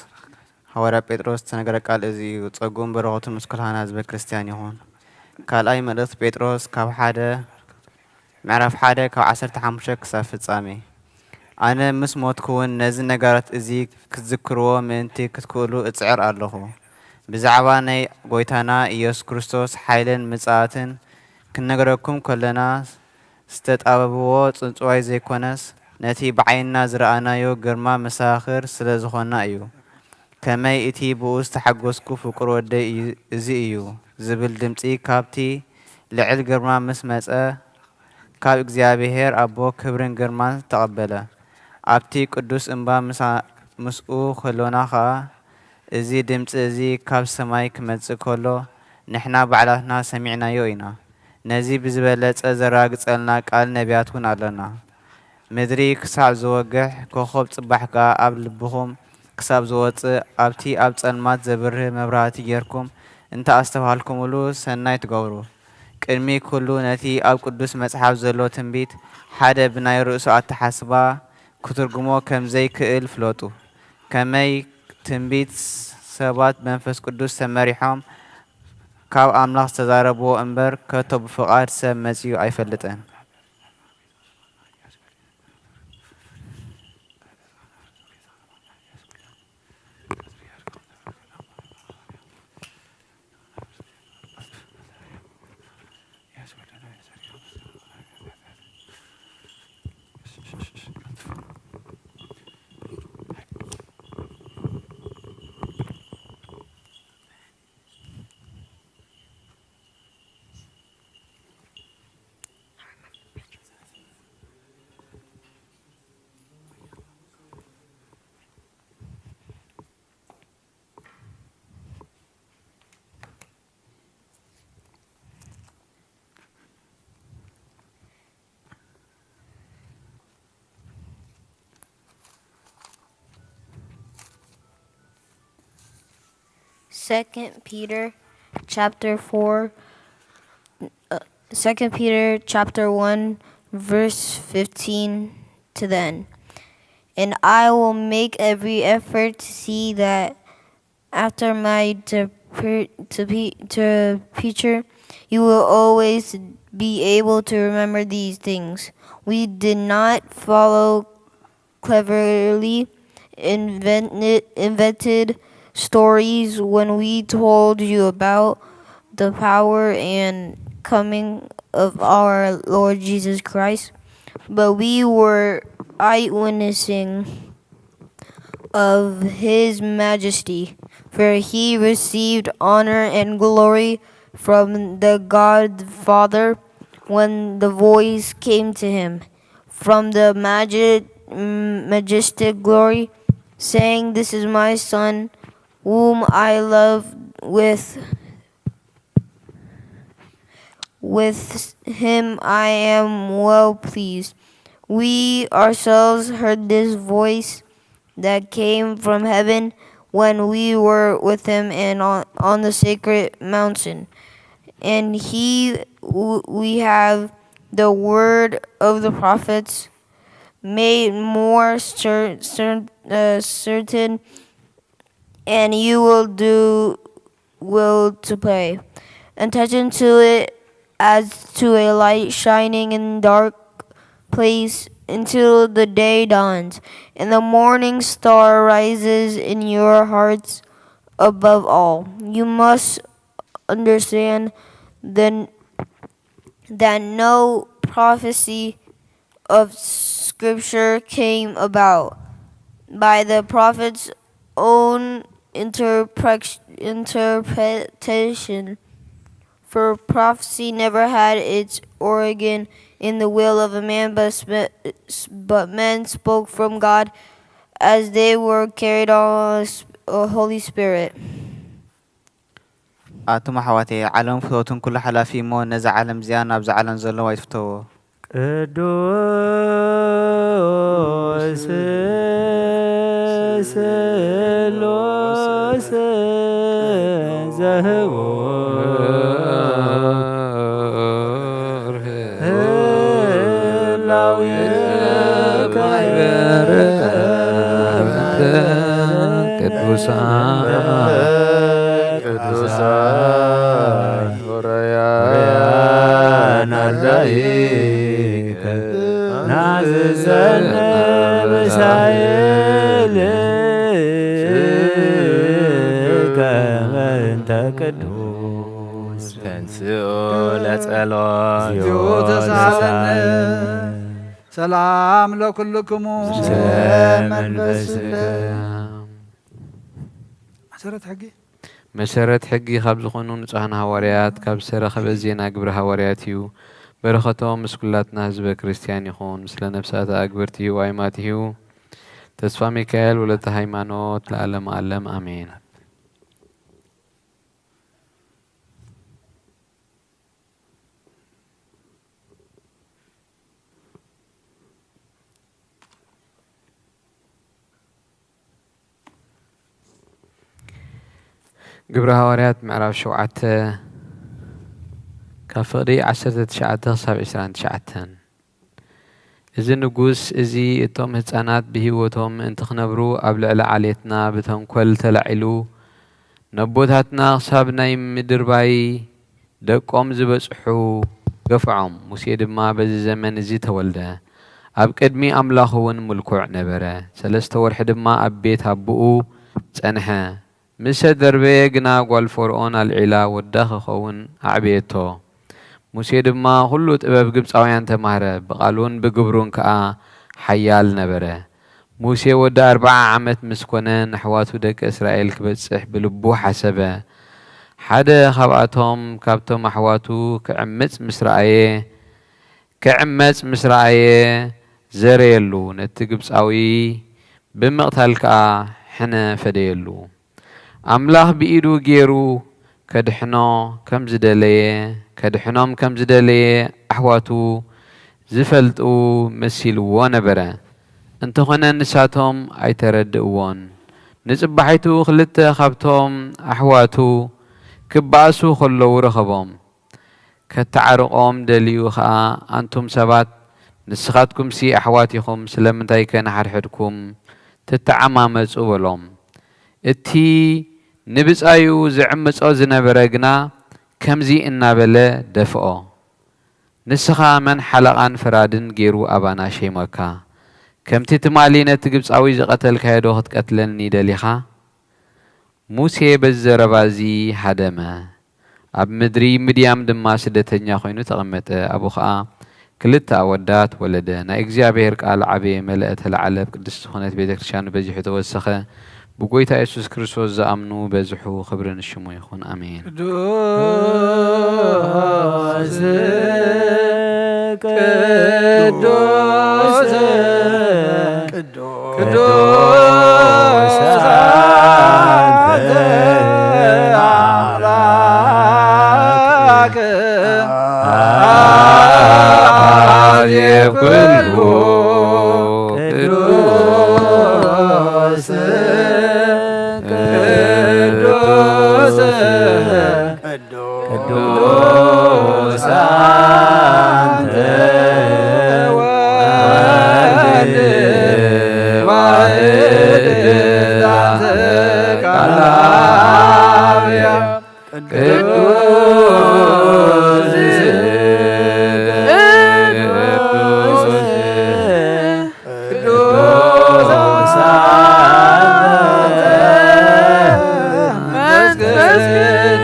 ሃዋርያ ጴጥሮስ ዝተነገረ ቃል እዚ እዩ። ጸጉን በረኸቱን ምስ ኩልሃና ህዝበ ክርስቲያን ይኹን። ካልኣይ መልእኽቲ ጴጥሮስ ካብ ሓደ፣ ምዕራፍ ሓደ ካብ ዓሰርተ ሓሙሽተ ክሳብ ፍጻሜ። ኣነ ምስ ሞትኩ እውን ነዚ ነገራት እዚ ክትዝክርዎ ምእንቲ ክትክእሉ እጽዕር ኣለኹ። ብዛዕባ ናይ ጎይታና ኢየሱስ ክርስቶስ ሓይልን ምጽኣትን ክንነግረኩም ከለና ዝተጣበብዎ ጽንጽዋይ ዘይኮነስ፣ ነቲ ብዓይንና ዝረኣናዮ ግርማ መሳኽር ስለ ዝኾንና እዩ። ከመይ እቲ ብኡ ዝተሓጎስኩ ፍቁር ወደይ እዩ፣ እዚ እዩ ዝብል ድምጺ ካብቲ ልዕል ግርማ ምስ መጸ፣ ካብ እግዚኣብሔር ኣቦ ክብርን ግርማን ተቐበለ። ኣብቲ ቅዱስ እምባ ምሳ-፣ ምስኡ ከሎና ኸኣ፣ እዚ ድምጺ እዚ ካብ ሰማይ ክመጽእ ከሎ፣ ንሕና ባዕላትና ሰሚዕናዮ ኢና። ነዚ ብዝበለጸ ዘረጋግጸልና ቃል ነቢያት እውን ኣለና። ምድሪ ክሳብ ዝወግሕ፣ ኮኾብ ጽባሕ ከኣ ኣብ ልብኹም ክሳብ ዝወጽእ፣ ኣብቲ ኣብ ጸልማት ዘብርህ መብራህቲ ጌርኩም እንተ ኣስተብሃልኩምሉ ሰናይ ትገብሩ። ቅድሚ ኩሉ ነቲ ኣብ ቅዱስ መጽሓፍ ዘሎ ትንቢት ሓደ ብናይ ርእሱ ኣተሓስባ ክትርጉሞ ከም ዘይክእል ፍለጡ። ከመይ ትንቢት ሰባት ብመንፈስ ቅዱስ ተመሪሖም ካብ ኣምላኽ ዝተዛረብዎ እምበር ከቶ ብፍቓድ ሰብ መጺኡ ኣይፈልጥን። Second Peter chapter four, uh, Second Peter chapter one, verse fifteen to the end. And I will make every effort to see that after my departure, you will always be able to remember these things. We did not follow cleverly invented, invented stories when we told you about the power and coming of our Lord Jesus Christ, but we were eyewitnessing of his majesty, for he received honor and glory from the God Father when the voice came to him from the magi- mm, majestic glory, saying, "This is my son, whom I love, with with him I am well pleased." We ourselves heard this voice that came from heaven when we were with him and on, on the sacred mountain. And he, w- we have the word of the prophets made more cer- cer- uh, certain, and you will do well to pay attention to it as to a light shining in dark place until the day dawns and the morning star rises in your hearts. Above all, you must understand then that no prophecy of Scripture came about by the prophet's own interpre- interpretation. For prophecy never had its origin in the will of a man, but, sp- but men spoke from God as they were carried on a s- a Holy Spirit. ኣቱም ኣሕዋተየ፣ ዓለም ፍተውትን ኩሉ ሓላፊ እሞ ነዛ ዓለም እዚኣ ናብዛ ዓለም ዘለዋ ይትፍተዎ። ቅዱስ ስሉስ ዘህቡር ህላዌከ ይበርከ ቅዱሳን ሆረያን ኣርዳኢከ ናዝዘን ብሳይልከ በእንተ ቅዱስ ተንስኡ ለጸሎት። እግዚኦ ተሳለነ። ሰላም ለኩልክሙ። ምስለ መንፈስከ። መሰረት ሕጊ። መሰረት ሕጊ ካብ ዝኾኑ ንጹሓን ሃዋርያት ካብ ዝተረኸበ ዜና ግብረ ሃዋርያት እዩ። በረኸቶም ምስ ኩላትና ህዝበ ክርስቲያን ይኹን፣ ምስለ ነፍሳት ኣግብርቲ ህዋይማት ይህው። ተስፋ ሚካኤል ወለተ ሃይማኖት ለዓለመ ዓለም ኣሜን። ግብረ ሃዋርያት ምዕራፍ ሸውዓተ ካብ ፍቕዲ ዓሰርተ ትሽዓተ ክሳብ ዕስራን ትሽዓተን። እዚ ንጉስ እዚ እቶም ህጻናት ብህይወቶም ምእንቲ ክነብሩ ኣብ ልዕሊ ዓሌትና ብተንኮል ተላዒሉ ነቦታትና ክሳብ ናይ ምድርባይ ደቆም ዝበጽሑ ገፍዖም። ሙሴ ድማ በዚ ዘመን እዚ ተወልደ፣ ኣብ ቅድሚ ኣምላኽ እውን ምልኩዕ ነበረ። ሰለስተ ወርሒ ድማ ኣብ ቤት ኣቦኡ ጸንሐ። ምስ ተደርበየ ግና ጓል ፈርኦን ኣልዒላ ወዳ ክኸውን ኣዕበየቶ። ሙሴ ድማ ኩሉ ጥበብ ግብጻውያን ተማህረ፣ ብቓሉን ብግብሩን ከኣ ሓያል ነበረ። ሙሴ ወዲ ኣርብዓ ዓመት ምስ ኮነ፣ ንኣሕዋቱ ደቂ እስራኤል ክበጽሕ ብልቡ ሓሰበ። ሓደ ካብኣቶም፣ ካብቶም ኣሕዋቱ ክዕምጽ ምስ ረኣየ፣ ክዕመጽ ምስ ረኣየ፣ ዘረየሉ፣ ነቲ ግብጻዊ ብምቕታል ከኣ ሕነ ፈደየሉ። ኣምላኽ ብኢዱ ገይሩ ከድሕኖ ከም ዝደለየ፣ ከድሕኖም ከም ዝደለየ ኣሕዋቱ ዝፈልጡ መሲልዎ ነበረ። እንተኾነ ንሳቶም ኣይተረድእዎን። ንጽባሒቱ ክልተ ካብቶም ኣሕዋቱ ክበኣሱ ከለዉ ረኸቦም። ከተዓርቖም ደልዩ ኸኣ፣ ኣንቱም ሰባት፣ ንስኻትኩምሲ ኣሕዋት ኢኹም፣ ስለምንታይከ ንሓድሕድኩም ትተዓማመጹ? በሎም። እቲ ንብጻዩ ዝዕምጾ ዝነበረ ግና ከምዚ እናበለ ደፍኦ፣ ንስኻ መን ሓለቓን ፈራድን ገይሩ ኣባና ሸይሞካ? ከምቲ ትማሊ ነቲ ግብጻዊ ዝቐተልካዮ ዶ ክትቀትለኒ ደሊኻ? ሙሴ በዚ ዘረባ እዚ ሃደመ። ኣብ ምድሪ ምድያም ድማ ስደተኛ ኮይኑ ተቐመጠ። ኣብኡ ኸኣ ክልተ ኣወዳት ወለደ። ናይ እግዚኣብሔር ቃል ዓበየ፣ መለአ፣ ተላዕለ። ኣብ ቅድስቲ ዝኾነት ቤተ ክርስቲያኑ በዚሑ ተወሰኸ። ብጎይታ የሱስ ክርስቶስ ዝኣምኑ በዝሑ። ክብሪ ንሽሙ ይኹን። ኣሜን። ቅዱስ፣ ቅዱስ፣ ቅዱስ፣ ቅዱስ አንተ አምላክ፣ አዜ ኩሉ ቅዱስ፣ ቅዱስ፣ ቅዱስ አንተ ወልድ ዋሕድ አንተ ቃል አብ ቅዱስ፣ ቅዱስ፣ ቅዱስ አንተ መንፈስ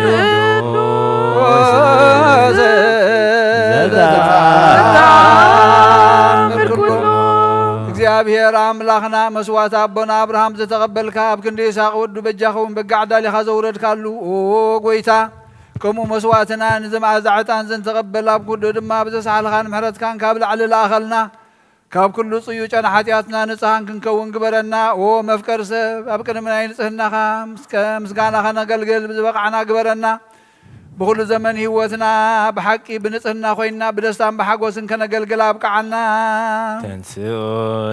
ቅዱስ ዘተአምር ኩሉ። እግዚኣብሔር ኣምላኽና መስዋዕቲ ኣቦና ኣብርሃም ዝተቐበልካ፣ ኣብ ክንዲ ይስሐቅ ወዱ በጃኻ እውን በጋ ዓዳሊኻ ዘውረድካሉ፣ ኦ ጎይታ፣ ከምኡ መስዋዕትና ንዚ መኣዛ ዕጣን ዘንተቐበል፣ ኣብ ኩሉ ድማ ብዘስሓልካን ምሕረትካን ካብ ላዕሊ ለኣኸልና። ካብ ኩሉ ጽዩይ ጨና ሓጢኣትና ንጽሃን ክንከውን ግበረና። ኦ መፍቀር ሰብ፣ ኣብ ቅድሚ ናይ ንጽህናኻ ምስከ-፣ ምስጋና ከነገልግል ብዝበቓዕና ግበረና። ብኹሉ ዘመን ህይወትና ብሓቂ ብንጽህና ኮይንና ብደስታን ብሓጎስን ከነገልግል ኣብቅዓና። ተንስኡ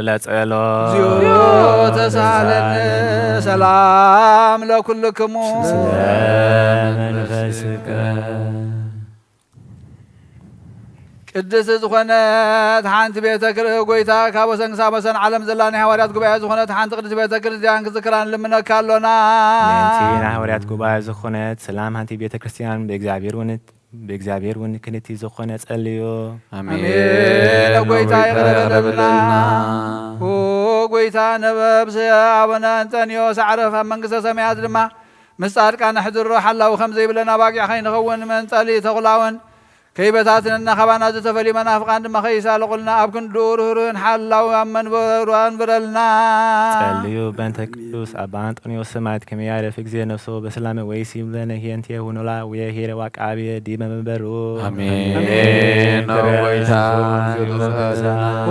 ለጸሎት። እግዚኦ ተሳለነ። ሰላም ለኩልክሙ። ስለ መንፈስከ። ቅድስቲ ዝኾነት ሓንቲ ቤተ ክር-፣ ጎይታ ካብ ወሰን ክሳብ ወሰን ዓለም ዘላ ናይ ሃዋርያት ጉባኤ ዝኾነት ሓንቲ ቅድስቲ ቤተ ክርስቲያን ክዝክራ ንልምነካ ኣሎና። ምእንቲ ናይ ሃዋርያት ጉባኤ ዝኾነት ሰላም ሓንቲ ቤተ ክርስቲያን ብእግዚኣብሔር እውን፣ ብእግዚኣብሔር እውን ክንእቲ ዝኾነ ጸልዮ። ኣሜን። ኣሜን። ጎይታ ይቕረ በለልና። ኦ ጎይታ ነበብስ ኣቡነ እንጠንዮስ ኣዕረፍ ኣብ መንግስተ ሰማያት ድማ ምስ ጻድቃን ኣሕድሮ ሓላው ከም ዘይብለን ኣባጊዕ ከይንኸውን መንጸሊ ተኹላውን ከይበታትነና ካባና ዝተፈልዩ መናፍቃን ድማ ከይሳልቑልና ኣብ ክንድኡ ርህሩህን ሓላው ኣብ መንበሩ ኣንብረልና። ጸልዩ በእንተ ቅዱስ ኣባ ኣንጦንዮስ ሰማዕት ከመ ያዕርፍ እግዚእ ነፍሶ በሰላመ ወይሲብ ለነ ኄንቴሁ ኖላዊ ኄረ ወአቃቤ ዲበ መንበሩ። ኣሜን። ኣሜን።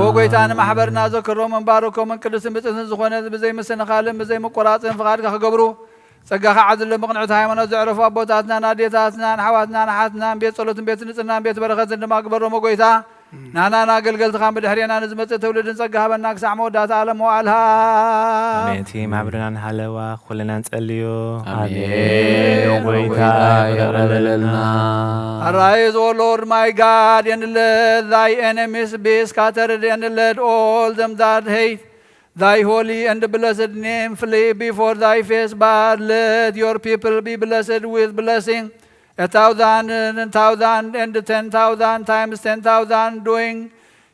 ኦ ጎይታ ንማሕበርና ዘክሮምን ባርኮምን ቅድስትን ብጽሕትን ዝኾነት ብዘይ ምስንኻልን ብዘይ ምቁራጽን ፍቓድካ ክገብሩ ጸጋኻ ዓድሎም። ብቕንዕቲ ሃይማኖት ዘዕረፉ ኣቦታትናን ኣዴታትናን ኣሕዋትናን ኣሓትናን ቤት ጸሎትን ቤት ንጽህናን ቤት በረኸትን ድማ ግበሮም። ጎይታ ናናን ኣገልገልትኻን ብድሕሬና ንዝመጽእ ትውልድን ጸጋ ሃበና ክሳዕ መወዳእታ ዓለም መዋዕልሃ። ምእንቲ ማሕበርናን ሃለዋ ኩልና ንጸልዮ። ኣሜን። ኣሜን። ጎይታ ይቕረ በለልና። Arise, O Lord my God, and let thy enemies be scattered, and let all them that hate thy holy and blessed name flee before thy face, but let your people be blessed with blessing, a thousand and a thousand and ten thousand times ten thousand, doing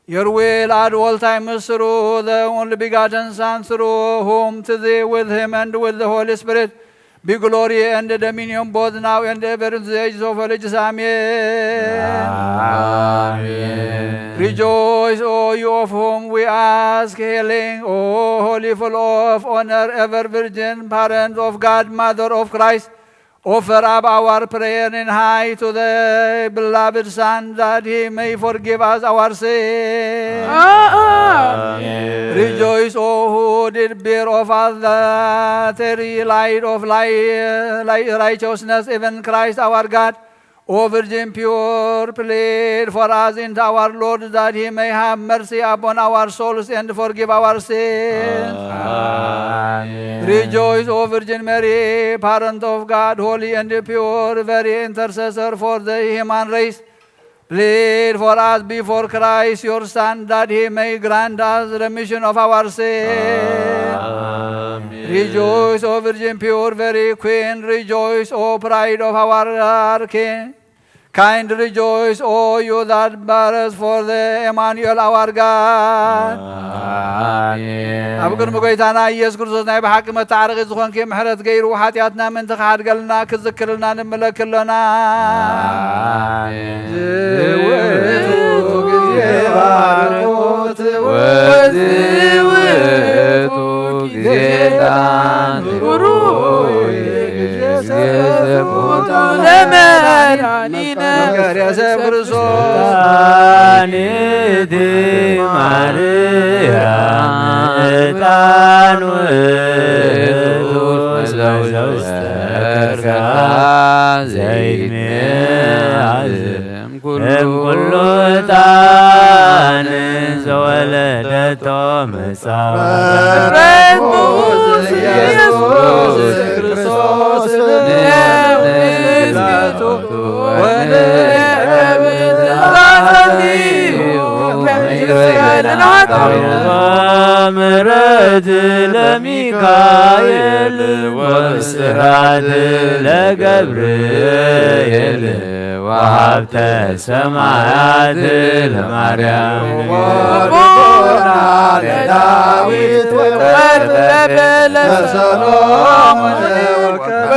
your will at all times through the only begotten Son, through whom to thee, with him, and with the Holy Spirit, be glory and dominion both now and ever in the ages of all ages. Amen. Amen. Rejoice, O you of whom we ask healing, O holy, full of honor, ever virgin, parent of God, mother of Christ, offer up our prayer in high to the beloved Son, that he may forgive us our sins. Amen. Rejoice, O who did bear of us the very light of light, righteousness, even Christ our God. O Virgin pure, plead for us in our Lord, that he may have mercy upon our souls and forgive our sins. Amen. Rejoice, O Virgin Mary, parent of God, holy and pure, very intercessor for the human race. Plead for us before Christ, your Son, that he may grant us remission of our sins. Amen. Rejoice, O Virgin pure, very queen, rejoice, O pride of our King. Kind rejoice, O you that bearest for the Emmanuel our God. ኣሜን። ኣብ ቅድሚ ጎይታና ኢየሱስ ክርስቶስ ናይ ብሓቂ መተዓረቒ ዝኾንኪ ምሕረት ገይሩ ሓጢኣትና ምእንቲ ክሓድገልና ክዝክርልና ንምለኪ ኣሎና። ኣሜን። ዝውእቱ ግዜ ባርኮት ወዝውእቱ ግዜ ጣን ብሩይ ግዜ ዘቦቱ ለመድኃኒነ መጋርያ ሰብ ክርስቶስ። ጣኒት ማርያም ዕጣን ውእቱ መዘውዘው ስተከርካ ዘይትመያዝ እምኩሉ ዕጣን ዘወለደቶ መጻወት ኢየሱስ ክርስቶስ ምሕረት ለሚካኤል ወስራት ለገብርኤል ወሀብተ ሰማያት ለማርያም ወቦና ለዳዊት ወበለሰሎሞን ወከበ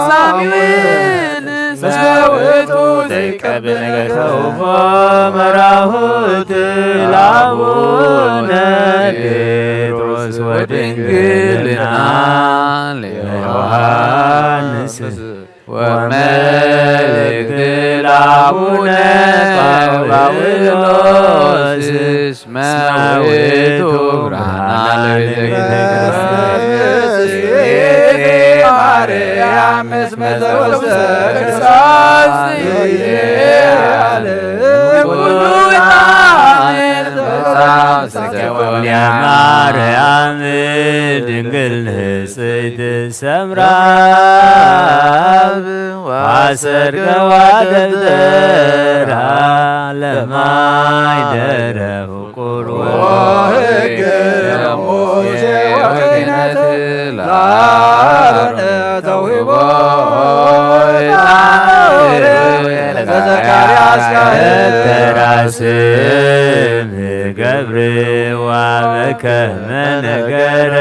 ሳሙኤል ሰውቱ ዘይቀብ ነገር ተውፎ መራሁት ለአቡነ ጴጥሮስ ወድንግልና ለዮሐንስ ወመልእክት ለአቡነ ጳውሎስ እስመ ውእቱ ብርሃና ለቤተ ክርስቲያን። ማርያም እስመ ዘውስተ ክርስቶስ ይቤል ኩሉ ዕጣን ማርያም ድንግል ንጽሕት ሰምራ ወአሰርገዋ ደብተራ ለማይ ደረፉ ቁርወ ወሕግ ሙሴ ወክህነት ለአሮን ተውሂቦ። ዘዘካርያስ ካህን ተራስም ገብርዋ በከመ ነገረ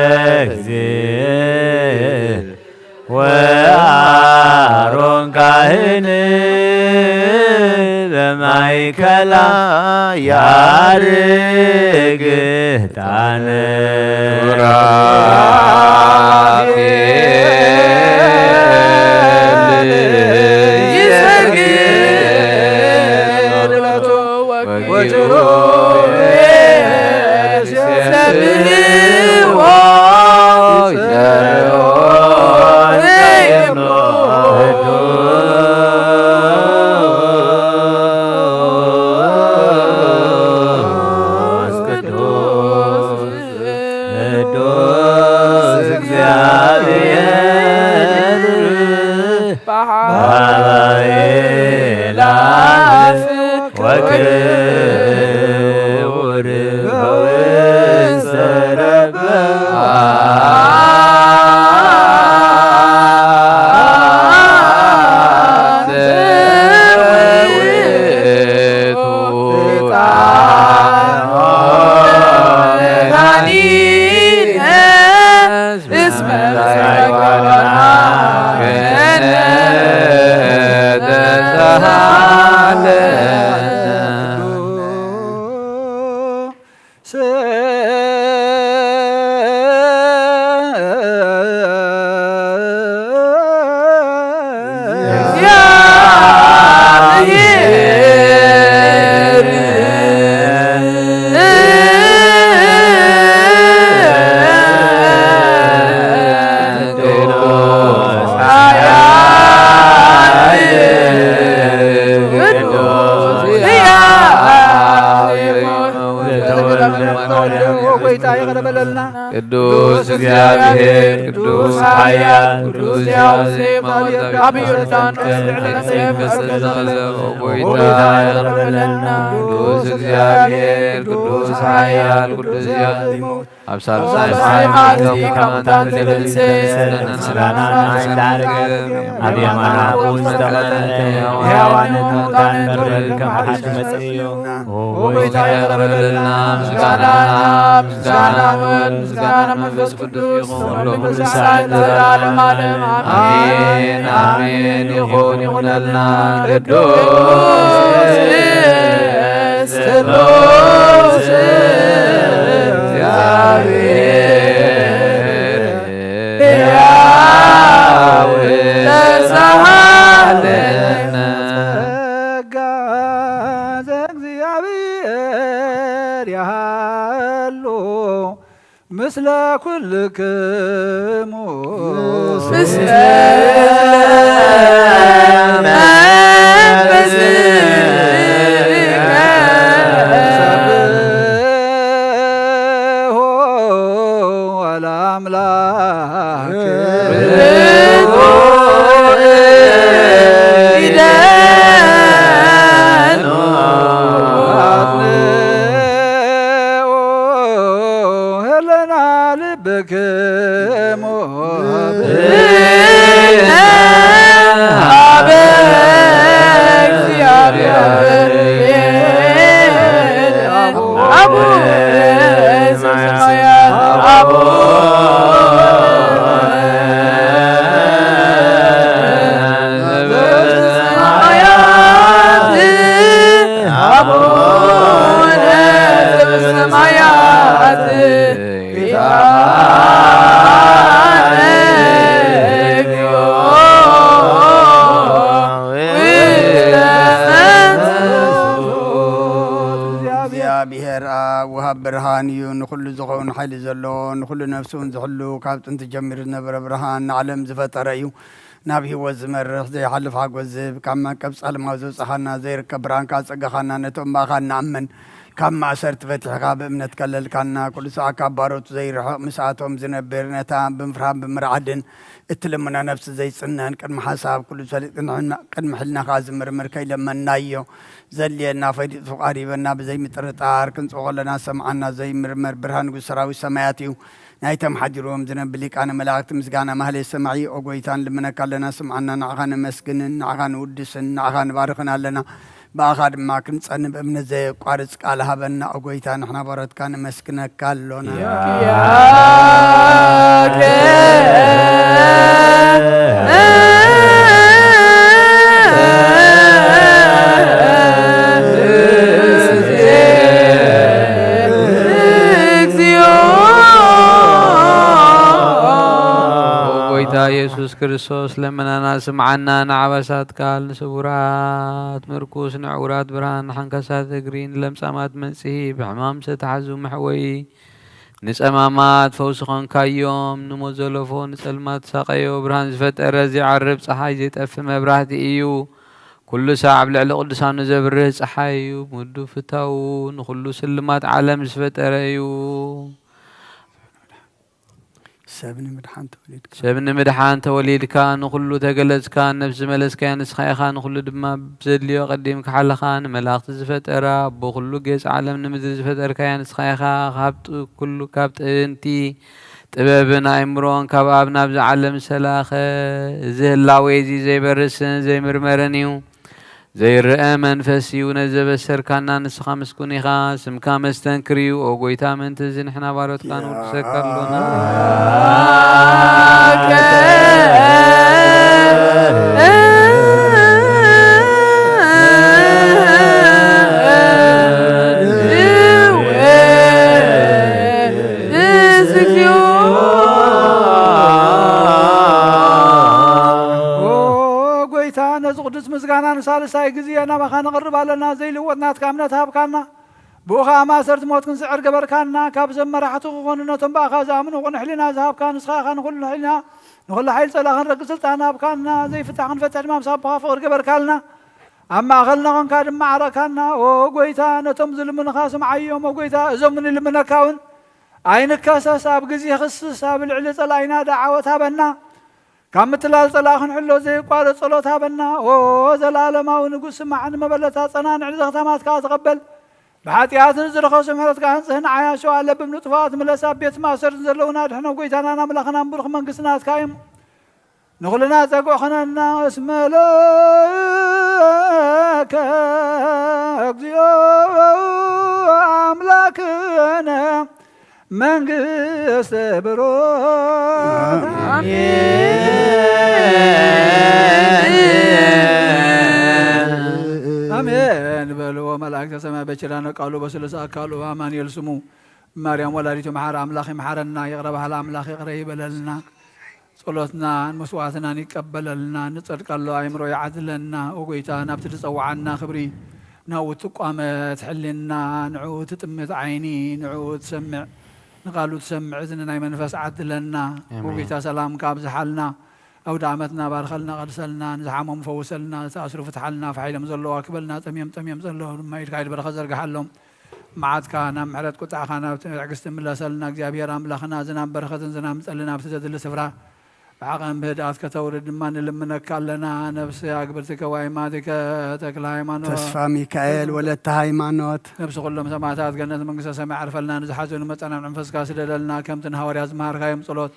እግዚእ ወአሮን ካህን በማእከላ ያርግ ዕጣነ። ሱራፌል ይሰግድ ለቱ ወኪሩቤል ይሰብሕዎ ይዘምርዎ። ቅዱስ ቅዱስ ቅዱስ እግዚአብሔር በኃይላት ወክቡር በውስተ ረብብ። እስመ ቅዱስ እግዚአብሔር ቅዱስ ኃያል ቅዱስ ሕያው ዘየማውት አብ ዮርዳኖስ ልዕለ መሬት ፈሰሰ። ኦ ጎይታ ይቅር በለና። ቅዱስ እግዚአብሔር ቅዱስ ኃያል ቅዱስ ሕያው ኣብ ሳልሳይ ሳልሳይ መዓልቲ ካብ ሙታን ዝተንስእ ምስጋና ምስጋና ምስጋና ኣብ የማነ ኣቦኡ ዝተቐመጠ ሕያዋንን ሙታንን ፍርድ ከም ሓድሽ መጽእ እዩ። ኦ ጎይታ ይቅር በለልና። ምስጋና ምስጋና ወወልድ ምስጋና መንፈስ ቅዱስ ይኹን። ኩሉ ክሳዕ ዘላለም ዓለም ኣሜን ኣሜን። ይኹን ይኹነልና። ቅዱስ ስሉስ እግዚአብሔር ሕያው ተሳሃለነ። ጸጋ ዘእግዚአብሔር ያሃሉ ምስለ ኩልክሙ። ምስለ መንፈስከ። ሰብሖ ለአምላክ። ርቱዕ ኪዳኑ። አጽንኦ ህለና ልብክሙ። ሀበ እግዚአብሔር አቡነ ዘበሰማያት። አቡነ ዘበሰማያት። አቡነ ዘበሰማያት። እግዚኣብሔር ኣብ ወሃብ ብርሃን እዩ። ንኹሉ ዝኸውን ሓይሊ ዘለዎ፣ ንኹሉ ነፍሲ እውን ዝሕሉ፣ ካብ ጥንቲ ጀሚሩ ዝነበረ ብርሃን፣ ንዓለም ዝፈጠረ እዩ። ናብ ህይወት ዝመርሕ፣ ዘይሓልፍ ሓጎስ ዝህብ፣ ካብ መቀብ ጸልማት ዘውጻኻና፣ ዘይርከብ ብርሃን ካብ ጸጋኻና፣ ነቶም ብኣኻ እንኣምን፣ ካብ ማእሰርቲ ፈቲሕኻ ብእምነት ከለልካና፣ ኩሉ ሰዓት ካብ ባሮቱ ዘይርሕቕ ምስኣቶም ዝነብር፣ ነታ ብምፍርሃን ብምርዓድን እትልምኖ ነፍሲ ዘይጽነን፣ ቅድሚ ሓሳብ ኩሉ ፈሊጥ ቅድሚ ሕልናኻ ዝምርምር ከይለመንናዮ ዘድልየና ፈሊጡ ቀሪበና ብዘይምጥርጣር ክንጽኦ ከለና ሰምዓና ዘይምርመር ብርሃን ንጉስ ሰራዊት ሰማያት እዩ። ናይቶም ሓዲርዎም ዝነብ ሊቃነ መላእክቲ ምስጋና ማህሌት ሰማዒ። ኦ ጎይታ ንልምነካ ኣለና፣ ስምዓና፣ ንዓኻ ነመስግንን ንዓኻ ንውድስን ንዓኻ ንባርኽን ኣለና። ብኣኻ ድማ ክንጸንብ እምነት ዘየቋርጽ ቃል ሃበና። ኦ ጎይታ ንሕና ባሮትካ ነመስግነካ ኣሎና። ያከ እግዚኦ። ኦ ጎይታ ኢየሱስ ክርስቶስ ለመናና ስምዓና። ንዓበሳት ቃል ንስቡራት ምርኩስ ንዕውራት ብርሃን ንሓንካሳት እግሪ ንለምጻማት መንጽሂ ብሕማም ዝተታሕዙ መሕወዪ ንጸማማት ፈውሲ ኾንካዮም። ንሞት ዘለፎ ንጸልማት ሳቀዮ ብርሃን ዝፈጠረ ዘይዓርብ ጸሓይ ዘይጠፍእ መብራህቲ እዩ። ኩሉ ሳዕ ኣብ ልዕሊ ቅዱሳኑ ዘብርህ ጸሓይ እዩ። ምዱ ፍታዉ ንኹሉ ስልማት ዓለም ዝፈጠረ እዩ። ሰብ ንምድሓን ተወሊድካ። ሰብ ንምድሓን ተወሊድካ፣ ንኹሉ ተገለጽካ፣ ነፍሲ ዝመለስካያ ንስኻ ኢኻ፣ ንኹሉ ድማ ብዘድልዮ ቀዲምካ ሓለኻ። ንመላእኽቲ ዝፈጠረ ኣቦ ኩሉ ጌጽ ዓለም ንምድሪ ዝፈጠርካያ ንስኻ ኢኻ። ካብ ጥ-፣ ኩሉ ካብ ጥንቲ ጥበብን ኣእምሮን ካብ ኣብ ናብዚ ዓለም ዝተላኸ፣ እዚ ህላዌ እዚ ዘይበርስን ዘይምርመርን እዩ። ዘይረአ መንፈስ እዩ ነዚ ዘበሰርካና፣ ንስኻ ምስጉን ኢኻ። ስምካ መስተንክር እዩ፣ ኦ ጎይታ፣ ምእንቲ እዚ ንሕና ባሮትካ ንውድሰካ ኣሎና። ኦ ጎይታ፣ ነዚ ቅዱስ ምስጋና ንሳልሳይ ግዜ ናባኻ ነቕርብ ኣለና። ዘይልወጥ ናትካ እምነት ሃብካና። ብኡ ኸኣ ማእሰርቲ ሞት ክንስዕር ገበርካና። ካብዞም መራሕቲ ክኾኑ ነቶም ብኣኻ ዝኣምኑ ቅኑዕ ሕሊና ዝሃብካ ንስኻ ኢኻ። ንኹሉ ሕሊና፣ ንኹሉ ሓይሊ ጸላኢ ክንረግጽ ስልጣን ሃብካና። ዘይፍታሕ ክንፈትሕ ድማ ምስ ኣቦኻ ፍቕሪ ገበርካልና። ኣብ ማእከልና ኾንካ ድማ ዓረካና። ኦ ጎይታ፣ ነቶም ዝልምኑኻ ስምዓዮም። ኦ ጎይታ፣ እዞም ንልምነካ እውን ኣይንከሰስ። ኣብ ግዜ ክስስ ኣብ ልዕሊ ጸላኢና ደዓወት ሃበና። ካብ ምትላል ጸላኢ ክንሕሎ ዘየቋርጽ ጸሎት ሃበና። ኦ ዘለኣለማዊ ንጉስ፣ ስማዕ፣ ንመበለታ ጸናንዕ፣ ንዘኽታማት ከኣ ተቐበል። ብሓጢኣት ንዝረኸሱ ምሕረትካ ኣንጽህ፣ ንዓያሾ ኣለብም ንጥፉኣት ምለስ፣ ኣብ ቤት ማእሰርቲ ዘለዉና ኣድሕኖም። ጎይታናን ኣምላኽናን ብሩኽ መንግስቲ ናትካ እዩ። ንኹልና ጸግዒ ኾነና። እስመ ለከ እግዚኦ ኣምላክነ መንግስት ብሩክ። ኣሜን። በልዎ መላእክተ ሰማይ በችራነ ቃሉ በስሉስ ኣካሉ በአማኑኤል ስሙ። ማርያም ወላዲቱ መሓረ ኣምላኽ ይምሓረና። ይቕረ በሃሊ ኣምላኽ ይቕረ ይበለልና። ጸሎትናን መስዋዕትናን ይቀበለልና። ንጸድቀሉ ኣእምሮ ይዓድለና። ኦ ጎይታ፣ ናብቲ ዝጸውዓና ክብሪ ናብኡ ትቋመት ሕሊና። ንዕኡ ትጥምት ዓይኒ፣ ንዕኡ ትሰምዕ፣ ንቃሉ ትሰምዕ እዝኒ ናይ መንፈስ ዓድለና። ኣሜን። ኦ ጎይታ፣ ሰላምካ ኣብዝሓልና። ኣውደ ዓመትና ባርኸልና፣ ቀድሰልና፣ ንዝሓመሙ ፈውሰልና፣ ዝተኣስሩ ፍትሓልና፣ ፋሕ ኢሎም ዘለዉ ኣክበልና፣ ጠምዮም ጠምዮም ዘለዉ ድማ ኢድካ ኢድ በረኸት ዘርግሓሎም። መዓትካ ናብ ምሕረት፣ ቁጥዓኻ ናብ ትዕግስቲ ምለሰልና። እግዚኣብሔር ኣምላኽና፣ ዝናም በረኸትን ዝናም ምጸሊ ናብቲ ዘድሊ ስፍራ ብዓቐን ብህድኣት ከተውርድ ድማ ንልምነካ ኣለና። ነፍሲ ኣግብርቲከ ዋይማቲከ ተክለ ሃይማኖት፣ ተስፋ ሚካኤል፣ ወለተ ሃይማኖት፣ ነፍሲ ኩሎም ሰማዕታት ገነት መንግስተ ሰማይ ዓርፈልና። ንዝሓዘኑ መጻና መንፈስካ ስደደልና። ከምቲ ንሃዋርያት ዝመሃርካዮም ጸሎት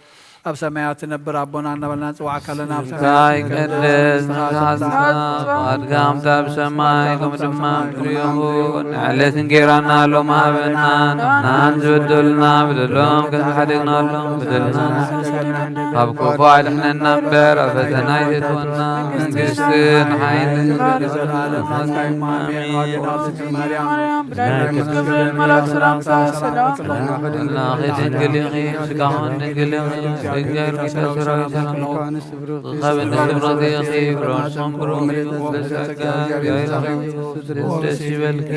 ኣብ ሰማያት ትነብር ኣቦና እናበልና ንጽዋዕካ ኣለና። ኣብ ስምካ ሰማያት ይቀደስ፣ መንግስትኻ ትምጻእ፣ ፍቓድካ ከምቲ ኣብ ሰማይ ከምኡ ድማ ኣብ ምድሪ ይኹን። ንዕለት እንጌራና ሎሚ ሃበና፣ ንሕናን ዝበደሉና በደሎም ከም ዝሓደግናሎም በደልና ንሓድግ፣ ካብ ክፉ ኣድሕነና እምበር ኣብ ፈተና ኣይተእትወና። መንግስትን ሓይልን ዘለዓለም ናትካ እዩ። ኣሜን። ኣሜን። ማርያም፣ ብዳይ ቅዱስ ገብርኤል መልኣክ ሰላምታ ሰላም። እናኺ ድንግል ኢኺ፣ ስጋኹን ድንግል ኢኺ፣ ስጋ ጌታ ሰራዊት ሰላም። ርኻብን ክብረት ኢኺ፣ ብሮስቶም ብሩኽ እዩ፣ በጸጋ እግዚኣብሔር ሰላም። ደስ ደስ ይበልኪ።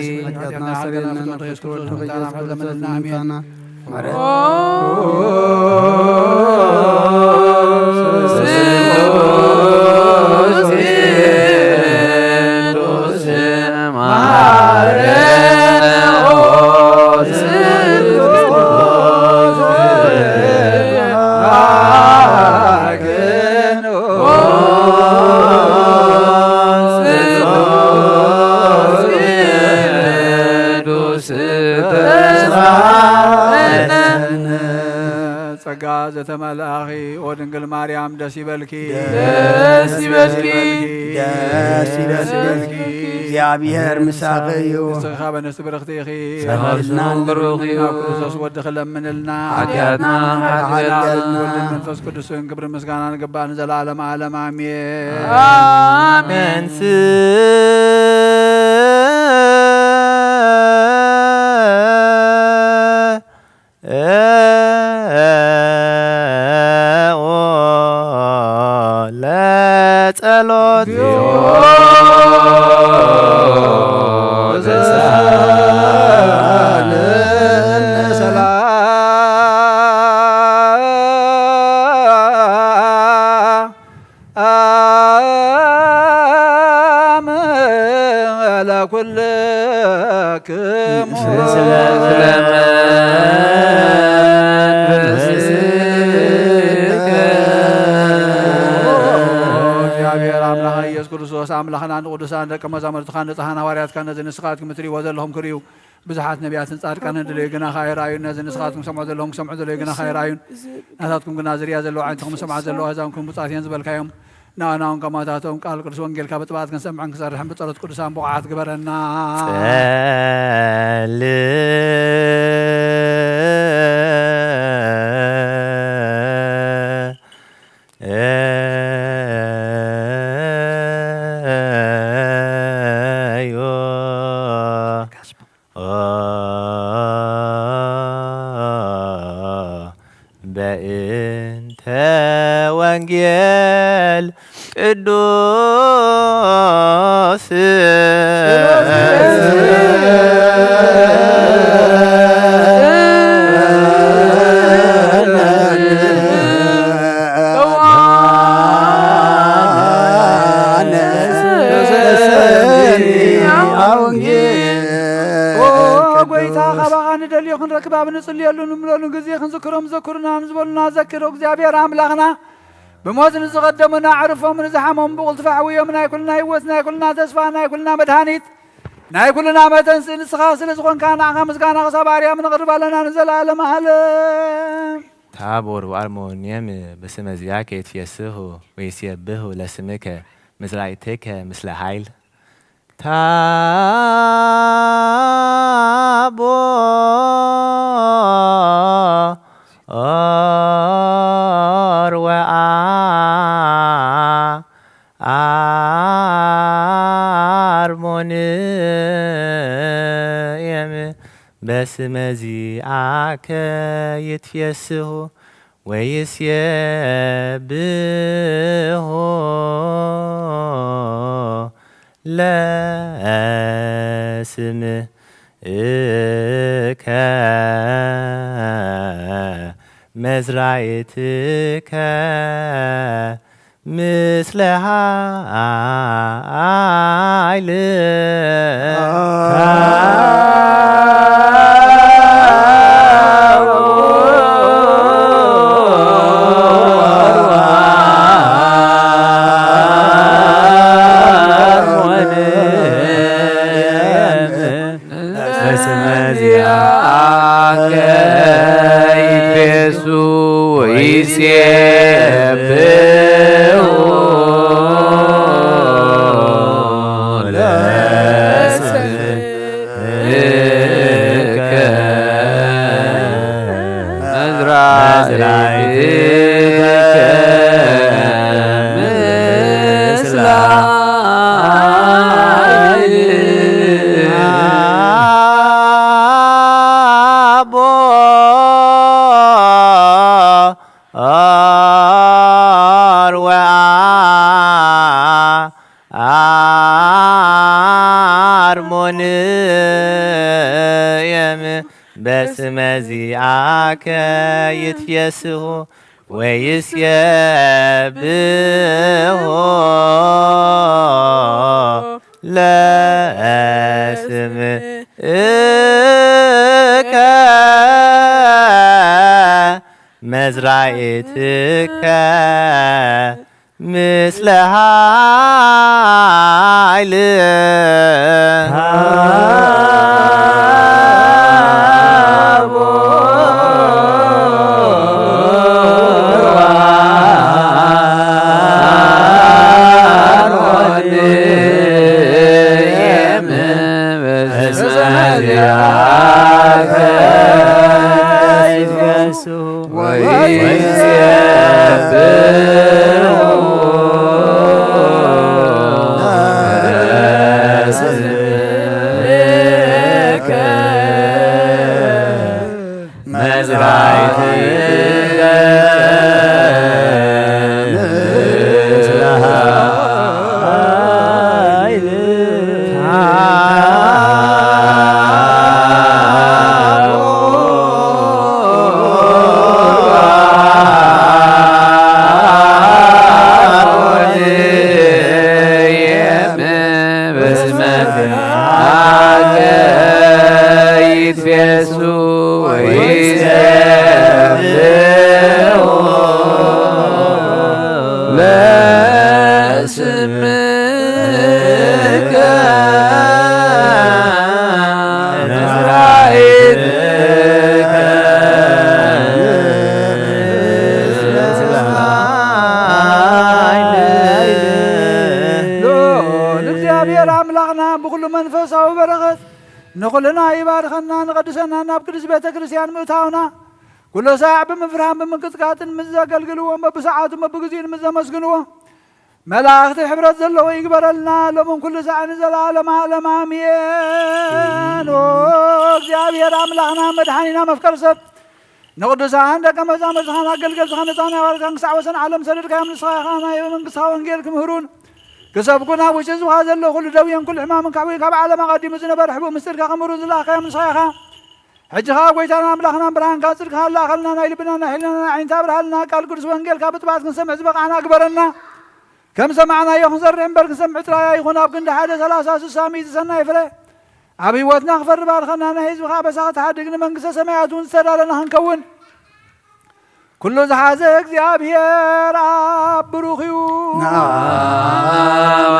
ዘተመልኣኺ ኦ ድንግል ማርያም ደስ ይበልኪ። ደስ ይበልኪ። ደስ ይበልኪ። እግዚኣብሔር ምሳኺ እዩ። ንስኺ ኻበ ኣንስቲ ብርኽቲ ኢኺ። ጸሎቱ ብሩኽ እዩ። ናብ ክርስቶስ ወድኺ ለምንልና። ሓጢኣትና ሓጢኣትና ይሓጥበልና። ወልድን መንፈስ ቅዱስን ክብሪ ምስጋና ንግባእ ንዘለዓለም ዓለም ኣሜን። ኣሜን። ኦ ለጸሎት አም ለኩልክሙ። ስለ መንግሥትከ። እግዚአብሔር አምላክ ኢየሱስ ክርስቶስ አምላክና ንቅዱሳን ደቀ መዛሙርትካ ንጽሓን ሃዋርያትካ ነዚ ንስኻትኩም እትርእይዎ ዘለኹም ክርእዩ ብዙሓት ነቢያትን ጻድቃንን ደለዩ ግና ኸኣ ኣይረኣዩን። ነዚ ንስኻትኩም ሰምዑ ዘለኹም ክሰምዑ ደለዩ ግና ኸኣ ኣይረኣዩን። ናታትኩም ግና ዝርእያ ዘለዋ ዓይንትኹም ዝሰምዓ ዘለዋ ኣእዛንኩም ብጻት እየን ዝበልካዮም። ንኣና እውን ከማታቶም ቃል ቅዱስ ወንጌልካ ብጥብዓት ክንሰምዕን ክንሰርሕን ብጸሎት ቅዱሳን ብቑዓት ግበረና። ጸልእ እዮ በእንተ ወንጌል ቅዱስ ኦ ጎይታ፣ ካባኻ ንደልዮ ክንረክብ ኣብ ንጽልየሉ ንምለሉ ግዜ ክንዝክሮም ዘክሩና ንዝበሉና ዘክሮ እግዚኣብሔር ኣምላኽና። ብሞት ንዝቐደሙና ኣዕርፎም ንዝሓሞም ብቕልጥፍ ኣሕውዮም። ናይ ኩልና ህይወት፣ ናይ ኩልና ተስፋ፣ ናይ ኩልና መድሃኒት፣ ናይ ኩልና መተንስእ ንስኻ ስለ ዝኾንካ ንዓኻ ምስጋና ክሳብ ኣርያም ነቕርብ ኣለና ንዘለኣለም ዓለም። ታቦር ወአርሞንየም በስመ ዚአከ ይትፌስሑ ወይሴብሑ ለስምከ መዝራእትከ ምስለ ኃይል። ታቦር ወአ አርሞንየም በስመ ዚአከ ይትፌስሑ ወይሴብሑ ለስምከ መዝራእትከ ምስለ ኃይል። በስመ ዚአከ ይትፌስሑ ወይሴብሑ ለስምከ መዝራእትከ ምስለ ኃይል። አቦ ኦር ወአ አርሞንየም በስመ ዚአከ ይትፌስሑ ወይሴብሑ ለስምከ መዝራእትከ ምስለ ኃይል። እስመ ዚአከ ይትገሱ ወይሴብሑ ለስምከ መዝራዕትከ ምስለ ኃይልከ። በስመ ዚአከ ይትፌሱ ወይሴብሑ ለስምከ መዝራዕትከ። ልዑል እግዚኣብሔር ኣምላኽና ብኹሉ መንፈሳዊ በረኸት ንኹልና ይባርከና፣ ንቐድሰና፣ ናብ ቅድስት ቤተ ክርስቲያን ምእታውና፣ ኩሉ ሳዕ ብምፍራህን ብምንቅጥቃጥን ምስ ዘገልግልዎ፣ በብሰዓቱ በብግዚኡ ምስ ዘመስግንዎ፣ መላእኽቲ ሕብረት ዘለዎ ይግበረልና፣ ሎምን ኩሉ ሳዕን ዘለዓለመ ዓለም ኣሜን። ኦ እግዚኣብሔር ኣምላኽና መድሓኒና መፍቀር ሰብ፣ ንቅዱሳን ደቀ መዛሙርትኻን ኣገልገልትኻን ህፃን ኣዋልድካን ክሳዕ ወሰን ዓለም ሰደድካዮም። ንስኻ ኢኻ ናይ መንግስታ ወንጌል ክምህሩን ክሰብኩን ኣብ ውሽጢ ህዝብኻ ዘሎ ኩሉ ደውየን ኩሉ ሕማምን ካሕወይ ካብ ዓለም ኣቐዲሙ ዝነበረ ሕቡእ ምስጢርካ ክምህሩን ዝለኣኽካዮም ንስኻ ኢኻ። ሕጂ ኸዓ ጎይታና ኣምላኽና ብርሃንካ ጽድቅኻ ኣላእኸልና፣ ናይ ልብና ናይ ሕሊናና ኣዒንቲ ኣብርሃልና፣ ቃል ቅዱስ ወንጌልካ ብጥባት ክንሰምዕ ዝበቓዕና ግበረና። ከም ሰማዕናዮ ክንሰርሕ እምበር ክንሰምዕ ጥራይ ኣይኹን። ኣብ ክንዲ ሓደ ሰላሳ ስሳ ሚእቲ ሰናይ ፍረ ኣብ ህይወትና ክፈሪ ባርከና፣ ናይ ህዝብኻ ኣበሳ ክትሓድግ ንመንግስተ ሰማያት እውን ዝተዳለና ክንከውን ኩሉ ዝሓዘ እግዚኣብሔር ኣብ ብሩኽ እዩ። ንኣብ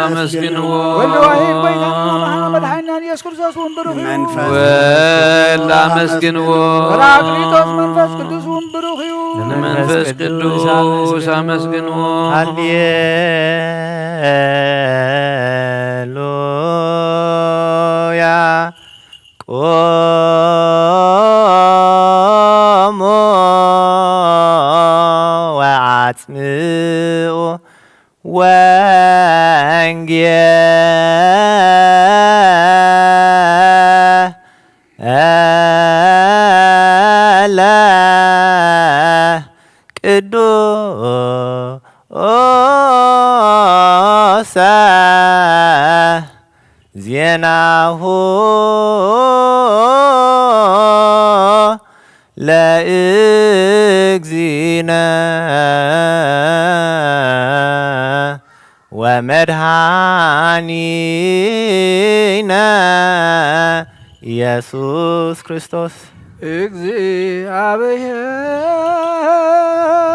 ኣመስግንዎ። ወልድ ዋሂድ ጎይታና መድሓኒና ኢየሱስ ክርስቶስ እውን ብሩኽ እዩ። መንፈስ ወልድ ኣመስግንዎ። ጳራቅሊጦስ መንፈስ ቅዱስ እውን ብሩኽ እዩ። ንመንፈስ ቅዱስ ኣመስግንዎ። ሃሌሉያ። ቁሙ ወአጽምዑ ወንጌለ ቅዱሰ ዜናሁ ለእግዚእነ ወመድኃኒነ ኢየሱስ ክርስቶስ።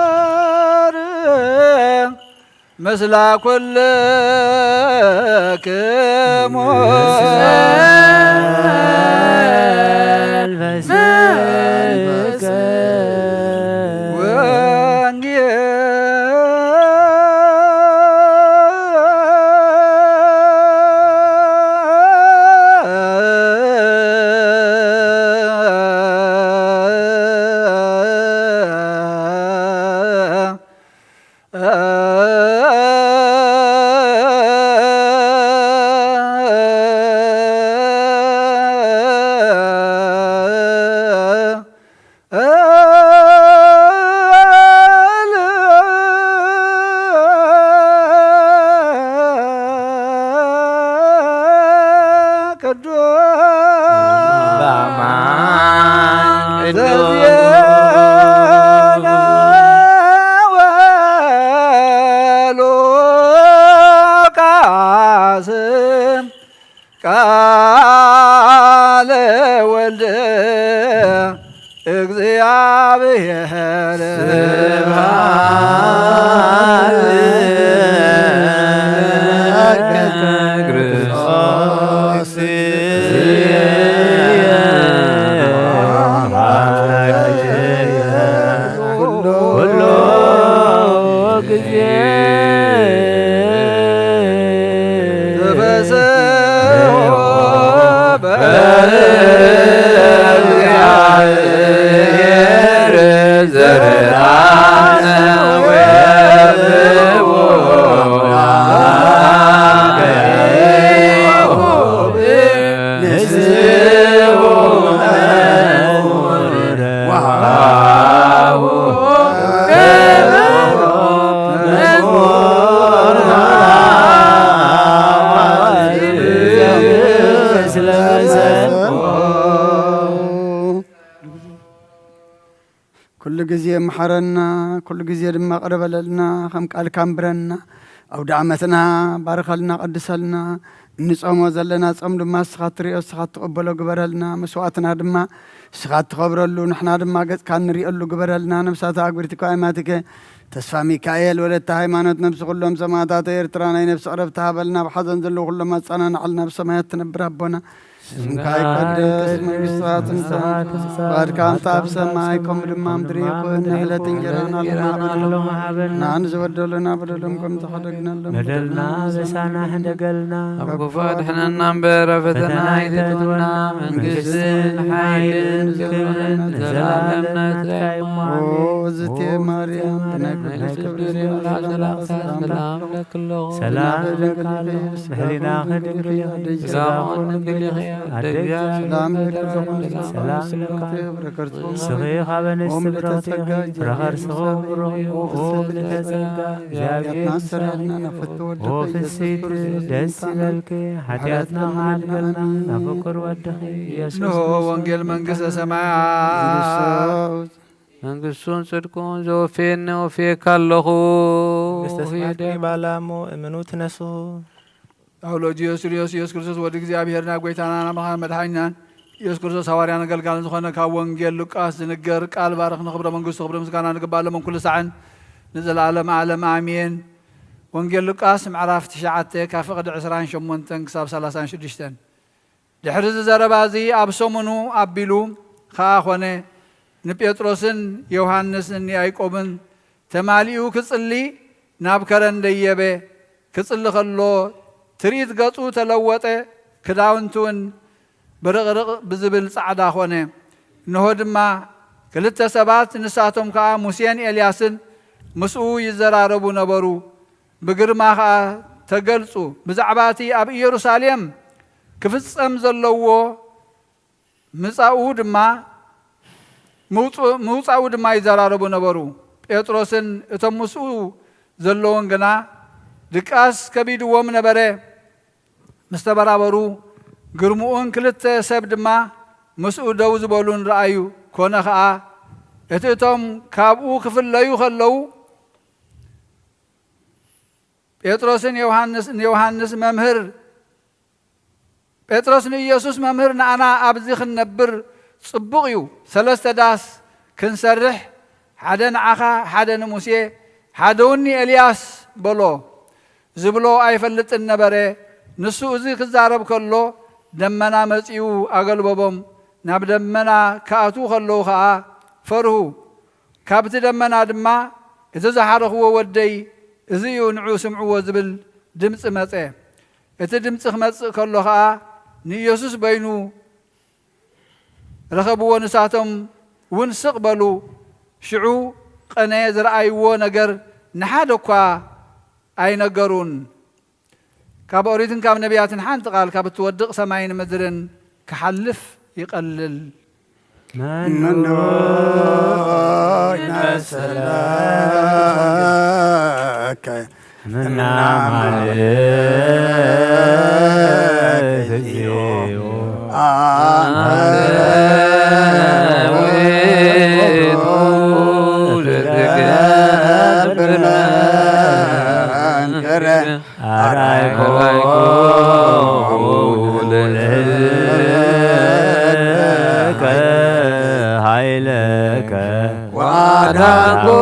እግዚኣብሔር ምስለ ኩልክሙ። ቅዱስ በአማን ቅዱስ ዘዜነ ወሉቃስ ቃለ ወልድ እግዚአብሔር። ስብሐት ለከ ክርስቶስ። ኩሎ ጊዜ ተፈስሖ እግዚአብሔር ዘርአነ ወየብኡ ለያዕቆብ ንስኡ መዝሙር ወሃቡ ኩሉ ግዜ መሓረና፣ ኩሉ ግዜ ድማ ቅረ በለልና፣ ከም ቃልካ ኣንብረና። ኣውደ ዓመትና ባርኸልና፣ ቀድሰልና። እንጾሞ ዘለና ጾም ድማ ንስኻ እትርእዮ፣ ንስኻ እትቕበሎ ግበረልና። መስዋዕትና ድማ ንስኻ እትኸብረሉ፣ ንሕና ድማ ገጽካ እንርእየሉ ግበረልና። ነፍሳት ኣግብርቲ እኮ ኣይማትከ ተስፋ ሚካኤል ወለተ ሃይማኖት፣ ነብሲ ኩሎም ሰማእታት ኤርትራ ናይ ነፍሲ ዕረፍቲ ሃበልና። ኣብ ሓዘን ዘለዉ ኩሎም ኣጸናንዓልና። ኣብ ሰማያት ትነብር ኣቦና፣ ስምካ ይቀደስ፣ መንግስትኻ ትምጻእ፣ ፍቓድካ እንተ ኣብ ሰማይ ከምኡ ድማ ምድሪ ይኹን። ንዕለት እንጀራና ሎሚ ሃበና፣ ንዓን ዝበደሉና በደሎም ከም ዝሓደግናሎም በደልና ምሳና ሕደገልና፣ ካብ ክፉ ኣድሕነና እምበር፣ ኣብ ፈተና ኣይተእትወና፣ መንግስትን ሓይልን ክብርን ንዘለኣለም ናትካ እዩ እሞ፣ ኣሜን። ኦ፣ እዝቴ ማርያም፣ ብናይ ቅዱስ ገብርኤል ሰላምታ ሰላም እብለኪ ኣለኹ። ሰላም እብለካ ኣለኹ። ብህሊናኺ ድንግል ኢኺ፣ ብስጋኺ እውን ድንግል ኢኺ። ኣደ እግዚኣብሔር ሰላም እብለካ ኣለኹ። ሰላም እብለካ። ንስኺ ካብ ኣንስቲ ብርኽቲ ኢኺ፣ ፍረ ከርስኺ ብሩኽ እዩ። ኦ፣ ምልዕተ ጸጋ፣ እግዚኣብሔር ምሳኺ እዩ። ኦ፣ ፍስሕቲ ደስ ይበልኪ፣ ሓጢኣትና ክሓድገልና፣ ናፍቅር ወድኺ ኢየሱስ እንሆ ክርስቶስ ወንጌል መንግስተ ሰማያት። መንግስቱን ጽድቁን ዘወፍየኒ ወፍየካ ኣለኹ። መንግስተ ሰማያት ሂደ። ቀሪባ ኣላ እሞ እመኑ ትነሱ። ኣውሎጅዮስ ርዮስ ኢየሱስ ክርስቶስ ወዲ እግዚኣብሔር፣ ናብ ጐይታና ናብ ኣምላኽና መድሓኒናን ኢየሱስ ክርስቶስ ሃዋርያን ኣገልጋልን ዝኾነ፣ ካብ ወንጌል ሉቃስ ዝንገር ቃል ባርኽ ንኽብረ መንግስቱ ክብሪ ምስጋና ንግባእ ሎምን ኩሉ ሳዕን ንዘለኣለም ዓለም ኣሜን። ወንጌል ሉቃስ ምዕራፍ ትሽዓተ ካብ ፍቕዲ ዕስራን ሸሞንተን ክሳብ ሰላሳን ሽዱሽተን። ድሕሪ እዚ ዘረባ እዚ ኣብ ሰሙኑ ኣቢሉ ኸኣ ኾነ፣ ንጴጥሮስን ዮሃንስን ንያዕቆብን ተማሊኡ ክጽሊ ናብ ከረን ደየበ። ክጽሊ ኸሎ ትርኢት ገጹ ተለወጠ፣ ክዳውንቱ እውን ብርቕርቕ ብዝብል ጻዕዳ ኾነ። እንሆ ድማ ክልተ ሰባት፣ ንሳቶም ከኣ ሙሴን ኤልያስን ምስኡ ይዘራረቡ ነበሩ። ብግርማ ኸኣ ተገልጹ። ብዛዕባ እቲ ኣብ ኢየሩሳሌም ክፍጸም ዘለዎ ምጻኡ ድማ፣ ምውጽ-፣ ምውጻኡ ድማ ይዘራረቡ ነበሩ። ጴጥሮስን እቶም ምስኡ ዘለዉን ግና ድቃስ ከቢድዎም ነበረ። ምስ ተበራበሩ፣ ግርምኡን ክልተ ሰብ ድማ ምስኡ ደው ዝበሉን ረኣዩ። ኮነ ኸኣ፣ እቲ እቶም ካብኡ ክፍለዩ ኸለዉ፣ ጴጥሮስን ዮሃንስ፣ ንዮሃንስ፣ "መምህር"፣ ጴጥሮስ ንኢየሱስ፣ "መምህር፣ ንኣና ኣብዚ ክንነብር ጽቡቕ እዩ። ሰለስተ ዳስ ክንሰርሕ፣ ሓደ ንዓኻ፣ ሓደ ንሙሴ፣ ሓደ እውን ንኤልያስ" በሎ። ዝብሎ ኣይፈልጥን ነበረ። ንሱ እዚ ክዛረብ ከሎ፣ ደመና መጺኡ ኣገልበቦም። ናብ ደመና ክኣትዉ ከለዉ ኸኣ ፈርሁ። ካብቲ ደመና ድማ፣ "እዚ ዝሓረኽዎ ወደይ እዚ እዩ፣ ንዑ ስምዕዎ" ዝብል ድምጺ መጸ። እቲ ድምጺ ክመጽእ ከሎ ኸኣ ንኢየሱስ በይኑ ረኸብዎ፣ ንሳቶም እውን ስቕ በሉ። ሽዑ ቐነ ዝረኣይዎ ነገር ንሓደ እኳ ኣይነገሩን። ካብ ኦሪትን ካብ ነቢያትን ሓንቲ ቃል ካብ እትወድቕ ሰማይን ምድርን ክሓልፍ ይቐልል። መኑ ይመስለከ ምና ማለት እግዚኦ ኣንተ ውእቱ ትገብር መንክረ ኣርኣይኮሙ ለእዝከ ኃይለከ ወአዳንኮሙ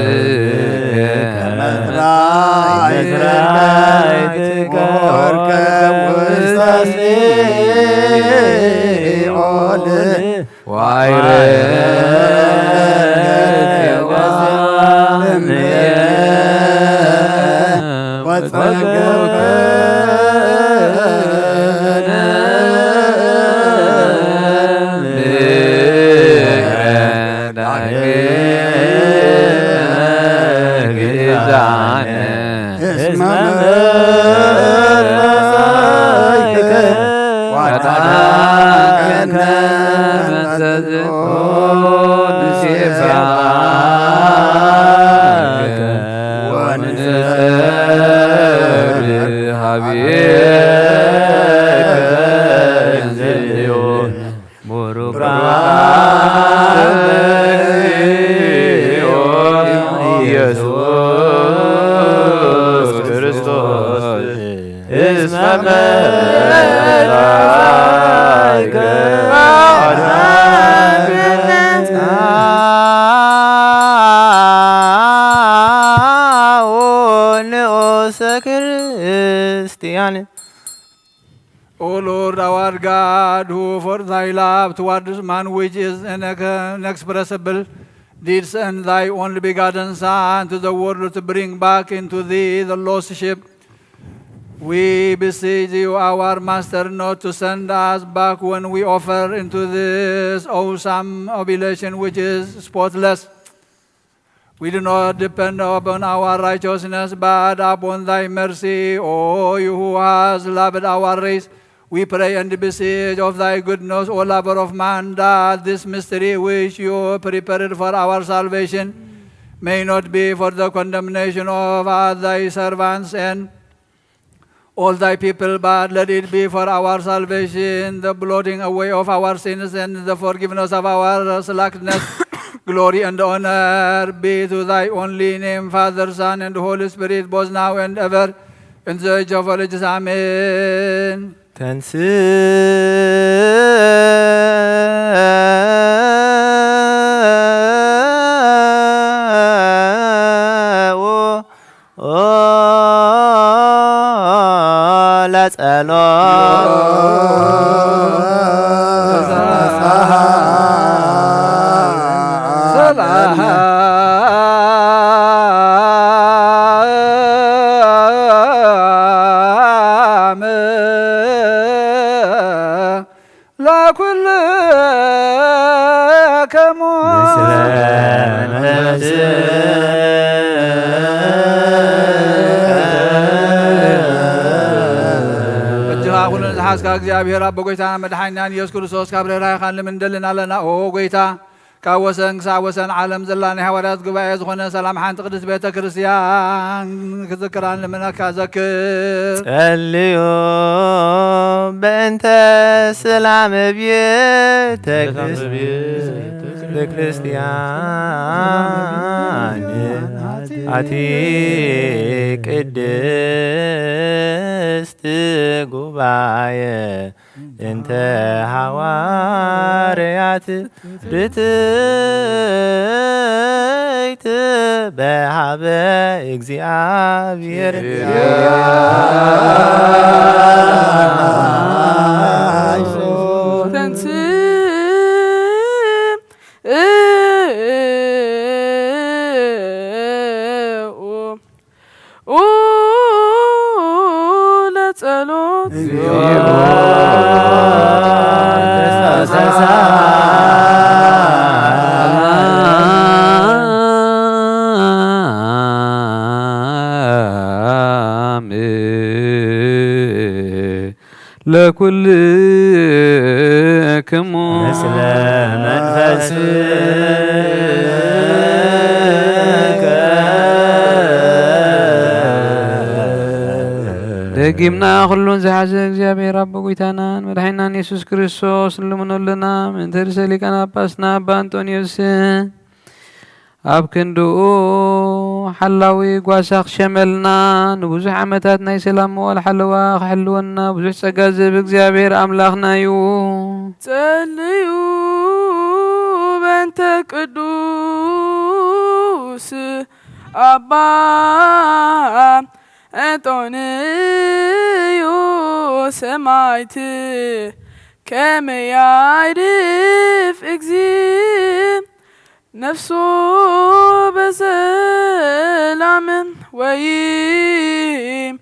ለእዝከ መትራይትከ ወርከቡ ውስተ ሲኦል። ዋይረ ወጸገበ መላእክት ንዑሰ ክርስቲያን። O Lord, our God, who for thy love towards man, which is inex-, inexpressible, did send thy only begotten Son to the world to bring back into thee the lost sheep. We beseech you, our Master, not to send us back when we offer into this awesome oblation which is spotless. We do not depend upon our righteousness, but upon thy mercy, O you who hast loved our race. We pray and beseech of thy goodness, O lover of man, that this mystery which you prepared for our salvation may not be for the condemnation of us, thy servants, and all thy people, but let it be for our salvation, the blotting away of our sins and the forgiveness of our slackness. Glory and honor be to thy only name, Father, Son, and Holy Spirit, both now and ever, in the age of all ages. Amen. ተንስኡ ለጸሎት። ሰላም ለኩልክሙ። እጅኻ ኩሉ ንዝሓዝካ እግዚኣብሔር ኣቦ፣ ጎይታና መድሓኒናን ኢየሱስ ክርስቶስ፣ ካብ ርህራሄኻ ንልምን ንደልን ኣለና። ኦ ጎይታ፣ ካብ ወሰን ክሳብ ወሰን ዓለም ዘላ ናይ ሃዋርያት ጉባኤ ዝኾነ ሰላም ሓንቲ ቅድስት ቤተ ክርስቲያን ክዝክራ ንልምነካ። ዘክር። ጸልዩ በእንተ ሰላም ቤተ ክርስቲያን ኣቲ ቅድስት ጉባኤ እንተ ሃዋርያት ርትዕት በሃበ እግዚኣብሔር። ተንስ ለጸሎት። ለኩልክሙ ምስለ መንፈስከ። ደጊምና ኩሉን ዝሓዘ እግዚኣብሔር ኣቦ ጎይታናን መድሓኒናን የሱስ ክርስቶስ ንልምኖ ኣለና። ምእንቲ ርእሰ ሊቃነ ጳጳስና ኣባ ኣንጦንዮስን ኣብ ክንድኡ ሓላዊ ጓሳ ክሸመልና፣ ንብዙሕ ዓመታት ናይ ሰላም መዋል ሓለዋ ክሕልወና ብዙሕ ጸጋ ዝህብ እግዚኣብሔር ኣምላኽና እዩ። ጸልዩ በእንተ ቅዱስ ኣባ እንጦንዮስ ሰማዕት ከመ ያዕርፍ እግዚእ ነፍሱ በሰላም ወይም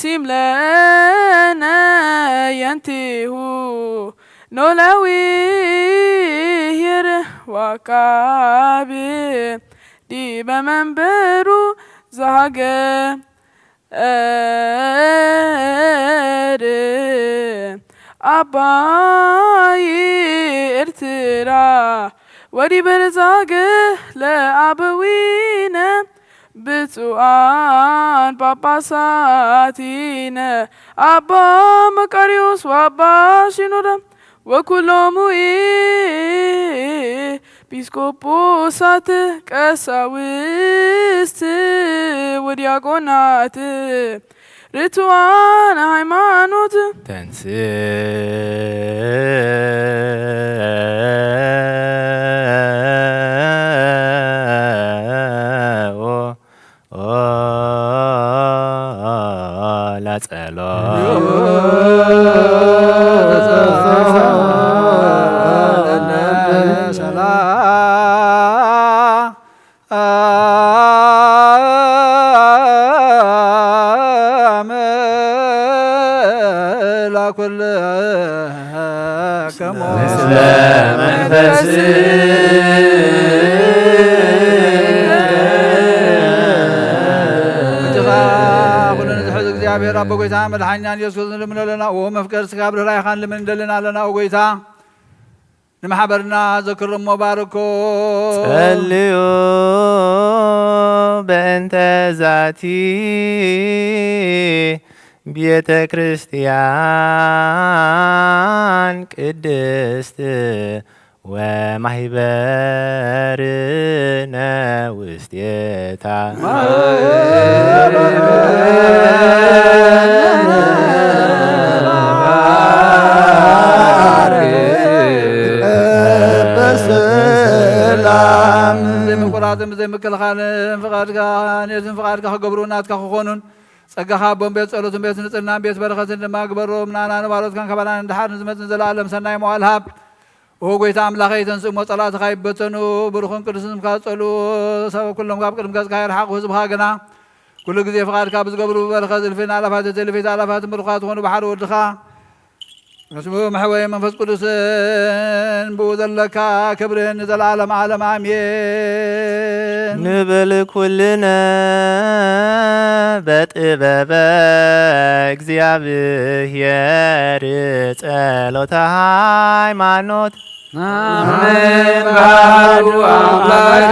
ሲምለነ የንቲሁ ኖላዊ ሄር ዋካብ ዲበ መንበሩ ዘሃገ እር ኣባይ ኤርትራ ወዲበ ርዛገ ለኣበዊነ ብፁዓን ጳጳሳቲነ ኣባ መቃርዮስ ወኣባ ሺኖዳ ወኩሎሙ ኤጲስቆጶሳት ቀሳውስት ወዲያቆናት ርትዋን ሃይማኖት። ተንስእ ላጸሎ ሰላም ላኩልክሙ ምስለ መንፈስ እጅኻ ኩሉ ንዝሕዝ እግዚኣብሔር ኣቦ ጎይታ መድሓኛን ኢየሱስ ንልምኖ ኣለና። ኦ መፍቀር ስጋ ብርህራይኻን ልምን እንደልን ኣለና። ኦ ጎይታ ንማሕበርና ዘክር እሞ ባርኮ። ጸልዩ በእንተ ዛቲ ቤተ ክርስቲያን ቅድስት ወማህበርነ ውስቴታ። ዘይምቁራጽን ብዘይምክልኻልን ፍቓድካ ነትን ፍቓድካ ክገብሩ ናትካ ክኾኑን ጸጋኻ ኣቦን ቤት ጸሎትን ቤት ንጽህናን ቤት በረኸትን ድማ ግበሮም። ንኣና ንባሮትካን ካባና ንድሓር ንዝመጽእ ንዘለኣለም ሰናይ መዋል ሃብ። ኦ ጎይታ ኣምላኸይ፣ ተንስእ እሞ ጸላእትኻ ይበተኑ፣ ብሩኽን ቅዱስን ስምካ ዝጸልኡ ሰብ ኩሎም ካብ ቅድሚ ገጽካ ይርሓቑ። ህዝብኻ ግና ኩሉ ግዜ ፍቓድካ ብዝገብሩ ብበረኸት እልፍን ኣላፋት እልፍት ኣላፋትን ብሩኻት ዝኾኑ ብሓደ ወድኻ ስሙ መሕወይ መንፈስ ቅዱስን ብኡ ዘለካ ክብርን ንዘለዓለም ዓለም ኣሜን። ንብል ኩልነ በጥበበ እግዚኣብሔር ጸሎተ ሃይማኖት። ኣሜን። በሃሉ ኣምላክ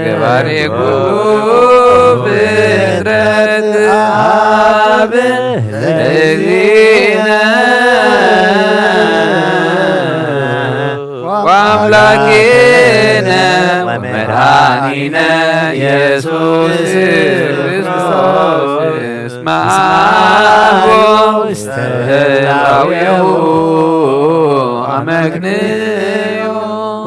ገባሪ ኩሉ ፍጥረት ኣብ ለእግዚእነ ወኣምላኬነ ወመድኃኒነ ኢየሱስ ክርስቶስ እስመ አልቦ ውስተ ህላዌሁ አመክንዮ።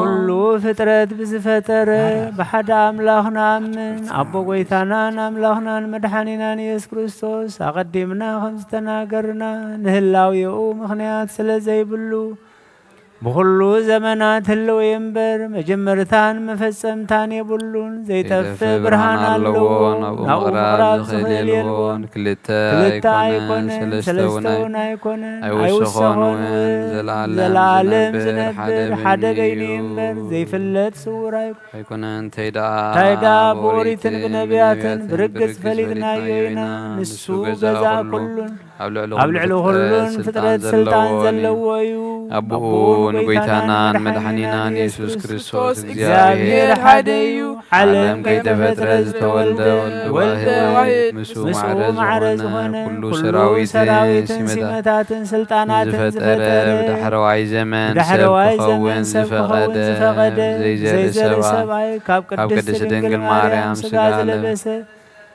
ኩሉ ፍጥረት ብዝፈጠረ ብሓደ ኣምላኽ ንኣምን። ኣቦ ጐይታናን ኣምላኽናን መድሓኒናን ኢየሱስ ክርስቶስ ኣቐዲምና ከም ዝተናገርና ንህላዌኡ ምኽንያት ስለ ዘይብሉ ብኹሉ ዘመናት ህልው እዩ እምበር፣ መጀመርታን መፈጸምታን የብሉን። ዘይጠፍእ ዘይጠፍእ ብርሃን ብርሃን ኣለዎ፣ ኣለዎ፣ ናብኡ ናብኡ ምቕራብ ምቕራብ ዝኽእል ዝኽእል የልቦን። የልቦን። ክልተ ክልተ ኣይኮነን፣ ኣይኮነን፣ ሰለስተ ሰለስተ እውን እውን ኣይኮነን፣ ኣይውሰኾን ኣይውሰኾን እውን፣ እውን። ዘለዓለም ዘለዓለም ዝነብር ዝነብር ሓደ ሓደ በይኑ በይኑ እዩ እዩ እምበር፣ እምበር፣ ዘይፍለጥ ስውር ኣይኮነን። ኣይኮነን። እንታይ ደኣ እንታይ ደኣ ብኦሪትን ብኦሪትን ብነቢያትን ብነቢያትን ብርግጽ ብርግጽ ፈሊጥናዮ ፈሊጥናዮ ኢና። ኢና። ንሱ ንሱ ገዛእ ገዛእ ኩሉን ኩሉን ኣብ ልዕሊ ኣብ ኩሉ ልዕሊ ፍጥረት ኩሉን ስልጣን ፍጥረት ስልጣን ዘለዎ እዩ። ዘለዎ እዩ። ኣቦኡ ኣቦኡ ንጎይታናን ንጎይታናን መድሓኒናን መድሓኒናን ኢየሱስ ኢየሱስ ክርስቶስ ክርስቶስ እግዚኣብሔር እግዚኣብሔር ሓደ ሓደ እዩ። እዩ። ዓለም ዓለም ከይተፈጥረ ከይተፈጥረ ዝተወልደ ዝተወልደ ወልደ ወልደ ዋሕድ ዋሕድ ምስኡ ምስኡ ማዕረ ማዕረ ዝኾነ ዝኾነ ኩሉ ኩሉ ሰራዊትን ሰራዊትን ሲመታ-፣ ሲመታትን ስልጣናትን ንዝፈጠረ ዝፈጠረ ብዳሕረዋይ ዘመን ሰብ ብዳሕረዋይ ክኸውን ዘመን ሰብ ክኸውን ዝፈቐደ ዝፈቐደ ዘይዘሪ ዘይዘሪ ሰብኣይ ሰብኣይ ካብ ካብ ቅድስት ቅድስት ድንግል ድንግል ማርያም ማርያም ስጋ ስጋ ዝለበሰ ዝለበሰ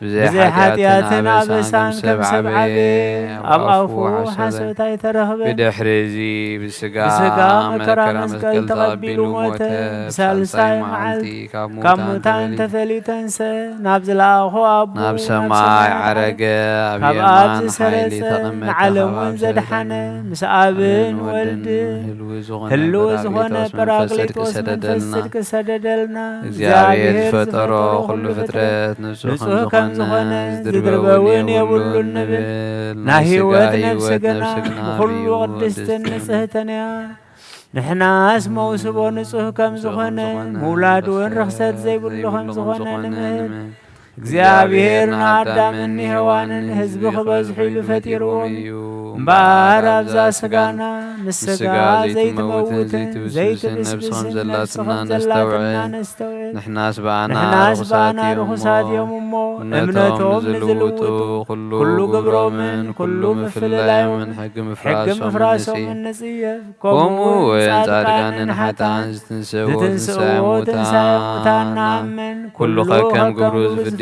ብዘይ ብዘይ ሓጢኣትን ሓጢኣትን ኣበሳን ኣበሳን ከም ከም ሰብ ሰብ ዓበየ፣ ዓበየ፣ ኣብ ኣብ ኣፉ ኣፉ ሓሶት ሓሶት ኣይተረኽበን። ብድሕሪ እዚ ብስጋ ብስጋ መከራ መከራ መስቀል መስቀል ተቐቢሉ ተቐቢሉ ሞተ። ሞተ። ብሳልሳይ ብሳልሳይ መዓልቲ መዓልቲ ካብ ካብ ሙታን ሙታን ተፈልዩ ተንሰ፣ ናብ ዝለኣኾ ኣቦ ናብ ናብ ሰማይ ሰማይ ዓረገ። ዓረገ። ኣብ ካብ ኣብ የማን ዝሰረጸ ሓይሊ ተቐመጠ። ንዓለም ካብ እውን ኣብ ዘድሓነ፣ ዝሰረጸ ምስ ኣብን ኣብን ወልድን ወልድን ህልው ዝኾነ ህልው ዝኾነ ጳራቅሊጦስ መንፈስ ጽድቂ ጳራቅሊጦስ መንፈስ ሰደደልና። ጽድቂ ሰደደልና። እግዚኣብሔር እግዚኣብሔር ዝፈጠሮ ዝፈጠሮ ኩሉ ኩሉ ፍጥረት ፍጥረት ንጹህ ንጹህ ከም ከም ዝኾነ ዝኾነ ዝድርበ ዝድርበ እውን እውን የብሉን የብሉን ንብል። ንብል። ናይ ናይ ስጋ ህይወት ህይወት ነፍሲ ግና ነፍሲ ግና ብኹሉ ብህይወት ቅድስትን ንጽህትን ንጽህትን እያ። ንሕናስ መውስቦ ንጹህ ከም ንጹህ ከም ዝኾነ፣ ዝኾነ፣ ምውላድ እውን ርኽሰት ርኽሰት ዘይብሉ ዘይብሉ ከም ከም ዝኾነ ዝኾነ ንምህር። ንምህር። እግዚኣብሔር ንኣዳምን ንሔዋንን ህዝቢ ክበዝሑ ኢሉ ፈጢርዎም እዩ። እምበኣር ኣብዛ ስጋና ምስ ስጋ ዘይትመውትን ዘይትብስብስን ነፍሲ ከም ዘላትና ነስተውዕል። ንሕናስ ብኣና ንሕናስ ርኹሳት ብኣና እዮም ርኹሳት እሞ እዮም እሞ እምነቶም እምነቶም ንዝልውጡ ንዝልውጡ ኩሉ ኩሉ ግብሮምን ግብሮምን ኩሉ ኩሉ ምፍልላዮምን ምፍልላዮምን ሕጊ ሕጊ ምፍራሶምን ምፍራሶምን ንጽየፍ። ንጽየፍ። ከምኡ ከምኡ እውን እውን ጻድቃንን ጻድቃንን ሓጥኣን ሓጥኣን ዝትንስእዎ ዝትንስእዎ ትንሳኤ ትንሳኤ ሙታን ሙታን ንኣምን። ንኣምን። ኩሉ ኩሉ ከከም ከከም ግብሩ ግብሩ ዝፍደየሉ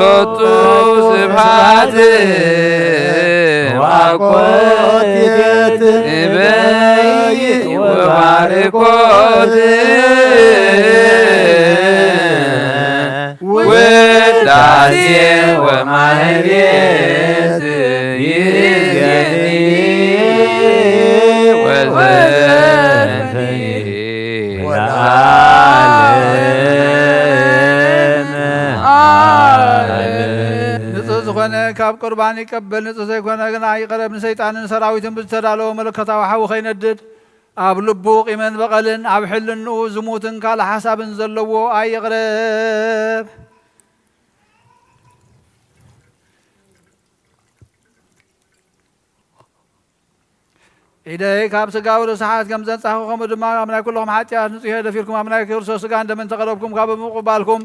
ሎቱ ስብሐት ወአኮቴት እበይ ወባርኮት ውዳሴ ወማህሌት ይእዜኒ ወዘኒ ንጹህ ዝኾነ ካብ ቁርባን ይቀበል፣ ንጹህ ዘይኮነ ግና ይቕረብ። ንሰይጣንን ሰራዊትን ብዝተዳለወ መለኮታዊ ሓዊ ከይነድድ፣ ኣብ ልቡ ቂምን በቐልን ኣብ ሕልንኡ ዝሙትን ካልእ ሓሳብን ዘለዎ ኣይቕረብ። ኢደይ ካብ ስጋዊ ርስሓት ከም ዘንጻኹ፣ ከምኡ ድማ ኣብ ናይ ኩልኹም ሓጢኣት ንጹሕ እየ። ደፊርኩም ኣብ ናይ ክርስቶስ ስጋን ደምን እንተቐረብኩም፣ ካብ ምቕባልኩም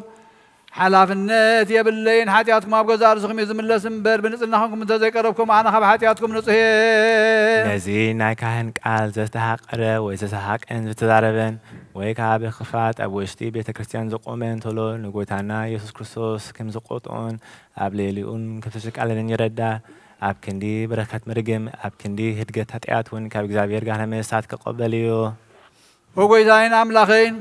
ሓላፍነት የብለይን። ሓጢኣትኩም ኣብ ገዛእ ርእስኹም እዩ ዝምለስ እምበር፣ ብንጽህና ኹንኩም እንተዘይቀረብኩም፣ ኣነ ካብ ሓጢኣትኩም ንጹሕ እየ። ነዚ ናይ ካህን ቃል ዘስተሃቀረ ወይ ዘሰሃቀን ዝተዛረበን፣ ወይ ከኣ ብክፋት ኣብ ውሽጢ ቤተ ክርስቲያን ዝቆመ እንተሎ፣ ንጎይታና ኢየሱስ ክርስቶስ ከም ዝቆጥኦን ኣብ ልዕሊኡን ከም ዝተቃለለን ይረዳ። ኣብ ክንዲ በረከት መርግም፣ ኣብ ክንዲ ህድገት ሓጢኣት እውን ካብ እግዚኣብሔር ጋህረ መሳት ክቐበል እዩ። ኦ ጎይታይን ኣምላኸይን፣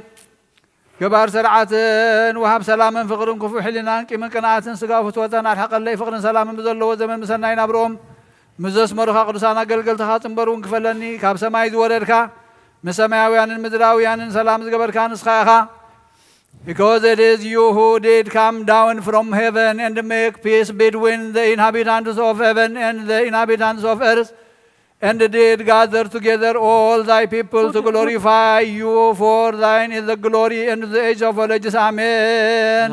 ገባር ስርዓትን ወሃብ ሰላምን ፍቕርን ክፉእ ሕሊናን ቂምን ቅንኣትን ስጋዊ ፍትወታን ኣርሕቐለይ። ፍቕርን ሰላምን ብዘለዎ ዘመን ምሰናይ ናብርኦም ምስ ዘስመሩኻ ቅዱሳን ኣገልገልትኻ ጽንበር እውን ክፈለኒ። ካብ ሰማይ ዝወረድካ፣ ምስ ሰማያውያንን ምድራውያንን ሰላም ዝገበርካ ንስኻ ኢኻ። Because it is you who did come down from heaven and make peace between the inhabitants of heaven and the inhabitants of earth, and did gather together all thy people to glorify you, for thine is the glory and the age of all ages. Amen.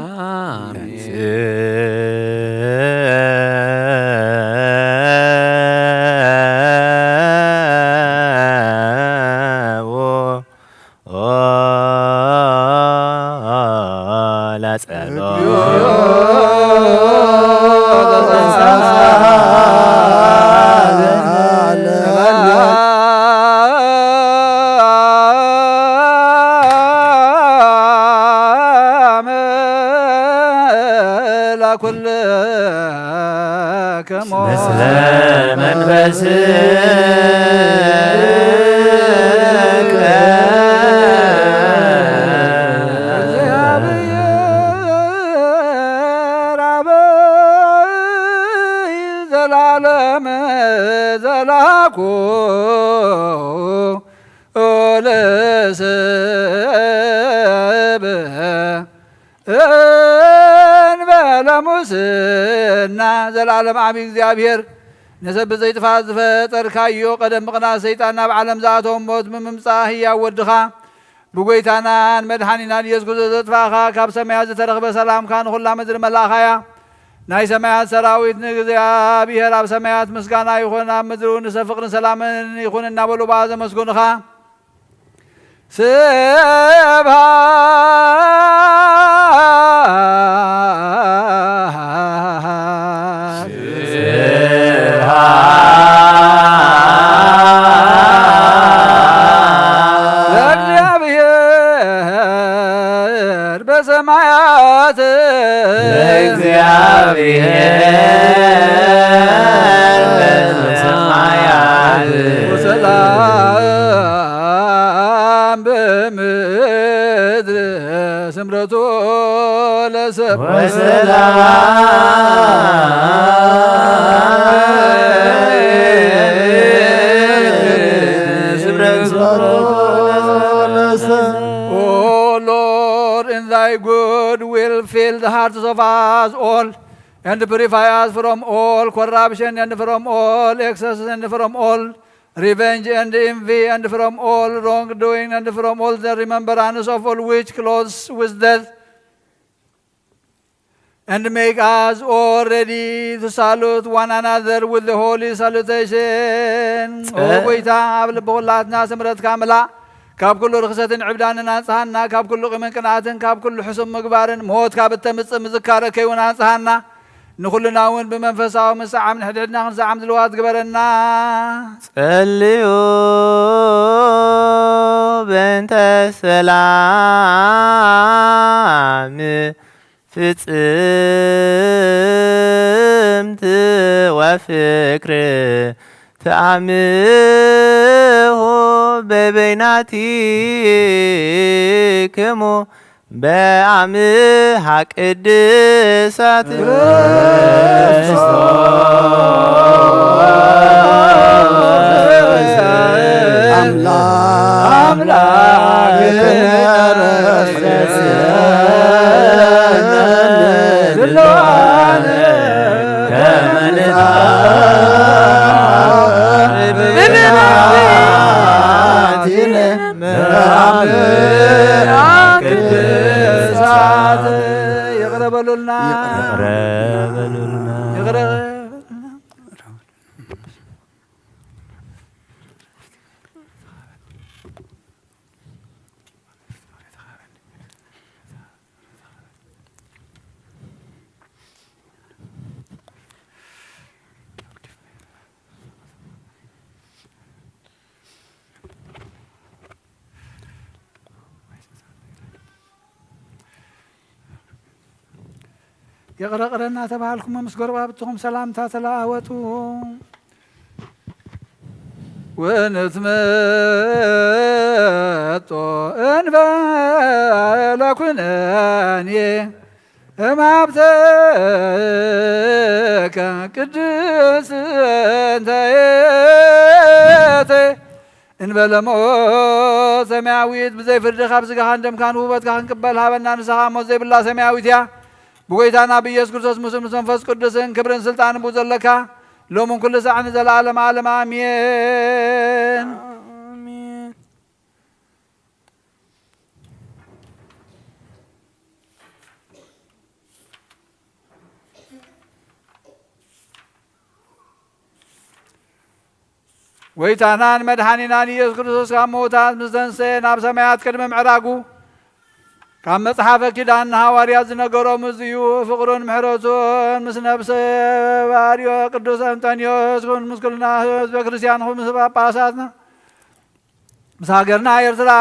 ለኩልክሙ ምስለ መንፈስከ እግዚአብሔር አብ ዘላለም ዘላኩ ለሰብ እንበለ ሙስና። ዘላለም ዓቢ እግዚኣብሔር፣ ንሰብ ብዘይጥፋእ ዝፈጠርካዮ፣ ቀደም ምቕናት ሰይጣን ናብ ዓለም ዝኣተወ፣ ሞት ብምምጻእ ህያው ወድኻ፣ ብጎይታናን መድሓኒናን ኢየሱስ ክርስቶስ ዘጥፋእኻ፣ ካብ ሰማያት ዝተረኽበ ሰላምካ ንኹላ ምድሪ መላእኻያ። ናይ ሰማያት ሰራዊት ንእግዚኣብሔር ኣብ ሰማያት ምስጋና ይኹን፣ ኣብ ምድሪ እውን ንሰብ ፍቕርን ሰላምን ይኹን እናበሉ ብኣ ዘመስግኑኻ። ስብሐት ለእግዚአብሔር በሰማያት ለእግዚአብሔር በሰማያት ወሰላም በምድር the hearts of us all, and purify us from all corruption, and from all excesses, and from all revenge, and envy, and from all wrongdoing, and from all the remembrance of all which close with death. And make us all ready to salute one another with the holy salutation. ኦ ጸ- ጎይታ፣ ኣብ ልቢ ኩላትና ስምረትካ ምላእ፣ ካብ ኩሉ ርኽሰትን ዕብዳንን ኣንጽሃና፣ ካብ ኩሉ ቂምን ቅንኣትን፣ ካብ ኩሉ ሕሱም ምግባርን፣ ሞት ካብ እተምጽእ ምዝካረ ከይውን ኣንጽሃና። ንኹልና እውን ብመንፈሳዊ ምስዓም ንሕድሕድና ክንሰዓም ድልዋት ግበረና። ጸልዩ በእንተ ሰላም ፍጽምት ወፍቅር ተአምሁ በበይናቲክሙ በአምሃ ቅድሳት። ይቕረ በሉልና። ይቕረ በሉልና። ይቕረ በሉልና። ይቕረ ይቕረ እናተባሃልኩም ምስ ጎረባብትኹም ሰላምታ ተለዋወጡ። ወንትመጦ እንበለ ኩነኔ እምሃብተከ ቅድስት እንተ የተ እንበለ ሞት ሰማያዊት ብዘይ ፍርዲ ካብ ስጋኻን ደምካን ውህበትካ ክንቅበል ሃበና። ንስኻ ሞት ዘይብላ ሰማያዊት እያ። ብጎይታና ብኢየሱስ ክርስቶስ ምስኡ ምስ መንፈስ ቅዱስን ክብርን ስልጣንን ብኡ ዘለካ ሎምን ኩሉ ሳዕ ንዘለዓለም ዓለም ኣሜን። ኣሜን። ጎይታናን መድሓኒናን ኢየሱስ ክርስቶስ ካብ ምዉታት ምስ ተንስኤ ናብ ሰማያት ቅድሚ ምዕራጉ ካብ መጽሓፈ ኪዳን ንሃዋርያት ዝነገሮም እዚ እዩ። ፍቕሩን ምሕረቱን ምስ ነብሰ ባርዮ ቅዱስ ኣንጠንዮስ ኩን፣ ምስ ኩልና ህዝበ ክርስቲያን ኩን፣ ምስ ጳጳሳትና ምስ ሃገርና ኤርትራ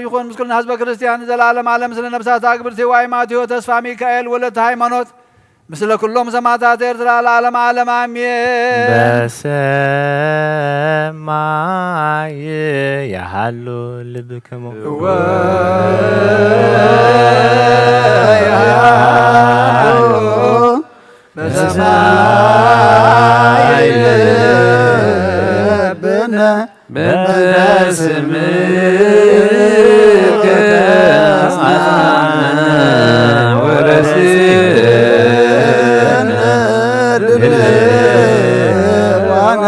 ይኹን፣ ምስ ኩልና ህዝበ ክርስቲያን ንዘለዓለም ዓለም። ስለ ነብሳት ኣግብርቲ ዋይ ማቴዎ ተስፋ ሚካኤል ወለተ ሃይማኖት፣ ምስለ ኩሎም ሰማዕታት ኤርትራ ለዓለም ዓለም ኣሜን። በሰማይ ይሃሉ ልብክሙ። እወ ይሃሉ በሰማይ ልብነ በስምከ ተጽናነ ወረስየነ ድልዋነ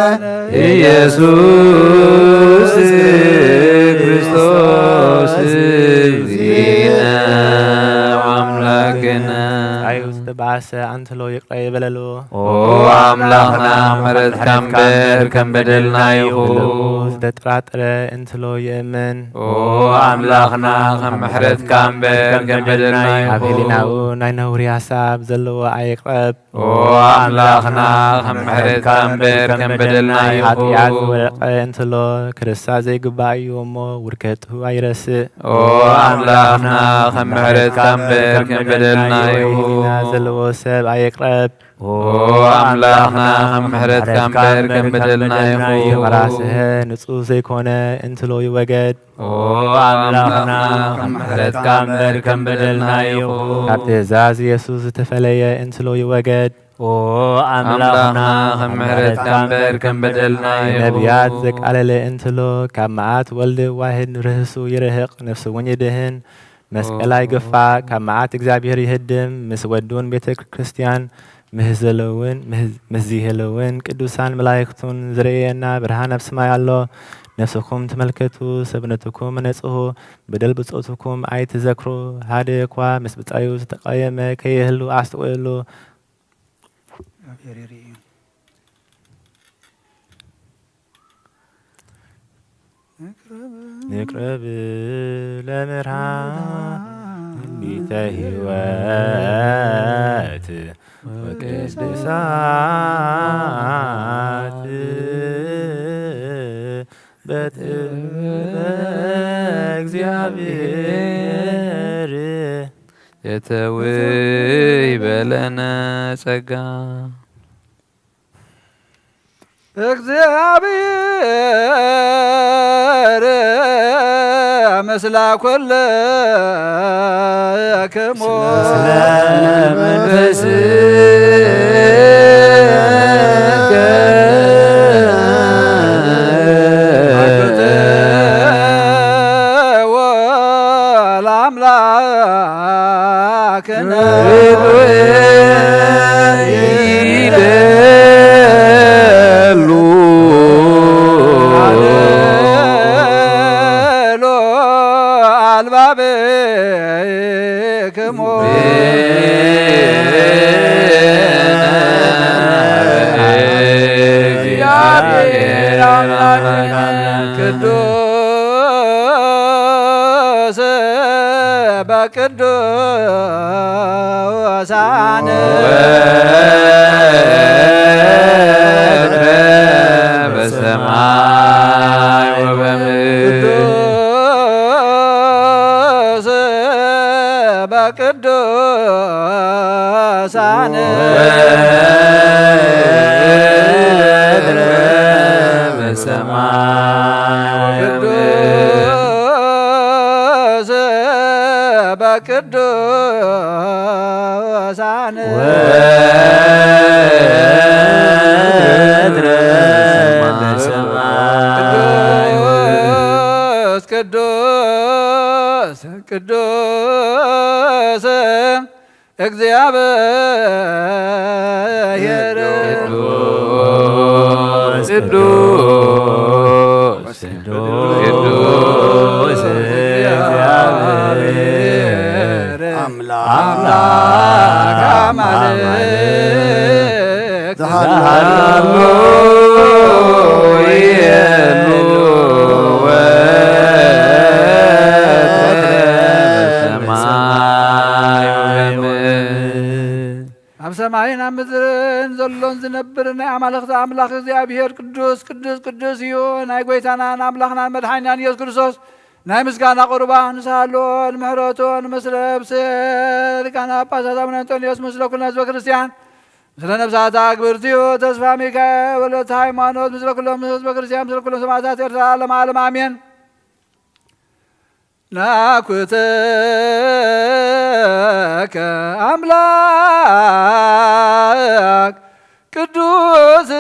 ኢየሱስ ክርስቶስ እግዚእነ ወአምላክነ። ኣዩ ዝተባእሰ ኣንትሎ ይቕረ ይበለሉ። ኦ ኣምላኽና፣ ምሕረትካ እምበር ከም በደልና ይኹን። ብልቡ ዝተጠራጠረ እንትሎ ይእመን። ኦ ኣምላኽና፣ ከም ምሕረትካ እምበር ከም በደልና ኣብ ይኹን። ህሊናኡ ናይ ነውሪ ሓሳብ ዘለዎ ኣይቕረብ። ኦ ኣምላኽና፣ ከም ምሕረትካ እምበር ከም በደልና ይኹን። ሓጢኣት ዝወደቐ እንትሎ፣ ክርስታ ዘይግባእ እዩ እሞ፣ ውድቀቱ ኣይረስእ። ኦ ኣምላኽና፣ ከም ምሕረትካ እምበር ከም በደልና ይኹን። ህሊና ዘለዎ ሰብ ኣይቕረብ። ኦ ኣምላኽና፣ ከም ምሕረትካ እምበር ከም በደልና ይኹን። ይቕረ ስሐ ንጹህ ዘይኮነ እንትሎ ይወገድ። ኦ ኣምላኽና፣ ከም ምሕረትካ እምበር ከም በደልና ይኹን። ካብ ትእዛዝ የሱስ ዝተፈለየ እንትሎ ይወገድ። ኦ ኣምላኽና፣ ከም ምሕረትካ እምበር ከም በደልና ይኹን። ነቢያት ዘቃለለ እንትሎ፣ ካብ መዓት ወልድ ዋህድ ርህሱ ይርህቕ፣ ነፍሱ እውን ይድህን። መስቀል ኣይግፋ፣ ካብ መዓት እግዚኣብሔር ይህድም፣ ምስ ወዱን ቤተ ክርስቲያን ምስ ዘለውን፣ ምስ፣ ምስ ዝህለውን ቅዱሳን መላእክቱን ዝርእየና ብርሃን ኣብ ሰማይ ኣሎ። ነፍስኹም ተመልከቱ፣ ሰብነትኩም ነጽሁ፣ በደል ብጾትኩም ኣይትዘክሩ። ሓደ እኳ ምስ ብጻዩ ዝተቐየመ ከይህሉ ኣስተውዕሉ። እግዚኣብሔር ይርኢ እዩ። ንቅረብ ለመርሃ ትንቢተ ሕይወት ወቅድሳት በጥበበ እግዚኣብሔር የተውይ በለነ ጸጋ። እግዚኣብሔር ምስላ ኩልክሙ ስለ መንፈስከ ወለአምላክ ቅዱስ በቅዱሳን ወበምድር በሰማይ ወበምድር ቅዱሳን ወበምድር በሰማይ ወበምድር ቅዱስ በቅዱሳን ወበምድር በሰማይ ቅዱስ ቅዱስ ቅዱስ እግዚአብሔር ቅዱስ ቅዱስ ቅዱስ እግዚአብሔር አምላክ አማልክት ዘሃሎ ይሉ ወትረ በሰማይ ወበምድር። ኣብ ሰማይን ኣብ ምድርን ዘሎን ዝነብር ናይ ኣማልኽቲ ኣምላኽ እግዚኣብሔር ቅዱስ ቅዱስ ቅዱስ እዩ። ናይ ጐይታናን ኣምላኽናን መድሓኒናን ኢየሱስ ክርስቶስ ናይ ምስጋና ቁርባን ንስሃሎን ምሕረቶን ምስለ ብጽእ ሊቃነ ጳጳሳት ኣቡነ እንጦንዮስ ምስለ ኩልና ህዝበ ክርስቲያን ምስለ ነፍሳት ኣግብርቲኡ ተስፋ ሚካኤል ወለተ ሃይማኖት ምስለ ኩሎም ህዝበ ክርስቲያን ምስለ ኩሎም ሰማዕታት ኤርትራ ለዓለመ ዓለም ኣሜን። ናኩተከ ኣምላክ ቅዱስ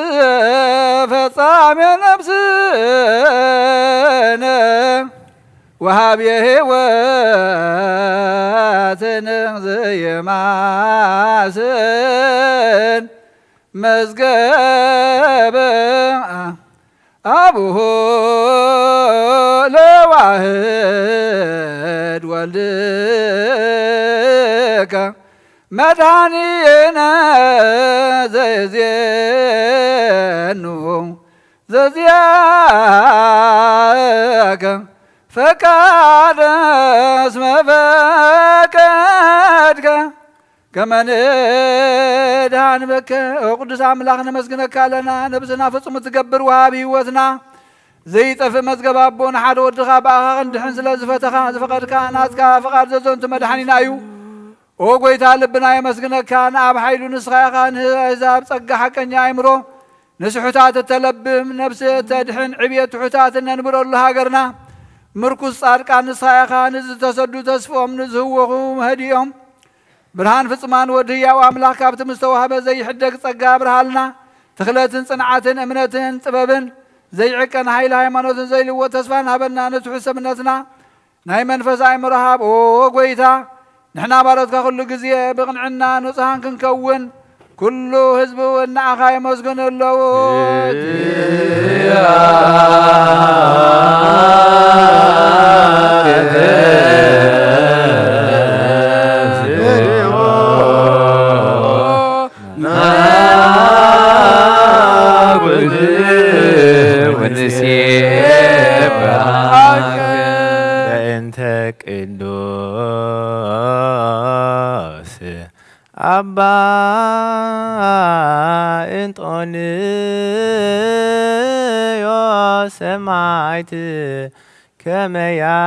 ፈጻሜ ነፍስነ ወሃብየ ሕይወትን ዘይማስን መዝገበ ኣቡሁ ለዋህድ ወልድከ መድኃኒነ ዘይዜኑ ዘዚኣከ ፈቃደ እስመ ፈቀድከ ከመ ንድኃን በከ። ኦ ቅዱስ ኣምላኽ ነመስግነካ ኣለና። ነብስና ፍጹም እትገብር ወሃቢ ህይወትና ዘይጠፍእ መዝገብ ኣቦ ንሓደ ወድኻ ብኣኻ ክንድሕን ስለ ዝፈተኻ ዝፈቐድካ ናትካ ፍቓድ ዘዘንቱ መድሓኒና እዩ። ኦ ጐይታ ልብና የመስግነካ። ንኣብ ሓይሉ ንስኻ ኢኻ ንህዛብ ጸጋ ሓቀኛ ኣእምሮ ንስሑታት እተለብም ነብሲ እተድሕን ዕብየት ትሑታት እነንብረሉ ሃገርና ምርኩስ ጻድቃን ንስኻ ኢኻ። ንዝተሰዱ ተስፍኦም ንዝህወኹ መህዲኦም ብርሃን ፍጹማን ወዲ ህያው ኣምላኽ ካብቲ ምስ ተዋህበ ዘይሕደግ ጸጋ ኣብርሃልና። ትኽለትን ጽንዓትን እምነትን ጥበብን ዘይዕቀን ሓይሊ ሃይማኖትን ዘይልወጥ ተስፋን ሃበና። ንትሑት ሰብነትና ናይ መንፈስ ኣእምሮ ሃብ። ኦ ጐይታ፣ ንሕና ባሮትካ ኩሉ ግዜ ብቕንዕና ንጹሃን ክንከውን፣ ኩሉ ህዝቢ እውን ንኣኻ የመስግኑ ኣለዉ። በእንተ ቅዱስ ኣባ እንጦንዮስ ሰማዕት ከመ ያዕርፍ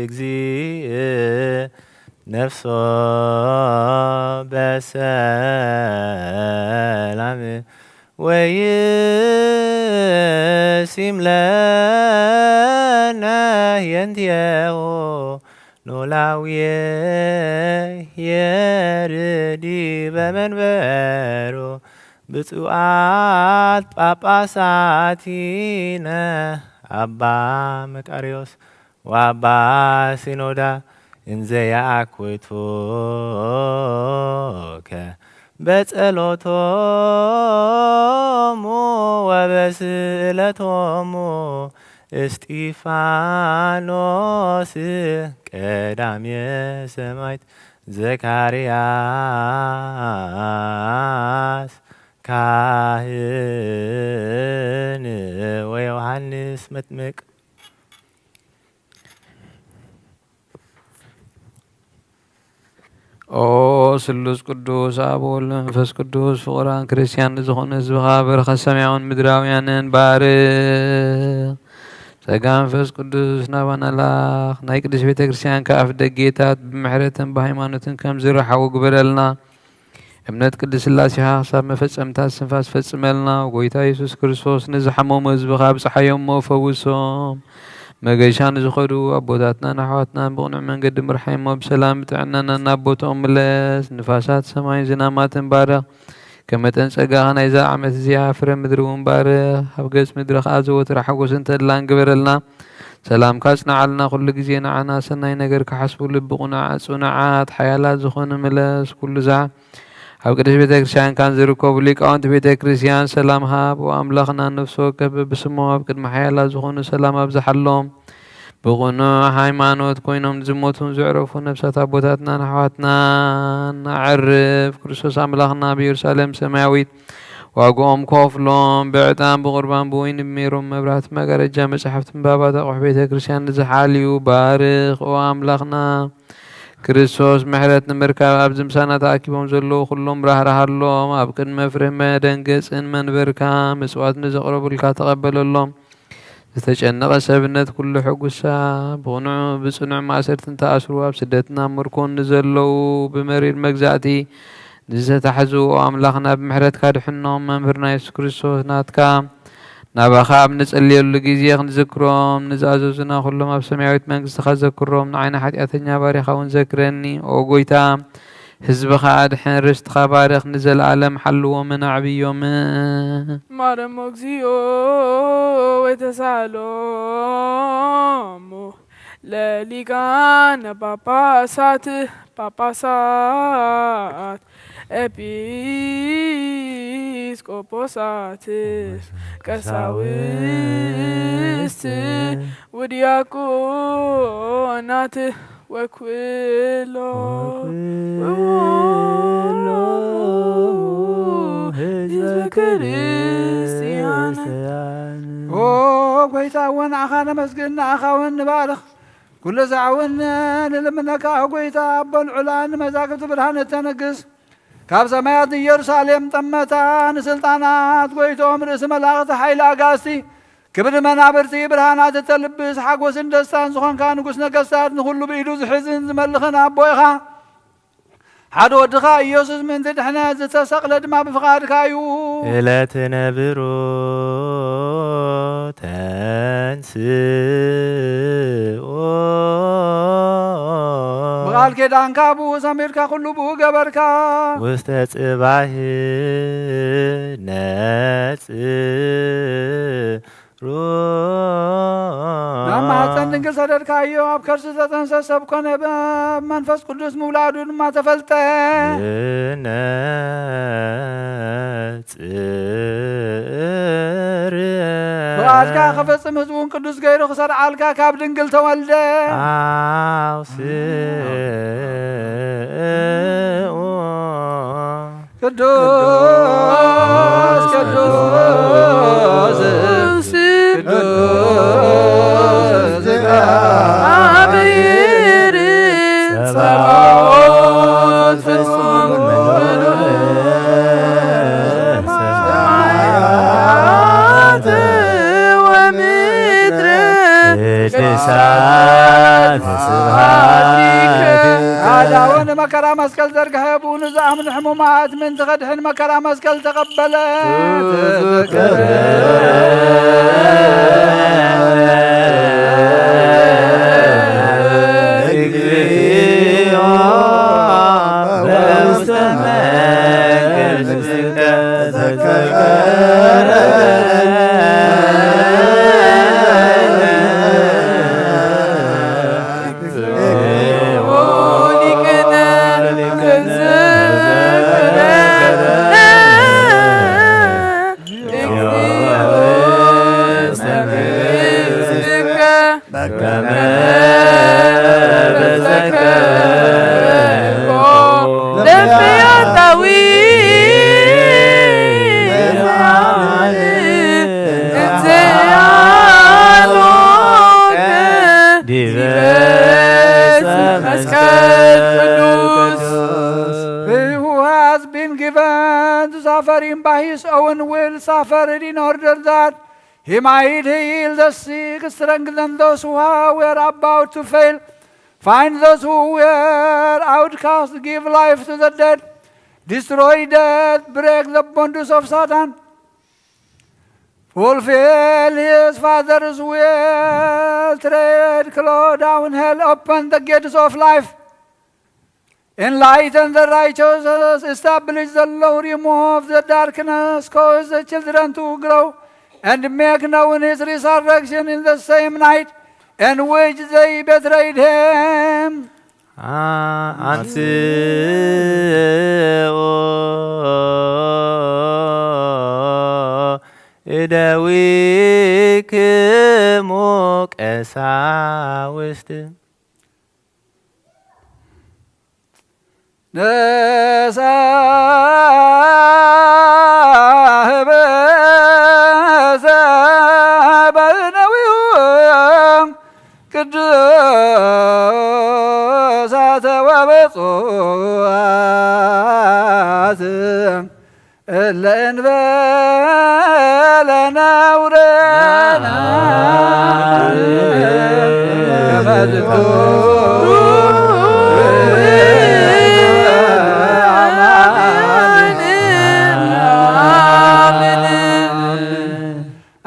እግዚእ ነፍሶ በሰላም ወይሲም ለነ የንትየው ኖላዊ የርዲ በመንበሩ ብፁዓት ጳጳሳቲነ ኣባ መቃርዮስ ወኣባ ሲኖዳ እንዘ ያአኩቱከ በጸሎቶሙ ወበስእለቶሙ እስጢፋኖስ ቀዳሜ ሰማዕት ዘካርያስ ካህን ወዮሃንስ መጥምቅ። ኦ ስሉስ ቅዱስ ኣብ ወልድ መንፈስ ቅዱስ ፍቑራን ክርስቲያን ንዝኾኑ ህዝብኻ በረኸት ሰማያውን ምድራውያንን ባርኽ። ጸጋ መንፈስ ቅዱስ ናባና ላኽ። ናይ ቅድስት ቤተ ክርስቲያን ከኣፍ ደጌታት ብምሕረትን ብሃይማኖትን ከም ዝረሓቡ ግበረልና። እምነት ቅድስት ሥላሴኻ ክሳብ መፈጸምታ እስትንፋስ ፈጽመልና። ጎይታ ኢየሱስ ክርስቶስ ንዝሓመሙ ህዝብኻ ኣብጽሓዮም እሞ ፈውሶም። መገሻ ንዝኸዱ ኣቦታትናን ኣሕዋትናን ብቕኑዕ መንገዲ ምርሓይ እሞ ብሰላም ብጥዕናና ናብ ቦታኦም ምለስ። ንፋሳት ሰማይን ዝናማትን ባርኽ። ከም መጠን ጸጋኻ ናይዛ ዓመት እዚኣ ፍረ ምድሪ እውን ባርኽ። ኣብ ገጽ ምድሪ ኸኣ ዘወትር ሓጎስን ተድላን ግበረልና። ሰላምካ ኣጽንዓልና። ኩሉ ግዜ ንዓና ሰናይ ነገር ክሓስቡ ልቢ ቁኑዓት፣ ጽኑዓት፣ ሓያላት ዝኾኑ ምለስ። ኩሉ ዛ ኣብ ቅድስት ቤተ ክርስቲያንካን ዝርከቡ ሊቃውንቲ ቤተ ክርስቲያን ሰላም ሃብ። ኦ ኣምላኽና፣ ነፍሲ ወከፍ በብስሞም ኣብ ቅድሚ ሓያላት ዝኾኑ ሰላም ኣብዝሓሎም። ብቕኑዕ ሃይማኖት ኮይኖም ዝሞቱን ዘዕረፉ ነፍሳት ኣቦታትናን ኣሕዋትናን ኣዕርፍ። ክርስቶስ ኣምላኽና ኣብ ኢየሩሳሌም ሰማያዊት ዋጋኦም ከፍሎም ብዕጣን ብቑርባን ብወይኒ ብሜሮን መብራህቲ መጋረጃ መጻሕፍቲ ምንባባት ኣቑሑ ቤተ ክርስቲያን ንዝሓልዩ ባርኽ። ኦ ኣምላኽና፣ ክርስቶስ ምሕረት ንምርካብ ኣብዚ ምሳና ተኣኪቦም ዘለዉ ኩሎም ራህራሃሎም። ኣብ ቅድሚ መፍርህ መደንገጽን መንበርካ ምጽዋት ንዘቕረቡልካ ተቐበለሎም። ዝተጨነቐ ሰብነት ኩሉ ሕጉሳ ብቕኑዕ ብጽኑዕ ማእሰርትን ተኣስሩ ኣብ ስደትና ምርኮን ንዘለዉ ብመሪር መግዛእቲ ንዝተታሕዙ ኦ ኣምላኽና ብምሕረትካ ድሕኖም። መምህርና የሱስ ክርስቶስ ናትካ ናባኻ ኣብ ንጸልየሉ ግዜ ክንዝክሮም ንዝኣዘዙና ኩሎም ኣብ ሰማያዊት መንግስትኻ ዘክሮም። ንዓይና ሓጢኣተኛ ባሪኻ እውን ዘክረኒ። ኦ ጎይታ ህዝብኻ ኣድሕን፣ ርስትኻ ባርኽ፣ ንዘለኣለም ሓልዎምን ኣዕብዮምን። ማረሞ እግዚኦ ወተሳሎሙ ለሊቃነ ጳጳሳት ጳጳሳት ኤጲስቆጶሳት ቀሳውስት ወዲያቆናት ወኩሎ ወኩሎ ህዝበ ህዝበ ክርስቲያን። ክርስቲያን። ኦ ጎይታ እወ ንዓኻ ነመስግን፣ ንዓኻ እውን ንባርኽ። ኩሉ ሳዕ እውን ንልምነካ ጎይታ ኣቦ ልዑላን ንመዛግብቲ ብርሃን እተንግስ፣ ካብ ሰማያት ንኢየሩሳሌም ጠመታ፣ ንስልጣናት ጎይቶም ርእሲ መላእኽቲ ሓይሊ ኣጋስቲ፣ ክብሪ መናብርቲ ብርሃናት እተልብስ፣ ሓጎስን ደስታን ዝኾንካ ንጉስ ነገስታት፣ ንኹሉ ብኢዱ ዝሕዝን ዝመልኽን ኣቦ ኢኻ። ሓደ ወድኻ ኢየሱስ ምእንቲ ድሕነት ዝተሰቕለ ድማ ብፍቓድካ እዩ። እለ ትነብሮ ተንስኦ። ብቓል ኪዳንካ ብኡ ሰሚርካ ኩሉ ብኡ ገበርካ። ውስተ ጽባሕ ነጽ ሩም። ናብ ማህፀን ድንግል ሰደድካዮ፣ ኣብ ከርሲ ዝተፀንሰ ሰብ ኮነ፣ ብመንፈስ ቅዱስ ምውላዱ ድማ ተፈልጠ። ብነጽር። ፍቓድካ ክፈጽም ህዝቡን ቅዱስ ገይሩ ክሰርዓልካ ካብ ድንግል ተወልደ። ኣውስኡ። ቅዱስ ቅዱስ ቅዱስ እግዚአብሔር ጸባኦት ፍጹም ሰማያት ወምድር ቅዱሳት ስብሐት። ኣዳውን መከራ መስቀል ዘርግሐ ብኡ ንዝኣምኑ ሕሙማት ምእንቲ ከድሕን መከራ መስቀል ተቐበለ። Who has been given to suffer in by his own will suffered in order that he might heal the sick, strengthen those who were about to fail, find those who were outcast, give life to the dead, destroy death, break the bonds of Satan, fulfill his father's will, tread claw down hell, open the gates of life, enlighten the righteous, establish the law, remove the darkness, cause the children to grow, and make known his resurrection in the same night in which they betrayed him. አ-፣ አንስኡ እደዊክሙ ቀሳውስት። ነሳህበ ዘበነዊሁ ቅዱሳተ ወብፁዓት እለ እንበለ ነውረ ከመ ዝክሩ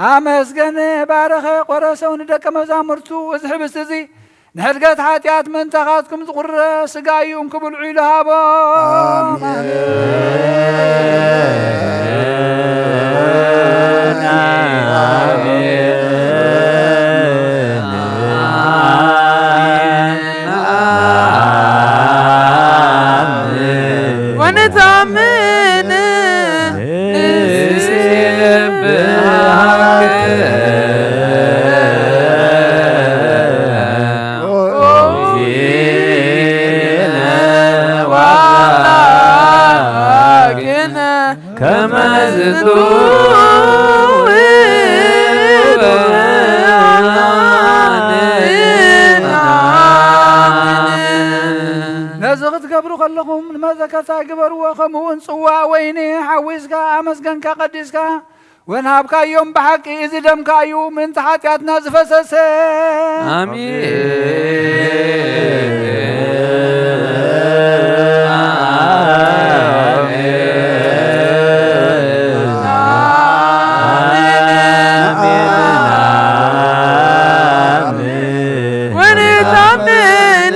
ኣመስገነ፣ ባረኸ፣ ቆረሰው ንደቀ መዛሙርቱ፣ እዚ ህብስቲ እዚ ንሕድገት ሓጢኣት ምእንታኻትኩም ዝቑረ ስጋ እዩ፣ እንክብልዑ ኢሉ ሃቦም። ኣሜን። ወንታምን ንስብሐከ ኦ እግዚእነ ወአምላክነ ከመ ዝትውብ ነዚ ክትገብሩ ከለኹም ንመዘከርታ ግበርዎ። ከምኡ እውን ጽዋእ ወይኒ ሓዊስካ ኣመስገንካ ቀዲስካ ወንሃብካዮም፣ ብሓቂ እዚ ደምካ እዩ ምእንቲ ሓጢኣትና ዝፈሰሰ። ኣሜን። ወንታምን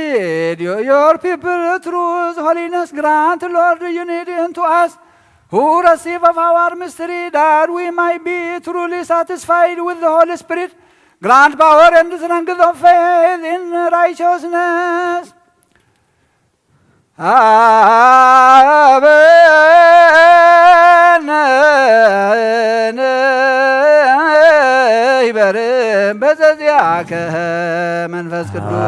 lead your people through holiness. Grant, Lord, unity into us who receive of our mystery, that we might be truly satisfied with the Holy Spirit. Grant power and strength of faith in righteousness. አበነ ይበርም በዘዚአከ መንፈስ ቅዱስ።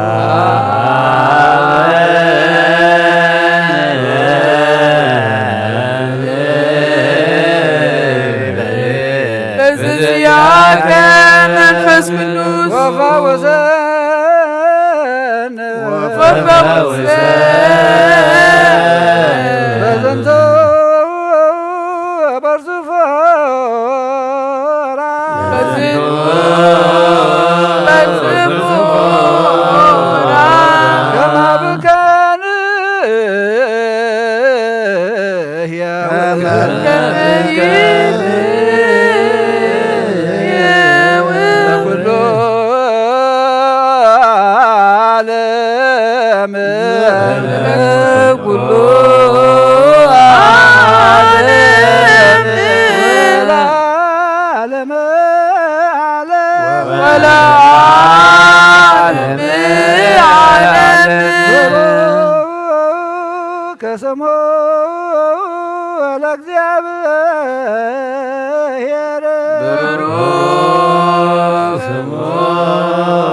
በዚያከ መንፈስ ቅዱስ ወፈወሰነ ወፈወሰነ በዘንተ በርዝፎራ በዝፎራ ከማብከን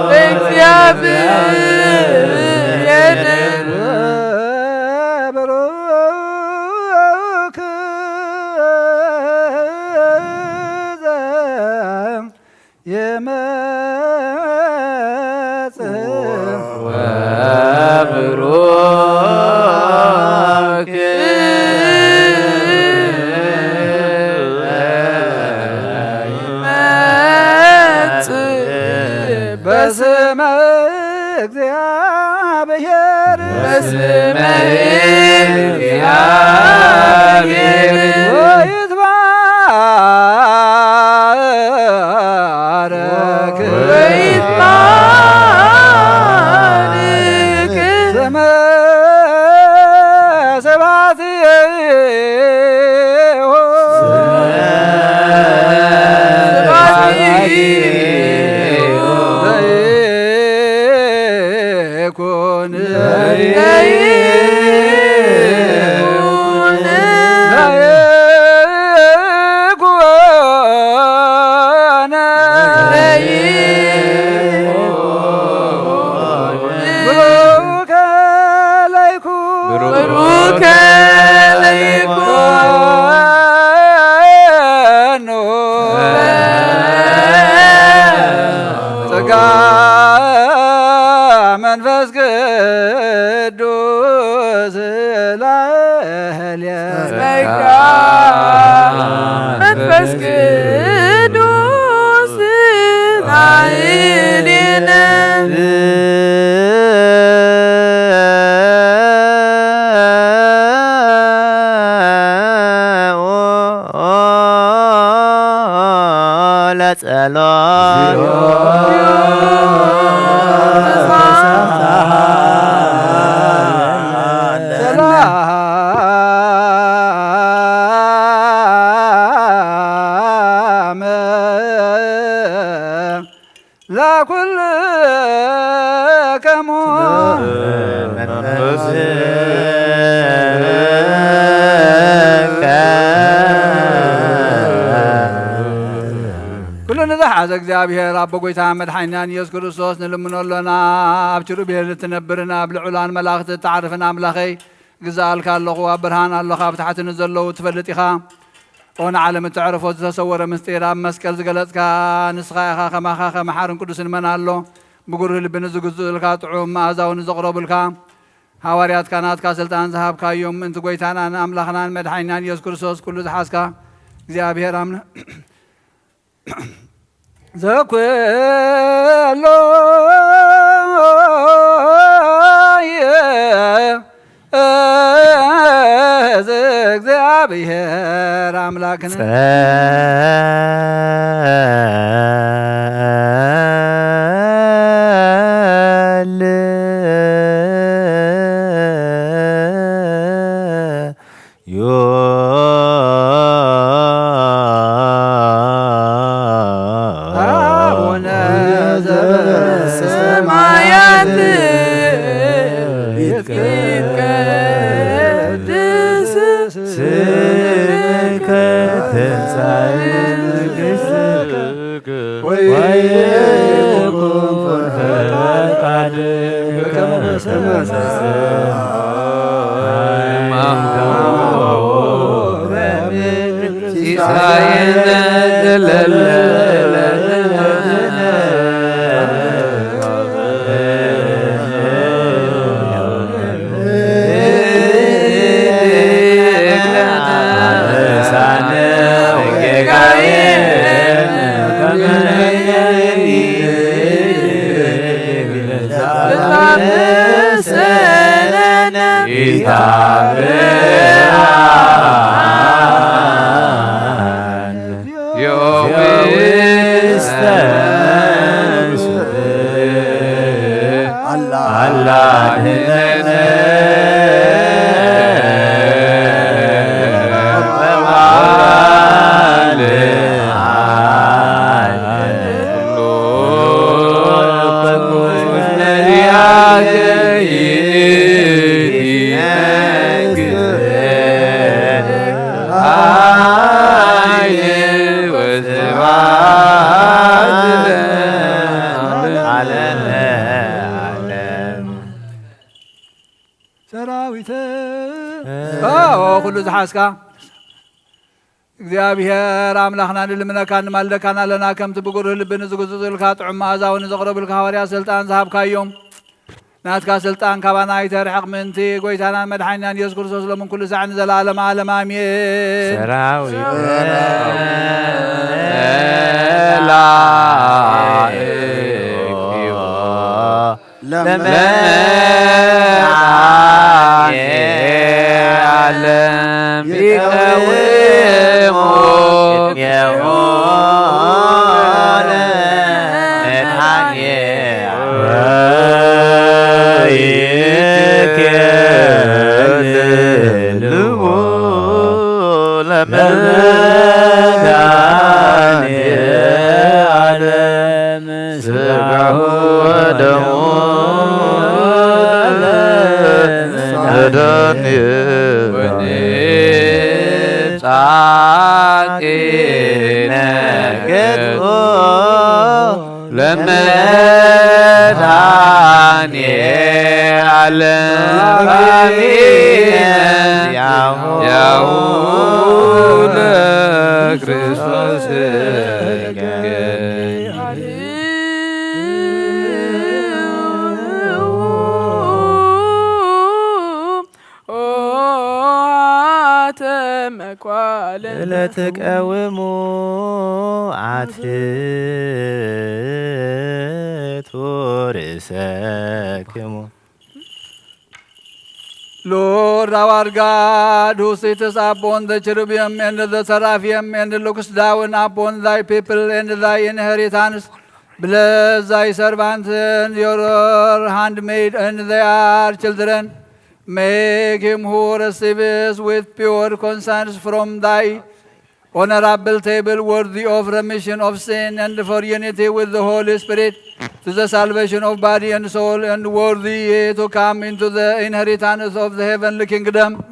ለእግዚኣብሔር። ብሩክ በስመ እግዚአብሔር በስመ እግዚአብሔር ወይትባረክ ወይትባረክ ስመ ስብሐት ይኩን ኩሉ ንዝሓዘ እግዚኣብሔር ኣቦ ጎይታ መድሓኒናን ኢየሱስ ክርስቶስ ንልምኖ ኣሎና። ኣብ ኪሩቤል እትነብርን ኣብ ልዑላን መላእኽቲ እትዓርፍን ኣምላኸይ፣ ግዛኣልካ ኣለኹ። ኣብ ብርሃን ኣለኻ፣ ኣብ ታሕቲ ንዘለዉ ትፈልጥ ኢኻ። ኦ ንዓለም እተዕርፎ ዝተሰወረ ምስጢር ኣብ መስቀል ዝገለጽካ ንስኻ ኢኻ። ከማኻ ከመሓርን ቅዱስን መን ኣሎ? ብጉሩህ ልቢ ንዝግዝኡልካ፣ ጥዑም መኣዛውን ንዘቕረቡልካ ሃዋርያትካ ናትካ ስልጣን ዝሃብካዮም ምእንቲ ጎይታናን ኣምላኽናን መድሓኒናን ኢየሱስ ክርስቶስ ኩሉ ዝሓዝካ እግዚኣብሔር ኣምላ ዘኩሎ እግዚኣብሔር ኣምላክነ ጸልዩ። አቡነ ዘበሰማያት ይትቀደስ ስምከ ትምጻእ መንግሥትከ ወይኩን ፈቃድከ በከመ በሰማይ ዓለመ ዓለም። ሰራዊተ ኦ ኩሉ ዝሓዝካ እግዚኣብሔር ኣምላኽና ንልምነካን ንማልደካን ኣለና። ከምቲ ብጉሩህ ልቢ ንዝጉዝዙልካ ጥዑም መኣዛ እውን ንዘቕረቡልካ ሃዋርያ ስልጣን ዝሃብካዮም ናትካ ስልጣን ካባና ኣይተርሕቕ ምእንቲ ጎይታናን መድሓኒናን ኢየሱስ ክርስቶስ ሎምን ኩሉ ሳዕ ንዘለዓለም ዓለም ኣሜን። ሰራዊት መላእክት ለመድኃኔዓለም ይቀውሙ ቅድሜሁ ለመድኃኔዓለም ይትከልልዎ ለመድኃኔዓለም ሥጋሁ ወደሙ ለመድኃኔዓለም ወንጻቂነ ገጹ ለመድኃኔዓለም አሜን። ያሁ ለክርስቶስ ኦ አተ መኳልን ለትቀውሙ አትቱ ርእሰክሙ። Lord our God, who sittest upon the cherubim and the seraphim, and looks down upon thy people and thy inheritance, bless thy servants and your handmaid and their children. Make him who receives with pure conscience from thy honorable table worthy of remission of sin and for unity with the Holy Spirit to the salvation of body and soul, and worthy to come into the inheritance of the heavenly kingdom.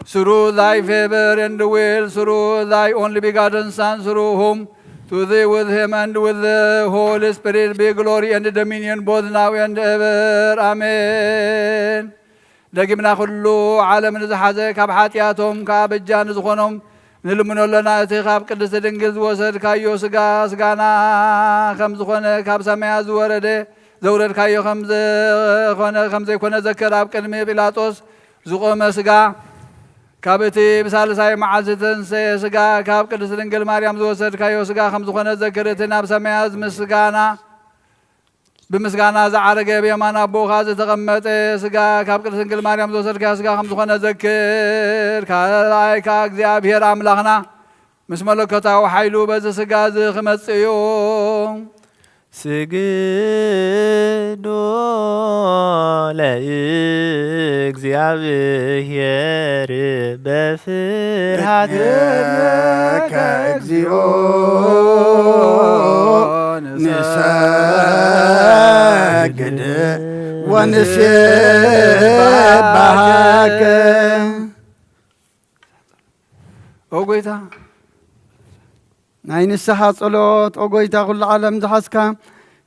Through thy favor and will, through thy only begotten Son, through whom to thee with him and with the Holy Spirit be glory and dominion both now and ever. Amen. ደጊምና ኩሉ ዓለም ንዝሓዘ ካብ ሓጢኣቶም ከኣ በጃ ንዝኾኖም ንልምኖ ኣለና። እቲ ካብ ቅድስቲ ድንግል ዝወሰድካዮ ስጋ ስጋና ከም ዝኾነ ካብ ሰማያት ዝወረደ ዘውረድካዮ ከም ዝኾነ ከም ዘይኮነ ዘክር። ኣብ ቅድሚ ጲላጦስ ዝቆመ ስጋ ካብ እቲ ብሳልሳይ መዓልቲ ዝተንሰየ ስጋ ካብ ቅድስቲ ድንግል ማርያም ዝወሰድካዮ ስጋ ከም ዝኾነ ዘክር። እቲ ናብ ሰማያት ምስጋና ብምስጋና ዝዓረገ ብየማን ኣቦኻ ዝተቐመጠ ስጋ ካብ ቅድስት ድንግል ማርያም ዝወሰድካዮ ስጋ ከም ዝኾነ ዘክር። ካልኣይ ከኣ እግዚኣብሔር ኣምላኽና ምስ መለኮታዊ ሓይሉ በዚ ስጋ እዚ ክመጽእ እዩ። ስግዱ ለእግዚኣብሔር በፍርሃት እግረከ እግዚኦ ንሰግድ ወንሴባሃከ። ኦ ጎይታ፣ ናይ ንስሓ ጸሎት። ኦ ጎይታ፣ ኩሉ ዓለም ዝሓዝካ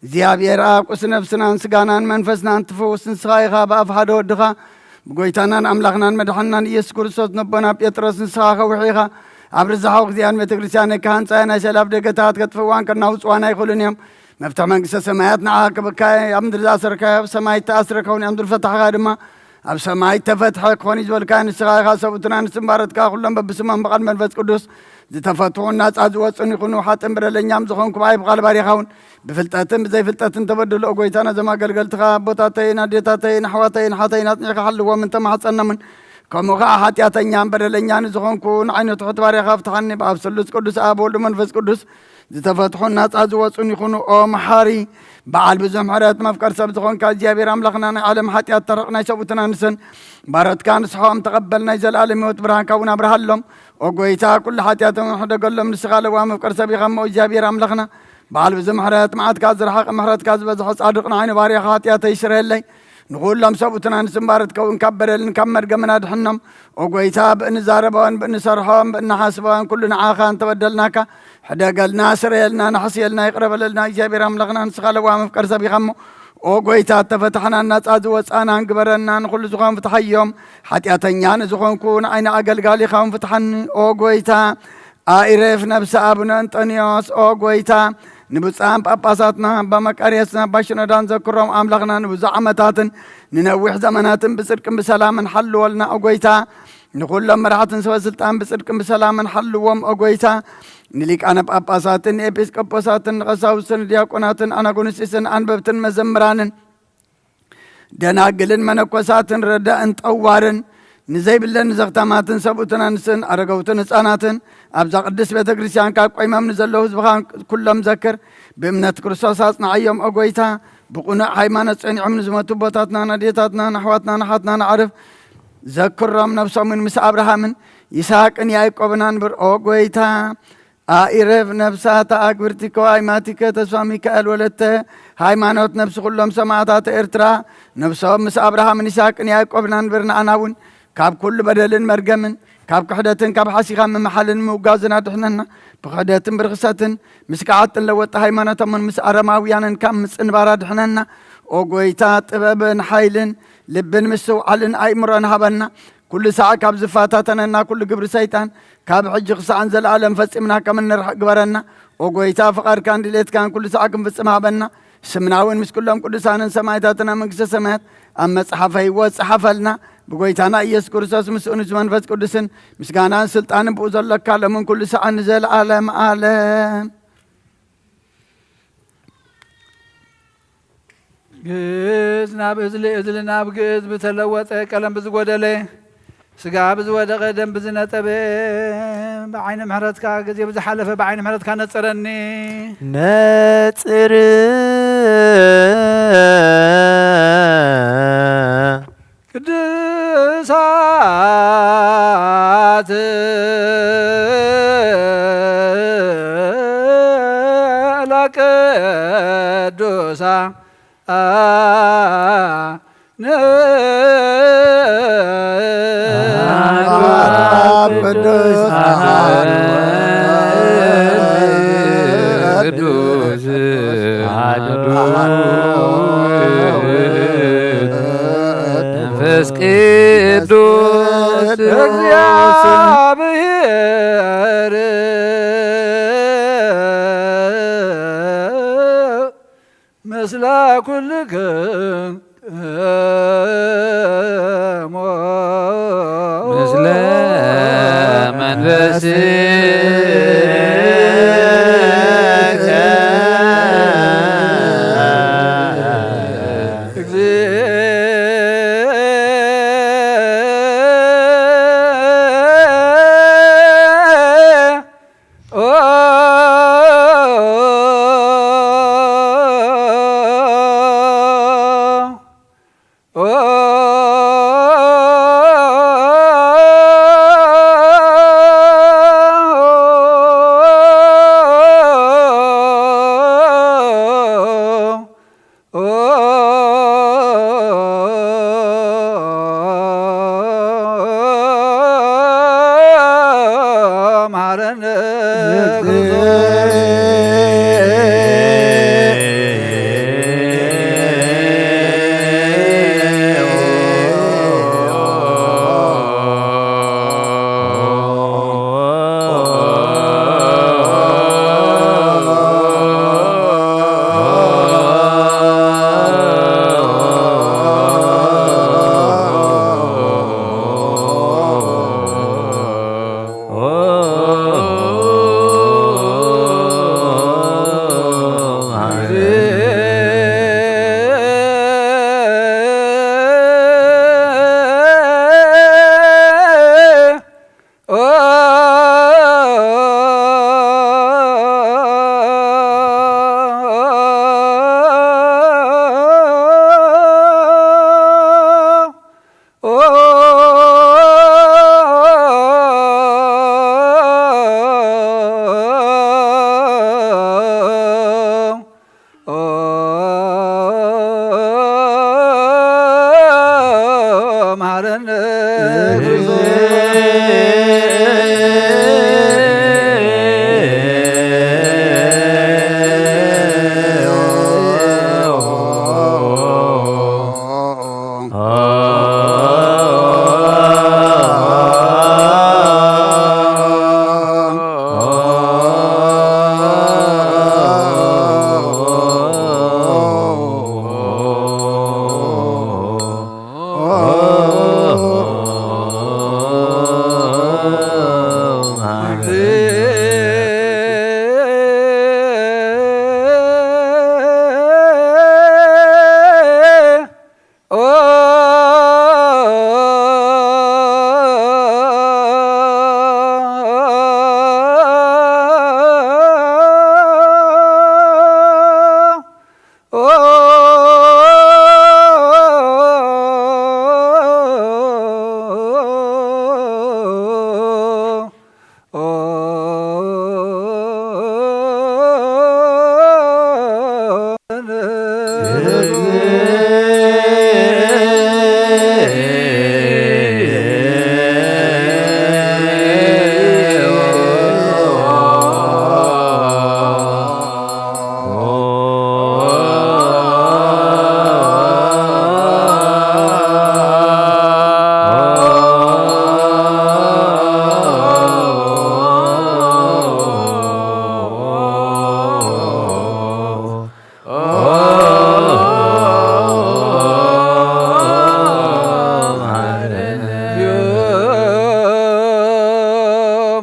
እግዚኣብሔር ኣብ፣ ቁስ ነፍስናን ስጋናን መንፈስናን ትፍውስ ንስኻ ኢኻ። ብኣፍ ሓደ ወድኻ ብጎይታናን ኣምላኽናን መድሓንናን ኢየሱስ ክርስቶስ ነቦና ጴጥሮስ ንስኻ ከውሒ ኢኻ። ኣብ ርዛሓዊ ግዜያን ቤተ ክርስቲያን ከሃንጻያ ናይ ሰላፍ ደገታት ከጥፍእዋን ከናውጽዋን ኣይኽእሉን እዮም። መፍትሒ መንግስተ ሰማያት ንዓኻ ክበካ እየ። ኣብ ምድሪ ዝኣሰርካዮ ኣብ ሰማይ ይተኣስረ ክኸውን እዩ፣ ኣብ ምድሪ ፈታሕካ ድማ ኣብ ሰማይ ተፈትሐ ክኾን እዩ ዝበልካዮ ንስኻ ኢኻ። ሰብኡትና ንስምባረትካ ኩሎም በብስሞም ብቓል መንፈስ ቅዱስ ዝተፈትሑን ናጻ ዝወጹን ይኹኑ። ሓጥን በደለኛም ዝኾንኩ ብኣይ ብቓል ባሪኻ እውን ብፍልጠትን ብዘይፍልጠትን ተበድሎ። ጎይታ ነዞም ኣገልገልትኻ ኣቦታተይን ኣዴታተይን ኣሕዋተይን ሓተይን ኣጽኒዕካ ሓልዎም እንተማሕጸኖምን ከምኡ ኸዓ ሓጢኣተኛን በደለኛን ዝኾንኩ ንዓይነቱ ሕት ባሪኻ ፍትሓኒ። ብኣብ ስሉስ ቅዱስ ኣብ ወልድ መንፈስ ቅዱስ ዝተፈትሑን ናጻ ዝወጹን ይኹኑ። ኦ መሓሪ በዓል ብዙሕ ምሕረት መፍቀር ሰብ ዝኾንካ እግዚኣብሔር ኣምላኽና ናይ ዓለም ሓጢኣት ተረቕ ናይ ሰብኡትና ንስን ባረትካ ንስሖም ተቐበል ናይ ዘለኣለም ህይወት ብርሃንካ እውን ኣብርሃሎም። ኦ ጎይታ ኩሉ ሓጢኣቶም ሕደገሎም ንስኻ ለዋ መፍቀር ሰብ ኢኻ እሞ እግዚኣብሔር ኣምላኽና በዓል ብዙሕ ምሕረት መዓትካ ዝረሓቐ ምሕረትካ ዝበዝሖ ጻድቕ ንዓይኑ ባርያኻ ሓጢኣተይ ይስረየለይ። ንኹሎም ሰብኡትና ንስምባር ትከውን ካብ በደልን ካብ መርገምን ኣድሕኖም። ኦ ጎይታ፣ ብእንዛረቦን ብእንሰርሖን ብእንሓስቦን ኩሉ ንዓኻ እንተበደልናካ፣ ሕደገልና፣ ስረየልና፣ ንሓስየልና፣ ይቕረ በለልና። እግዚኣብሔር ኣምላኽና፣ ንስኻ ለዋህ መፍቀር ሰብ ኢኻ እሞ፣ ኦ ጎይታ፣ እተፈታሕናን ናጻ ዝወጻእናን ግበረና። ንኹሉ ዝኾን ፍትሓዮም። ሓጢኣተኛ ንዝኾንኩ ንዓይ ንኣገልጋሊኻ እውን ፍትሓኒ። ኦ ጎይታ፣ ኣይረፍ ነብሲ ኣቡነ እንጠንዮስ። ኦ ጎይታ፣ ንብፁዓን ጳጳሳትና ኣባ መቃርዮስን ኣባ ሽኖዳን ዘክሮም ኣምላኽና ንብዙሕ ዓመታትን ንነዊሕ ዘመናትን ብጽድቅን ብሰላምን ሓልወልና። ኦ ጎይታ፣ ንኹሎም መራሕትን ሰበ ስልጣን ብጽድቅን ብሰላምን ሓልዎም። ኦ ጎይታ፣ ንሊቃነ ጳጳሳትን ንኤጲስቆጶሳትን ንቐሳውስትን ንዲያቆናትን ኣናጉንስጢስን ኣንበብትን መዘምራንን ደናግልን መነኮሳትን ረዳእን ጠዋርን ንዘይብለን ዘኽታማትን ሰብኡትን ኣንስትን ኣረገውትን ህፃናትን ኣብዛ ቅድስት ቤተ ክርስቲያን ካብ ቆይሞም ንዘለዉ ህዝብኻ ኩሎም ዘክር። ብእምነት ክርስቶስ ኣጽንዓዮም። ኦ ጎይታ፣ ብቕኑዕ ሃይማኖት ጸኒዖም ንዝሞቱ ኣቦታትና፣ ኣዴታትና፣ ኣሕዋትና፣ ኣሓትና ንዓርፍ ዘክሮም። ነብሶምን ምስ ኣብርሃምን ይስሐቅን ያዕቆብን ኣንብር። ኦ ጎይታ፣ ኣኢረፍ ነፍሳት ኣግብርቲከ ወኣይማቲከ ተስፋ ሚካኤል ወለተ ሃይማኖት፣ ነፍሲ ኩሎም ሰማዕታት ኤርትራ፣ ነፍሶም ምስ ኣብርሃምን ይስሐቅን ያዕቆብን ኣንብር። ንኣና እውን ካብ ኩሉ በደልን መርገምን ካብ ክሕደትን ካብ ሓሲኻ ምምሓልን ምውጋዝን ኣድሕነና። ብክሕደትን ብርኽሰትን ምስ ከሓድትን ለወጥቲ ሃይማኖቶምን ምስ ኣረማውያንን ካብ ምጽንባር ኣድሕነና። ኦ ጎይታ፣ ጥበብን ሓይልን ልብን ምስትውዓልን ኣእምሮን ሃበና። ኩሉ ሳዕ ካብ ዝፈታተነና ኩሉ ግብሪ ሰይጣን ካብ ሕጂ ክሳዕን ዘለኣለም ፈጺምና ከም እንርሕቕ ግበረና። ኦ ጎይታ፣ ፍቓድካን ድሌትካን ኩሉ ሳዕ ክንፍጽም ሃበና። ስምና እውን ምስ ኩሎም ቅዱሳንን ሰማዕታትን ኣብ መንግስተ ሰማያት ኣብ መጽሓፈ ህይወት ጸሓፈልና። ብጎይታና ኢየሱስ ክርስቶስ ምስኡ ንዝመንፈስ ቅዱስን ምስጋናን ስልጣንን ብኡ ዘለካ ለምን ኩሉ ሳዕ ንዘለኣለም ኣለም። ግእዝ ናብ እዝሊ፣ እዝሊ ናብ ግእዝ ብተለወጠ፣ ቀለም ብዝጎደለ፣ ስጋ ብዝወደቐ፣ ደም ብዝነጠበ፣ ብዓይኒ ምሕረትካ፣ ግዜ ብዝሓለፈ ብዓይኒ ምሕረትካ ነጽረኒ። ነጽር። ቅዱሳት አብ ቅዱስ አሐዱ ቅዱስ አሐዱ መንፈስ ቅዱስ እግዚአብሔር ምስለ ኩልክሙ ምስለ መንፈስከ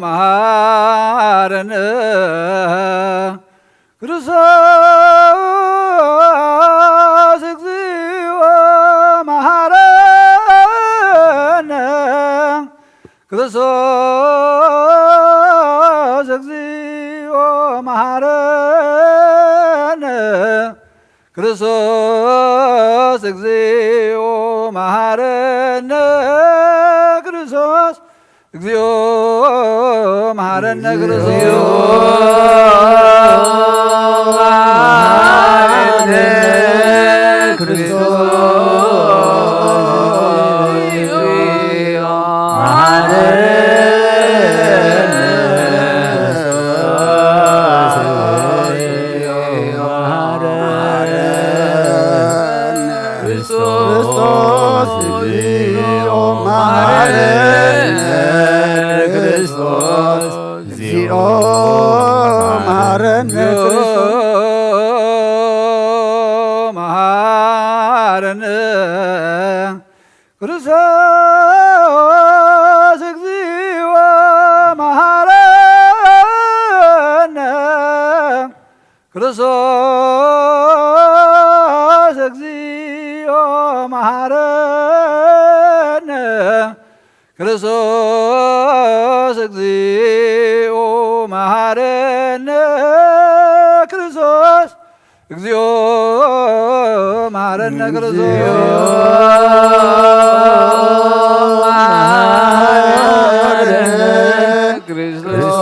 መሐረነ ክርስቶስ እግዚኦ መሐረነ። ክርስቶስ እግዚኦ መሐረነ። ክርስቶስ እግዚኦ መሐረነ። ክርስቶስ እግዚኦ መሐረነ። ክርስቶስ ክርስቶስ እግዚኦ መሐረነ። ክርስቶስ እግዚኦ መሐረነ። መሐረነ። ክርስቶስ እግዚኦ መሐረነ። ክርስቶስ እግዚኦ መሐረነ። ክርስቶስ እግዚኦ መሐረነ። ክርስቶስ እግዚኦ መሐረነ። ክርስቶስ መሐረነ። ክርስቶስ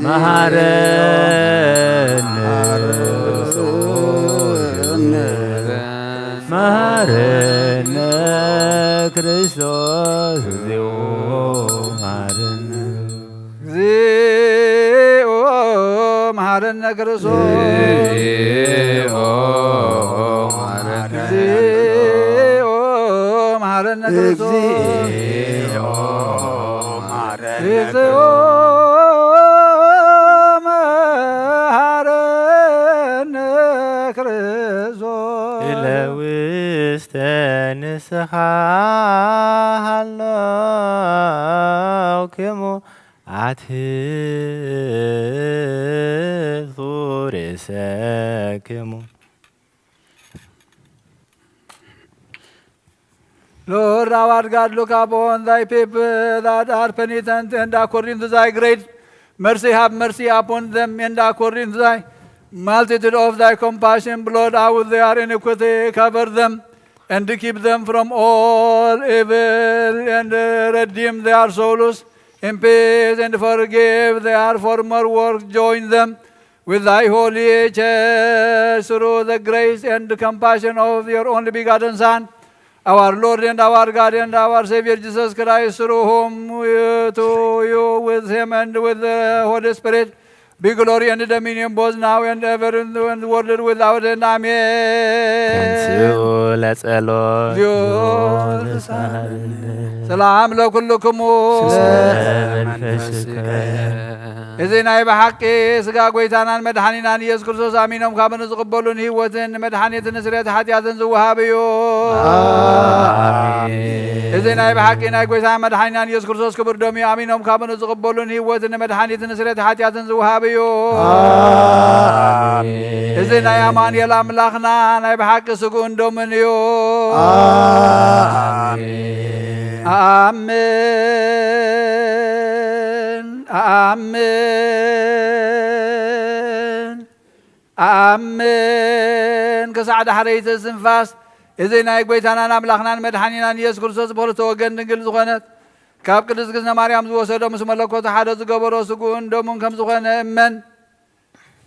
መሐረነ። መሐረነ። መሐረነ ክርስቶስ እግዚኦ መሐረነ። እግዚኦ መሐረነ ክርስቶስ። እግዚኦ መሐረነ። እግዚኦ መሐረነ ክርስቶስ። እግዚኦ መሐረነ። እግዚኦ መሐረነ ክርስቶስ። ኢለ ውስተ ንስኻ ሃለውክሙ ኣትሕቱ ርእሰክሙ። Lord, thou art God, look upon thy people that are penitent, and according to thy great mercy have mercy upon them, and according to thy multitude of thy compassion blot out their iniquity, cover them, and keep them from all evil, and redeem their souls in peace, and forgive their former works. Join them with thy holy church through the grace and compassion of your only begotten Son, our Lord and our God and our Savior Jesus Christ, through whom we, to you, with him and with the Holy Spirit, be glory and dominion both now and ever and world without end. አሜን። ተንሥኡ ለጸሎት። እግዚኦ ተሳሃለነ። ሰላም ለኩልክሙ። ስለ መንፈስከ። እዚ ናይ ብሓቂ ስጋ ጎይታናን መድሓኒናን ኢየሱስ ክርስቶስ ኣሚኖም ካብ ንዝቕበሉን ህይወትን ንመድሓኒትን ስርየት ሓጢኣትን ዝወሃብ እዩ። ኣሜን። እዚ ናይ ብሓቂ ናይ ጎይታ መድሓኒናን ኢየሱስ ክርስቶስ ክቡር ደም እዩ። ኣሚኖም ካብ ንዝቕበሉን ህይወትን ንመድሓኒትን ስርየት ሓጢኣትን ዝወሃብ እዩ። ኣሜን። እዚ ናይ ኣማኑኤል ኣምላኽና ናይ ብሓቂ ስግኡን ደሙን እዩ። ኣሜን። ኣሜን። ኣሜን። ኣሜን። ክሳዕ ዳሕረይቲ እስትንፋስ እዚ ናይ ጐይታናን ኣምላኽናን መድሓኒናን ኢየሱስ ክርስቶስ ብኽልተ ወገን ድንግል ዝኾነት፣ ካብ ቅድስት ግዝነ ማርያም ዝወሰዶ፣ ምስ መለኮቱ ሓደ ዝገበሮ ስግኡን ደሙን ከም ዝኾነ እመን።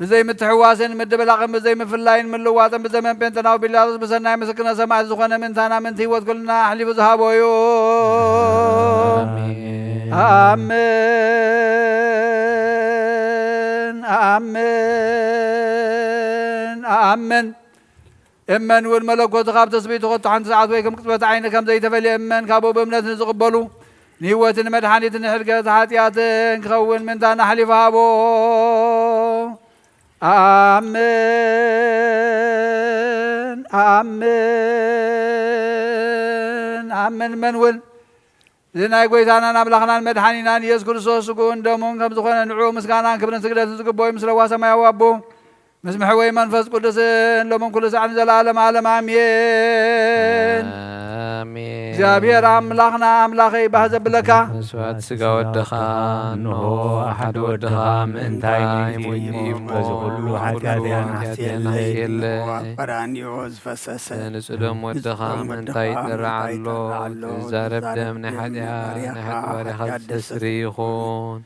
ብዘይ ምትሕዋስን ምድብላቕን፣ ብዘይ ምፍላይን ምልዋጥን፣ ብዘመን ጴንጠናዊ ጲላጦስ ብሰናይ ምስክርነት ሰማዕቲ ዝኾነ ምእንታና ምእንቲ ህይወት ኩልና ኣሕሊፉ ዝሃቦ እዩ። ኣሜን። ኣሜን። ኣሜን። ኣሜን። እመን እውን መለኮቱ ካብ ትስብእቱ ከቶ ሓንቲ ሰዓት ወይ ከም ቅጽበት ዓይኒ ከም ዘይተፈልየ እመን። ካብኡ ብእምነት ንዝቕበሉ ንህይወትን መድሓኒትን ንሕድገት ሓጢኣትን ክኸውን ምእንታና ኣሕሊፉ ሃቦ። ኣሜን። ኣሜን። ኣሜን። እመን እውን እዚ ናይ ጐይታናን ኣምላኽናን መድሓኒናን ኢየሱስ ክርስቶስ ስግኡን ደሙን ከም ዝኾነ፣ ንዕኡ ምስጋናን ክብርን ስግደትን ዝግብኦ እዩ፣ ምስ ለዋ ሰማያዊ ኣቦ፣ ምስ መሕወይ መንፈስ ቅዱስን ሎምን ኩሉ ሳዕ ንዘለዓለም ዓለም ኣሜን። ኣሜን። እግዚኣብሔር ኣምላኽና ኣምላኸይ ባህ ዘብለካ መስዋዕት ስጋ ወድኻ፣ እንሆ ሓደ ወድኻ ምእንታይ ሞይቱ እዩ፣ በዚ ኩሉ ሓጢኣተይ ኣናሕስየለይ። ቀራንዮ ዝፈሰሰ ንጹህ ደም ወድኻ ምእንታይ ይጠርዕ ኣሎ። ዝዛረብ ደም ናይ ሓጢኣ ናይ ሓጢ ባርያኻ ዘስተስሪ ይኹን።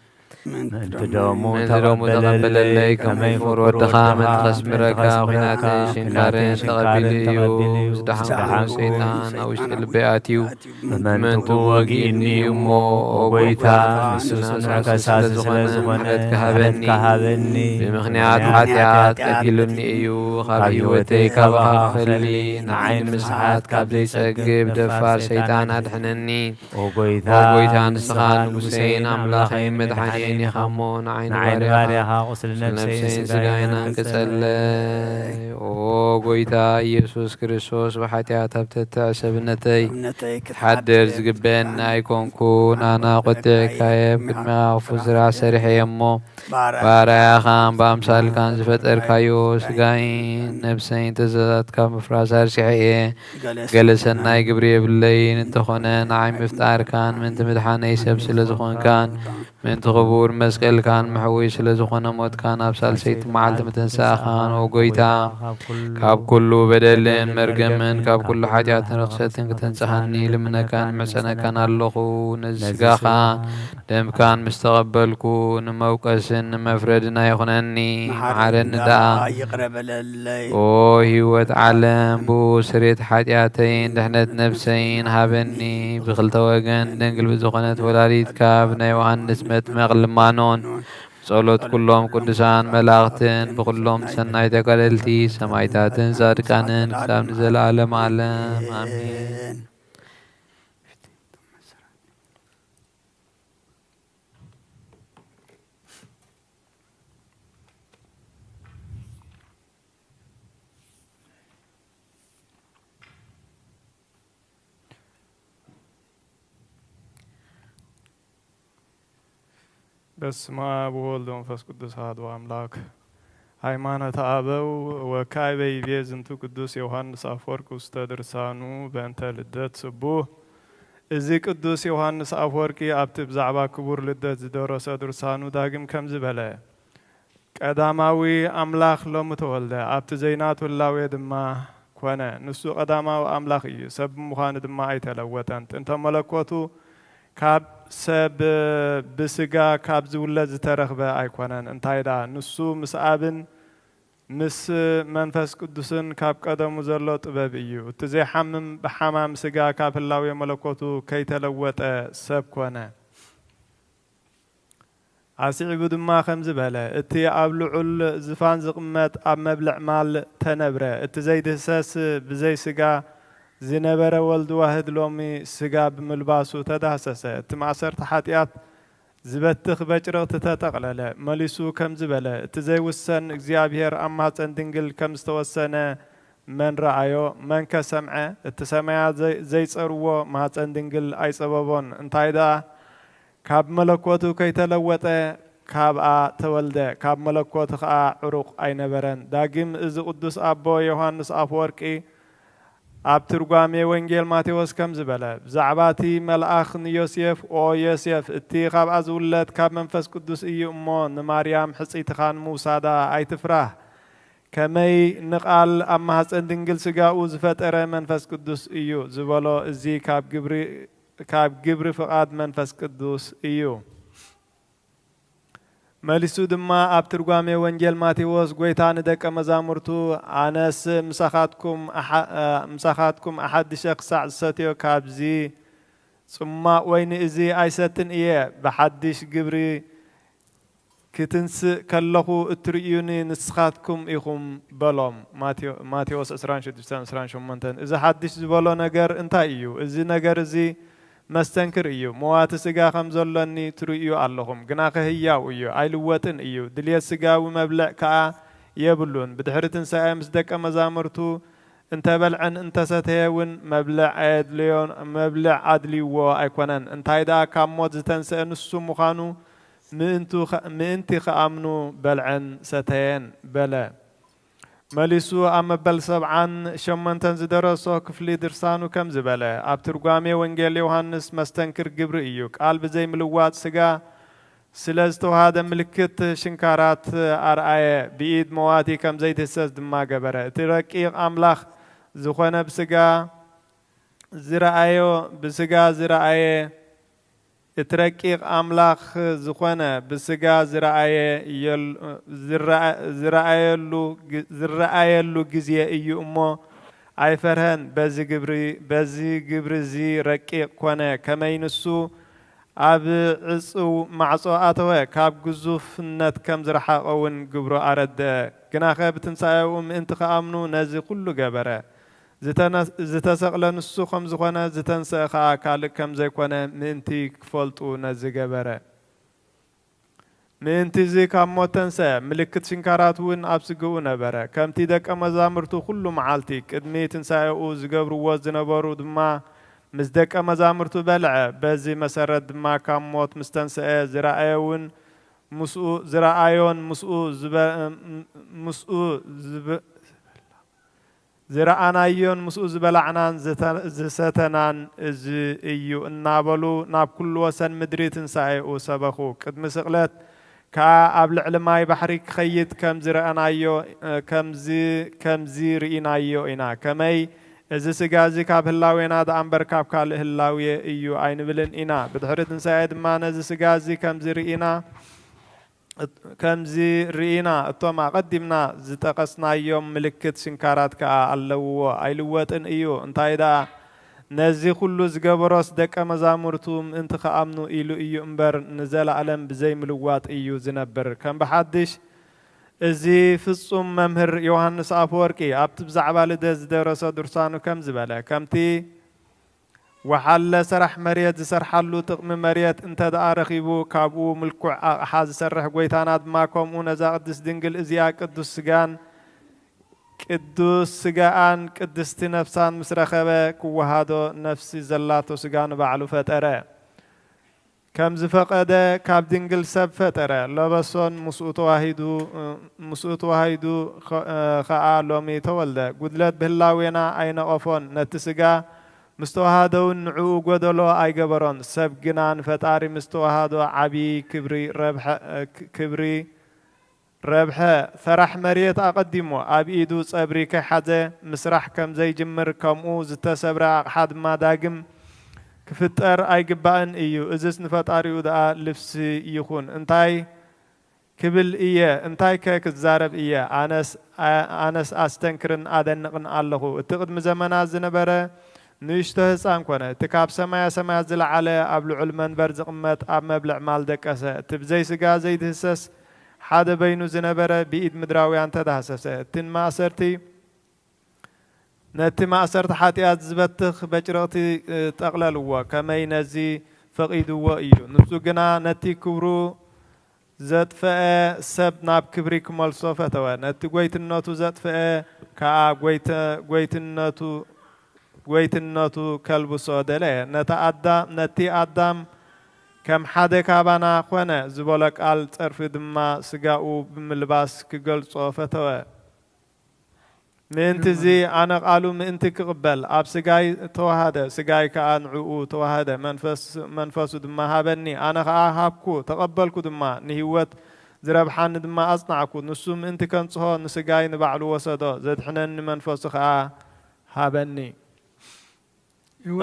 ምእንቲ ደሙ ምእንቲ ደሙ ተቐበለለይ፣ ተቐበለለይ፣ ከመይ ከመይ ፍቑር ፍቑር ወድኻ ወድኻ ምእንቲ ከስምረካ፣ ምእንቲ ኲናትን ከስምረካ፣ ሽንካርን ኲናትን ሽንካርን ተቐቢሉ እዩ። ተቐቢሉ እዩ። ዝደሓንኩ ዝደሓንኩ ሰይጣን ኣብ ውሽጢ ሰይጣን ልበይ ኣትዩ። ኣትዩ። እመንትኹ ወጊእኒ እዩ እሞ፣ ኦ ጐይታ፣ ንሱ ጽኑዕ ከሳሲ ስለ ዝኾነ፣ ምሕረትካ ሃበኒ። ብምኽንያት ሓጢኣት ቀቲሉኒ እዩ። ካብ ህይወተይ ካባኻ ክፈሊ፣ ንዓይ ንምስሓት ካብ ዘይጸግብ ደፋር ሰይጣን ኣድሕነኒ። ኦ ጐይታ፣ ኦ ጐይታ፣ ንስኻ ንጉሰይን ኣምላኸይን መድሓኒየይን ኢኻ እሞ፣ ንዓይ ንባርያኻ ቁስሊ ነፍሰይን ስጋይን ኣንቅጸለይ። ኦ ጐይታ ኢየሱስ ክርስቶስ፣ ብሓጢኣት ኣብ ትሕቲ ሰብነተይ እምነተይ ክትሓድር ክትሓድር ዝግበአኒ ኣይኮንኩን። ኣነ ኣቖጢዕካየ፣ ኣብ ቅድሚኻ ክፉእ ስራሕ ሰሪሐ እየ እሞ፣ ባርያኻን ብኣምሳልካን ዝፈጠርካዮ ስጋይን ነፍሰይን ትእዛዛትካ ምፍራስ ኣርሲሐ እየ። ገለ ሰናይ ግብሪ የብለይን፣ እንተኾነ ንዓይ ምፍጣርካን ምእንቲ ምድሓነይ ሰብ ስለ ዝኾንካን ምእንቲ ክቡር መስቀልካን መሕወይ ስለ ዝኾነ ሞትካን ኣብ ሳልሰይቲ መዓልቲ ምትንሳእኻን፣ ኦ ጐይታ፣ ካብ ኩሉ በደልን መርገምን ካብ ኩሉ ሓጢኣትን ርኽሰትን ክተንጽሃኒ ልምነካን ምሕጸነካን ኣለኹ። ነዚ ስጋኻን ደምካን ምስ ተቐበልኩ፣ ንመውቀስን ንመፍረድን ኣይኹነኒ። መሓረኒ መሓረኒ ደኣ። ደኣ፣ ይቕረ በለለይ። ኦ ህይወት ዓለም፣ ብኡ ስሬት ሓጢኣተይን ድሕነት ነፍሰይን ሃበኒ። ብኽልተ ወገን ድንግል ብዝኾነት ወላዲትካ፣ ብናይ ዮሃንስ መጥመቕ ልማኖን፣ ብጸሎት ኩሎም ቅዱሳን መላእኽትን፣ ብኹሎም ሰናይ ተጋደልቲ፣ ሰማዕታትን ጻድቃንን፣ ክሳብ ንዘለዓለም ዓለም። ኣሜን። በስመ አብ ወወልድ ወመንፈስ ቅዱስ አሐዱ አምላክ። ሃይማኖተ አበው ወካዕበ ይቤ ዝንቱ ቅዱስ ዮሐንስ አፈወርቅ ውስተ ድርሳኑ በእንተ ልደት ስቡሕ። እዚ ቅዱስ ዮሐንስ አፈወርቂ ኣብቲ ብዛዕባ ክቡር ልደት ዝደረሶ ድርሳኑ ዳግም ከምዚ በለ። ቀዳማዊ ኣምላኽ ሎሚ ተወልደ፣ ኣብቲ ዘይናቱ ህላዌ ድማ ኮነ። ንሱ ቀዳማዊ ኣምላኽ እዩ፣ ሰብ ብምዃኑ ድማ ኣይተለወጠን። ጥንተ መለኮቱ ካብ ሰብ ብስጋ ካብ ዝውለድ ዝተረኽበ ኣይኮነን። እንታይ ደኣ፣ ንሱ ምስ ኣብን ምስ መንፈስ ቅዱስን ካብ ቀደሙ ዘሎ ጥበብ እዩ። እቲ ዘይሓምም ብሓማም ስጋ ካብ ህላዌ መለኮቱ ከይተለወጠ ሰብ ኮነ። ኣስዒቡ ድማ ከምዚ በለ፣ እቲ ኣብ ልዑል ዝፋን ዝቕመጥ ኣብ መብልዕ ማል ተነብረ። እቲ ዘይድህሰስ ብዘይ ስጋ ዝነበረ ወልድ ዋህድ ሎሚ ስጋ ብምልባሱ ተዳህሰሰ። እቲ ማእሰርቲ ሓጢኣት ዝበትኽ በጭርቕቲ ተጠቕለለ። መሊሱ ከምዚ በለ፣ እቲ ዘይውሰን እግዚኣብሔር ኣብ ማህፀን ድንግል ከም ዝተወሰነ መን ረኣዮ? መንከ ሰምዐ? እቲ ሰማያት ዘይ-፣ ዘይጸርዎ ማህፀን ድንግል ኣይጸበቦን። እንታይ ደኣ? ካብ መለኮቱ ከይተለወጠ ካብኣ ተወልደ፣ ካብ መለኮቱ ኸኣ ዕሩቕ ኣይነበረን። ዳግም እዚ ቅዱስ ኣቦ ዮሃንስ ኣፈወርቂ ኣብ ትርጓሜ ወንጌል ማቴዎስ ከምዚ በለ፣ ብዛዕባ እቲ መልኣኽ ንዮሴፍ፣ ኦ ዮሴፍ፣ እቲ ካብኣ ዝውለድ ካብ መንፈስ ቅዱስ እዩ እሞ፣ ንማርያም ሕጽይትኻ ንምውሳዳ ኣይትፍራህ። ከመይ ንቓል ኣብ ማህፀን ድንግል ስጋኡ ዝፈጠረ መንፈስ ቅዱስ እዩ ዝበሎ፣ እዚ ካብ ግብሪ፣ ካብ ግብሪ ፍቓድ መንፈስ ቅዱስ እዩ። መሊሱ ድማ ኣብ ትርጓሜ ወንጌል ማቴዎስ፣ ጐይታ ንደቀ መዛሙርቱ፣ ኣነስ ምሳኻትኩም ኣሓ-፣ እ፣ ምሳኻትኩም ኣሓድሸ ክሳዕ ዝሰትዮ ካብዚ ጽማቕ ወይኒ እዚ ኣይሰትን እየ፣ ብሓድሽ ግብሪ ክትንስእ ከለኹ እትርእዩኒ ንስኻትኩም ኢኹም በሎም። ማቴዎ-፣ ማቴዎስ ዕስራን ሽዱሽተን ዕስራን ሸሞንተን። እዚ ሓድሽ ዝበሎ ነገር እንታይ እዩ? እዚ ነገር እዚ መስተንክር እዩ። መዋቲ ስጋ ከም ዘሎኒ ትርእዩ ኣለኹም፣ ግናኸ ህያው እዩ፣ ኣይልወጥን እዩ። ድልየት ስጋዊ መብልዕ ከኣ የብሉን። ብድሕሪ ትንሳኤ ምስ ደቀ መዛሙርቱ እንተ በልዐን እንተ ሰተየ እውን መብልዕ ኣየድልዮን፣ መብልዕ ኣድልይዎ ኣይኮነን። እንታይ ደኣ ካብ ሞት ዝተንስአ ንሱ ምዃኑ ምእንቱ ኸ-፣ ምእንቲ ኸኣምኑ በልዐን ሰተየን በለ። መሊሱ ኣብ መበል ሰብዓን ሸሞንተን ዝደረሶ ክፍሊ ድርሳኑ ከምዚ በለ። ኣብ ትርጓሜ ወንጌል ዮሃንስ መስተንክር ግብሪ እዩ። ቃል ብዘይ ምልዋጥ ስጋ ስለ ዝተዋሃደ ምልክት ሽንካራት ኣርኣየ። ብኢድ መዋቲ ከም ዘይድህሰስ ድማ ገበረ። እቲ ረቂቕ ኣምላኽ ዝኾነ ብስጋ ዝረኣዮ፣ ብስጋ ዝረኣየ፣ እቲ ረቂቕ ኣምላኽ ዝኾነ ብስጋ ዝረኣየ የል-፣ ዝረኣ-፣ ዝረኣየሉ ግ-፣ ዝረኣየሉ ግዜ እዩ እሞ ኣይፈርሀን። በዚ ግብሪ፣ በዚ ግብሪ እዚ ረቂቕ ኮነ። ከመይ ንሱ ኣብ ዕጽው ማዕጾ ኣተወ፣ ካብ ግዙፍነት ከም ዝረሓቐ እውን ግብሩ ኣረድአ። ግናኸ ብትንሳኤኡ ምእንቲ ኸኣምኑ ነዚ ኹሉ ገበረ። ዝተነ-፣ ዝተሰቕለ ንሱ ከም ዝኾነ፣ ዝተንስአ ኸኣ ካልእ ከም ዘይኮነ ምእንቲ ክፈልጡ ነዚ ገበረ። ምእንቲ እዚ ካብ ሞት ተንስአ፣ ምልክት ሽንካራት እውን ኣብ ስግኡ ነበረ። ከምቲ ደቀ መዛሙርቱ ኩሉ መዓልቲ ቅድሚ ትንሳኤኡ ዝገብርዎ ዝነበሩ ድማ ምስ ደቀ መዛሙርቱ በልዐ። በዚ መሰረት ድማ ካብ ሞት ምስ ተንስአ ዝረኣየውን ምስኡ፣ ዝረኣዮን ምስኡ ዝበ-፣ ምስኡ ዝብ-፣ ዝረኣናዮን ምስኡ ዝበላዕናን ዝተ-፣ ዝሰተናን እዚ እዩ እናበሉ ናብ ኩሉ ወሰን ምድሪ ትንሳኤኡ ሰበኹ። ቅድሚ ስቕለት ከኣ ኣብ ልዕሊ ማይ ባሕሪ ክኸይድ ከም ዝረኣናዮ፣ ከምዚ፣ ከምዚ ርኢናዮ ኢና። ከመይ እዚ ስጋ እዚ ካብ ህላዌና ደኣ እምበር ካብ ካልእ ህላዌ እዩ ኣይንብልን ኢና። ብድሕሪ ትንሳኤ ድማ ነዚ ስጋ እዚ ከምዚ ርኢና፣ ከምዚ ርኢና፣ እቶም ኣቐዲምና ዝጠቐስናዮም ምልክት ሽንካራት ከኣ ኣለውዎ፣ ኣይልወጥን እዩ። እንታይ ደኣ፣ ነዚ ኹሉ ዝገበሮስ ደቀ መዛሙርቱ ምእንቲ ኸኣምኑ ኢሉ እዩ እምበር፣ ንዘለኣለም ብዘይ ምልዋጥ እዩ ዝነብር። ከም ብሓድሽ፣ እዚ ፍጹም መምህር ዮሃንስ ኣፈወርቂ ኣብቲ ብዛዕባ ልደት ዝደረሶ ድርሳኑ ከምዚ በለ፣ ከምቲ ወሓለ ሰራሕ መሬት ዝሰርሓሉ ጥቕሚ መሬት እንተ ደኣ ረኺቡ፣ ካብኡ ምልኩዕ ኣቕሓ ዝሰርሕ ጐይታና ድማ ከምኡ ነዛ ቅድስት ድንግል እዚኣ ቅዱስ ስጋን ቅዱስ ስጋኣን ቅድስቲ ነፍሳን ምስ ረኸበ፣ ክወሃዶ ነፍሲ ዘላቶ ስጋ ንባዕሉ ፈጠረ። ከም ዝፈቐደ ካብ ድንግል ሰብ ፈጠረ፣ ለበሶን ምስኡ ተዋሂዱ፣ ምስኡ ተዋሂዱ ኸ-፣ ኸኣ ሎሚ ተወልደ። ጉድለት ብህላዌና ኣይነቐፎን፣ ነቲ ስጋ ምስ ተዋሃደ እውን ንዕኡ ጐደሎ ኣይገበሮን። ሰብ ግና ንፈጣሪ ምስ ተዋሃዶ ዓቢ ክብሪ ረብሐ፣ ክብሪ ረብሐ። ሰራሕ መሬት ኣቐዲሙ ኣብ ኢዱ ጸብሪ ከይሓዘ ምስራሕ ከም ዘይጅምር፣ ከምኡ ዝተሰብረ ኣቕሓ ድማ ዳግም ክፍጠር ኣይግባእን እዩ። እዝስ ንፈጣሪኡ ደኣ ልብሲ ይኹን። እንታይ ክብል እየ? እንታይከ ክዛረብ እየ? ኣነስ፣ ኣነስ ኣስተንክርን ኣደንቕን ኣለኹ። እቲ ቅድሚ ዘመናት ዝነበረ ንእሽቶ ህጻን ኮነ። እቲ ካብ ሰማያ ሰማያት ዝለዓለ ኣብ ልዑል መንበር ዝቕመጥ ኣብ መብልዕ ማል ደቀሰ። እቲ ብዘይ ስጋ ዘይድህሰስ ሓደ በይኑ ዝነበረ ብኢድ ምድራውያን ተዳህሰሰ። እቲ ንማእሰርቲ፣ ነቲ ማእሰርቲ ሓጢኣት ዝበትኽ በጭረቕቲ፣ እ፣ ጠቕለልዎ። ከመይ ነዚ ፈቒድዎ እዩ። ንሱ ግና ነቲ ክብሩ ዘጥፈአ ሰብ ናብ ክብሪ ክመልሶ ፈተወ። ነቲ ጐይትነቱ ዘጥፈአ ከኣ ጐይተ-፣ ጐይትነቱ፣ ጐይትነቱ ከልብሶ ደለየ። ነታ ኣዳ-፣ ነቲ ኣዳም ከም ሓደ ካባና ኾነ ዝበሎ ቃል ጸርፊ ድማ ስጋኡ ብምልባስ ክገልጾ ፈተወ። ምእንቲ እዚ ኣነ ቃሉ ምእንቲ ክቕበል ኣብ ስጋይ ተዋሃደ፣ ስጋይ ከኣ ንዕኡ ተዋሃደ፣ መንፈስ-፣ መንፈሱ ድማ ሃበኒ። ኣነ ኸኣ ሃብኩ፣ ተቐበልኩ ድማ፣ ንህይወት ዝረብሓኒ ድማ ኣጽናዕኩ። ንሱ ምእንቲ ከንጽሆ ንስጋይ ንባዕሉ ወሰዶ፣ ዘድሕነኒ መንፈሱ ኸኣ ሃበኒ።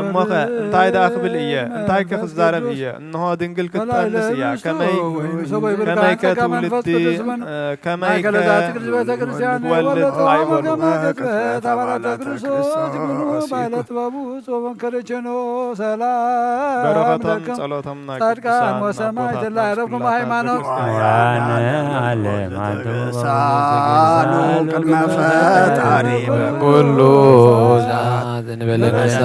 እሞኸ እንታይ ደኣ ክብል እየ? እንታይከ ክዛረብ እየ? እንሆ ድንግል ክትጠንስ እያ። ከመይ ከመይከ ትውልዲ፣ እ፣ ከመይከ ትወልድ ኣይበሉ። በረኸቶም ጸሎቶም ናይ ጻድቃን ቅዱሳን ወሰማዕት ኣቦታትና ላዕለኩም ሃይማኖት። ወነ ዓለም ኣንተ ሳሉ ቅድመ ፈጣሪ በኩሉ ንበለ ንሳ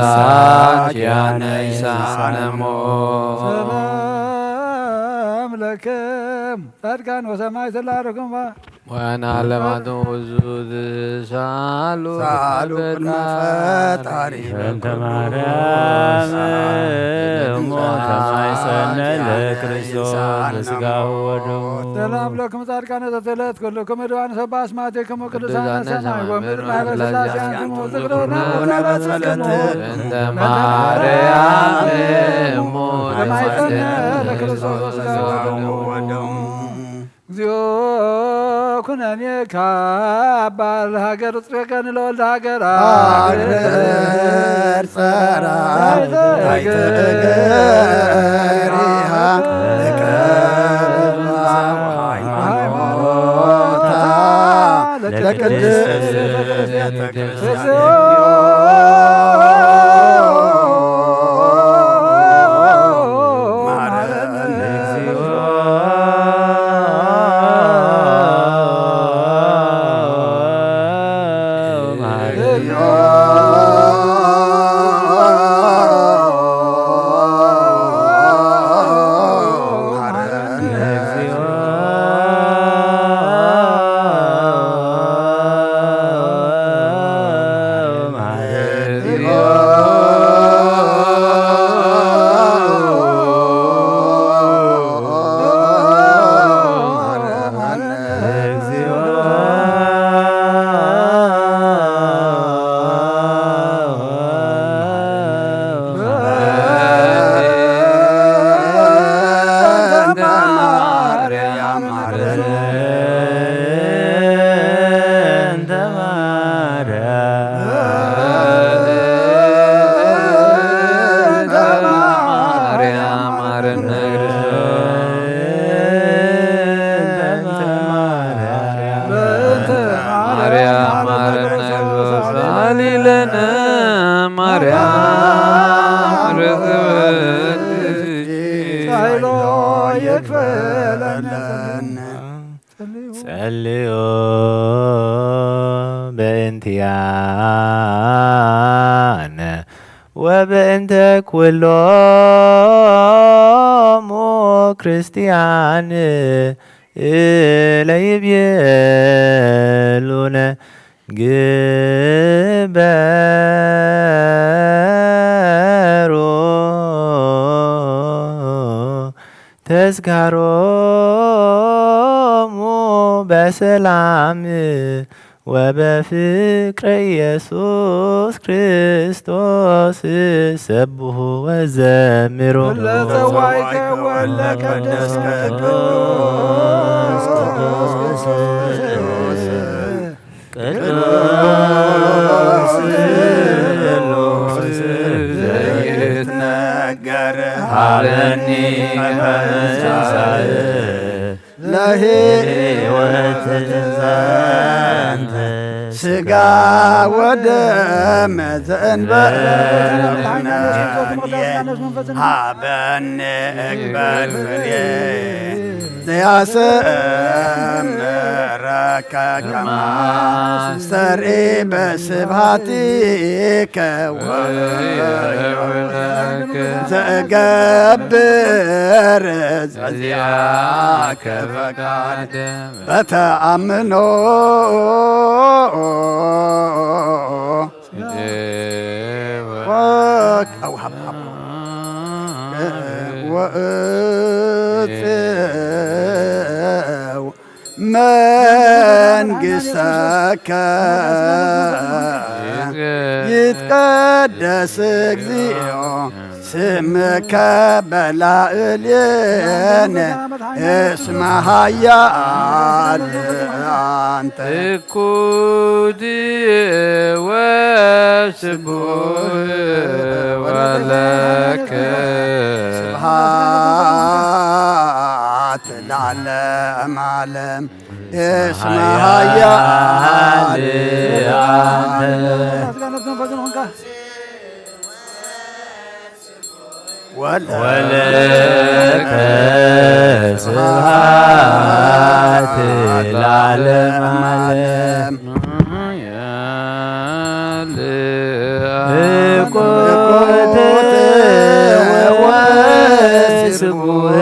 ኪያነ ይሳነሞ። ሰላም ለክም ጻድቃን ወሰማዕት ላዕለኩም ወነ ዓለም ኣንተ ውዙ ዝሳሉ ሳሉ ቅድመ ፈጣሪ በእንተ ማርያም እሞ ተማይጸነ ለክርስቶስ ለስጋሁ ወደሙ። ሰላም ለክም ጻድቃነ ዘተለት ኩልኩም እድዋን ሰባ አስማቴክሙ ቅዱሳነ ሰማይ ወምድር ማህበረ ስላሴ አንትሙ ዝክሮና ወነበጸለት በእንተ ማርያም እሞ ተማይጸነ ለክርስቶስ ለስጋሁ ወደሙ። እግዚኦ ኩነኔ ካባ ለሃገር ጽድቀከ ንለወልደ ሃገር ሃገር ጸራ ታይተ እገሪሃ ለቀብባ ሃይማኖታ ለቅድስት ቤተ ክርስቲያን። ጸልዩ በእንቲኣነ ወበእንተ ኩሎሙ ክርስቲያን ለይቤሉነ ግበሩ ተስካሮሙ በሰላም ወበፍቅረ ኢየሱስ ክርስቶስ ሰብሑ ወዘምሩ። ለጸዋዕከ ወለቀደስከ ቅዱስ ቅዱስ ቅዱስ ዘይትነገር ሀበኒ ከመ ትንሣኤ ለሕይወት ዘንተ ሥጋ ወደም ዘእንበለ ሀበኒ እግበር ፍሬ ዘያሰምረከ ከመ አስተርኢ በስብሐቲከ ወበሕይወትከ ዘእገብር ዘዚአከ ፈቃድ በተአምኖ ወክ-፣ አው ሀብ-፣ ሀብ-፣ ወእጽው መንግሥተከ ይትቀደስ እግዚኦ ስምከ በላዕሌነ እስመ ኃያል አንተ። እኩይ ወስቡሕ ወለከ ስብሐት ለዓለመ ዓለም። እስመ ኃያል አንተ። ወለከ ስብሐት ለዓለመ ዓለም። እኩይ ወስቡሕ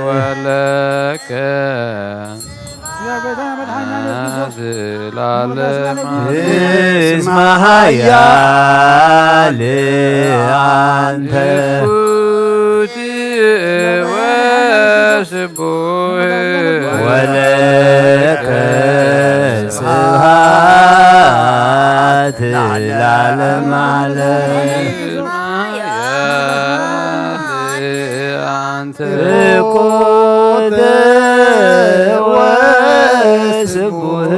ወለከ ለዓለመ ዓለም። እስመ ኃያል አንተ። እኩይ ወስቡሕ ወለከ ስብሐት ለዓለመ ዓለም። እስመ ኃያል አንተ። እኩይ ወስቡሕ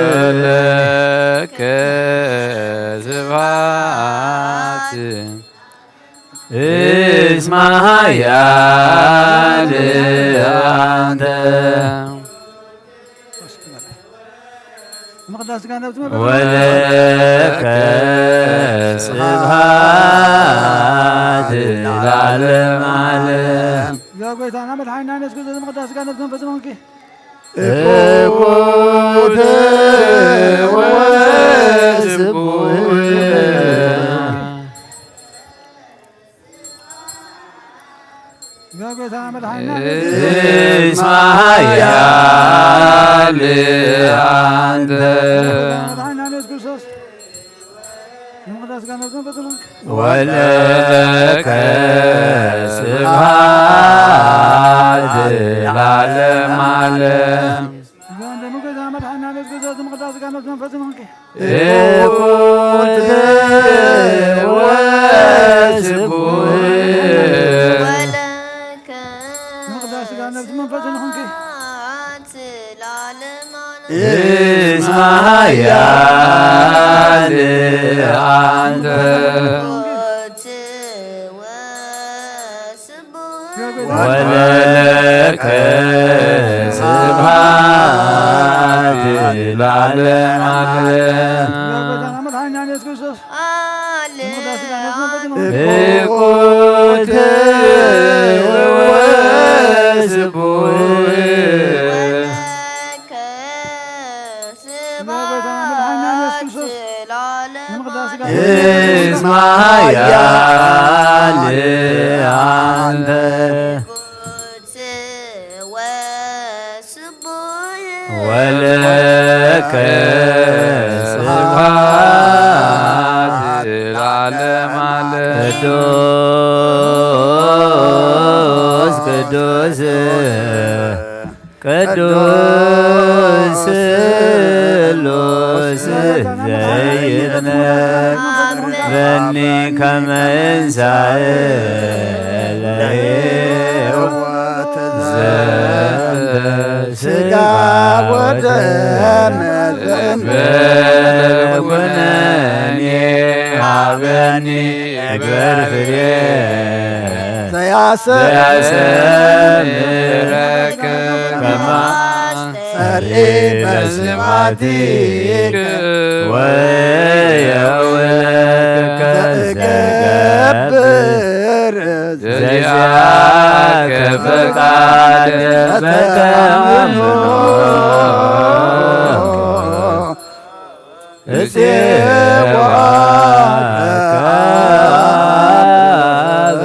ወለከ ስብሐት እስመ ኃያል አንተ። ምቕዳስ ጋነብቲ መበል ወለከ ስብሐት ለዓለመ ዓለም። ያ ጎይታና መድሓኒና ኢየሱስ ክርስቶስ ምቕዳስ ጋነብቲ መንፈስ መንኪ እኩይ ወስቡሕ ያ ጎይታና መድሓኒና እስመ ኃያል አንተ። መድሓኒና ኢየሱስ ክርስቶስ ንምቕዳስ ጋነብቲ መንፈስ መንኪ ወለከ ስብሐት ለዓለመ ዓለም። እዛ እንደ ምገዛ መድሓና ቤት ገዛ ዝምቕዳስ ጋኖት መንፈስ መንኪ እኩይ ወስቡሕ ወለከ ምቕዳስ ጋኖት መንፈስ መንኪ ስብሐት ለዓለመ ዓለም። እስመ ኃያል አንተ። እኩይ ወስቡሕ ወለከ ስብሐት ለዓለመ ዓለም። እኩይ ወስቡሕ ስብሐት ለዓለመ እስመ ኃያል አንተ። ወለከ ስብሐት ለዓለመ ዓለም። ቅዱስ ቅዱስ ቅዱስ ስሉስ ዘይትነግረኒ ከመ እንሳእ ለሕይወት ዘንተ ስጋ ወደም ዘእንበለ ኩነኔ ሃበኒ እግበር ፍሬ ዘያሰምረከ በማስተርኢ በስብሐቲከ ወየውለከ ዘገብር ዘዚአከ ፈቃደ በከመ እጽዋከ አበ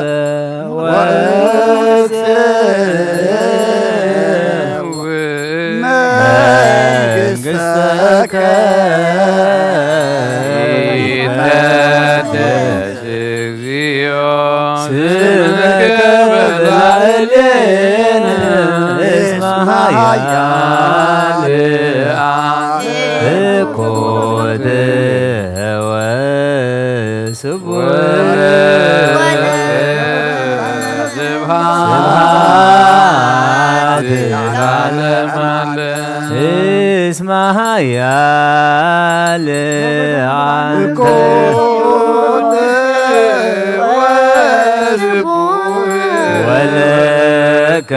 ወእጽው መንግሥተከ ይትቀደስ እግዚኦ ስምከ በላዕሌነ እስመ ኃያል አንተ። እኩይ ወስቡሕ ኃያል አንተ ኮት ወስቡሕ ወለከ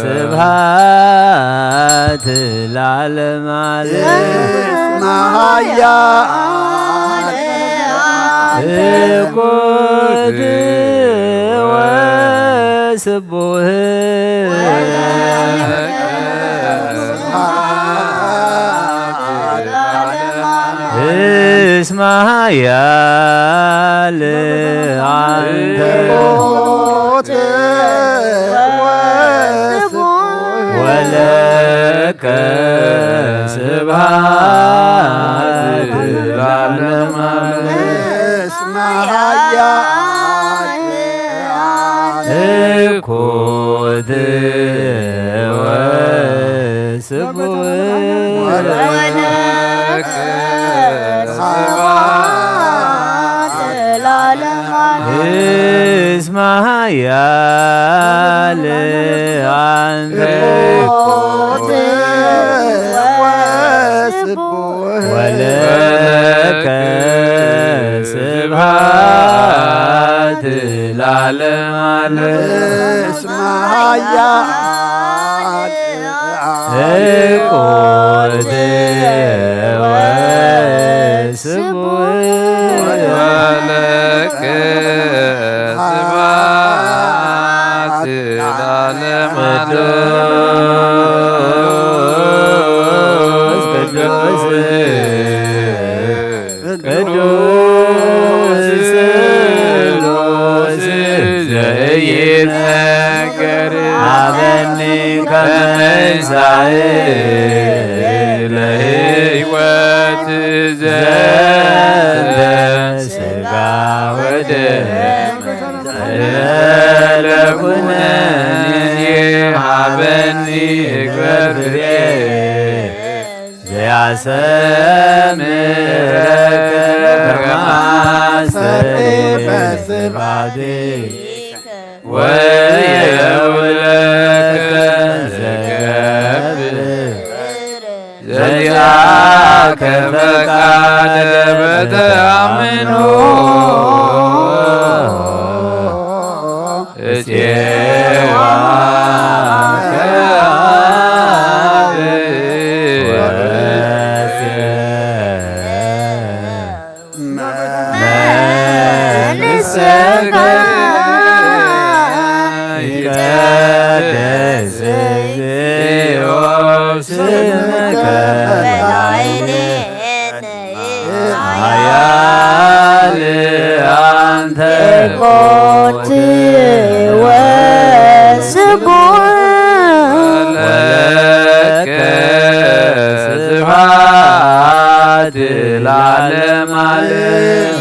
ስብሐት ለዓለመ ዓለም። እስመ ኃያል ኮት ወስቡሕ እስመ ኃያል አንተ ወለከ ስብሐት ለዓለመ ዓለም። እስመ ኃያል ኮት ወስቡሕ ወለከ ስብሐት ለዓለመ ዓለም። እስመ ኃያል አንተ ኮት ወስቡሕ ወለከ ስብሐት ለዓለመ ዓለም። እስመ ኃያል ኮት ወስቡሕ ወለከ ስብሐት ለዓለመ ዓለም። ቅዱስ ቅዱስ ቅዱስ ስሉስ ዘይነገር ሀበኒ ከመ ይሳኤ ለሕይወት ዘንተ ሥጋ ወደም ለኩነኔ ሀበኒ እግበ ፍሬ ዘያሰምረከ በማስተሪ በስብሐቲ ወየውለከ ዘገብር ዘዚአከ ፈቃደ በተአምኖ እስቴዋ ከአብ ወእስቴ መንሰከ ይትቀደስ እግዚኦ ስምከ በላዕሌነ ኃያል አንተ ኮት ወስቡሕ ወለከ ስብሐት ለዓለመ ዓለም።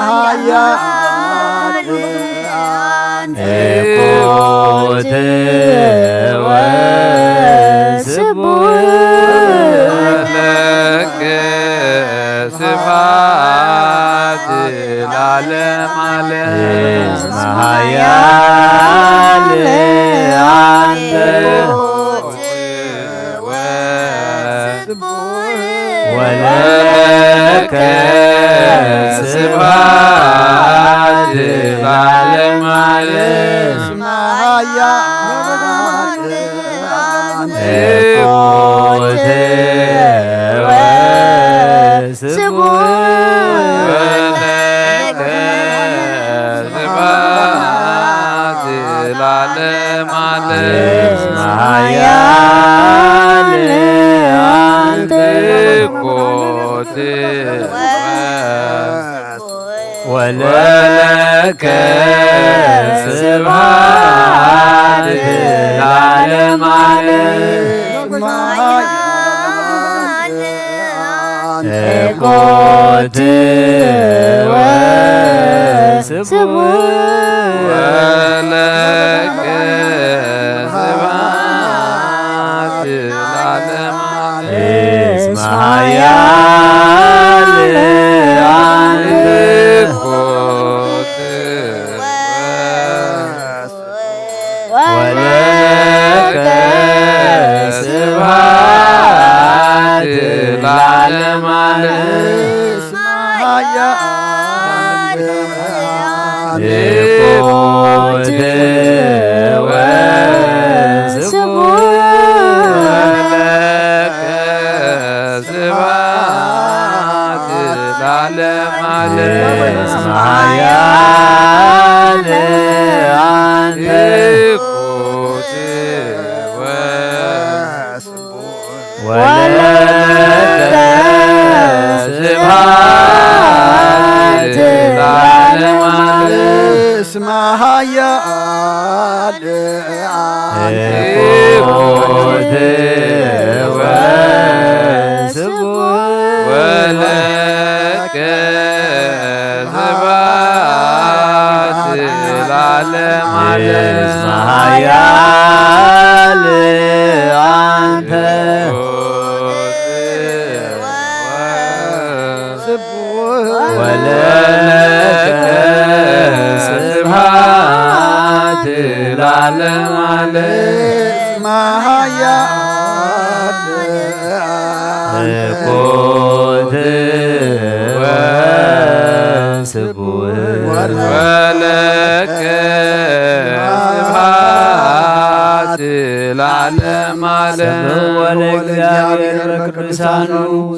ኃያል ኮት ወስቡሕ ወለከ ስብሐት ለዓለመ ዓለም። እስመ ኃያል አንተ ወለከ ስብሐት ለዓለመ ዓለም። ኃያል ኮት ወስቡሕ ወለከ ስብሐት ለዓለመ ዓለም። እስመ ኃያል አንተ ኮት ወለከ ስብሐት ለዓለመ ዓለም። ኮት ወስቡሕ ወለከ ስብሐት ለዓለመ ዓለም። እስመ ኃያል አንተ ኮት ወለከ ስብሐት እስመ ኃያል አንተ ትሑት ወስቡሕ ወለከ ስብሐት ለዓለመ ዓለም። እስመ ኃያል አንተ ወለከ ስብሐት ለዓለመ ዓለም። እስመ ኃያል ትሑት ወስቡሕ ወለከ ስብሐት ለዓለመ ዓለም። ሰብሕዎ ለእግዚአብሔር በቅዱሳኑ፣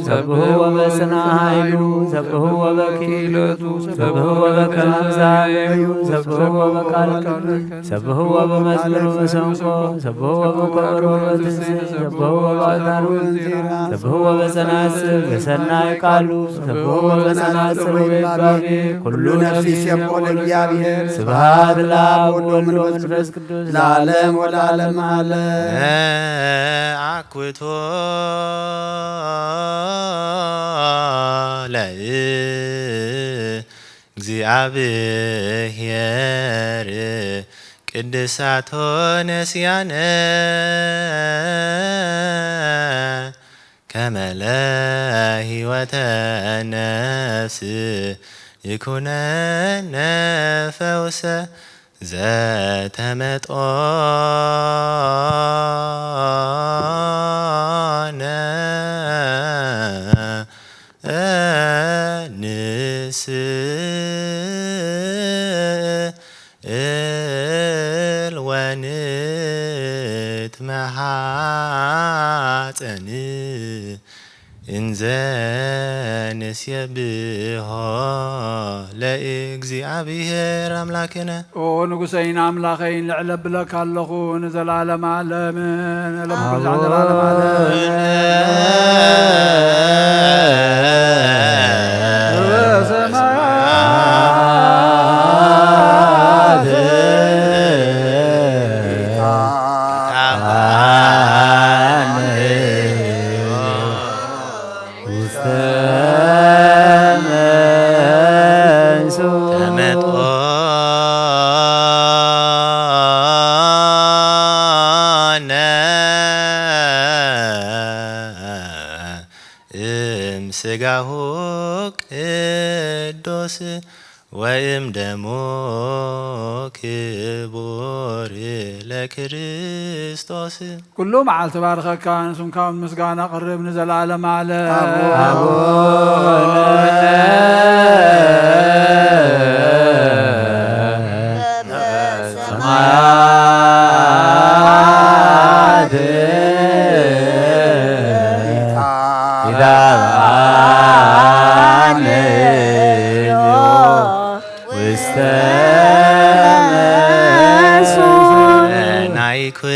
ሰብሕዎ በጽንዓ ኃይሉ፣ ሰብሕዎ በክኢለቱ፣ ሰብሕዎ በከመ እግዚአብሔር፣ ሰብሕዎ በቃል ኪዳኑ፣ ሰብሕዎ በመዝሙር መሰንቆ፣ ሰብሕዎ በከበሮ በትንሳኤ፣ ሰብሕዎ በአውታር ወእንዚራ፣ ሰብሕዎ በጸናጽል በሰናይ ቃሉ፣ ሰብሕዎ በጸናጽል ወይባቤ፣ ኩሉ ነፍስ ይሴብሖ ለእግዚአብሔር። ስብሐት ለአብ ወወልድ ወመንፈስ ቅዱስ ለዓለም ወለዓለመ ዓለም። አኩቶ ለእግዚአብሔር ቅድሳቶ ነስያነ ከመ ለህይወተ ነፍስ ይኩነነ ፈውሰ ዘተመጦነ ንስእል ወንትመሃፀን እንዘ ንሴብሖ ለእግዚአብሔር አምላክነ። ኦ ንጉሰይን ኣምላኸይን፣ ልዕል ኣብለካ ኣለኹ ንዘለዓለመ ዓለምን። ለምኩልዛዕ ዘለዓለመ ዓለም። ውስተ መንሱ ተመጦነ እም ስጋሁ ቅዱስ ወእም ደሙ ክቡር ለክርስቶስ። ኩሉ መዓልቲ ባርከካ፣ ንስምካ እውን ምስጋና ቅርብ ንዘለዓለም ዓለም። አቡነ ሰማያት ይትባረክ ውስተ መንሱት ናይኩቶ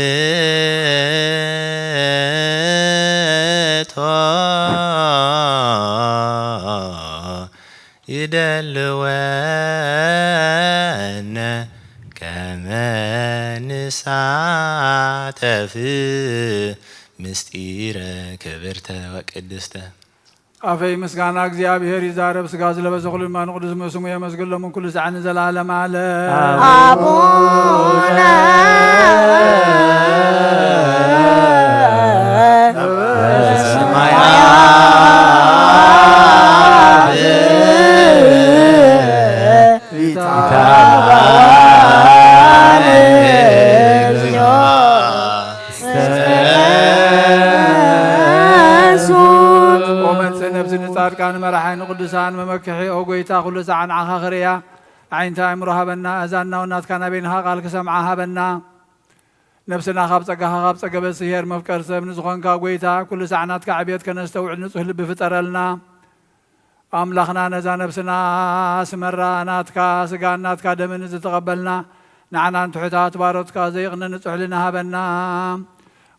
ይደልወነ ከመ ንሳተፍ ምስጢረ ክብርተ ወቅድስተ። ኣፈይ ምስጋና እግዚኣብሔር ይዛረብ፣ ስጋ ዝለበሰ ኩሉ ድማ ንቅዱስ ስሙ የመስግን፣ ሎምን ኩሉ ሳዕ ንዘለዓለም ዓለም። አቡነ ኦ መንጽእ ነፍሲ ንጻድቃን መራሒ ንቅዱሳን መመክሒ፣ ኦ ጎይታ ኩሉ ሳዕ ንዓኻ ክርእያ ኣዒንቲ ኣእምሮ ሃበና፣ ኣእዛንና እውን ናትካ ናበይንኻ ቃል ክሰምዓ ሃበና። ነፍስና ካብ ጸጋኻ ካብ ጸገበ ስሄር መፍቀር ሰብ ንዝኾንካ ጎይታ ኩሉ ሳዕ ናትካ ዕብየት ከነስተውዕል ንጹህ ልቢ ፍጠረልና። ኣምላኽና ነዛ ነፍስና ኣስመራ ናትካ ስጋን ናትካ ደምን ዝተቐበልና ንዓናን ትሑታት ባሮትካ ዘይቕነ ንጹሕ ሕልና ሃበና።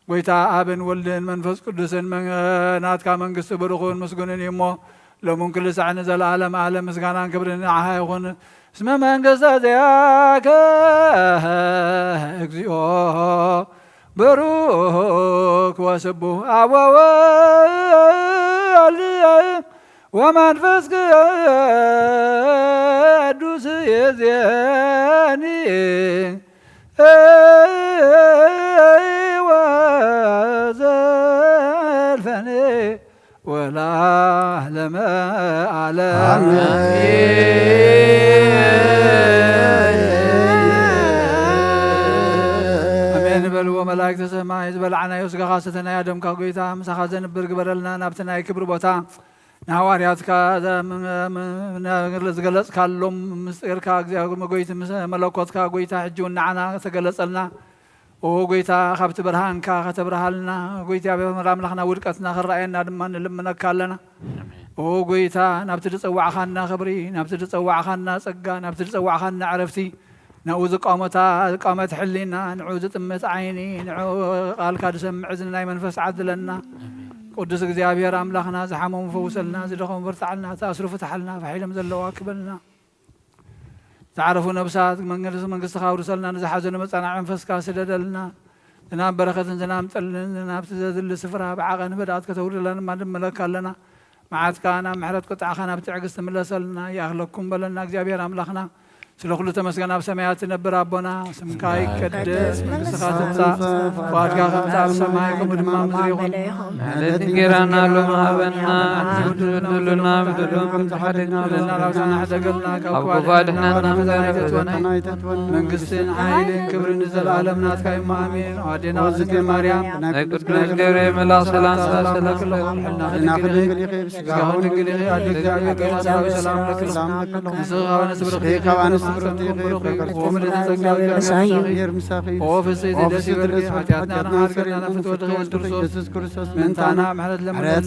ጎይታ ኣብን ወልድን መንፈስ ቅዱስን መን- ናትካ መንግስቲ ብሩኽን ምስጉንን እዩ እሞ ሎምን ኩሉ ሳዕ ንዘለኣለም ኣለም ምስጋናን ክብርን ንዓኻ ይኹን። እስመ መንግስተ ዚአከ እግዚኦ ብሩክ ወስቡሕ አብ ወወልድ ወመንፈስ ቅዱስ ይእዜኒ ወዘልፈኒ ወለዓለመ ዓለም። ኣሜን በልዎ መላእክተ ሰማይ። ዝበላዕናዮ ስጋኻ ሰተናዮ ደምካ ጎይታ ምሳኻ ዘንብር ግበረልና። ናብቲ ናይ ክብሪ ቦታ ንሃዋርያትካ ዘ-፣ ም-፣ ም-፣ ዝገለጽካሎም ምስጢርካ እግዚኣብሔር መጎይቲ ምስ መለኮትካ ጎይታ ሕጂ እውን ንዓና ተገለጸልና። ኦ ጎይታ፣ ካብቲ ብርሃንካ ከተብርሃልና፣ ጎይታ፣ ብመራ ኣምላኽና ውድቀትና ክረኣየና ድማ ንልምነካ ኣለና። ኦ ጎይታ፣ ናብቲ ዝጸዋዕኻና ክብሪ፣ ናብቲ ዝጸዋዕኻና ጸጋ፣ ናብቲ ዝጸዋዕኻና ዕረፍቲ፣ ናብኡ ዝቃመታ፣ ዝቃመት ሕሊና፣ ንዑ ዝጥምት ዓይኒ፣ ንዑ ቃልካ ዝሰምዕ እዝኒ ናይ መንፈስ ዓድለና። ቅዱስ እግዚኣብሔር ኣምላኽና፣ ዝሓመሙ ፈውሰልና፣ ዝደኸሙ በርትዓልና፣ ዝኣስሩ ፍትሓልና፣ ፋሕ ኢሎም ዘለዉ ኣክበልና። ዝዓረፉ ነብሳት መንግስቲ መንግስትኻ ኣውርሰልና፣ ንዝሓዘኑ መጸናዕ መንፈስካ ስደደልና። ዝናብ በረኸትን ዝናብ ጠልን ናብቲ ዘድሊ ስፍራ ብዓቐን ህዳኣት ከተውርደልና ድማ ንልምነካ ኣለና። መዓትካ ናብ ምሕረት ቁጥዓኻ ናብ ትዕግስቲ ምለሰልና። ይኣኽለኩም በለና እግዚኣብሔር ኣምላኽና። ስለ ኩሉ ተመስገን። ኣብ ሰማያት ትነብር ኣቦና፣ ስምካ ይቀደስ፣ መንግስትኻ ትምጻእ፣ ፍቓድካ ከምቲ ኣብ ሰማይ ከምኡ ድማ ኣብ ምድሪ ይኹን። ዕለት እንጌራና ሎሚ ሃበና፣ ንበድለና በደልና ከም ዝሓደግና፣ በደልና ናብ ሕደገልና፣ ካብ ኣብ ክፉ ኣድሕነና፣ ፈተና ኣይተእትወና። መንግስትን ሓይልን ክብርን ንዘለኣለም ናትካ እዩ፣ ኣሜን። ኣዴና ቅድስት ማርያም፣ ናይ ቅዱስ ገብርኤል መልኣክ ሰላምታ ሰላም ለኪ፣ ስጋኺ ድንግል ኢኺ፣ ስጋኺ ድንግል ኢኺ፣ ኣደ እግዚኣብሔር፣ ጌታ ሰራዊት ሰላም ለኪ። ንስኺ ካብ ኣንስቲ ብርኽቲ ኢኺ፣ ካብ ኣንስቲ ብርኽቲ ኢኺ፣ ብሩኽ እዩ ፍሬ ከርሥኪ፣ ጸጋ እግዚኣብሔር ምሳኺ። ኦ ፍስሕቲ ደስ ይበልኪ፣ ኃጢአትና ኃጢአትና ስተሰርየልና ፍትወ ድኸ ኢየሱስ ክርስቶስ፣ ምእንታና ምሕረት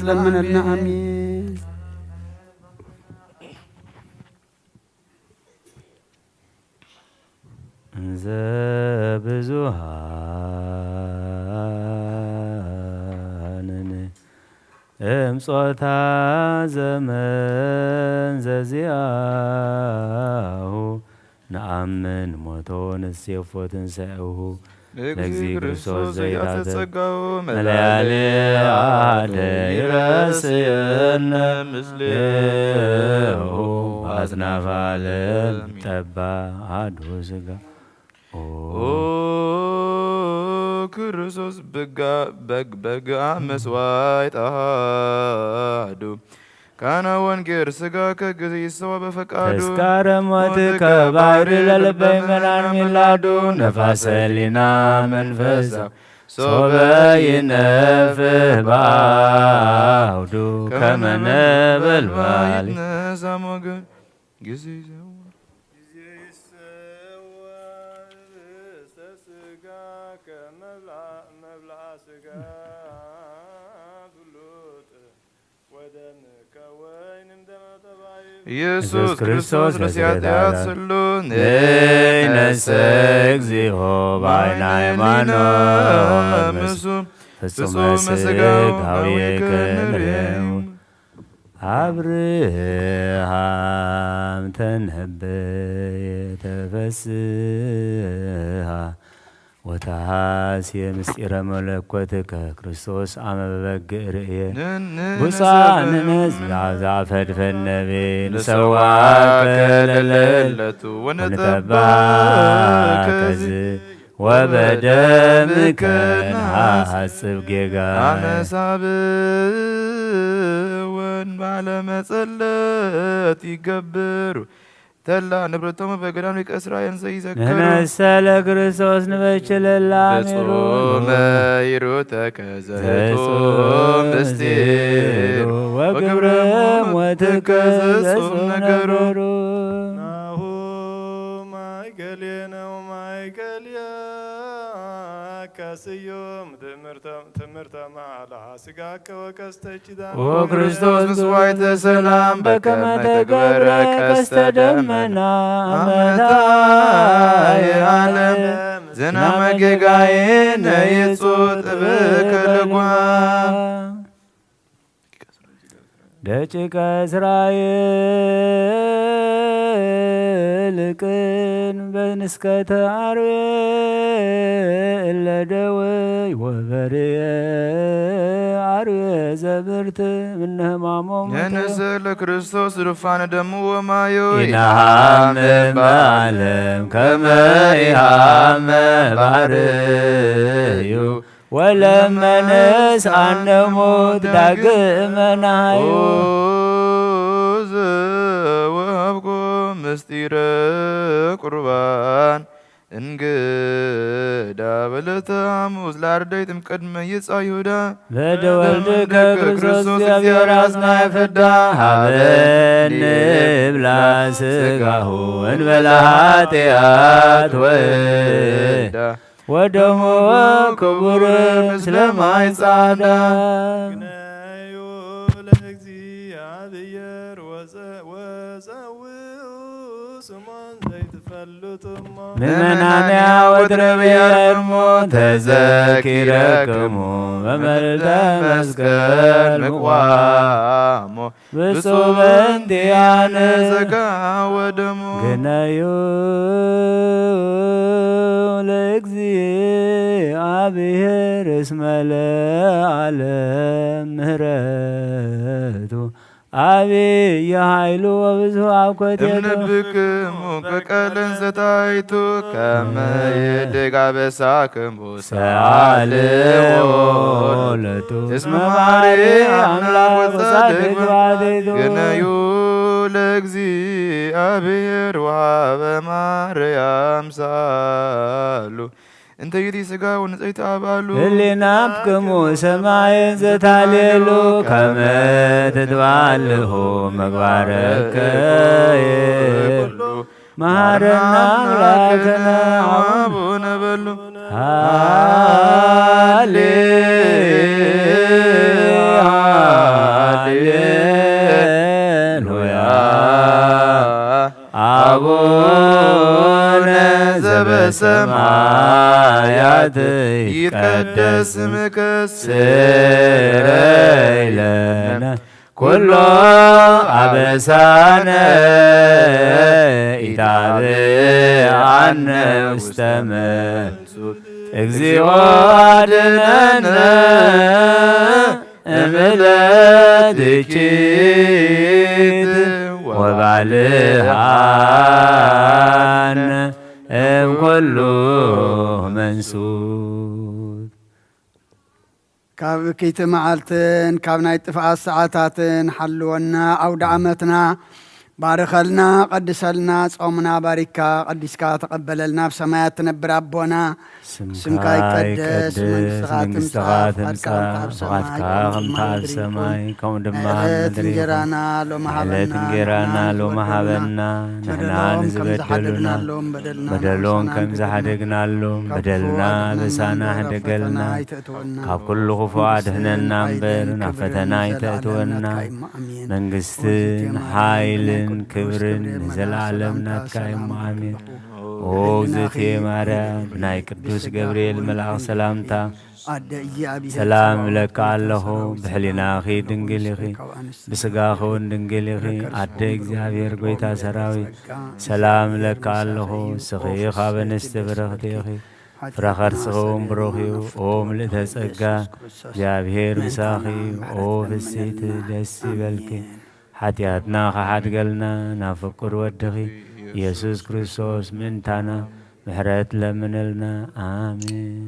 ለምነልና። ኣሜን። እንዘ ብዙኃንን እምጾታ ዘመን ዘዚአሁ ነአምን ሞቶ ንሴፎ ትንሣኤሁ ለእግዚእ ክርስቶስ ዘይታተ ጸጋሁ መላሌ አደ ይረስየነ ምስሌሁ አጽናፈ ዓለም ጠባ አሐዱ ሥጋ። ኦ ክርስቶስ በግ በግአ መስዋዕት አሐዱ ካነ ወንጌል ሥጋከ ጊዜ ይሰዋ በፈቃዱ። ተስካረ ሞትከ ባሕሪ ለልበይ መናን ሚላዱ ነፋሰ ሊና መንፈሳ ሶበ ይነፍህ በአውዱ ከመ ነበልባል። ይትነሳ ሞገድ ጊዜ ይሰዋ ጊዜ ይሰዋ ርእስተ ሥጋ ከመብልዓ መብልዓ ሥጋ ፍሉጥ ኢየሱስ ክርስቶስ ለስርየተ ኃጢአት ስሉ ንነሰ እግዚኦ በአይነ ሃይማኖት ምስሉ ፍጹመ ሥጋሁ ሥጋሁ ይከንርየው። አብርሃም ተነበየ ተፈስሃ ወተሐስየ ምስጢረ መለኮትከ ክርስቶስ አመ በበግዕ ርእየ። ንንሰብህ ብፁዓን ሕዝብ አብዝሐ ፈድፈድ ነቢይ ንሰዋከ ንሰዋከ ለለቱ ለለቱ ወንጠባከ ወንጠባከ ዝ ወበደምከ ወበደምከ ነሐጽብ ጌጋ። አመ ሳብእ ወንባለ መጸለት ይገብሩ ተላ ንብረቶሙ በገዳም ሊቀ እስራኤል ዘይዘከሩ። ንሕነሰ ለክርስቶስ ንበችለላ ፍጹመ ይሩተከ ዘጹም ዘጹም ምስጢሩ ምስጢሩ ወግብረ ወግብረ ሞትከ ሞትከ ዘጹም ዘጹም ነገሩ። ነገሩ። ናሁ ማእከሌነ ወማእከሌከ ስዩም ትምህርተ ትምህርተ ማዕላ ሥጋከ ወቀስተ ኪዳን ኦ ክርስቶስ ምስዋዕተ ሰላም በከመ ተገብረ ቀስተ ደመና አመ ታየ ዓለም ዝናመ ጌጋየነ ይጹ ጥብከ ልጓም። ደቂቀ እስራኤል ልቅን በንስከተ አርዌ እለ ደወይ ወበርየ አርዌ ዘብርት ምነ ህማሞም ንሕነሰ ለክርስቶስ ርፋነ ደሙ ወማዮ ኢነሃምም በዓለም ከመ ኢሃመ ባሕርዩ ወለመነስ አነሙት ዳግመ ናሃዩ። ኦ ዘወሀብኮ ምስጢረ ቁርባን እንግዳ በለተ ሐሙስ ለአርዳይትም ቅድመ ይጻ ይሁዳ በደ ወልድከ ክርስቶስ እግዚአብሔር አጽናፈ ፍዳ ሀበኒ ብላ ስጋሁ እንበለ ኃጢአት ወዳ ወደሙ ክቡር ምስለ ማይ ጻዕዳ። ግነዩ ለእግዚአብሔር ወፀ-፣ ወፀውኡ ስሞን ዘይትፈልጡ እሞ። ምእመናንያ ወትረብያ እሞ ተዘኪረክሙ በመልዕልተ መስቀል ምቅዋሞ። ብፁዕ በእንቲአነ ዘጋ ወደሙ። ግነዩ ለእግዚአብሔር እስመ ለዓለም ምህረቱ አብይ ኃይሉ ወብዙ አኮቴቱ። እምንብክሙ ከቀለን ዘታይቱ ከመ ይድግ አበሳክሙ ሰአልዎ ሎቱ። እስመ መሐሪ አምላክ ወጻድቅ ባሕቲቱ። ግነዩ ለእግዚአብሔር ወሀበ ማርያም ሳሉ እንተ ይእቲ ስጋ ወንጽሕቲ አብ አሉ። ህሊናክሙ ሰማይ ዘታሌሉ ከመ ትትባልሁ ምግባረከ ኩሉ። መሐረነ አምላክነ አቡነ በሉ። ሃሌ ሃሌሉያ። አቡነ ዘበሰማያት ይትቀደስ ስምከ ስረይ ለነ ኩሎ አበሳነ ኢታብአነ ውስተ መንሱት። እግዚኦ አድነነ እምለትኪት ወባልሃነ እምኩሉ መንሱት። ካብ እክይቲ መዓልትን ካብ ናይ ጥፍኣት ሰዓታትን ሓልወና፣ ኣውደ ዓመትና ባርኸልና፣ ቀድሰልና፣ ጾምና ባሪካ ቀዲስካ ተቐበለልና። ኣብ ሰማያት ትነብር ኣቦና፣ ስምካ ስምካ ይቀደስ፣ ይቀደስ፣ መንግስትኻ መንግስትኻ ትምጻእ፣ ትምጻእ፣ ፍቓድካ ከም ኣብ ሰማይ ፍቓድካ ከምኡ ከምታ ኣብ ድማ ምድሪ ይኩን። ሰማይ ከምኡ ናይ ድማ ኣብ ዕለት ምድሪ ይኹን። እንጀራና ሎሚ ናይ ዕለት ሃበና፣ እንጀራና ንሕና ሎሚ ዝበደሉና ሃበና፣ ንሕና በደሎም ከም ንዝበደሉና፣ ዝሓደግናሎም በደልና በደሎም ምሳና ከም ዝሓደግናሎም፣ ካብ ክፉ በደልና ኣድሕነና በደልና እምበር፣ ናብ ፈተና ኣይተእትወና። ካብ ኩሉ ክፉ መንግስትን ኣድሕነና እምበር፣ ሓይልን ናብ ክብርን ፈተና ንዘለኣለም ኣይተእትወና። ናትካ እዩ እሞ፣ ኣሜን። መንግስትን ወልድቲ ማርያም፣ ሓይልን ናይ ቅዱስ ክብርን ገብርኤል መልኣኽ ንዘለኣለም ሰላምታ ናትካ እዩ እሞ፣ ሰላም ኣሜን። ይብለኹ። ኦ እግዝእትየ ማርያም፣ ብናይ ቅዱስ ገብርኤል መልኣኽ ሰላምታ ኣደ እግዚኣብሔር ሰላም ጸባኦት እብለኪ ኣለኹ። ብሕሊናኺ ድንግል ኢኺ፣ ብስጋኺ እውን ድንግል ኢኺ። ኣደ እግዚኣብሔር፣ ጎይታ ሰራዊት፣ ሰላም እብለኪ ኣለኹ። ንስኺ ካብ ኣንስቲ ብርኽቲ ኢኺ፣ ፍረ ከርስኺ እውን ብሩኽ እዩ። ኦ ምልእተ ጸጋ፣ እግዚኣብሔር ምሳኺ እዩ። ኦ ፍስሕቲ፣ ደስ ይበልኪ። ሓጢኣትና ኸሓድገልና ናብ ፍቁር ወድኺ ኢየሱስ ክርስቶስ ምእንታና ምሕረት ለምንልና። ኣሜን።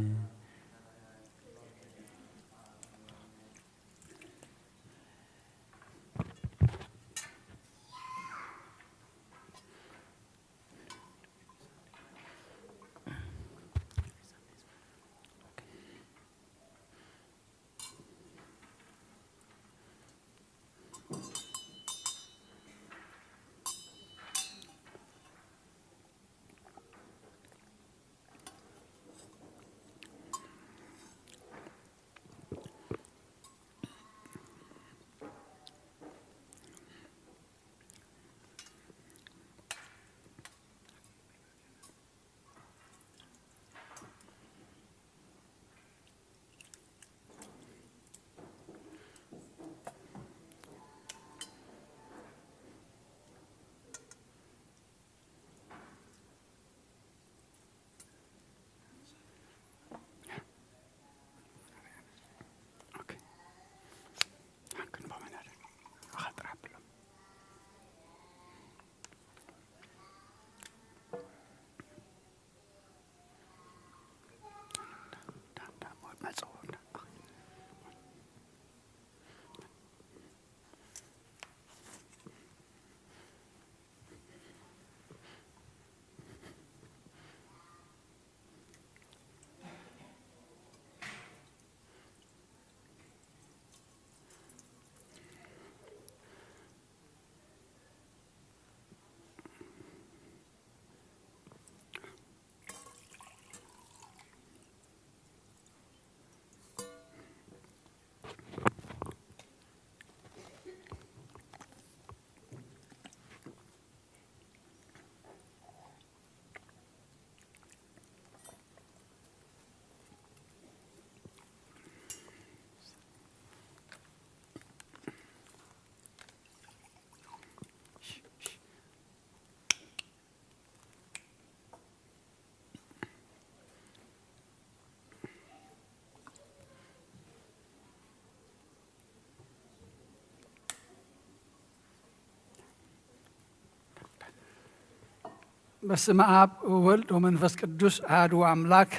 በስመ አብ ወወልድ ወመንፈስ ቅዱስ አሐዱ አምላክ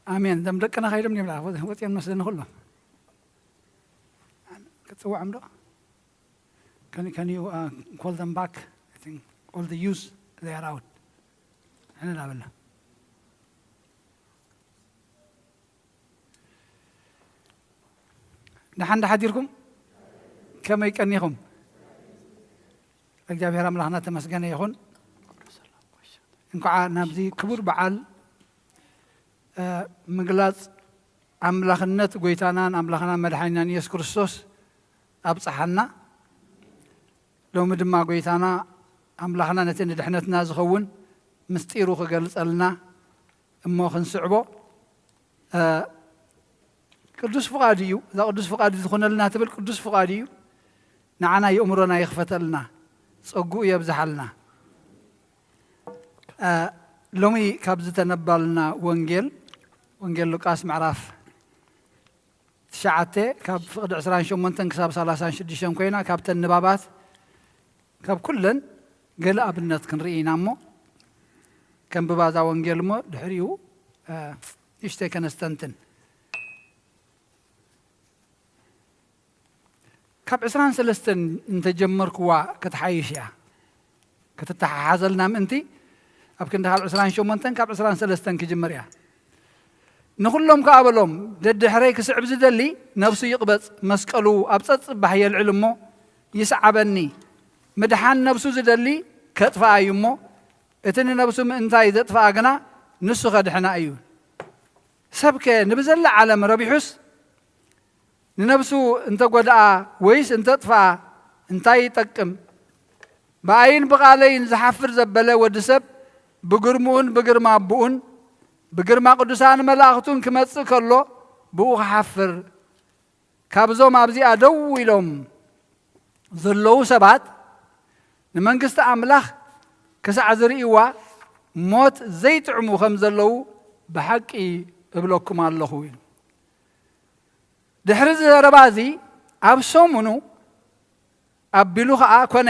አሜን። እዞም ደቅና ከይዶም ድዮም? ወፂኦም መስለኒ ኩሎም። ክፅውዖም ዶ? Can, can you, uh, call them back? I think all the youth, they are out. ሕነ ላበልና። ደሓን ዶ ሓዲርኩም? ከመይ ቀኒኹም? እግዚኣብሔር ኣምላኽና ተመስገነ ይኹን። እንኳዓ ናብዚ ክቡር በዓል፣ እ፣ ምግላጽ ኣምላኽነት ጎይታናን ኣምላኽናን መድሓኒናን ኢየሱስ ክርስቶስ ኣብጽሓና። ሎሚ ድማ ጎይታና ኣምላኽና ነቲ ንድሕነትና ዝኸውን ምስጢሩ ክገልጸልና እሞ ክንስዕቦ፣ እ፣ ቅዱስ ፍቓዱ እዩ። እዛ ቅዱስ ፍቓዱ ዝኾነልና ትብል ቅዱስ ፍቓዱ እዩ። ንዓና የእምሮና ይኽፈተልና፣ ጸግኡ የብዝሓልና። እ፣ ሎሚ ካብ ዝተነባልና ወንጌል፣ ወንጌል ሉቃስ ምዕራፍ ትሽዓተ ካብ ፍቕዲ ዕስራን ሸሞንተን ክሳብ ሰላሳን ሽዱሽተን ኮይና፣ ካብተን ንባባት ካብ ኩለን ገለ ኣብነት ክንርኢ ኢና እሞ፣ ከንብባ እዛ ወንጌል እሞ ድሕሪኡ፣ እ፣ ንእሽተይ ከነስተንትን። ካብ ዕስራን ሰለስተን እንተጀመርክዋ ክትሓይሽ እያ፣ ክትተሓሓዘልና ምእንቲ፣ ኣብ ክንዲ ካብ ዕስራን ሸሞንተን ካብ ዕስራን ሰለስተን ክጅምር እያ። ንኹሎም ከኣ በሎም፣ ደድሕረይ ክስዕብ ዝደሊ ነፍሱ ይቕበጽ፣ መስቀሉ ኣብ ጸጽባሕ የልዕል እሞ ይስዓበኒ። ምድሓን ነፍሱ ዝደሊ ከጥፍኣ እዩ እሞ፣ እቲ ንነፍሱ ምእንታይ ዘጥፍኣ ግና ንሱ ኸድሕና እዩ። ሰብከ ንብዘላ ዓለም ረቢሑስ ንነፍሱ እንተ ጐድኣ ወይስ እንተ ኣጥፍኣ እንታይ ይጠቅም? ብኣይን ብቓለይን ዝሓፍር ዘበለ ወዲ ሰብ ብግርምኡን ብግርማ ኣቦኡን ብግርማ ቅዱሳን መላእኽቱን ክመጽእ ከሎ ብኡ ክሓፍር። ካብዞም ኣብዚኣ ደው ኢሎም ዘለዉ ሰባት ንመንግስቲ ኣምላኽ ክሳዕ ዝርእይዋ ሞት ዘይጥዕሙ ከም ዘለዉ ብሓቂ እብለኩም ኣለኹ ኢሉ። ድሕሪ እዚ ዘረባ እዚ ኣብ ሰሙኑ ኣቢሉ ኸኣ ኮነ፣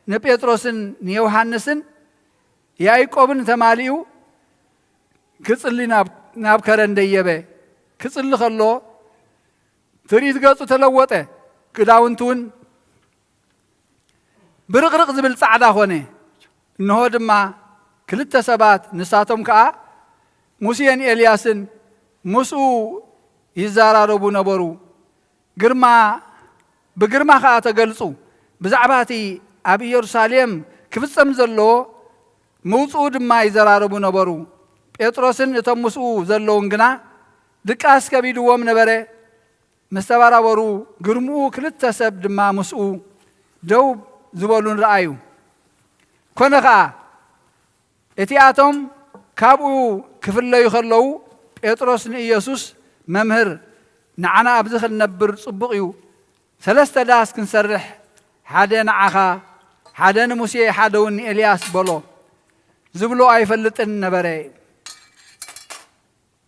ንጴጥሮስን ንዮሃንስን ያዕቆብን ተማሊኡ ክጽሊ ናብ፣ ናብ ከረን ደየበ። ክጽሊ ከሎ ትርኢት ገጹ ተለወጠ፣ ክዳውንቱ እውን ብርቕርቕ ዝብል ጻዕዳ ኾነ። እንሆ ድማ ክልተ ሰባት፣ ንሳቶም ከኣ ሙሴን ኤልያስን ምስኡ ይዘራረቡ ነበሩ። ግርማ፣ ብግርማ ኸኣ ተገልጹ። ብዛዕባ እቲ ኣብ ኢየሩሳሌም ክፍጸም ዘለዎ ምውጽኡ ድማ ይዘራረቡ ነበሩ። ጴጥሮስን እቶም ምስኡ ዘለዉን ግና ድቃስ ከቢድዎም ነበረ። ምስ ተበራበሩ፣ ግርምኡ ክልተ ሰብ ድማ ምስኡ ደው ዝበሉን ረኣዩ። ኮነ ኸኣ፣ እቲኣቶም ካብኡ ክፍለዩ ከለዉ፣ ጴጥሮስ ንኢየሱስ፣ "መምህር፣ ንዓና ኣብዚ ክንነብር ጽቡቕ እዩ። ሰለስተ ዳስ ክንሰርሕ፣ ሓደ ንዓኻ፣ ሓደ ንሙሴ፣ ሓደ እውን ንኤልያስ" በሎ። ዝብሎ ኣይፈልጥን ነበረ።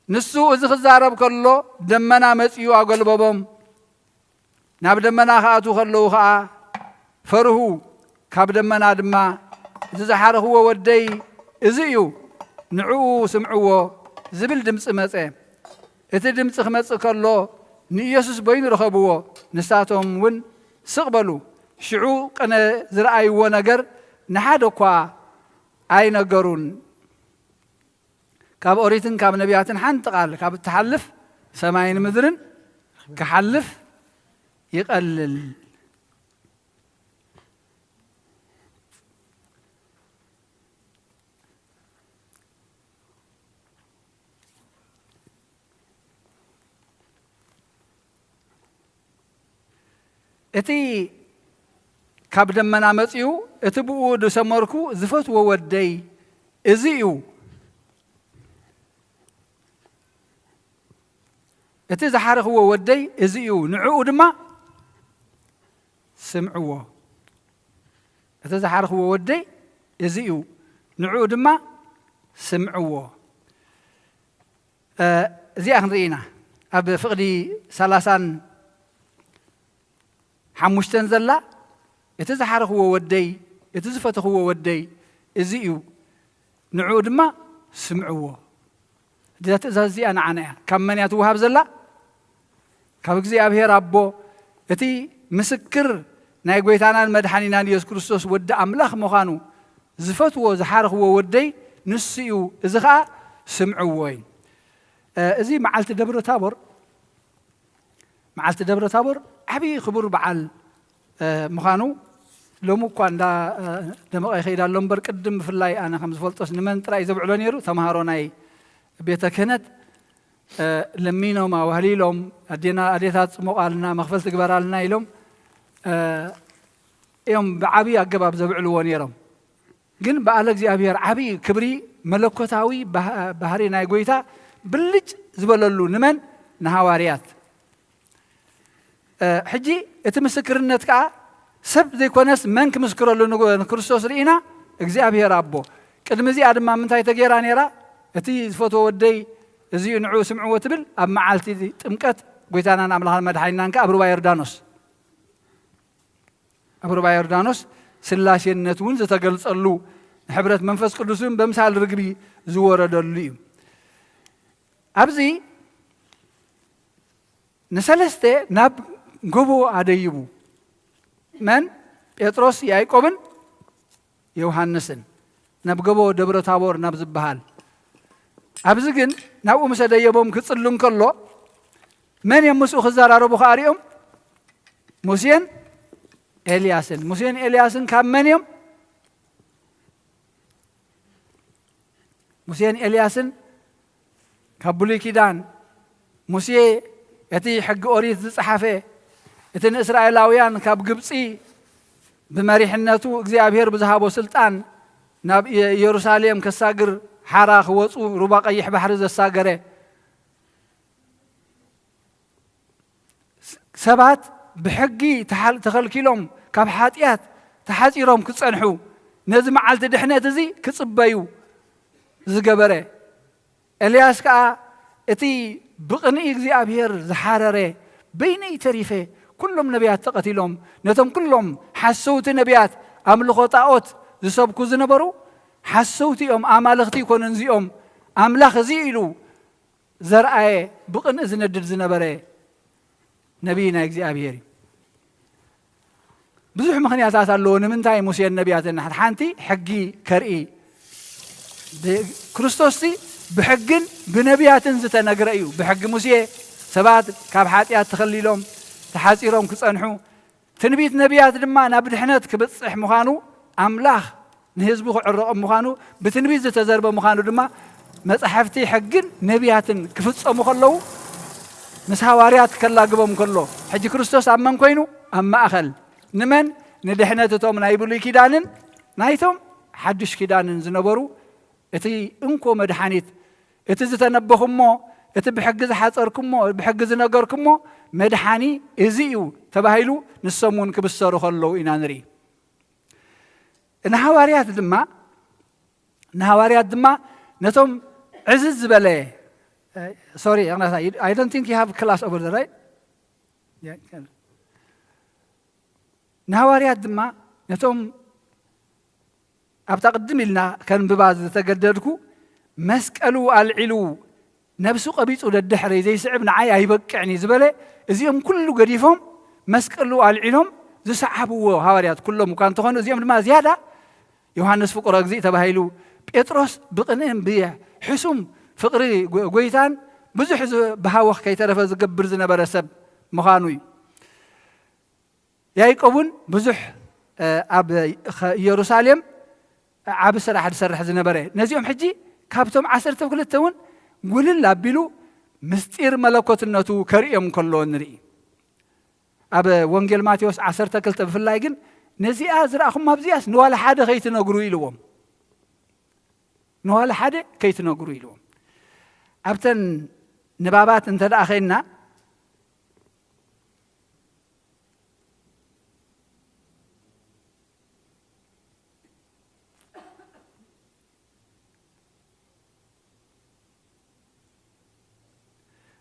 ንሱ እዚ ክዛረብ ከሎ፣ ደመና መጺኡ ኣጎልበቦም። ናብ ደመና ክኣትዉ ከለዉ ኸኣ ፈርሁ። ካብ ደመና ድማ፣ "እዚ ዝሓረኽዎ ወደይ እዚ እዩ፣ ንዕኡ ስምዕዎ" ዝብል ድምጺ መጸ። እቲ ድምጺ ክመጽእ ከሎ፣ ንኢየሱስ በይኑ ረኸብዎ። ንሳቶም እውን ስቕ በሉ። ሽዑ ቅነ ዝረኣይዎ ነገር ንሓደ እኳ ኣይነገሩን። ካብ ኦሪትን ካብ ነቢያትን ሓንቲ ቃል ካብ እትሓልፍ፣ ሰማይን ምድርን ክሓልፍ ይቐልል። እቲ ካብ ደመና መጺኡ፣ "እቲ ብኡ ዝሰመርኩ ዝፈትዎ ወደይ እዚ እዩ። እቲ ዝሓረኽዎ ወደይ እዚ እዩ፣ ንዕኡ ድማ ስምዕዎ። እቲ ዝሓረኽዎ ወደይ እዚ እዩ፣ ንዕኡ ድማ ስምዕዎ።" እ፣ እዚኣ ክንርኢ ኢና። ኣብ ፍቕዲ ሰላሳን ሓሙሽተን ዘላ፣ "እቲ ዝሓረኽዎ ወደይ፣ እቲ ዝፈተኽዎ ወደይ፣ እዚ እዩ፣ ንዕኡ ድማ ስምዕዎ። እዛ ትእዛዝ እዚኣ ንዓና እያ። ካብ መን እያ ትወሃብ ዘላ? ካብ እግዚኣብሔር ኣቦ፣ እቲ ምስክር ናይ ጐይታናን መድሓኒናን ኢየሱስ ክርስቶስ ወዲ ኣምላኽ ምዃኑ ዝፈትዎ ዝሓረኽዎ ወደይ ንሱ እዩ፣ እዚ ኸኣ ስምዕዎ እዩ። እ፣ እዚ መዓልቲ ደብረ ታቦር፣ መዓልቲ ደብረ ታቦር ዓብዪ ክቡር በዓል፣ እ፣ ምዃኑ ሎሚ እኳ እንዳ፣ እ፣ ደመቐ ይኸይድ ኣሎ እምበር፣ ቅድም ብፍላይ ኣነ ከም ዝፈልጦስ ንመን ጥራይ እዩ ዘብዕሎ ነይሩ? ተምሃሮ ናይ ቤተ ክህነት፣ እ፣ ለሚኖም ኣዋህሊሎም፣ ኣዴና፣ ኣዴታት ጽሞቓልና፣ መኽፈልቲ ግበራልና ኢሎም፣ እ፣ እዮም ብዓብዪ ኣገባብ ዘብዕልዎ ነይሮም። ግን በዓለ እግዚኣብሔር ዓብዪ ክብሪ፣ መለኮታዊ ባህ-፣ ባህሪ ናይ ጐይታ ብልጭ ዝበለሉ ንመን? ንሃዋርያት። እ፣ ሕጂ እቲ ምስክርነት ከኣ ሰብ ዘይኮነስ መን ክምስክረሉ ንጎ-፣ ንክርስቶስ ርኢና? እግዚኣብሔር ኣቦ። ቅድሚ እዚኣ ድማ ምንታይ ተገይራ ነይራ? እቲ ዝፈትዎ ወደይ እዚ እዩ፣ ንዕኡ ስምዕዎ ትብል ኣብ መዓልቲ ጥምቀት ጐይታናን ኣምላኽን መድሓኒናን ከኣ ኣብ ሩባ ዮርዳኖስ፣ ኣብ ሩባ ዮርዳኖስ ስላሴነት እውን ዝተገልጸሉ፣ ንሕብረት መንፈስ ቅዱስ እውን በምሳል ርግቢ ዝወረደሉ እዩ። ኣብዚ ንሰለስተ ናብ ጎቦ ኣደይቡ። መን? ጴጥሮስ፣ ያዕቆብን ዮሃንስን፣ ናብ ጎቦ ደብረ ታቦር ናብ ዝበሃል። ኣብዚ ግን ናብኡ ምስ ኣደየቦም ክጽሊ እንከሎ፣ መን እዮም ምስኡ ክዘራረቡ ከኣ ሪኦም? ሙሴን ኤልያስን። ሙሴን ኤልያስን ካብ መን እዮም? ሙሴን ኤልያስን ካብ ብሉይ ኪዳን። ሙሴ እቲ ሕጊ ኦሪት ዝጸሓፈ፣ እቲ ንእስራኤላውያን ካብ ግብጺ ብመሪሕነቱ እግዚኣብሔር ብዝሃቦ ስልጣን ናብ ኢየ-፣ ኢየሩሳሌም ከሳግር፣ ሓራ ክወጹ ሩባ ቀይሕ ባሕሪ ዘሳገረ፣ ሰባት ብሕጊ ተሓል-፣ ተኸልኪሎም ካብ ሓጢኣት ተሓጺሮም ክጸንሑ፣ ነዚ መዓልቲ ድሕነት እዚ ክጽበዩ ዝገበረ፣ ኤልያስ ከኣ እቲ ብቕንኢ እግዚኣብሔር ዝሓረረ፣ በይነይ ተሪፈ፣ ኩሎም ነቢያት ተቐቲሎም፣ ነቶም ኩሎም ሓሰውቲ ነቢያት፣ ኣምልኾ ጣኦት ዝሰብኩ ዝነበሩ ሓሰውቲ እዮም፣ ኣማልኽቲ ኣይኮኑን እዚኦም፣ ኣምላኽ እዚ ኢሉ ዘርኣየ፣ ብቕንኢ ዝነድድ ዝነበረ ነቢይ ናይ እግዚኣብሔር እዩ። ብዙሕ ምኽንያታት ኣለዎ ንምንታይ ሙሴን ነቢያትን። ሓንቲ ሕጊ ከርኢ፣ ብ-፣ ክርስቶስሲ ብሕግን ብነቢያትን ዝተነግረ እዩ። ብሕጊ ሙሴ ሰባት ካብ ሓጢኣት ተኸሊሎም ተሓጺሮም ክጸንሑ፣ ትንቢት ነቢያት ድማ ናብ ድሕነት ክብጽሕ ምዃኑ፣ ኣምላኽ ንህዝቡ ክዕረቖም ምዃኑ፣ ብትንቢት ዝተዘርበ ምዃኑ ድማ መጻሕፍቲ ሕግን ነቢያትን ክፍጸሙ ከለዉ፣ ምስ ሃዋርያት ከላግቦም ከሎ፣ ሕጂ ክርስቶስ ኣብ መን ኮይኑ? ኣብ ማእኸል። ንመን? ንድሕነት እቶም ናይ ብሉይ ኪዳንን ናይቶም ሓድሽ ኪዳንን ዝነበሩ፣ እቲ እንኮ መድሓኒት፣ እቲ ዝተነበኹሞ፣ እቲ ብሕጊ ዝሓጸርኩሞ፣ ብሕጊ ዝነገርኩሞ መድሓኒ እዚ እዩ ተባሂሉ፣ ንሶም እውን ክብሰሩ ከለዉ ኢና ንርኢ። ንሃዋርያት ድማ፣ ንሃዋርያት ድማ ነቶም ዕዝዝ ዝበለ፣ እ፣ ሶሪ፣ I don't think you have class over there, right? Yeah, yeah. ንሃዋርያት ድማ ነቶም ኣብታ ቅድም ኢልና ከንብባ ዝተገደድኩ፣ መስቀሉ ኣልዒሉ ነብሱ ቀቢጹ ደድሕረይ ዘይስዕብ ንዓይ ኣይበቅዕን እዩ ዝበለ፣ እዚኦም ኩሉ ገዲፎም መስቀሉ ኣልዒሎም ዝሰዓብዎ ሃዋርያት ኩሎም እኳ እንተኾኑ፣ እዚኦም ድማ ዝያዳ ዮሃንስ ፍቁረ እግዚእ ተባሂሉ፣ ጴጥሮስ ብቕንእን ብሕሱም ፍቕሪ ጎ-፣ ጎይታን ብዙሕ ዝ-፣ ብሃወኽ ከይተረፈ ዝገብር ዝነበረ ሰብ ምዃኑ እዩ። ያዕቆብ እውን ብዙሕ፣ እ፣ ኣብ ኸ-፣ ኢየሩሳሌም ዓቢ ስራሕ ዝሰርሕ ዝነበረ። ነዚኦም ሕጂ ካብቶም ዓሰርተ ክልተ እውን ጉልል ኣቢሉ ምስጢር መለኮትነቱ ከርእዮም ከሎ ንርኢ። ኣብ ወንጌል ማቴዎስ ዓሰርተ ክልተ ብፍላይ ግን፣ "ነዚኣ ዝረኣኹም ኣብዚኣስ ንዋላ ሓደ ከይትነግሩ" ኢልዎም። "ንዋላ ሓደ ከይትነግሩ" ኢልዎም። ኣብተን ንባባት እንተ ደኣ ኸይድና፣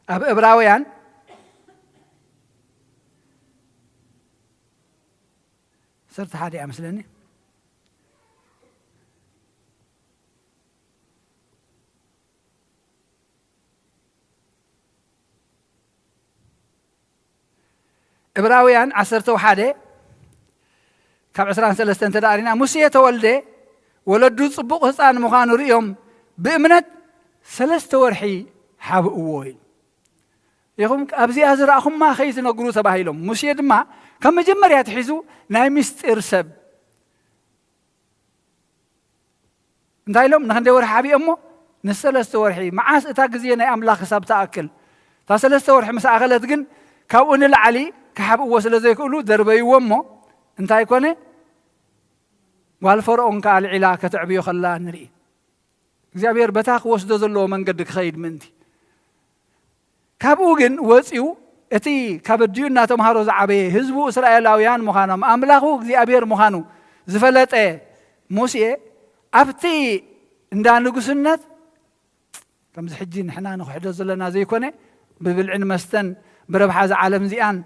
ኣብ ዕብራውያን ዓሰርተ ሓደ እያ መስለኒ። ዕብራውያን ዓሰርተ ሓደ ካብ ዕስራን ሰለስተን እንተ ደኣ ርኢና፣ ሙሴ ተወልደ፣ ወለዱ ጽቡቕ ህጻን ምዃኑ ርእዮም ብእምነት ሰለስተ ወርሒ ሓብእዎ ኢሉ። ኢኹም ኣብዚኣ ዝረኣኹማ ከይትነግሩ ተባሂሎም። ሙሴ ድማ ካብ መጀመርያ ኣትሒዙ ናይ ምስጢር ሰብ እንታይ ኢሎም? ንኽንደይ ወርሒ ሓቢኦሞ? ንሰለስተ ወርሒ። መዓስ? እታ ግዜ ናይ ኣምላኽ ክሳብ ትኣክል። እታ ሰለስተ ወርሒ ምስ ኣኸለት ግን ካብኡ ንላዕሊ ክሓብእዎ ስለ ዘይክእሉ ደርበይዎ እሞ እንታይ ኮነ? ጓል ፈርኦን ከኣ ኣልዒላ ከተዕብዮ ከላ ንርኢ። እግዚኣብሔር በታ ክወስዶ ዘለዎ መንገዲ ክኸይድ ምእንቲ። ካብኡ ግን ወጺኡ እቲ ካብ ኣዲኡ እናተምሃሮ ዝዓበየ ህዝቡ እስራኤላውያን ምዃኖም ኣምላኹ እግዚኣብሔር ምዃኑ ዝፈለጠ ሙሴ ኣብቲ እንዳ ንጉስነት ከምዚ ሕጂ ንሕና ንኽሕዶ ዘለና ዘይኮነ ብብልዕን መስተን ብረብሓ እዛ ዓለም እዚኣን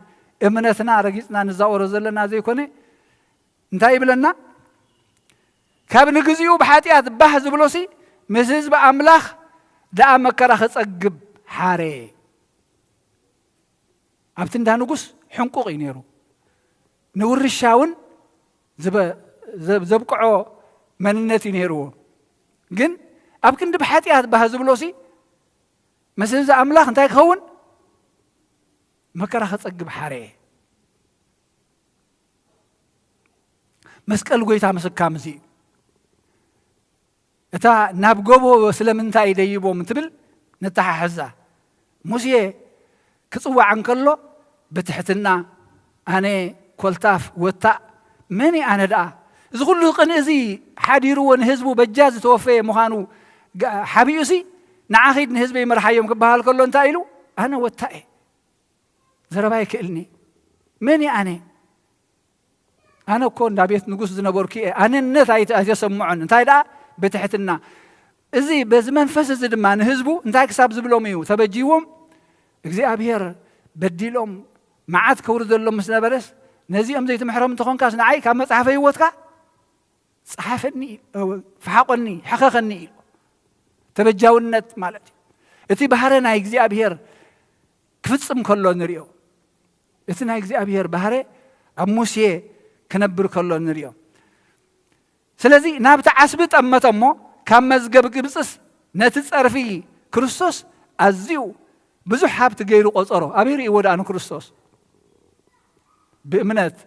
እምነትና ረጊጽና ንዛወሮ ዘለና ዘይኮነ እንታይ ይብለና? ካብ ንግዚኡ ብሓጢኣት ባህ ዝብሎሲ ምስ ህዝቢ ኣምላኽ ደኣ መከራ ክጸግብ ሓረ። ኣብቲ እንዳ ንጉስ ሕንቁቕ እዩ ነይሩ። ንውርሻ እውን ዝበ- ዘብ- ዘብቅዖ መንነት እዩ ነይርዎ። ግን ኣብ ክንዲ ብሓጢኣት ባህ ዝብሎሲ ምስ ህዝቢ ኣምላኽ እንታይ ክኸውን? መከራ ክጸግብ ሓረ። መስቀል ጎይታ ምስካም እዚ እዩ። እታ ናብ ጎቦ ስለምንታይ ደይቦም ትብል ነተሓሕዛ። ሙሴ ክጽዋዕ እንከሎ ብትሕትና ኣነ ኮልታፍ ወታእ መን ኣነ ደኣ እዚ ኩሉ ቅንኢ እዚ ሓዲርዎ ንህዝቡ በጃ ዝተወፈየ ምዃኑ ሓቢኡሲ ንዓ ኺድ ንህዝበይ መርሓዮም ክበሃል ከሎ እንታይ ኢሉ ኣነ ወታእ እየ ዘረባ ይክእልኒ መን ኣነ ኣነ እኮ እንዳ ቤት ንጉስ ዝነበርኩ እየ ኣነነት ኣይተሰምዖን እንታይ ደኣ ብትሕትና እዚ በዚ መንፈስ እዚ ድማ ንህዝቡ እንታይ ክሳብ ዝብሎም እዩ ተበጅዎም እግዚኣብሔር በዲሎም መዓት ከውርደሎም ምስ ነበረስ ነዚኦም ዘይትምሕሮም እንተኾንካስ ንዓይ ካብ መጽሓፈ ህይወትካ ጸሓፈኒ ፍሓቆኒ ሕኸኸኒ ኢሉ ተበጃውነት ማለት እዩ እቲ ባህረ ናይ እግዚኣብሔር ክፍጽም ከሎ ንሪኦ እቲ ናይ እግዚኣብሔር ባህረ ኣብ ሙሴ ክነብር ከሎ ንሪኦ ስለዚ ናብቲ ዓስቢ ጠመተ እሞ ካብ መዝገብ ግብፅስ ነቲ ፀርፊ ክርስቶስ ኣዝዩ ብዙሕ ሃብቲ ገይሩ ቆፀሮ ኣበይ ርእይዎ ደኣ ንክርስቶስ ብእምነት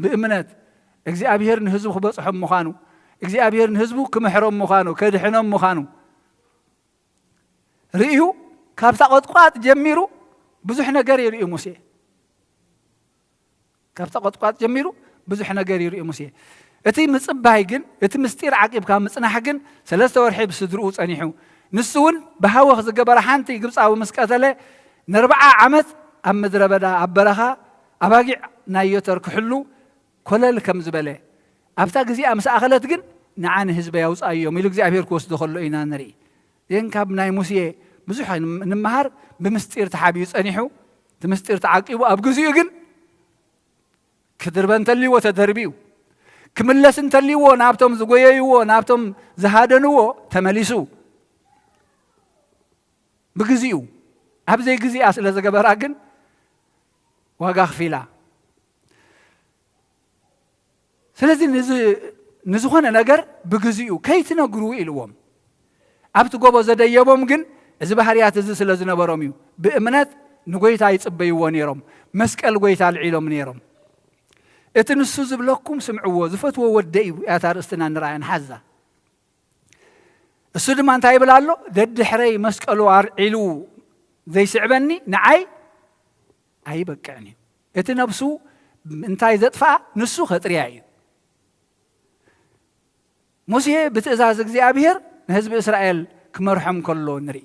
ብእምነት እግዚኣብሔር ንህዝቡ ክበፅሖም ምዃኑ እግዚኣብሔር ንህዝቡ ክምሕሮም ምዃኑ ከድሕኖም ምዃኑ ርእዩ ካብታ ቆጥቋጥ ጀሚሩ ብዙሕ ነገር እዩ ርእዩ ሙሴ ካብታ ቆጥቋጥ ጀሚሩ ብዙሕ ነገር እዩ ርእዩ ሙሴ እቲ ምፅባይ ግን እቲ ምስጢር ዓቂብካ ምፅናሕ ግን ሰለስተ ወርሒ ብስድርኡ ፀኒሑ ንሱ እውን ብሃወኽ ዝገበረ ሓንቲ ግብፃዊ ምስ ቀተለ ንርብዓ ዓመት ኣብ ምድረ በዳ ኣብ በረኻ ኣባጊዕ ናይ ዮተር ክሕሉ ኮለል ከም ዝበለ ኣብታ ግዜኣ ምስ ኣኸለት ግን ንዓ ንህዝበይ ኣውፅኣዮም ኢሉ እግዚኣብሔር ክወስዶ ከሎ ኢና ንርኢ ግን ካብ ናይ ሙሴ ብዙሕ ንምሃር ብምስጢር ተሓቢኡ ፀኒሑ እቲ ምስጢር ተዓቂቡ ኣብ ግዚኡ ግን ክድርበ እንተልይዎ ተደርቢዩ ክምለስ እንተልይዎ ናብቶም ዝጎየይዎ ናብቶም ዝሃደንዎ ተመሊሱ ብግዚኡ ኣብ ዘይግዚኣ ስለ ዝገበራ ግን ዋጋ ክፊላ ስለዚ ንዝኾነ ነገር ብግዚኡ ከይትነግሩ ኢልዎም ኣብቲ ጎቦ ዘደየቦም ግን እዚ ባህርያት እዚ ስለ ዝነበሮም እዩ ብእምነት ንጎይታ ይጽበይዎ ነይሮም መስቀል ጎይታ ኣልዒሎም ነይሮም እቲ ንሱ ዝብለኩም ስምዕዎ ዝፈትዎ ወደ እዩ ያታ ርእስትና ንርኣያ ንሓዛ እሱ ድማ እንታይ ይብል ኣሎ ደድሕረይ መስቀሉ ኣርዒሉ ዘይስዕበኒ ንዓይ ኣይበቅዕን እዩ እቲ ነብሱ እንታይ ዘጥፍኣ ንሱ ከጥርያ እዩ ሙሴ ብትእዛዝ እግዚኣብሔር ንህዝቢ እስራኤል ክመርሖም ከሎ ንርኢ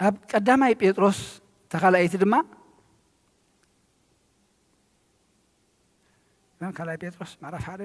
ኣብ ቀዳማይ ጴጥሮስ ተኻላይቲ ድማ ካልኣይ ጴጥሮስ ምዕራፍ ሓደ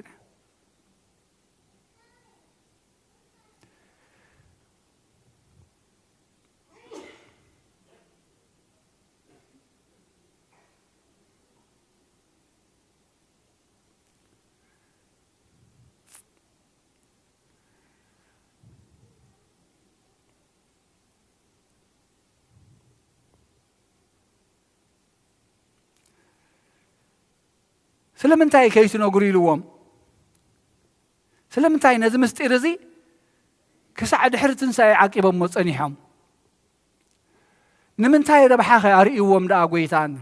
ስለምንታይ ከይትነግሩ ኢልዎም። ስለምንታይ ነዚ ምስጢር እዚ ክሳዕ ድሕሪ ትንሳኤ ዓቂቦሞ ጸኒሖም? ንምንታይ ረብሓኸ ኣርእይዎም ደኣ ጎይታን?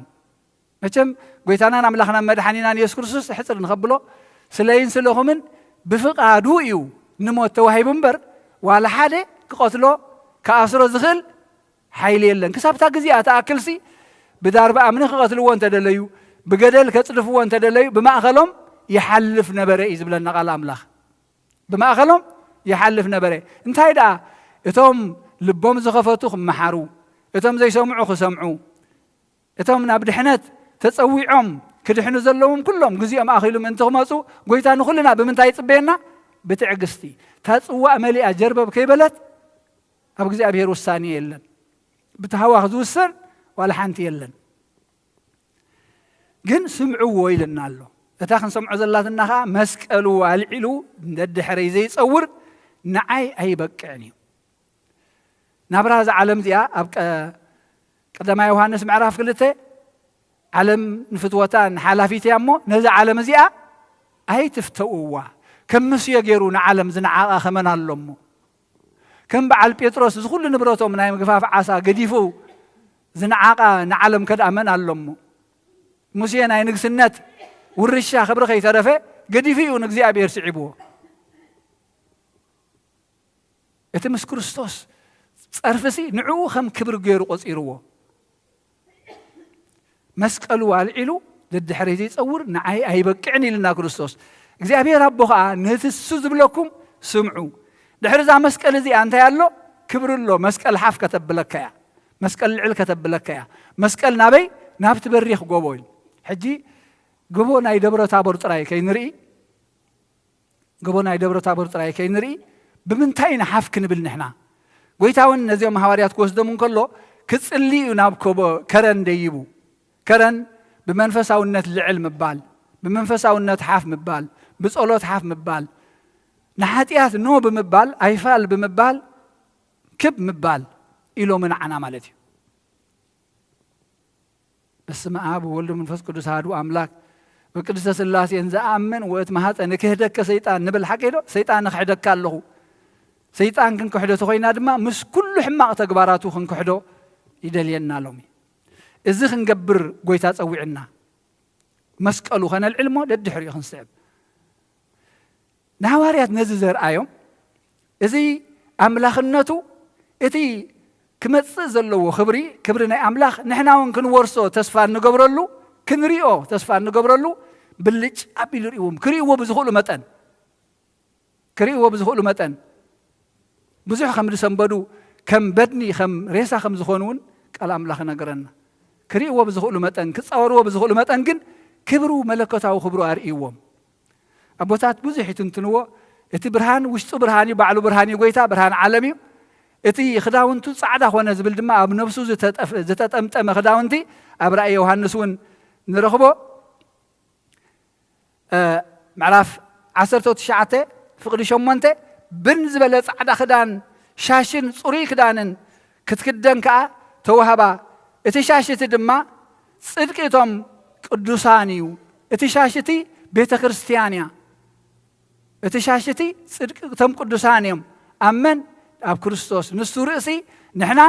መቸም ጎይታናን ኣምላኽናን መድሓኒናን የሱስ ክርስቶስ ሕጽር ንኸብሎ ስለይን ስለኹምን ብፍቓዱ እዩ ንሞት ተዋሂቡ እምበር፣ ዋላ ሓደ ክቐትሎ ክኣስሮ ዝኽእል ሓይሊ የለን። ክሳብታ ግዜኣ ትኣክልሲ ብዳርባ እምኒ ክቐትልዎ እንተደለዩ፣ ብገደል ከጽድፍዎ እንተደለዩ፣ ብማእኸሎም ይሓልፍ ነበረ እዩ ዝብለና ቃል ኣምላኽ። ብማእኸሎም ይሓልፍ ነበረ። እንታይ ደኣ? እቶም ልቦም ዝኸፈቱ ክመሓሩ፣ እቶም ዘይሰምዑ ክሰምዑ፣ እቶም ናብ ድሕነት ተጸዊዖም ክድሕኑ ዘለዎም ኩሎም ግዜኦም ኣኺሉ ምእንቲ ክመጹ፣ ጎይታ ንኹልና ብምንታይ ይጽበየና? ብትዕግስቲ። እታ ጽዋእ መሊኣ ጀርበብ ከይበለት ኣብ እግዚኣብሔር ውሳኔ የለን። ብታህዋኽ ዝውሰን ዋላ ሓንቲ የለን። ግን ስምዕዎ ኢልና ኣሎ። እታ ክንሰምዖ ዘላትና ኸዓ መስቀሉ ኣልዒሉ ደድሕረይ ዘይጸውር ንዓይ ኣይበቅዕን እዩ። ናብራ እዛ ዓለም እዚኣ ኣብ ቀ-፣ ቀዳማይ ዮሃንስ ምዕራፍ ክልተ ዓለም ንፍትወታን ሓላፊት እያ እሞ ነዛ ዓለም እዚኣ ኣይትፍተውዋ። ከም ምስዮ ገይሩ ንዓለም ዝነዓቓ ከመን ኣሎ እሞ። ከም በዓል ጴጥሮስ እዚ ኩሉ ንብረቶም ናይ ምግፋፍ ዓሳ ገዲፉ ዝነዓቓ ንዓለም ከድኣ መን ኣሎ እሞ። ሙሴ ናይ ንግስነት ውርሻ ክብሪ ከይተረፈ ገዲፉ እዩ ንእግዚኣብሔር ስዒብዎ። እቲ ምስ ክርስቶስ ጸርፊሲ ንዕኡ ከም ክብሪ ገይሩ ቆጺርዎ። መስቀሉ ኣልዒሉ ደድሕረይ ዘይጸውር ንዓይ ኣይበቅዕን ኢልና ክርስቶስ። እግዚኣብሔር ኣቦ ኸዓ ነቲ እሱ ዝብለኩም ስምዑ። ድሕሪ እዛ መስቀል እዚኣ እንታይ ኣሎ? ክብሪ ኣሎ። መስቀል ሓፍ ከተብለካ እያ። መስቀል ልዕል ከተብለካ እያ። መስቀል ናበይ? ናብቲ በሪኽ ጎቦ እዩ። ሕጂ ጎቦ ናይ ደብረ ታቦር ጥራይ ከይንርኢ፣ ጎቦ ናይ ደብረ ታቦር ጥራይ ከይንርኢ፣ ብምንታይ ኢና ሓፍ ክንብል ንሕና? ጎይታ እውን ነዚኦም ሃዋርያት ክወስዶም እንከሎ ክጽሊ እዩ ናብ ኮቦ ከረን ደይቡ። ከረን ብመንፈሳውነት ልዕል ምባል፣ ብመንፈሳውነት ሓፍ ምባል፣ ብጸሎት ሓፍ ምባል፣ ንሓጢኣት ኖ ብምባል፣ ኣይፋል ብምባል፣ ክብ ምባል ኢሎምና ዓና ማለት እዩ። በስመ ኣብ ወወልድ ወመንፈስ ቅዱስ ኣሐዱ ኣምላክ። በቅድስተ ስላሴን ዝኣምን ወእት ማሐፀ ንክህደከ ሰይጣን ንብል ሓቀይ ዶ? ሰይጣን ንክሕደካ ኣለኹ። ሰይጣን ክንክሕዶ ተኾይና ድማ ምስ ኩሉ ሕማቕ ተግባራቱ ክንክሕዶ ይደልየና ሎሚ። እዚ ክንገብር ጎይታ ጸዊዕና። መስቀሉ ከነልዕል እሞ ደድሕሪኡ ክንስዕብ። ንሃዋርያት ነዚ ዘርኣዮም፣ እዚ ኣምላኽነቱ፣ እቲ ክመጽእ ዘለዎ ክብሪ፣ ክብሪ ናይ ኣምላኽ፣ ንሕና እውን ክንወርሶ ተስፋ እንገብረሉ፣ ክንሪኦ ተስፋ እንገብረሉ፣ ብልጭ ኣቢሉ ርእይዎም፣ ክርእይዎ ብዝኽእሉ መጠን፣ ክርእይዎ ብዝኽእሉ መጠን፣ ብዙሕ ከም ዝሰንበዱ፣ ከም በድኒ፣ ከም ሬሳ ከም ዝኾኑ እውን ቃል ኣምላኽ ይነግረና። ክርእይዎ ብዝኽእሉ መጠን፣ ክጻወርዎ ብዝኽእሉ መጠን ግን ክብሩ፣ መለኮታዊ ክብሩ ኣርእይዎም። ኣቦታት ብዙሕ ይትንትንዎ። እቲ ብርሃን ውሽጡ ብርሃን እዩ፣ ባዕሉ ብርሃን እዩ፣ ጎይታ ብርሃን ዓለም እዩ። እቲ ክዳውንቱ ጻዕዳ ኾነ ዝብል ድማ ኣብ ነብሱ ዝተጠፍ-፣ ዝተጠምጠመ ክዳውንቲ ኣብ ራእይ ዮሃንስ እውን ንረኽቦ። እ፣ ምዕራፍ ዓሰርተ ትሽዓተ ፍቕዲ ሸሞንተ፣ ብን ዝበለ ጻዕዳ ክዳን ሻሽን ጽሩይ ክዳንን ክትክደን ከኣ ተዋህባ። እቲ ሻሽ እቲ ድማ ጽድቂ እቶም ቅዱሳን እዩ። እቲ ሻሽ እቲ ቤተ ክርስቲያን እያ። እቲ ሻሽ እቲ ጽድቂ እቶም ቅዱሳን እዮም። ኣብ መን? ኣብ ክርስቶስ። ንሱ ርእሲ፣ ንሕና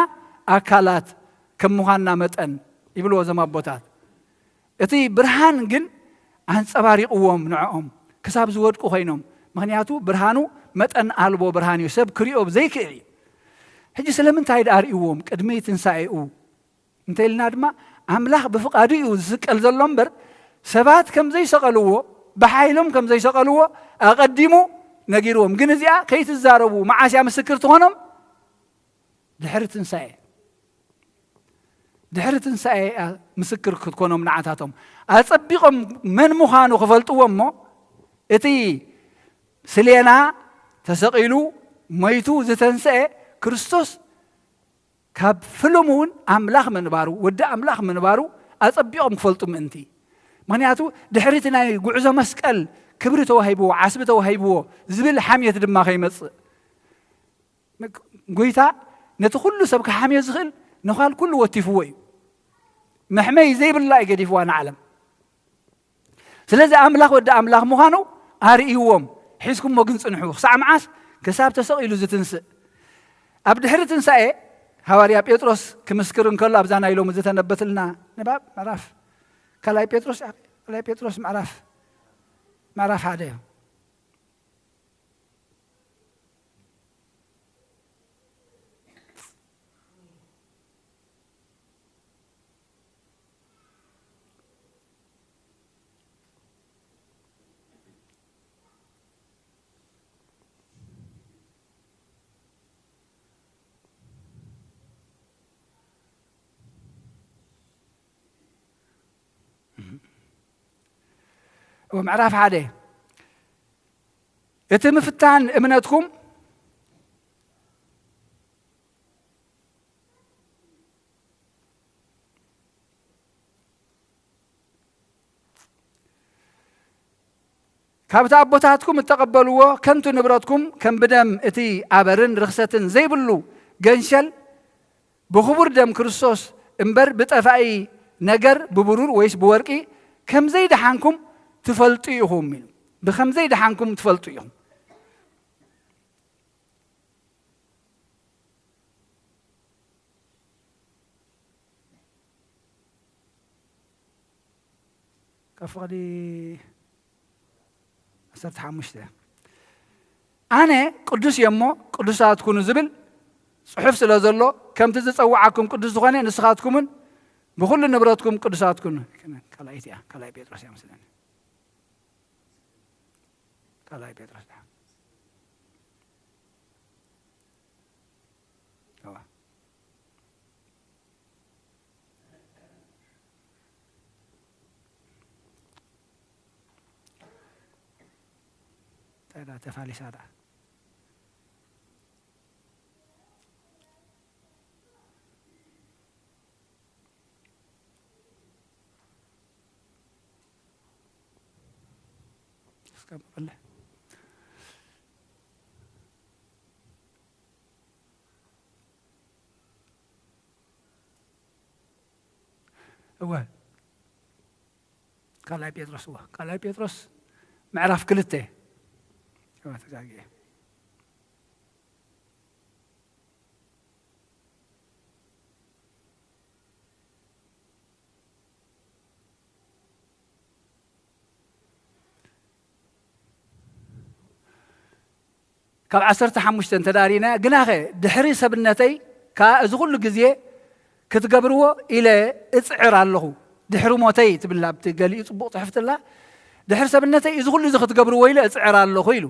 ኣካላት ከም ምዃንና መጠን ይብልዎ እዞም ኣቦታት። እቲ ብርሃን ግን ኣንጸባሪቕዎም ንዕኦም ክሳብ ዝወድቁ ኮይኖም። ምኽንያቱ ብርሃኑ መጠን ኣልቦ ብርሃን እዩ፣ ሰብ ክሪኦ ዘይክእል እዩ። ሕጂ ስለምንታይ ደኣ ርእይዎም ቅድሚ ትንሳኤኡ እንተ ኢልና ድማ፣ ኣምላኽ ብፍቓዱ እዩ ዝስቀል ዘሎ እምበር፣ ሰባት ከም ዘይሰቐልዎ፣ ብሓይሎም ከም ዘይሰቐልዎ ኣቐዲሙ ነጊርዎም። ግን እዚኣ ከይትዛረቡ መዓስ እያ ምስክር ትኾኖም? ድሕሪ ትንሳኤ። ድሕሪ ትንሳኤ እያ ምስክር ክትኮኖም ንዓታቶም። ኣጸቢቖም መን ምዃኑ ክፈልጥዎ እሞ፣ እቲ ስሌና ተሰቒሉ፣ ሞይቱ፣ ዝተንስኤ ክርስቶስ ካብ ፍልሙ እውን ኣምላኽ ምንባሩ፣ ወዲ ኣምላኽ ምንባሩ ኣጸቢቖም ክፈልጡ ምእንቲ። ምኽንያቱ ድሕሪ እቲ ናይ ጉዕዞ መስቀል ክብሪ ተዋሂብዎ፣ ዓስቢ ተዋሂብዎ ዝብል ሓምየት ድማ ከይመጽእ። ጎይታ ነቲ ኩሉ ሰብ ክሓምዮ ዝኽእል ነዃል ኩሉ ወቲፍዎ እዩ። መሕመይ ዘይብላ እዩ ገዲፍዋ ንዓለም። ስለዚ ኣምላኽ ወዲ ኣምላኽ ምዃኑ ኣርእይዎም፣ ሒዝኩሞ ግን ጽንሑ። ክሳዕ መዓስ? ክሳብ ተሰቒሉ ዝትንስእ። ኣብ ድሕሪ ትንሳኤ፣ ሃዋርያ ጴጥሮስ ክምስክር እንከሎ፣ ኣብዛ ናይ ሎሚ ዝተነበትልና ንባብ፣ ምዕራፍ ካልኣይ ጴጥሮስ፣ ካልኣይ ጴጥሮስ ምዕራፍ፣ ምዕራፍ ሓደ እዩ። እዎ፣ ምዕራፍ ሓደ፣ እቲ ምፍታን እምነትኩም ካብቲ ኣቦታትኩም እተቐበልዎ ከንቱ ንብረትኩም፣ ከም ብደም እቲ ኣበርን ርኽሰትን ዘይብሉ ገንሸል፣ ብኽቡር ደም ክርስቶስ እምበር፣ ብጠፋኢ ነገር፣ ብብሩር ወይስ ብወርቂ፣ ከም ዘይደሓንኩም ትፈልጡ ኢኹም ኢሉ። ብኸም ዘይደሓንኩም ትፈልጡ ኢኹም። ካብ ፍቕዲ ዓሰርተ ሓሙሽተ፣ ኣነ ቅዱስ እየ እሞ ቅዱሳት ኩኑ ዝብል ጽሑፍ ስለ ዘሎ፣ ከምቲ ዝጸውዓኩም ቅዱስ ዝኾነ፣ ንስኻትኩምን ብኹሉ ንብረትኩም ቅዱሳት ኩኑ። ካልኣይቲ እያ፣ ካልኣይ ጴጥሮስ እያ መስለኒ። ካልኣይ ጴጥሮስ እያ። እዋ። እንታይ ደኣ ተፋሊሳ ደኣ? እስከ በለ። እወ። ካልኣይ ጴጥሮስ፣ እወ። ካልኣይ ጴጥሮስ ምዕራፍ ክልተ። እወ፣ ተጋግየ። ካብ ዓሰርተ ሓሙሽተ እንተ ደኣ ርኢናያ፣ ግናኸ ድሕሪ ሰብነተይ ከኣ እዚ ኹሉ ግዜ ክትገብርዎ ኢለ እጽዕር ኣለኹ። ድሕሪ ሞተይ ትብል ኣብቲ ገሊኡ ጽቡቕ ጽሕፍትላ፣ ድሕሪ ሰብነተይ እዚ ኹሉ እዚ ክትገብርዎ ኢለ እጽዕር ኣለኹ ኢሉ።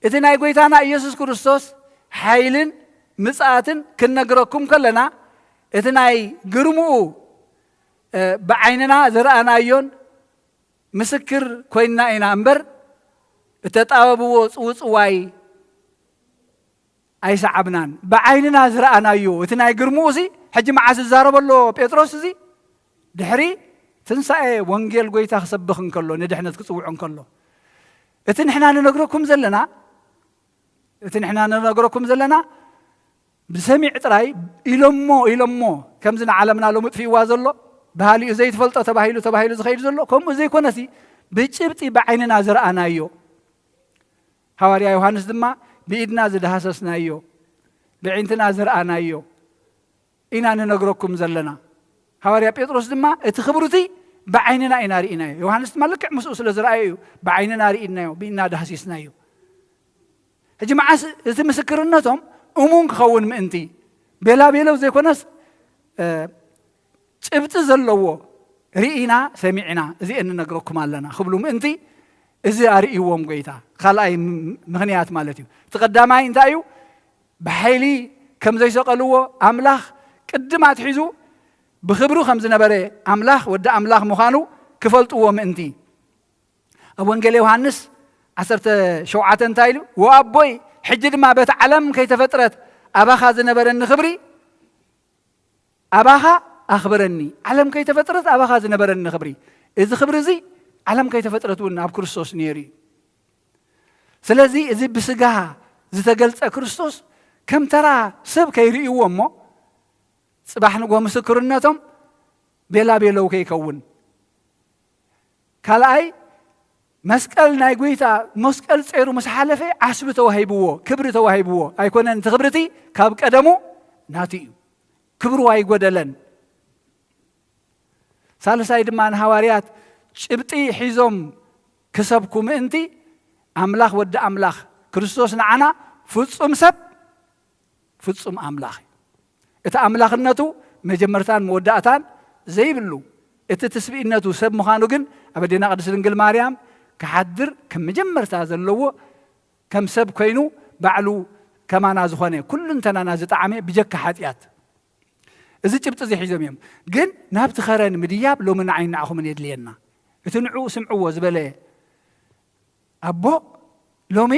እቲ ናይ ጐይታና ኢየሱስ ክርስቶስ ሓይልን ምጽኣትን ክንነግረኩም ከለና፣ እቲ ናይ ግርምኡ፣ እ፣ ብዓይንና ዝረኣናዮን ምስክር ኮይንና ኢና እምበር፣ እተጣበብዎ ጽውጽዋይ ኣይሰዓብናን። ብዓይንና ዝረኣናዮ፣ እቲ ናይ ግርምኡ እዚ፣ ሕጂ መዓስ ዝዛረቦ ኣሎ ጴጥሮስ እዚ? ድሕሪ ትንሳኤ ወንጌል ጐይታ ክሰብኽ እንከሎ፣ ንድሕነት ክጽውዕ እንከሎ። እቲ ንሕና ንነግረኩም ዘለና፣ እቲ ንሕና ንነግረኩም ዘለና፣ ብሰሚዕ ጥራይ ኢሎሞ፣ ኢሎሞ፣ ከምዚ ንዓለምና ሎሚ ጥፊእዋ ዘሎ፣ በሃሊኡ ዘይትፈልጦ ተባሂሉ፣ ተባሂሉ ዝኸይድ ዘሎ፣ ከምኡ ዘይኮነሲ፣ ብጭብጢ ብዓይንና ዝረኣናዮ። ሃዋርያ ዮሃንስ ድማ፣ ብኢድና ዝደሃሰስናዮ፣ ብዒንትና ዝረኣናዮ ኢና ንነግረኩም ዘለና። ሃዋርያ ጴጥሮስ ድማ፣ እቲ ክብሪ እቲ ብዓይንና ኢና ርኢናዮ። ዮሃንስ ድማ ልክዕ ምስኡ ስለ ዝረኣዮ እዩ፣ ብዓይንና ርኢናዮ፣ ብኢድና ዳህሲስናዮ። ሕጂ መዓስ እቲ ምስክርነቶም እሙን ክኸውን ምእንቲ፣ ቤላ ቤለው ዘይኮነስ፣ እ፣ ጭብጢ ዘለዎ ርኢና ሰሚዕና፣ እዚ እንነግረኩም ኣለና ክብሉ ምእንቲ፣ እዚ ኣርእይዎም ጐይታ። ካልኣይ ም-፣ ምኽንያት ማለት እዩ። እቲ ቀዳማይ እንታይ እዩ? ብሓይሊ ከም ዘይሰቐልዎ፣ ኣምላኽ ቅድም ኣትሒዙ ብኽብሩ ከም ዝነበረ፣ ኣምላኽ ወዲ ኣምላኽ ምዃኑ ክፈልጥዎ ምእንቲ። ኣብ ወንጌል ዮሃንስ ዓሰርተ ሸውዓተ እንታይ ኢሉ? "ወኣቦይ፣ ሕጂ ድማ በቲ ዓለም ከይተፈጥረት ኣባኻ ዝነበረኒ ክብሪ ኣባኻ ኣኽብረኒ።" ዓለም ከይተፈጥረት ኣባኻ ዝነበረኒ ክብሪ። እዚ ክብሪ እዚ ዓለም ከይተፈጥረት እውን ኣብ ክርስቶስ ነይሩ እዩ። ስለዚ እዚ ብስጋ ዝተገልጸ ክርስቶስ ከም ተራ ሰብ ከይርእይዎ እሞ፣ ጽባሕ ንግሆ ምስክርነቶም ቤላ ቤለው ከይከውን፣ ካልኣይ መስቀል ናይ ጎይታ መስቀል ጸይሩ ምስ ሓለፈ ዓስቢ ተዋሂብዎ፣ ክብሪ ተዋሂብዎ ኣይኮነን። እቲ ክብሪ እቲ ካብ ቀደሙ ናቱ እዩ። ክብሩ ኣይጎደለን። ሳልሳይ ድማ ንሃዋርያት ጭብጢ ሒዞም ክሰብኩ ምእንቲ ኣምላኽ ወዲ ኣምላኽ ክርስቶስ ንዓና ፍጹም ሰብ ፍጹም ኣምላኽ እዩ። እቲ ኣምላኽነቱ መጀመርታን መወዳእታን ዘይብሉ፣ እቲ ትስብእነቱ ሰብ ምዃኑ ግን ኣብ ኣዴና ቅድስት ድንግል ማርያም ክሓድር ከም መጀመርታ ዘለዎ ከም ሰብ ኮይኑ ባዕሉ ከማና ዝኾነ ኩሉ እንተናና ዝጠዓመ ብጀካ ሓጢኣት። እዚ ጭብጢ እዚ ሒዞም እዮም። ግን ናብቲ ኸረን ምድያብ ሎሚ ንዓይ ንዓኹምን የድልየና። እቲ ንዕኡ ስምዕዎ ዝበለ ኣቦ ሎሚ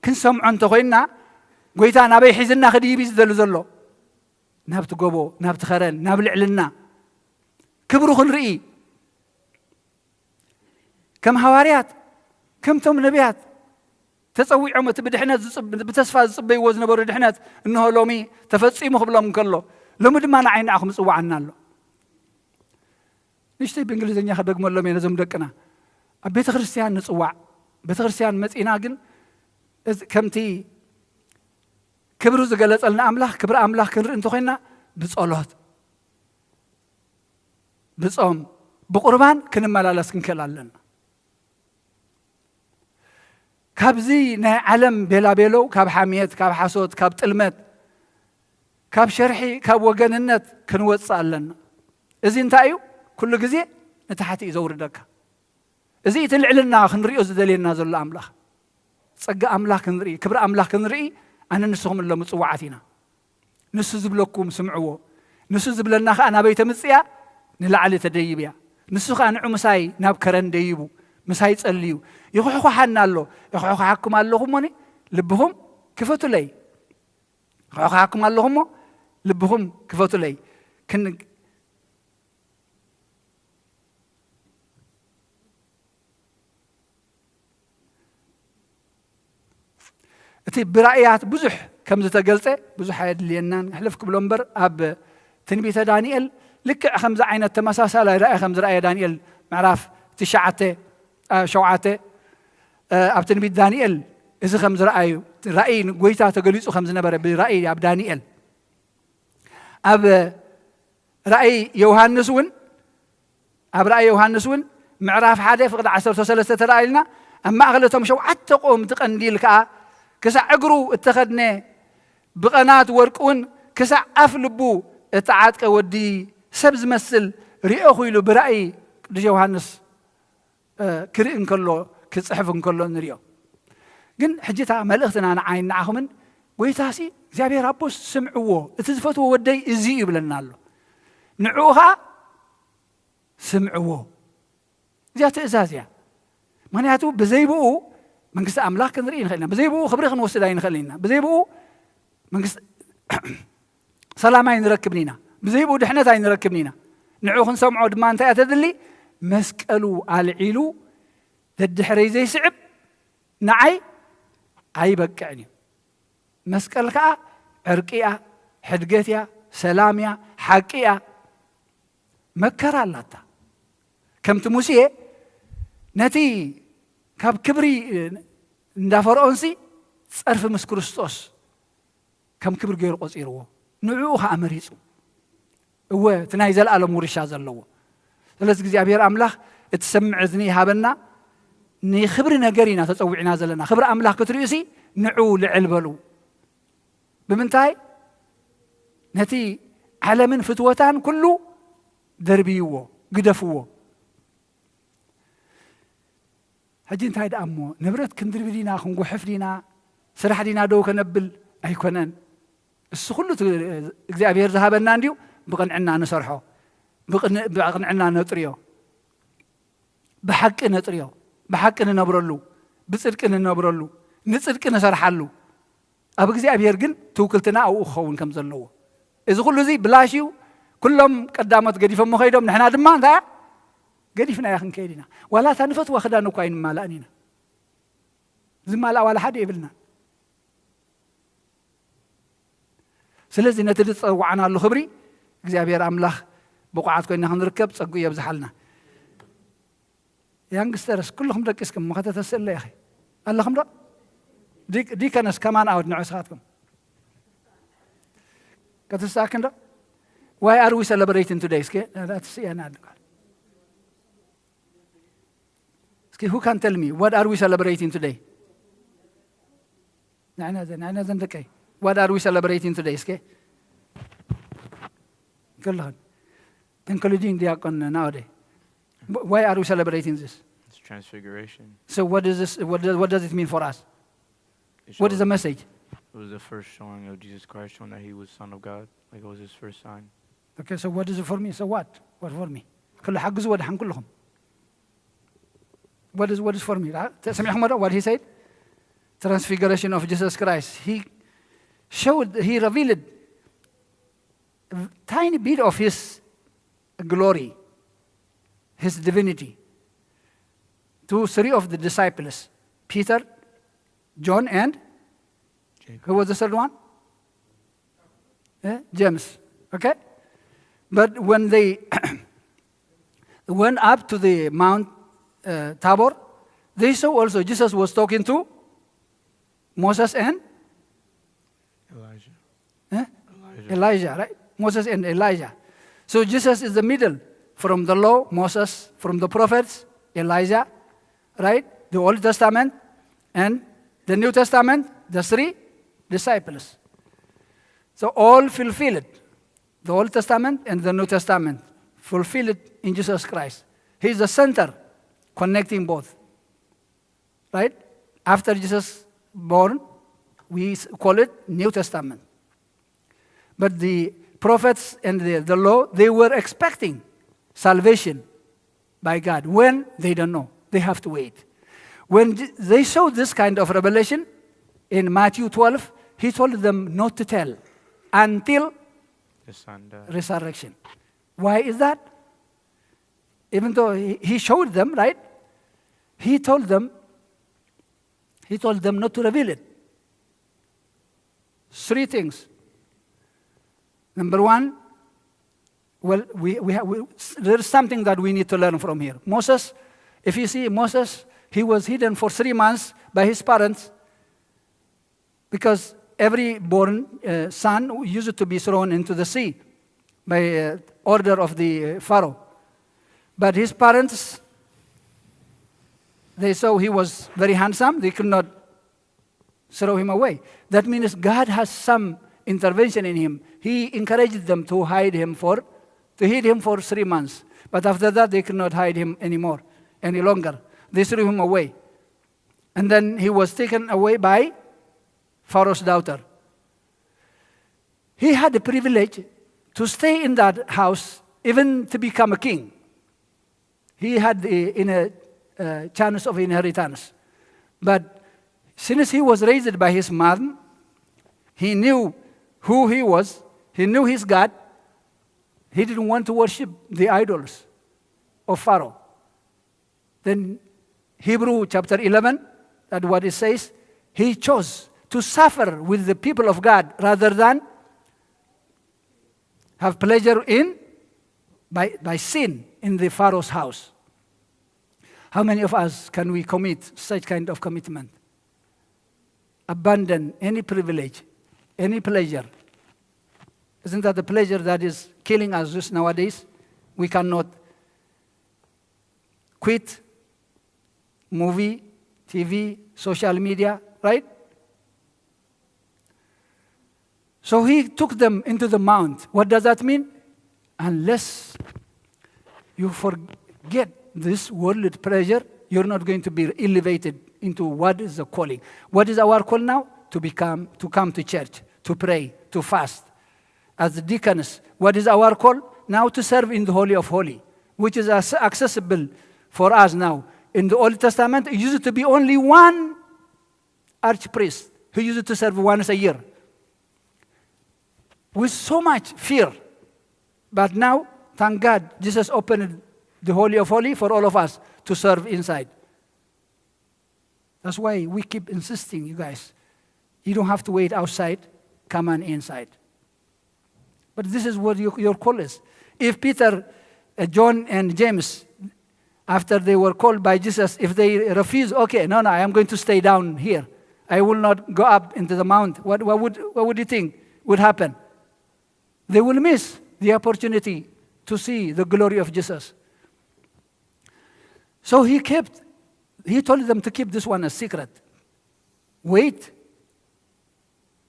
ክንሰምዖ እንተኾይንና ጎይታ ናበይ ሒዝና ክድይብ እዩ ዝደሊ ዘሎ? ናብቲ ጎቦ፣ ናብቲ ኸረን፣ ናብ ልዕልና ክብሩ ክንርኢ ከም ሃዋርያት ከምቶም ነቢያት ተጸዊዖም እቲ ብድሕነት ዝጽብ- ብተስፋ ዝጽበይዎ ዝነበሩ ድሕነት እንሆ ሎሚ ተፈጺሙ ክብሎም እንከሎ ሎሚ ድማ ንዓይ ንዓኹም ይጽዋዓና ኣሎ። ንእሽተይ ብእንግሊዝኛ ክደግመሎም እየ ነዞም ደቅና። ኣብ ቤተ ክርስቲያን ንጽዋዕ፣ ቤተ ክርስቲያን መጺና ግን እዚ ከምቲ ክብሩ ዝገለጸልና ኣምላኽ ክብሪ ኣምላኽ ክንርኢ እንተኾይንና ብጸሎት ብጾም ብቁርባን ክንመላለስ ክንክእል ኣለና። ካብዚ ናይ ዓለም ቤላቤለው ካብ ሓምየት ካብ ሓሶት ካብ ጥልመት ካብ ሸርሒ ካብ ወገንነት ክንወፅእ ኣለና። እዚ እንታይ እዩ? ኩሉ ግዜ ንታሕቲ እዩ ዘውርደካ። እዚ እቲ ልዕልና ክንሪኦ ዝደልየና ዘሎ ኣምላኽ፣ ጸጋ ኣምላኽ ክንርኢ፣ ክብሪ ኣምላኽ ክንርኢ ኣነ ንስኹም እሎ ምጽዋዓት ኢና። ንሱ ዝብለኩም ስምዕዎ። ንሱ ዝብለና ኸኣ ናበይ ተምጽእ እያ? ንላዕሊ ተደይብ እያ። ንሱ ኸኣ ንዑ ምሳይ ናብ ከረን ደይቡ፣ ምሳይ ጸልዩ። ይኹሕኹሓና ኣሎ። ይኹሕኹሓኩም ኣለኹ እሞኒ ልብኹም ክፈቱለይ። ይኹሕኹሓኩም ኣለኹ እሞ ልብኹም ክፈቱለይ። ክን- እቲ ብራእያት ብዙሕ ከም ዝተገልጸ ብዙሕ ኣየድልየናን። ሕልፍ ክብሎ እምበር ኣብ ትንቢተ ዳንኤል ልክዕ ከምዚ ዓይነት ተመሳሳላይ ራእይ ከም ዝረኣየ ዳንኤል ምዕራፍ ትሽዓተ፣ አ፣ ሸውዓተ፣ አ፣ ኣብ ትንቢት ዳንኤል እዚ ከም ዝረኣዩ ራእይ ንጎይታ ተገሊጹ ከም ዝነበረ ብራእይ ኣብ ዳንኤል ኣብ ራእይ ዮሃንስ እውን ኣብ ራእይ ዮሃንስ እውን ምዕራፍ ሓደ ፍቕዲ ዓሰርተ ሰለስተ ተራእይልና ኣብ ማእኸል እቶም ሸውዓተ ቆምቲ ቀንዲል ከኣ ክሳዕ እግሩ እተኸድነ ብቐናት ወርቂ እውን ክሳዕ ኣፍ ልቡ እተዓጥቀ ወዲ ሰብ ዝመስል ርኤኹ ኢሉ ብራእይ ቅዱስ ዮሃንስ ክርኢ እንከሎ ክፅሕፍ እንከሎ ንሪኦ። ግን ሕጂ እታ መልእኽትና ንዓይን ንዓኹምን ጎይታሲ እግዚኣብሔር ኣቦስ ስምዕዎ፣ እቲ ዝፈትዎ ወደይ እዚ እዩ ይብለና ኣሎ። ንዕኡ ኸዓ ስምዕዎ። እዚኣ ትእዛዝ እያ። ምክንያቱ ብዘይ ብኡ መንግስቲ ኣምላኽ ክንርኢ ንኽእል ኢና። ብዘይ ብኡ ክብሪ ክንወስድ ኣይንኽእልን ኢና። ብዘይ ብኡ መንግስቲ ሰላም ኣይንረክብን ኢና። ብዘይ ብኡ ድሕነት ኣይንረክብን ኢና። ንዕኡ ክንሰምዖ ድማ እንታይ እያ ተድሊ? መስቀሉ ኣልዒሉ ደድሕረይ ዘይስዕብ ንዓይ ኣይበቅዕን እዩ። መስቀል ከዓ ዕርቂ እያ፣ ሕድገት እያ፣ ሰላም እያ፣ ሓቂ እያ። መከራ ኣላታ። ከምቲ ሙሴ ነቲ ካብ ክብሪ እንዳ ፈርዖንሲ ጸርፊ ምስ ክርስቶስ ከም ክብሪ ገይሩ ቆጺርዎ፣ ንዕኡ ኸዓ መሪጹ። እወ፣ እቲ ናይ ዘለኣለም ውርሻ ዘለዎ። ስለዚ እግዚኣብሔር ኣምላኽ እትሰምዕ እዝኒ ይሃበና። ንኽብሪ ነገር ኢና ተጸዊዕና ዘለና። ክብሪ ኣምላኽ ክትርእዩሲ ንዑ ልዕል በሉ። ብምንታይ? ነቲ ዓለምን ፍትወታን ኩሉ ደርብይዎ፣ ግደፍዎ። ሕጂ እንታይ ደኣ እሞ ንብረት ክንድርቢ ዲና፣ ክንጉሕፍ ዲና፣ ስራሕ ዲና ደው ከነብል ኣይኮነን። እሱ ኩሉ እቲ እግዚኣብሔር ዝሃበና እንድዩ፣ ብቕንዕና ንሰርሖ፣ ብቕን-፣ ብቕንዕና ነጥርዮ፣ ብሓቂ ነጥርዮ፣ ብሓቂ ንነብረሉ፣ ብጽድቂ ንነብረሉ፣ ንጽድቂ ንሰርሓሉ። ኣብ እግዚኣብሔር ግን ትውክልትና ኣብኡ ክኸውን ከም ዘለዎ። እዚ ኩሉ እዚ ብላሽ እዩ። ኩሎም ቀዳሞት ገዲፎሞ ከይዶም፣ ንሕና ድማ እንታይ ገዲፍናዮ ክንከይድ ኢና። ዋላ እታ ንፈትዋ ክዳን እኳ ኣይንማላእን ኢና። ዝማላእ ዋላ ሓደ የብልና። ስለዚ ነቲ ዝጸዋዕናሉ ክብሪ እግዚኣብሔር ኣምላኽ ብቑዓት ኮይና ክንርከብ ጸግኡ የብዝሓልና። Youngsters ኩልኹም ደቂስኩም መኸተ ተስእለ ኢኺ ኣለኹም ዶ? ዲከነስ ከማን ኣውድ ንዑ ስኻትኩም ከተስኣክን ዶ? Why are we celebrating today? እስኪ ስእና እስኪ who can tell me what are we celebrating today? ንሕና ዘን ደቀይ what are we celebrating today? እስኪ ክልኽን including ዲያቆን ናወደ why are we celebrating this? It's transfiguration. So what is this? What does, what does it mean for us? It What is the showed- message? It was the first showing of Jesus Christ, showing that he was Son of God. Like it was his first sign. Okay, so what is it for me? So what? What for me? ክሉ ሓግዙ ወደ ሓንኩልኹም what is what is for me? ሰሚዕኹም ዶ what he said? Transfiguration of Jesus Christ. He showed, he revealed a tiny bit of his glory, his divinity, to three of the disciples, Peter, John, and who was the third one? Eh? James. Okay? But when they went up to the Mount uh, Tabor, they saw also Jesus was talking to Moses and Elijah. eh? Elijah. Elijah, right? Moses and Elijah. So Jesus is the middle from the law, Moses, from the prophets, Elijah, right? The Old Testament and the New Testament, the three disciples. So all fulfilled. The Old Testament and the New Testament fulfilled in Jesus Christ. He is the center connecting both. Right? After Jesus born, we s- call it New Testament. But the prophets and the, the law, they were expecting salvation by God. When? They don't know. They have to wait. When j- they saw this kind of revelation in Matthew twelve, he told them not to tell until The Son died. Resurrection. Why is that? Even though he, he showed them, right? He told them, he told them not to reveal it. Three things. Number one, well, we, we, have, we, there's something that we need to learn from here. Moses, if you see Moses, he was hidden for three months by his parents because every born uh, son used to be thrown into the sea by uh, order of the uh, Pharaoh. But his parents, they saw he was very handsome, they could not throw him away. That means God has some intervention in him. He encouraged them to hide him for, to hid him for three months. But after that, they could not hide him anymore, any longer. They threw him away. And then he was taken away by Pharaoh's daughter. He had the privilege to stay in that house, even to become a king. He had the in a, uh, chance of inheritance. But since he was raised by his mom, he knew who he was, he knew his God. He didn't want to worship the idols of Pharaoh. Then Hebrew chapter eleven, that what it says, he chose to suffer with the people of God rather than have pleasure in by, by sin in the Pharaoh's house. How many of us can we commit such kind of commitment? Abandon any privilege, any pleasure. Isn't that the pleasure that is killing us just nowadays? We cannot quit movie, T V, social media, right? So he took them into the mount. What does that mean? Unless you forget this worldly pleasure, you're not going to be elevated into what is the calling. What is our call now? To become, to come to church, to pray, to fast. As deacons, what is our call? Now to serve in the Holy of Holy, which is as- accessible for us now. In the Old Testament, it used to be only one archpriest who used to serve once a year with so much fear. But now, thank God, Jesus opened the Holy of Holy for all of us to serve inside. That's why we keep insisting, you guys. You don't have to wait outside, come on inside. But this is what your, your call is. If Peter, uh, John, and James after they were called by Jesus, if they refuse, "Okay, no, no, I am going to stay down here. I will not go up into the mount." What, what would, what would you think would happen? They will miss the opportunity to see the glory of Jesus. So he kept, he told them to keep this one a secret. Wait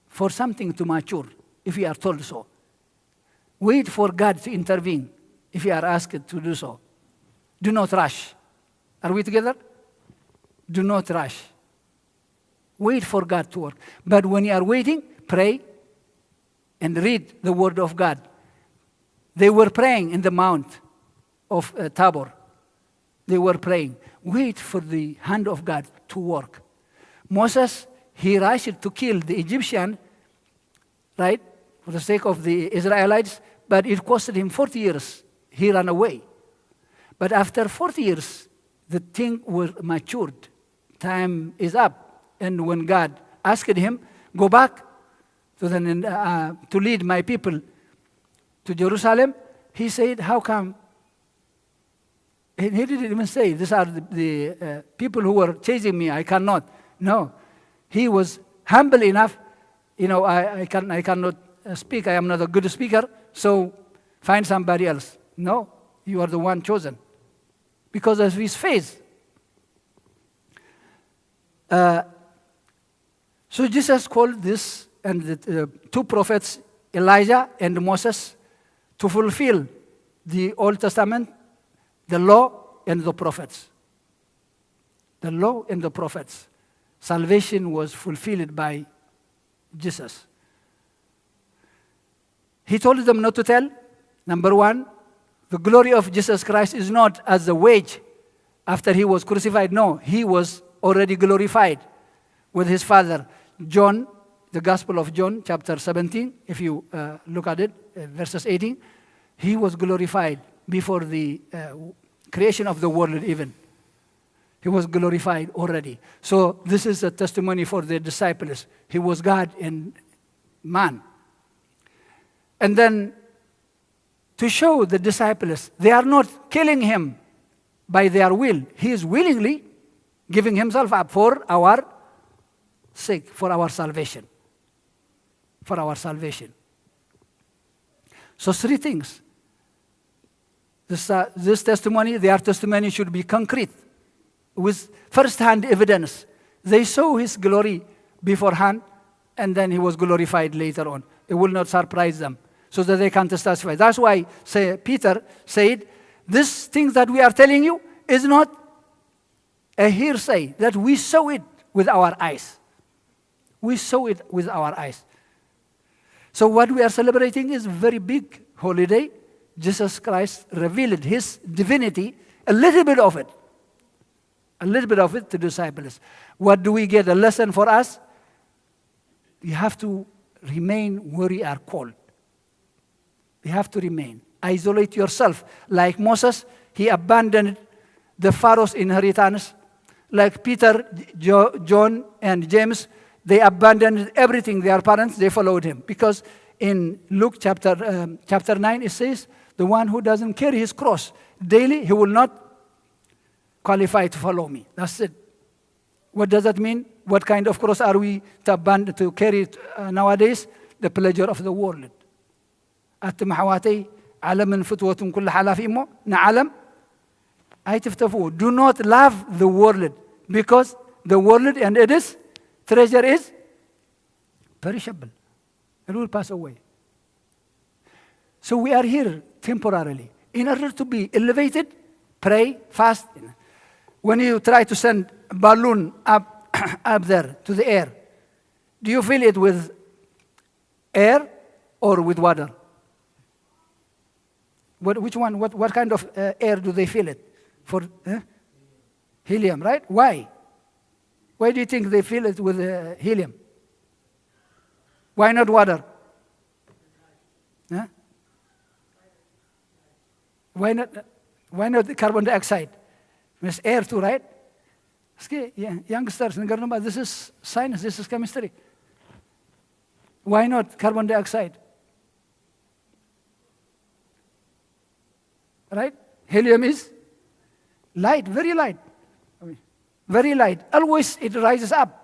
for something to mature if you are told so. Wait for God to intervene if you are asked to do so. Do not rush. Are we together? Do not rush. Wait for God to work. But when you are waiting, pray and read the word of God. They were praying in the mount of uh, Tabor. They were praying. Wait for the hand of God to work. Moses, he rushed to kill the Egyptian, right, for the sake of the Israelites, but it costed him forty years. He ran away. But after forty years, the thing was matured. Time is up. And when God asked him, "Go back to, the, uh, to lead my people to Jerusalem," he said, "How come?" He, he didn't even say, "These are the, the uh, people who were chasing me. I cannot." No. He was humble enough, you know, "I, I, can, I cannot uh, speak. I am not a good speaker. So find somebody else." No, you are the one chosen because of his faith. Uh, so Jesus called this and the uh, two prophets, Elijah and Moses, to fulfill the Old Testament, the law and the prophets. The law and the prophets. Salvation was fulfilled by Jesus. He told them not to tell. Number one, the glory of Jesus Christ is not as the wage after he was crucified. No, he was already glorified with his Father. John, the Gospel of John, chapter seventeen, if you uh, look at it, uh, verses eighteen, he was glorified before the uh, creation of the world even. He was glorified already. So this is a testimony for the disciples. He was God and man. And then to show the disciples, they are not killing him by their will. He is willingly giving himself up for our sake, for our salvation. For our salvation. So three things. This, uh, this testimony, their testimony should be concrete, with first-hand evidence. They saw his glory beforehand, and then he was glorified later on. It will not surprise them, so that they can testify. That's why say, Peter said, "This thing that we are telling you is not a hearsay, that we saw it with our eyes." We saw it with our eyes. So what we are celebrating is a very big holiday. Jesus Christ revealed his divinity, a little bit of it, a little bit of it to disciples. What do we get? A lesson for us. You have to remain where you are called. You have to remain. Isolate yourself. Like Moses, he abandoned the Pharaoh's inheritance. Like Peter, jo- John, and James, they abandoned everything, their parents, they followed him. Because in Luke chapter, um, chapter nine, it says, "The one who doesn't carry his cross daily, he will not qualify to follow me." That's it. What does that mean? What kind of cross are we to, abandon, to carry uh, nowadays? The pleasure of the world. ኣትም ኣሕዋተይ፣ ዓለምን ፍትወቱን ኩሉ ሓላፊ እሞ፣ ንዓለም ኣይትፍተፍዎ። Do not love the world, because the world and its treasure is perishable. It will pass away. So we are here temporarily. In order to be elevated, pray, fast. When you try to send a balloon up, up there to the air, do you fill it with air or with water? What, which one? What, what kind of uh, air do they fill it? For uh, helium, right? Why? Why do you think they fill it with uh, helium? Why not water? Huh? Why not? Why not carbon dioxide? It's air too, right? እስኪ youngsters ንገርንባ, this is science, this is chemistry. Why not carbon dioxide? Right? Helium is Light, very light. Very light. Always it rises up.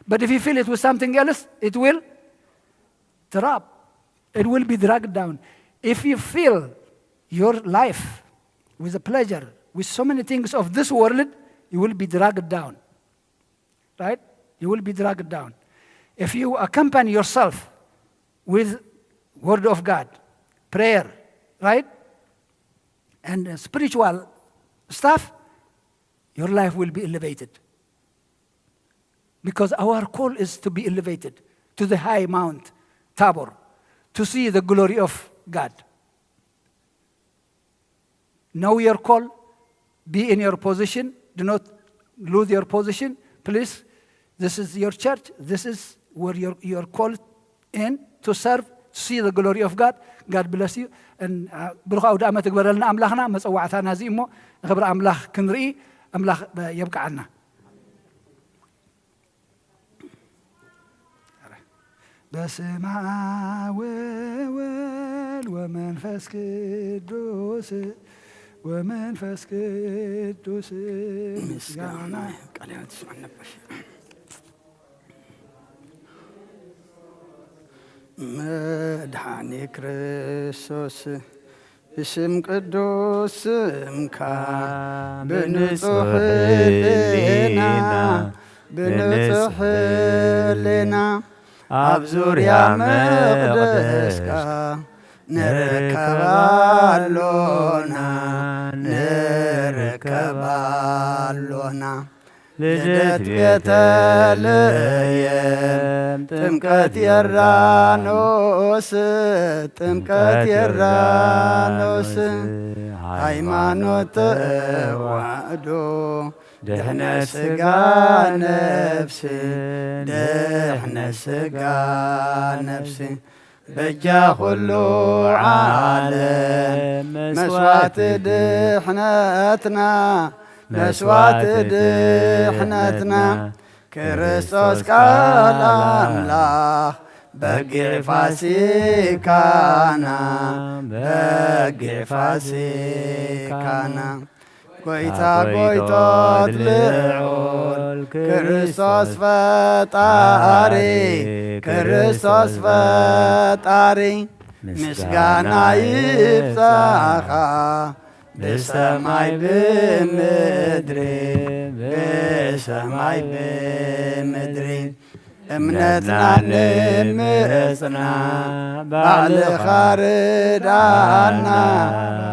But if you fill it with something else, it will drop. It will be dragged down. If you fill your life with the pleasure, with so many things of this world, you will be dragged down. Right? You will be dragged down. If you accompany yourself with Word of God, prayer, right? And uh, spiritual stuff, your life will be elevated. Because our call is to be elevated to the high Mount Tabor, to see the glory of God. Know your call, be in your position, do not lose your position. Please, this is your church, this is where your, your call in to serve, to see the glory of God. God bless you. And ብሩኽ ኣውደ ዓመት ይግበረልና ኣምላኽና። መጸዋዕታና እዚ እሞ ንኽብሪ ኣምላኽ ክንርኢ ኣምላኽ የብቅዓና። በስመ አብ ወወልድ ወመንፈስ ቅዱስ፣ ወመንፈስ ቅዱስ ምስጋና። ምስጋና። ቃለ ሕይወት ይስማዕ ነበር። መድኃኒ ክርስቶስ፣ ብስም ቅዱስ ስምካ፣ ብንጹሕ ህሊና፣ ብንጹሕ ህሊና፣ ኣብ ዙርያ መቕደስካ ንርከብ ኣሎና፣ ንርከብ ኣሎና። ልደት ቤተልሔም፣ ጥምቀት ዮርዳኖስ፣ ጥምቀት ዮርዳኖስ፣ ሃይማኖት ተዋህዶ፣ ድሕነት ሥጋ ነፍሲ፣ ድሕነት ሥጋ ነፍሲ፣ በጃ ኩሉ ዓለም መስዋዕቲ ድሕነትና፣ መስዋዕቲ ድሕነትና፣ ክርስቶስ ቃል ኣምላኽ በጊዕ ፋሲካና፣ በጊዕ ፋሲካና። ጎይታ ጎይቶት ልዑል ክርስቶስ ፈጣሪ፣ ክርስቶስ ፈጣሪ፣ ምስጋና ይብጻኻ ብሰማይ ብምድሪ፣ ብሰማይ ብምድሪ። እምነትና ንምጽና ባዕልኻ ርድኣና፣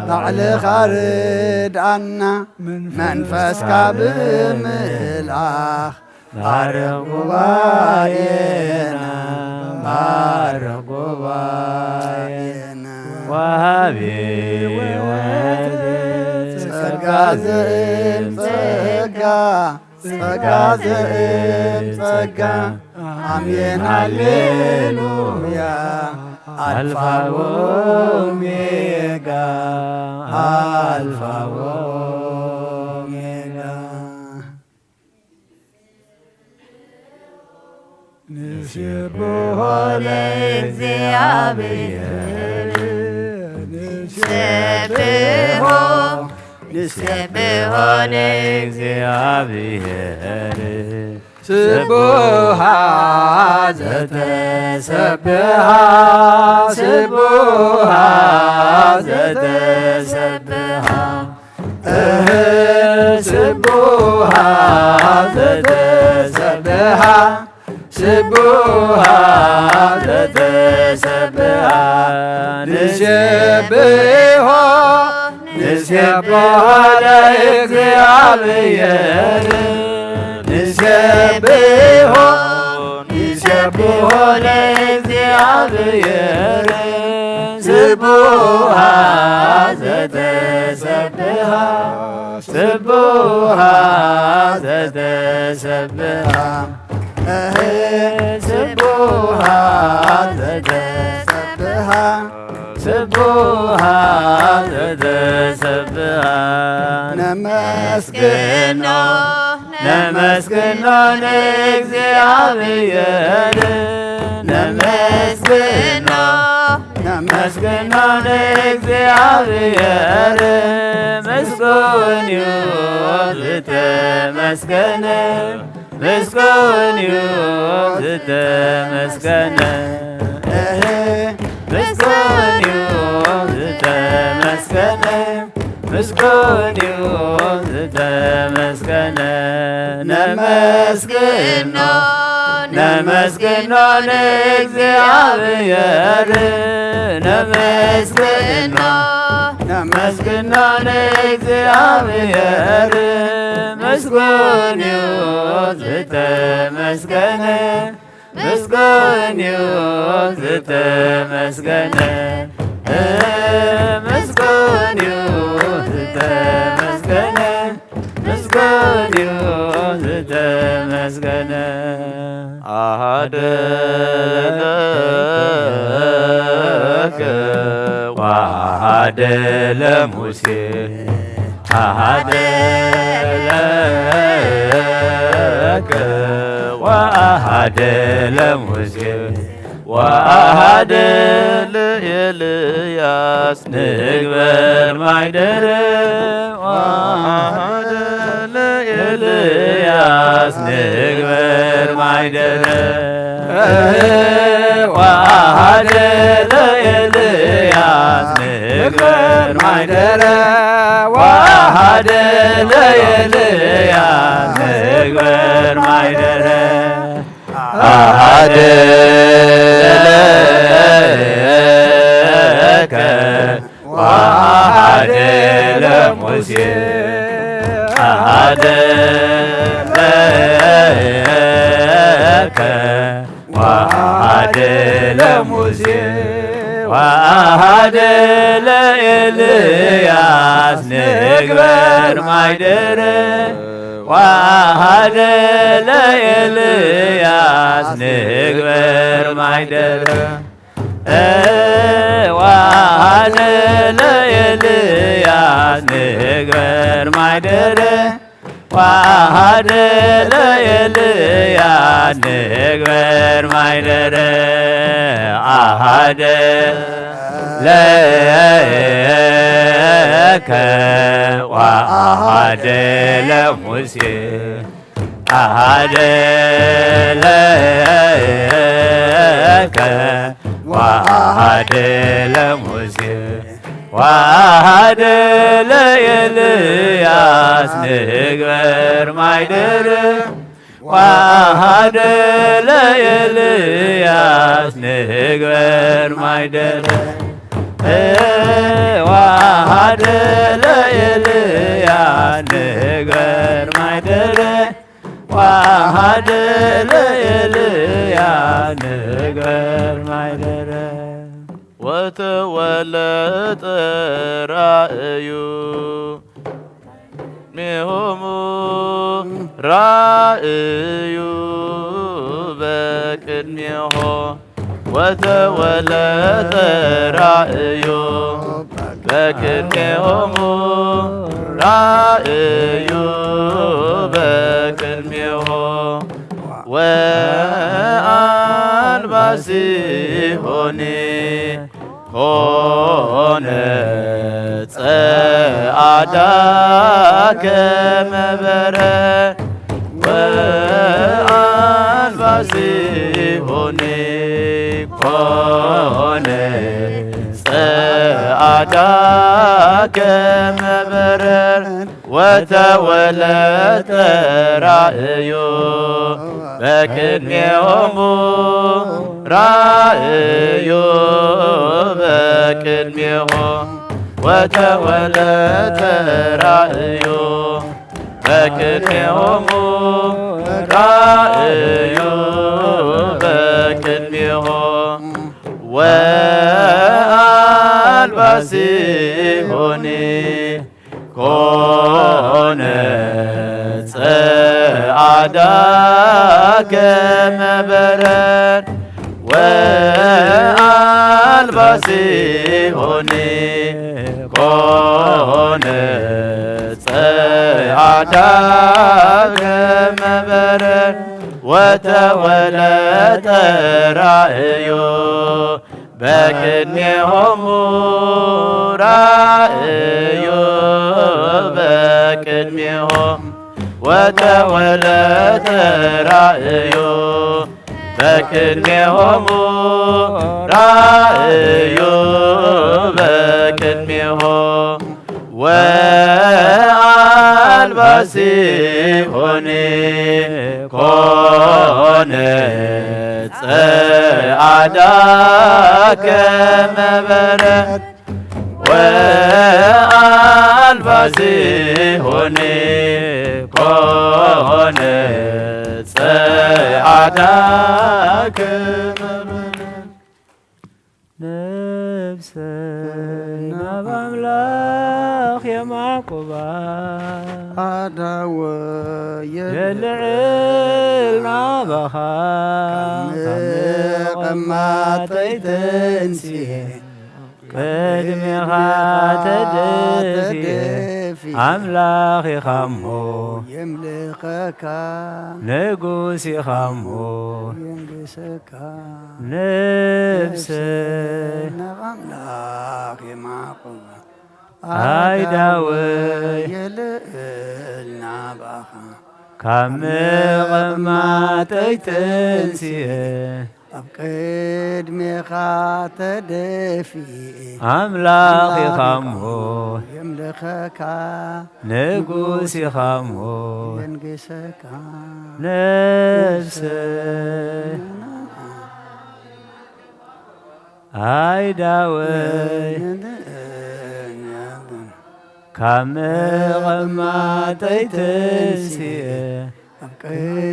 ባዕልኻ ርድኣና። መንፈስካ ብምልኣኽ ባርኽ ጉባኤና፣ ባርኽ ጉባኤና። ወሃቢ ወልድ ጸጋ ዘእም ጸጋ፣ ጸጋ ዘእም ጸጋ። ኣሜን ሃሌሉያ። ኣልፋ ወኦሜጋ፣ ኣልፋ ወኦሜጋ። ንሴብሖ ለእግዚኣብሔር፣ ንሴብሖ፣ ንሴብሖ ለእግዚኣብሔር። ስቡሃ ዘተሰብሃ፣ ስቡሃ ዘተሰብሃ። እህ፣ ስቡሃ ዘተሰብሃ፣ ስቡሃ ዘተሰብሃ። ንሴብሖ፣ ንሴብሖ ለእግዚኣብሔር፣ ንሴብሖ፣ ንሴብሖ ለእግዚኣብሔር። ስቡሃ ዘተሰብሃ፣ ስቡሃ ዘተሰብሃ። እህ፣ ስቡሃ ዘተሰብሃ፣ ስቡሃ ዘተሰብሃ። ነመስግኖ፣ ነመስግኖ ንእግዚኣብሔር፣ ነመስግኖ፣ ነመስግኖ ንእግዚኣብሔር። ምስጉን እዩ ዝተመስገነ ምስጉን እዩ ዝተመስገነ። ምስጉን እዩ ዝተመስገነ። ምስጉን እዩ ዝተመስገነ። ነመስግኖ ነመስግኖ ንእግዚኣብሔር። ነመስግኖ ነመስግኖ ንእግዚኣብሔር። ምስጉን እዩ ዝተመስገነ። ምስጉን እዩ ዝተመስገነ። ምስጉን እዩ ዝተመስገነ። ምስጉን እዩ ዝተመስገነ። ኣሃደ ለከ ወኣሃደ ለሙሴ። ኣሃደ ለከ ወኣሃደ ለሙሴ። ወአሃደ ለኤልያስ ንግበር ማይደረ። ወአሃደ ለኤልያስ ንግበር ማይደረ። ወአሃደ ለኤልያስ ንግበር ማይደረ። ወአሃደ ለኤልያስ ንግበር ማይደረ። አሃደ ለከ ወአሃደ ለሙሴ። አሃደ ለከ ወአሃደ ለሙሴ። ወአሃደ ለኤልያስ ንግበር ማይደረ። ወአሃደ ለኤልያስ ንግበር ማይደረ። ወአሃደ ለኤልያስ ንግበር ማይደረ። ወአሃደ ለኤልያስ ንግበር ማይደረ። አሃደ ለከ ወአሃደ ለሙሴ። አሃደ ለከ ወአሃደ ለሙሴ። ወአሃደ ለኤልያስ ንግበር ማይደረ። ወአሃደ ለኤልያስ ንግበር ማይደረ። ወአሃደ ለኤልያስ ንግበር ማይደረ። ወአሃደ ለኤልያስ ንግበር ማይደረ። ወተወለጠ ራእዩ ቅድሜሆሙ ራእዩ በቅድሜሆ ወተወለጠ ራእዩ በቅድሜሆሙ ራእዩ በቅድሜሆ ወአንባሲሆኒ ኮነ ጸዓዳ ከመ በረድ ወአንባሲሆኒ ኮነ ጸዓዳ ከመ በረድ ወተወለጠ ራእዩ በቅድሜሆሙ ራእዩ በቅድሜሆ ወተወለጠ ራእዩ በቅድሜሆሙ ራእዩ በቅድሜሆ ወአንባሲሆኒ ኮነ ጸዓዳ ከመ በረድ ወአንባሲሆኒ ኮነ ጸዓዳ ከመ በረድ ወተወለጠ ራእዩ በቅድሜሆሙ ራእዩ በቅድሜሆ ወተወለተ ራእዩ በክድሜሆሙ ራእዩ በክድሜሆ ወአልባሲሆኒ ኮነ ጸዓዳ ከመ በረድ ወአልባሲሆኒ ኮነ ጸዓዳ ከመ በረድ። ነፍሰ ናብ ኣምላኽ የማቁባ ኣዳወ የልዕል ናባኻ ካብ መቐማጠይ ተንስኤ ቅድሜኻ ተደፊ ኣምላኽ ኢኻ እሞ የምልኸካ ንጉስ ኢኻ እሞ የንግሰካ ነፍሰ ናብ ኣምላኽ የማቁባ ኣይ ዳወይ የልእል ናባኻ ካብ መቐማጠይ ተንስኤ ኣብ ቅድሜኻ ተደፊኤ ኣምላኽ ኢኻ እሞ የምልኸካ ንጉስ ኢኻ እሞ የንግሰካ ነፍሰ ኣይ ዳወይ ካብ መቐማጠይ ተንስኤ